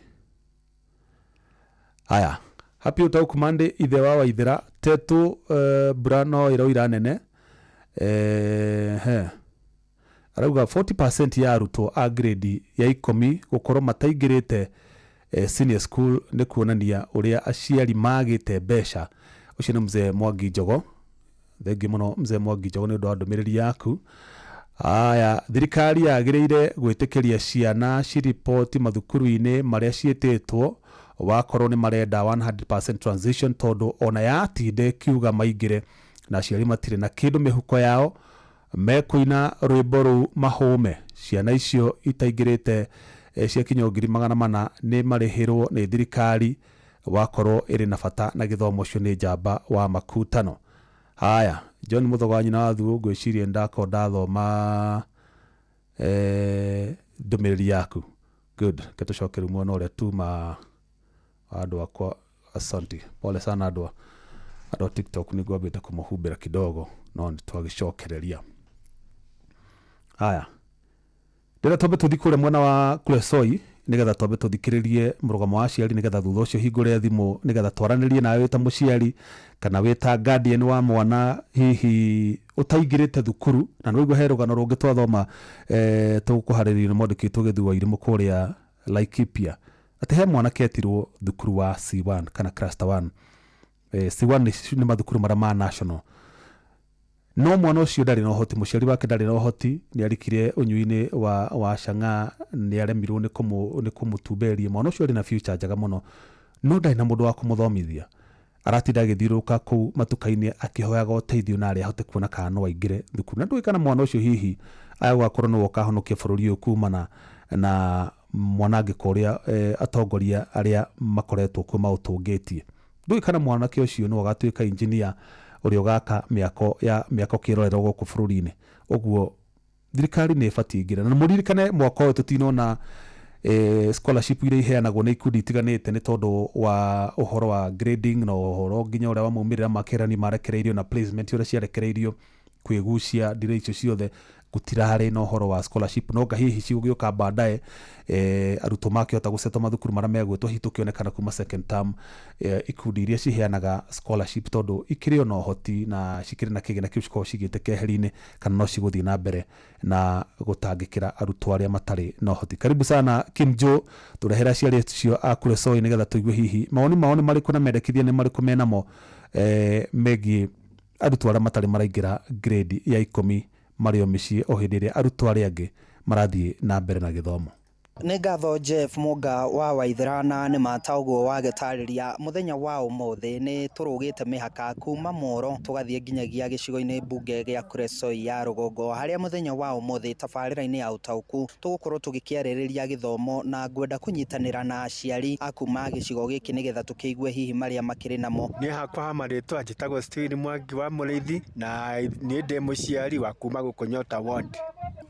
Haya, Happy Utauku Monday, ithe wa Waithera tetu, mbura no ĩroira nene. He arauga 40% ya arutwo a grade ya 10 gũkorwo mataingĩrĩte senior school nĩ kuonania ũrĩa aciari magĩte mbeca. Ũcio nĩ mzee Mwangi Njogo. Thengiũ mũno mzee Mwangi Njogo nĩ ũndũ wa ndũmĩrĩri yaku. Aya, thirikari yagĩrĩire gwĩtĩkĩria ciana ciripoti mathukuru-inĩ marĩa ciĩtĩtwo wakorwo nĩ marenda 100% transition, tondũ ona yatinda ĩkiuga maingĩre na aciari matirĩ na kĩndũ mĩhuko yao, mekũina rwĩmbo rũu mahũme. Ciana icio itaingĩrĩte ciakinya 400,000 nĩ marĩhĩrwo nĩ thirikari wakorwo ĩrĩ na bata na gĩthomo. Ũcio nĩ njamba wa makutano. Haya, John Mũthogo wa nyina wa Thuo, ngwĩciria ndakorwo ndathoma ndũmĩrĩri yaku. Good, reke tũcoke rĩu mwena ũrĩa tuma andũ akwa. Asante, pole sana andũ a TikTok, nĩ ngwambĩte kũmũhumbĩra kidogo no nĩ twagĩcokereria. Haya, ndĩrenda twambe tũthiĩ kũrĩa mwena wa Kuresoi nĩgetha twambe tũthikĩrĩrie mũrũgamo wa aciari, nĩgetha thutha ũcio hingũre thimũ nĩgetha twaranĩrie nawe wĩ ta mũciari kana wĩ ta guardian wa mwana hihi ũtaingĩrĩte thukuru. Na nĩ waigua he rũgano rũngĩ twathoma, tũkũharĩrĩrio nĩ mwandĩki witũ Gĩthuo Irimũ kũrĩa Laikipia, atĩ he mwana ketirwo thukuru wa C1 kana cluster 1. C1 nĩ mathukuru marĩa ma national, no mwana ũcio ndarĩ na ũhoti, mũciari wake ndarĩ na ũhoti, nĩ arikire ũnyui-inĩ wa cang'aa, nĩ aremirwo nĩ kũmũtumberia. Mwana ũcio arĩ na future njega mũno, no ndarĩ na mũndũ wa kũmũthomithia. Aratinda agĩthiũrũrũka kũu matuka-inĩ akĩhoyaga ũteithio na arĩa ahote kuona kana no aingĩre thukuru. Na ndũĩ kana mwana ũcio hihi agũgakorwo nĩwe ũkahonokia bũrũri ũyũ kumana na mwanangĩko ũrĩa atongoria arĩa makoretwo kuo maũtũngĩtie. Ndũĩ kana mwanake ũcio nĩwe ũgatuĩka engineer ũrĩa ũgaka mĩako ya mĩako kĩrorerwo gũkũ bũrũri-inĩ. Ũguo thirikari nĩ ĩbatiĩ ĩingĩre. Na mũririkane mwaka ũyũ tũtinona scholarship iria iheanagwo nĩ ikundi itiganĩte nĩ tondũ wa ũhoro wa grading na ũhoro nginya ũrĩa wa maumĩrĩra ma kĩgeranio marekereirio na placement ũrĩa ciarekereirio kwĩgucia ndira icio ciothe. Gũtirarĩ na ũhoro wa scholarship, no nga hihi cigũgĩũka baadaye, arutwo makĩhota gũcetwo mathukuru marĩa megwĩtwo, hihi tũkĩonekana kuma second term, ikundi iria ciheanaga scholarship, tondũ ikĩrĩ ona ũhoti na cikĩrĩ na kĩgĩna kĩu, cikoragwo cigĩte keheri-inĩ kana no cigũthiĩ na mbere na gũtangĩkĩra arutwo arĩa matarĩ na ũhoti. Karibu sana Kim Joe, tũrehere aciari acio a Kuresoi nĩgetha tũigue hihi mawoni mao nĩ marĩkũ na mendekithia nĩ marĩkũ menamo megiĩ arutwo arĩa matarĩ maraingĩra grade ya 10 marĩ o mĩciĩ, o hĩndĩ ĩrĩa arutwo arĩa angĩ marathiĩ na mbere na gĩthomo. Nĩ ngatho Jeff Mũnga wa Waithera, na nĩ mata ũguo wagĩtarĩria. Mũthenya wa ũmũthĩ nĩ tũrũgĩte mĩhaka kuma Moro tũgathiĩ nginyagia gĩcigo-inĩ mbunge gĩa Kuresoi ya rũgongo, harĩa mũthenya wa ũmũthĩ tabarĩra-inĩ ya ũtaũku tũgũkorwo tũgĩkĩarĩrĩria gĩthomo, na ngwenda kũnyitanĩra na aciari a kuma gĩcigo gĩkĩ nĩgetha tũkĩigue hihi marĩa makĩrĩ namo. Niĩ hakwa ha marĩtwa njĩtagwo Steven Mwangi wa Mũrĩithi, na niĩ ndĩ mũciari wa kuma gũkũ Nyota Ward.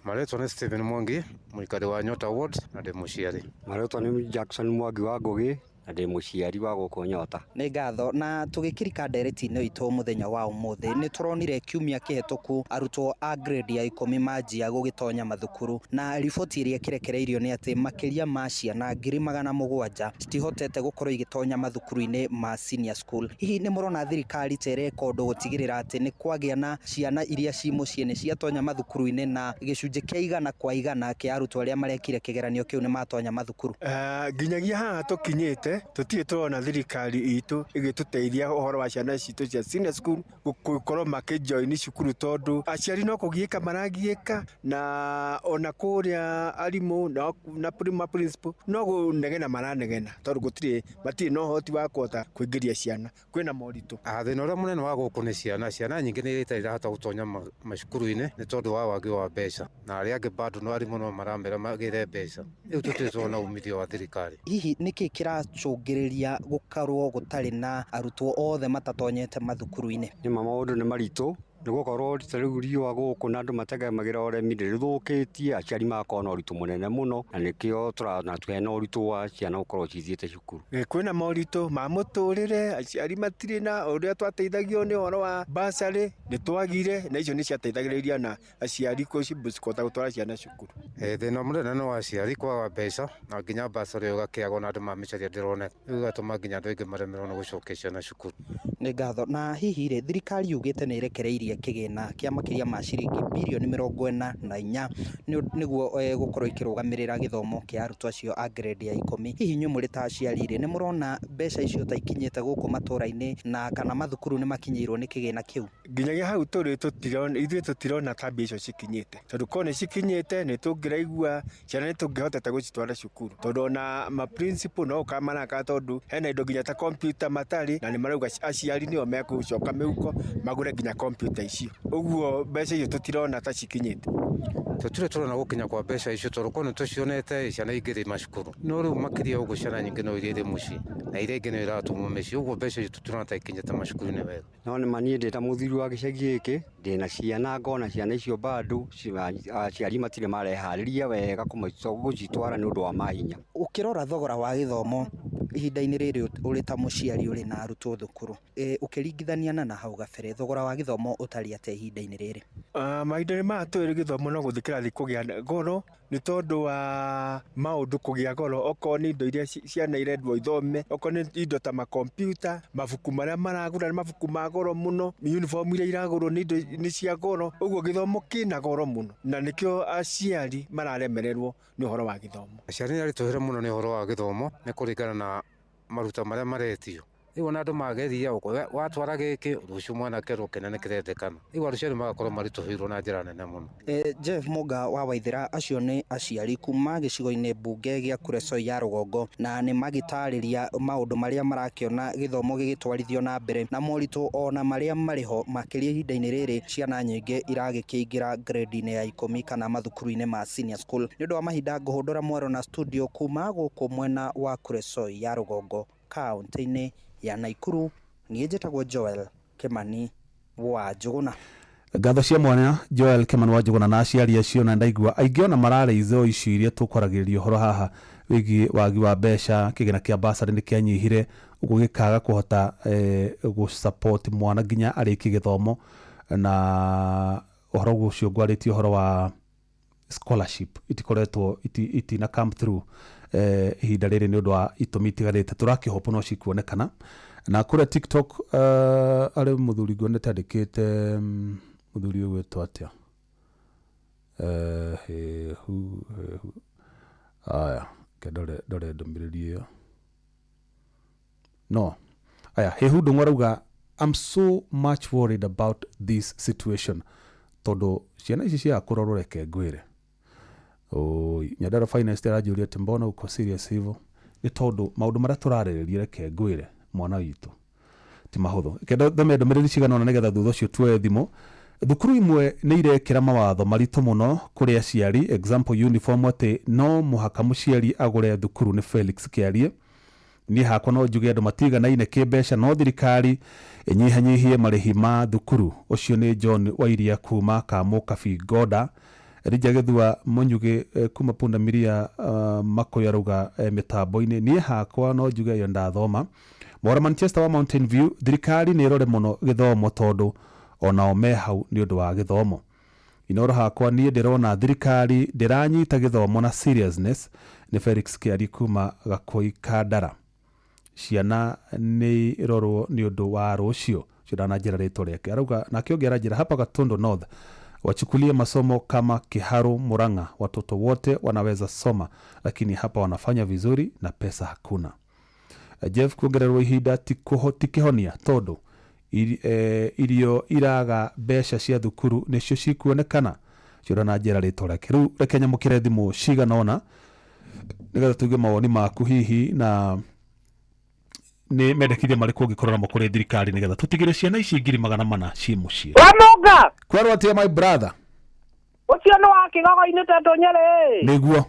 Marĩtwa nĩ Steven Mwangi, mũikari wa Nyota Ward, na ndĩ mũciari. Marĩtwa nĩ Jackson Mwangi wa Ngũgĩ, na ndĩ mũciari wa gũkũ Nyota. Nĩ ngatho. Na tũgĩkĩrika ndereti-inĩ itũ mũthenya wa ũmũthĩ, nĩ tũronire kiumia kĩhetũku arutwo a grade ya 10 manjia gũgĩtonya mathukuru, na riboti ĩrĩa ĩkĩrekereirio nĩ atĩ makĩria ma ciana 700,000 citihotete gũkorwo igĩtonya mathukuru-inĩ ma senior school. Hihi nĩ mũrona thirikari ta ĩreka ũndũ gũtigĩrĩra atĩ nĩ kwagĩa na ciana iria ci mũciĩ nĩ ciatonya mathukuru-inĩ, na gĩcunjĩ kĩa 100% kĩa arutwo arĩa marekire kĩgeranio kĩu nĩ matonya mathukuru? Nginyagia haha tũkinyĩte tũtirĩ tũrona thirikari itũ ĩgĩtũteithia ũhoro wa ciana citũ cia senior school gũkorwo makĩjoini cukuru, tondũ aciari no kũgiĩka maragiĩka, na ona kũrĩa arimũ na principal no kũnegena maranegena, tondũ gũtirĩ matirĩ na ũhoti wa kũhota kũingĩria ciana. Kwĩna moritũ. Thĩna ũrĩa mũnene wa gũkũ nĩ ciana. Ciana nyingĩ nĩ itarĩ irahota gũtonya macukuru-inĩ nĩ tondũ wa wagi wa mbeca, na arĩa angĩ bado no arimũ no maramera magĩre mbeca. Rĩu tũtirĩ tũrona umithio wa thirikari. Hihi nĩkĩ kĩracũngĩrĩria gũkorwo gũtarĩ na arutwo othe matatonyete mathukuru-inĩ? Nĩ ma maũndũ nĩ maritũ, nĩ gũkorwo ta rĩu riũa gũkũ na andũ mategemagĩra ũrĩmi nĩ rĩthũkĩtie, aciari magakorwo na ũritũ mũnene mũno, na nĩkĩo tũrona hena ũritũ wa ciana gũkorwo cithiĩte cukuru. Kwĩna moritũ ma mũtũrĩre, aciari matirĩ na ũrĩa twateithagio nĩ ũhoro wa bursary nĩ twagire, na icio nĩ ciateithagĩrĩria na aciari kũhota gũtwara ciana cukuru. Thĩna mũnene nĩ wa aciari kwaga mbeca, na nginya bursary ĩgakĩagwo na andũ mamĩcaria ndĩroneka, rĩu ĩgatũma nginya andũ aingĩ maremerwo nĩ gũcokia ciana cukuru. Nĩ ngatho. Na hihi rĩ, thirikari yugĩte nĩ ĩrekereirie kĩgĩna kĩa makĩria ma ciringi birioni 44 nĩguo gũkorwo ikĩrũgamĩrĩra gĩthomo kĩa arutwo acio a grade ya 10. Hihi inyuĩ mũrĩ ta aciari rĩ, nĩ mũrona mbeca icio ta ikinyĩte gũkũ matũra-inĩ, na kana mathukuru nĩ makinyĩirwo nĩ kĩgĩna kĩu? Nginyagia hau tũrĩ ithuĩ tũtirona ta mbia icio cikinyĩte, tondũ korwo nĩ cikinyĩte nĩ tũngĩraigua ciana nĩ tũngĩhotete gũcitwara cukuru, tondũ ona ma principal no ũka maraka, tondũ hena indo nginya ta kompiuta matarĩ, na nĩ marauga aciari nĩo mekũcoka mĩhuko magũre nginya kompiuta icio. Ũguo mbeca icio tũtirona ta cikinyĩte. Tũtirĩ tũrona gũkinya kwa mbeca icio, tondũ korwo nĩ tũcionete ciana ingĩ rĩ macukuru, no rĩu makĩria ũguo ciana nyingĩ no iria irĩ mũciĩ na iria ingĩ no iratũmwo mĩciĩ, ũguo mbeca icio tũtirona ta ikinyĩte macukuru-inĩ wega. No nĩ ma niĩ ndĩ ta mũthuri wa gĩcagi gĩkĩ, ndĩna ciana, ngona ciana icio bado aciari matirĩ mareharĩria wega gũcitwara nĩ ũndũ wa mahinya. Ũkĩrora thogora wa gĩthomo ihinda-inĩ rĩrĩ ũrĩ ta mũciari ũrĩ na arutwo thukuru, ũkĩringithania na hau gabere, thogora wa gĩthomo ũtariĩ atĩa ihinda-inĩ rĩrĩ? Mahinda-inĩ maya tũrĩ gĩthomo no gũthiĩ kĩrathiĩ kũgĩa goro, nĩ tondũ wa maũndũ kũgĩa goro, okorwo nĩ indo iria ciana irendwo ithome, okorwo nĩ indo ta makompiuta, mabuku marĩa maragũra nĩ mabuku ma goro mũno, uniform iria iragũrwo nĩ indo nĩ cia goro, ũguo gĩthomo kĩna goro mũno, na nĩkĩo aciari mararemererwo nĩ ũhoro wa gĩthomo. Aciari nĩ aritũhĩre mũno nĩ ũhoro wa gĩthomo, nĩ kũringana na maruta marĩa maretio. Rĩu ona andũ mageria ũguo, watwara gĩkĩ rũciũ mwana akerwo kĩnene kĩrendekana, rĩu aciari magakorwo maritũhĩirwo na njĩra nene mũno. Jeff Mũnga wa Waithera, acio nĩ aciari kuma gĩcigo-inĩ mbunge gĩa Kuresoi ya rũgongo, na nĩ magĩtarĩria maũndũ marĩa marakĩona gĩthomo gĩgĩtwarithio na mbere na moritũ ona marĩa marĩ ho, makĩria ihinda-inĩ rĩrĩ ciana nyingĩ iragĩkĩingĩra grade-inĩ ya 10 kana mathukuru-inĩ ma senior school. Nĩ ũndũ wa mahinda ngũhũndũra mwaro na studio kuma gũkũ mwena wa Kuresoi ya rũgongo kaũntĩ-inĩ ya Naikuru, niĩ njĩtagwo Joel Kimani wa Njũgũna. Ngatho cia mwanya Joel Kimani wa Njũgũna na aciari acio, na ndaigua aingĩ ona mararĩithio icio iria tũkwaragĩrĩria ũhoro haha wĩgiĩ wagi wa mbeca, kĩgĩna kĩa bursary nĩ kĩanyihire, ũguo gĩkaga kũhota gũ support mwana nginya arĩkie gĩthomo, na Ũhoro ũcio ngwarĩtie ũhoro wa scholarship itikoretwo itina come through ihinda rĩrĩ nĩ ũndũ wa itũmi itiganĩte, tũrakĩhope no cikuonekana. Na kũrĩa TikTok arĩ mũthuri nguonete andĩkĩte, mũthuri ũgwĩtwo atĩa? Hehu hehu, aya ke ndore ndũmĩrĩri ĩyo. No aya, Hehu Ndung'u arauga, "I'm so much worried about this situation," tondũ ciana ici ciaga kũrorwo. Reke ngwĩre, oi, Nyandarua Finest aranjũria atĩ mbona uko serious hivyo? Nĩ tondũ maũndũ marĩa tũrarĩrĩria, reke ngwĩre mwana witũ, ti mahũthũ. Reke thome ndũmĩrĩri cigana ũna nĩgetha thutha ũcio tuoye thimũ. Thukuru imwe nĩ irekĩra mawatho maritũ mũno kũrĩ aciari, example uniform, atĩ no mũhaka mũciari agũre thukuru. Nĩ Felix Kĩarie. Niĩ hakwa no njuge andũ matiganaine kĩmbeca, no thirikari ĩnyihanyihie marĩhi ma thukuru. Ũcio nĩ John Wairia kuma Kamũ Ngoda. Rija Gĩthua Mũnyugĩ kuma Pundamilia Makũyũ arauga mĩtambo-inĩ, niĩ hakwa no njuge ĩyo ndathoma. Mwara Manchester wa Mountain View, thirikari nĩ ĩrore mũno gĩthomo tondũ onao me hau nĩ ũndũ wa gĩthomo. Inoro hakwa niĩ ndĩrona thirikari ndĩranyita gĩthomo na seriousness. Nĩ Felix Kĩari kuma Gakũi Kandara. Ciana nĩ irorwo nĩ ũndũ wa rũciũ. Ũcio ndananjĩra rĩtwa rĩake. Arauga nake ũngĩ aranjĩra, hapa Gatundu North wachukulie masomo kama Kiharu, Murang'a, watoto wote wanaweza soma, lakini hapa wanafanya vizuri na pesa hakuna. Jeff, kuongererwo ihinda ti kĩhonia tondũ irio iraga mbeca cia thukuru nĩcio cikuonekana. Ũcio ndananjĩra rĩtwa rĩake. Rĩu reke nyamũkĩre thimũ cigana ũna nĩgetha tuge mawoni maku, hihi na nĩ mendekithia marĩkũ ũngĩkorwo namo kũrĩ thirikari nĩgetha tũtigĩre ciana ici 400,000 ciĩ mũciĩ. Wamunga. Kwerwo atĩa, my brother? Ũcio nĩ wa kĩgogo-inĩ tetũ Nyerĩ. Nĩguo.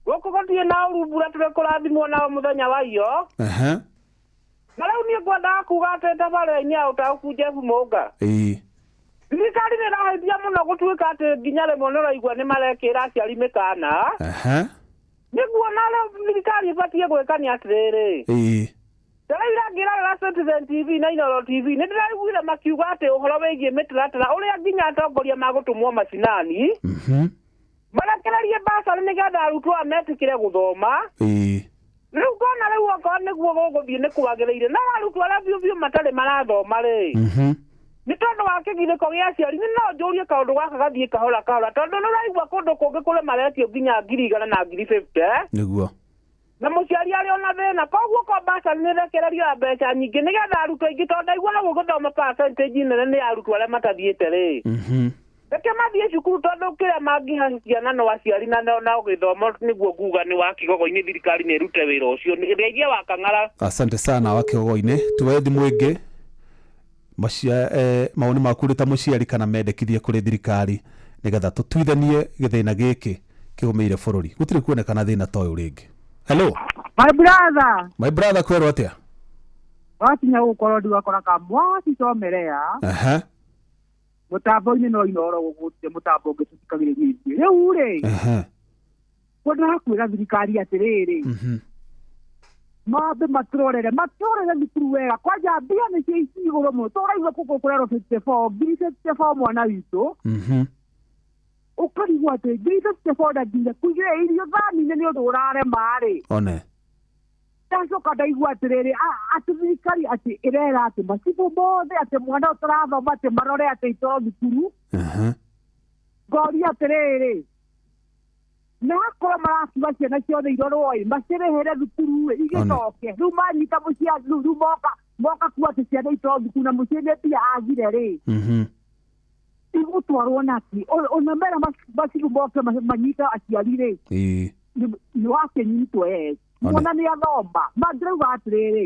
Gũkũ gũtirĩ na ũru, mbura tũrĩ kũrathimwo nao mũthenya wa iyo. Na rĩu niĩ ngwendaga kuga atĩ tabarĩra-inĩ ya ũtaũku, Jeff Mũnga, thirikari nĩ ĩrahĩtia mũno gũtuĩka atĩ nginya rĩmwe nĩ ũraigua nĩ marekĩra aciari mĩkana. Nĩguo na rĩu thirikari ĩbatiĩ gwĩka nĩ atĩrĩrĩ, rĩu irangĩrorera Citizen TV na Inooro TV, nĩ ndĩraiguire makiuga atĩ ũhoro wĩgiĩ mĩtaratara ũrĩa nginya atongoria magũtũmwo macinani marekererie basarĩ nĩgetha arutwo aya metĩkĩre gũthoma. Rĩu ngona rĩu okorwo nĩguo gũgũthiĩ nĩ kwagĩrĩire, no arutwo arĩa biũ biũ matarĩ marathoma rĩ, nĩ tondũ wa kĩgirĩko gĩa aciari. Nĩ no njũrie kaũndũ gaka gathiĩ kahora kahora, tondũ nĩ ũraigua kũndũ kũngĩ kũrĩa maretio nginya 100,000 na 50,000 na mũciari arĩ ona thĩna. Koguo ko basarĩ nĩ rekererio ya mbeca nyingĩ nĩgetha arutwo aingĩ, tondũ ndaiguaga gũgũthoma percentage nene nĩ arutwo arĩa matathiĩte rĩ, reke mathiĩ cukuru, tondũ kĩrĩa mangĩha ciana no aciari na na gĩthomo. Nĩguo nguga nĩ wa kĩgogo-inĩ, thirikari nĩ ĩrute wĩra ũcio. Rĩaithia wa Kang'ara. Asante sana wa kĩgogo-inĩ. Tuoe thimũ ĩngĩ. Mawoni maku ũrĩ ta mũciari kana mendekithie kũrĩ thirikari nĩgetha tũtuithanie gĩthĩna gĩkĩ kĩgũmĩire bũrũri. Gũtirĩ kuonekana thĩna ta ũyũ rĩngĩ. Hello. My brother. My brother, kwerwo atĩa? Wakinya gũkorwo ndiwakora kamwaki comerea mũtambo-inĩ no Inooro, gũgũtirĩ mũtambo ũngĩ tũthikagĩrĩria ithuĩ rĩu rĩ. Kwendaga kwĩra thirikari atĩrĩrĩ, mambe matũrorere thukuru wega. Kwanja mbia nĩcio ici igũrũ mũno, tũraigua kũkũ kũrerwo 54 ngiri, 54 mwana witũ. Ũkarigwo atĩ 54,000 na nginya kũigĩrĩra irio thani-inĩ nĩ ũndũ ũrarema rĩ. One. Ndacoka ndaigua atĩrĩrĩ, atĩ thirikari atĩ ĩrera atĩ macibũ mothe atĩ mwana ũtarathoma atĩ marore atĩ itwarwo thukuru. Ngoria atĩrĩrĩ, na akorwo marakiuga ciana ciothe irorwo ĩ, macirĩhĩre thukuru ĩ, igĩcoke rĩu manyita mũciari rĩu moka kuga atĩ ciana itwarwo thukuru na mũciĩ nĩ mbia agire rĩ, igũtwarwo naki? Ona mera macibũ moke manyita aciari rĩ, nĩ wakĩnyitwo e mwana nĩ athoma. Mangĩrauga atĩrĩrĩ,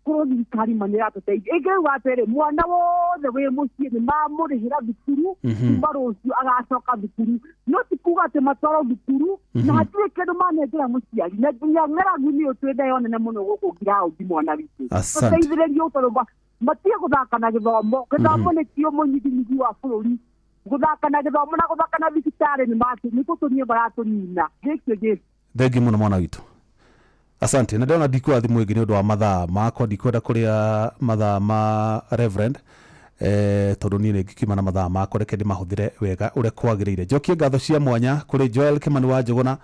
korwo thirikari ma nĩ ĩratũteithia, ĩngĩrauga atĩrĩrĩ, mwana wothe wĩ mũciĩ nĩ mamũrĩhĩra thukuru kuma rũciũ agacoka thukuru, no ti kuga atĩ matwarwo thukuru na hatirĩ kĩndũ manengera mũciari. Na nginya ng'aragu nĩ twĩ nayo nene mũno gũkũ ngiraũndi mwana witũ. Asante. Tũteithĩrĩrio tondũ matige gũthaka na gĩthomo. Gĩthomo nĩkĩo mũnyinginyi wa bũrũri. Gũthaka na gĩthomo na gũthaka na thibitarĩ nĩ nĩ gũtũnie maratũnina gĩkĩo gĩ. Thengi mũno mwana witũ, asante. Na ndĩrona ndikuoya thimũ ĩngĩ nĩ ũndũ wa mathaa makwa, ndikwenda kũrĩa mathaa ma Reverend. Tondũ niĩ nĩ ngĩkiuma na mathaa makwa, reke ndĩmahũthĩre wega ũrĩa kwagĩrĩire. Njokie ngatho cia mwanya kũrĩ Joel Kimani wa Njũgũna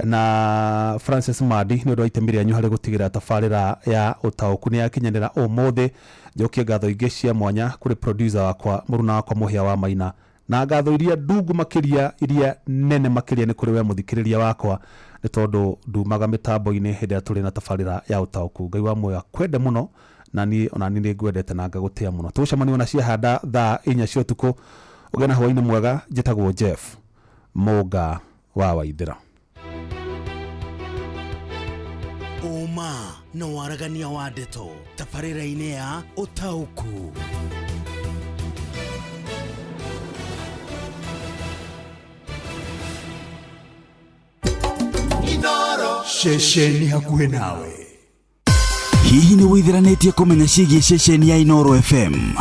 na Francis Mandi nĩ ũndũ wa itemi rĩanyu harĩ gũtigĩrĩra tabarĩra ya ũtaũku nĩ yakinyanĩra ũmũthĩ. Njokie ngatho ingĩ cia mwanya kũrĩ producer wakwa, mũruna wakwa Mũhĩa wa Maina, na ngatho iria ndungu makĩria, iria nene makĩria, nĩ kũrĩ we mũthikĩrĩria wakwa, nĩ tondũ ndumaga mĩtambo-inĩ hĩndĩ ĩrĩa tũrĩ na tabarĩra ya ũtaũku. Ngai wa muoyo akwende mũno, na niĩ ona niĩ nĩ ngwendete na ngagũtĩa mũno. Tũgũcemania ona ciahanda thaa 4 cia ũtukũ. Ũgĩe na hwaĩ-inĩ mwega. Njĩtagwo Jeff Mũnga wa Waithĩra. Ũma na waragania wa ndeto tabarĩra-inĩ ya ũtaũku. Ceceni hakuhĩ nawe. Hihi nĩ wĩtheranĩtie kũmenya ciĩgiĩ ceceni ya Inoro FM?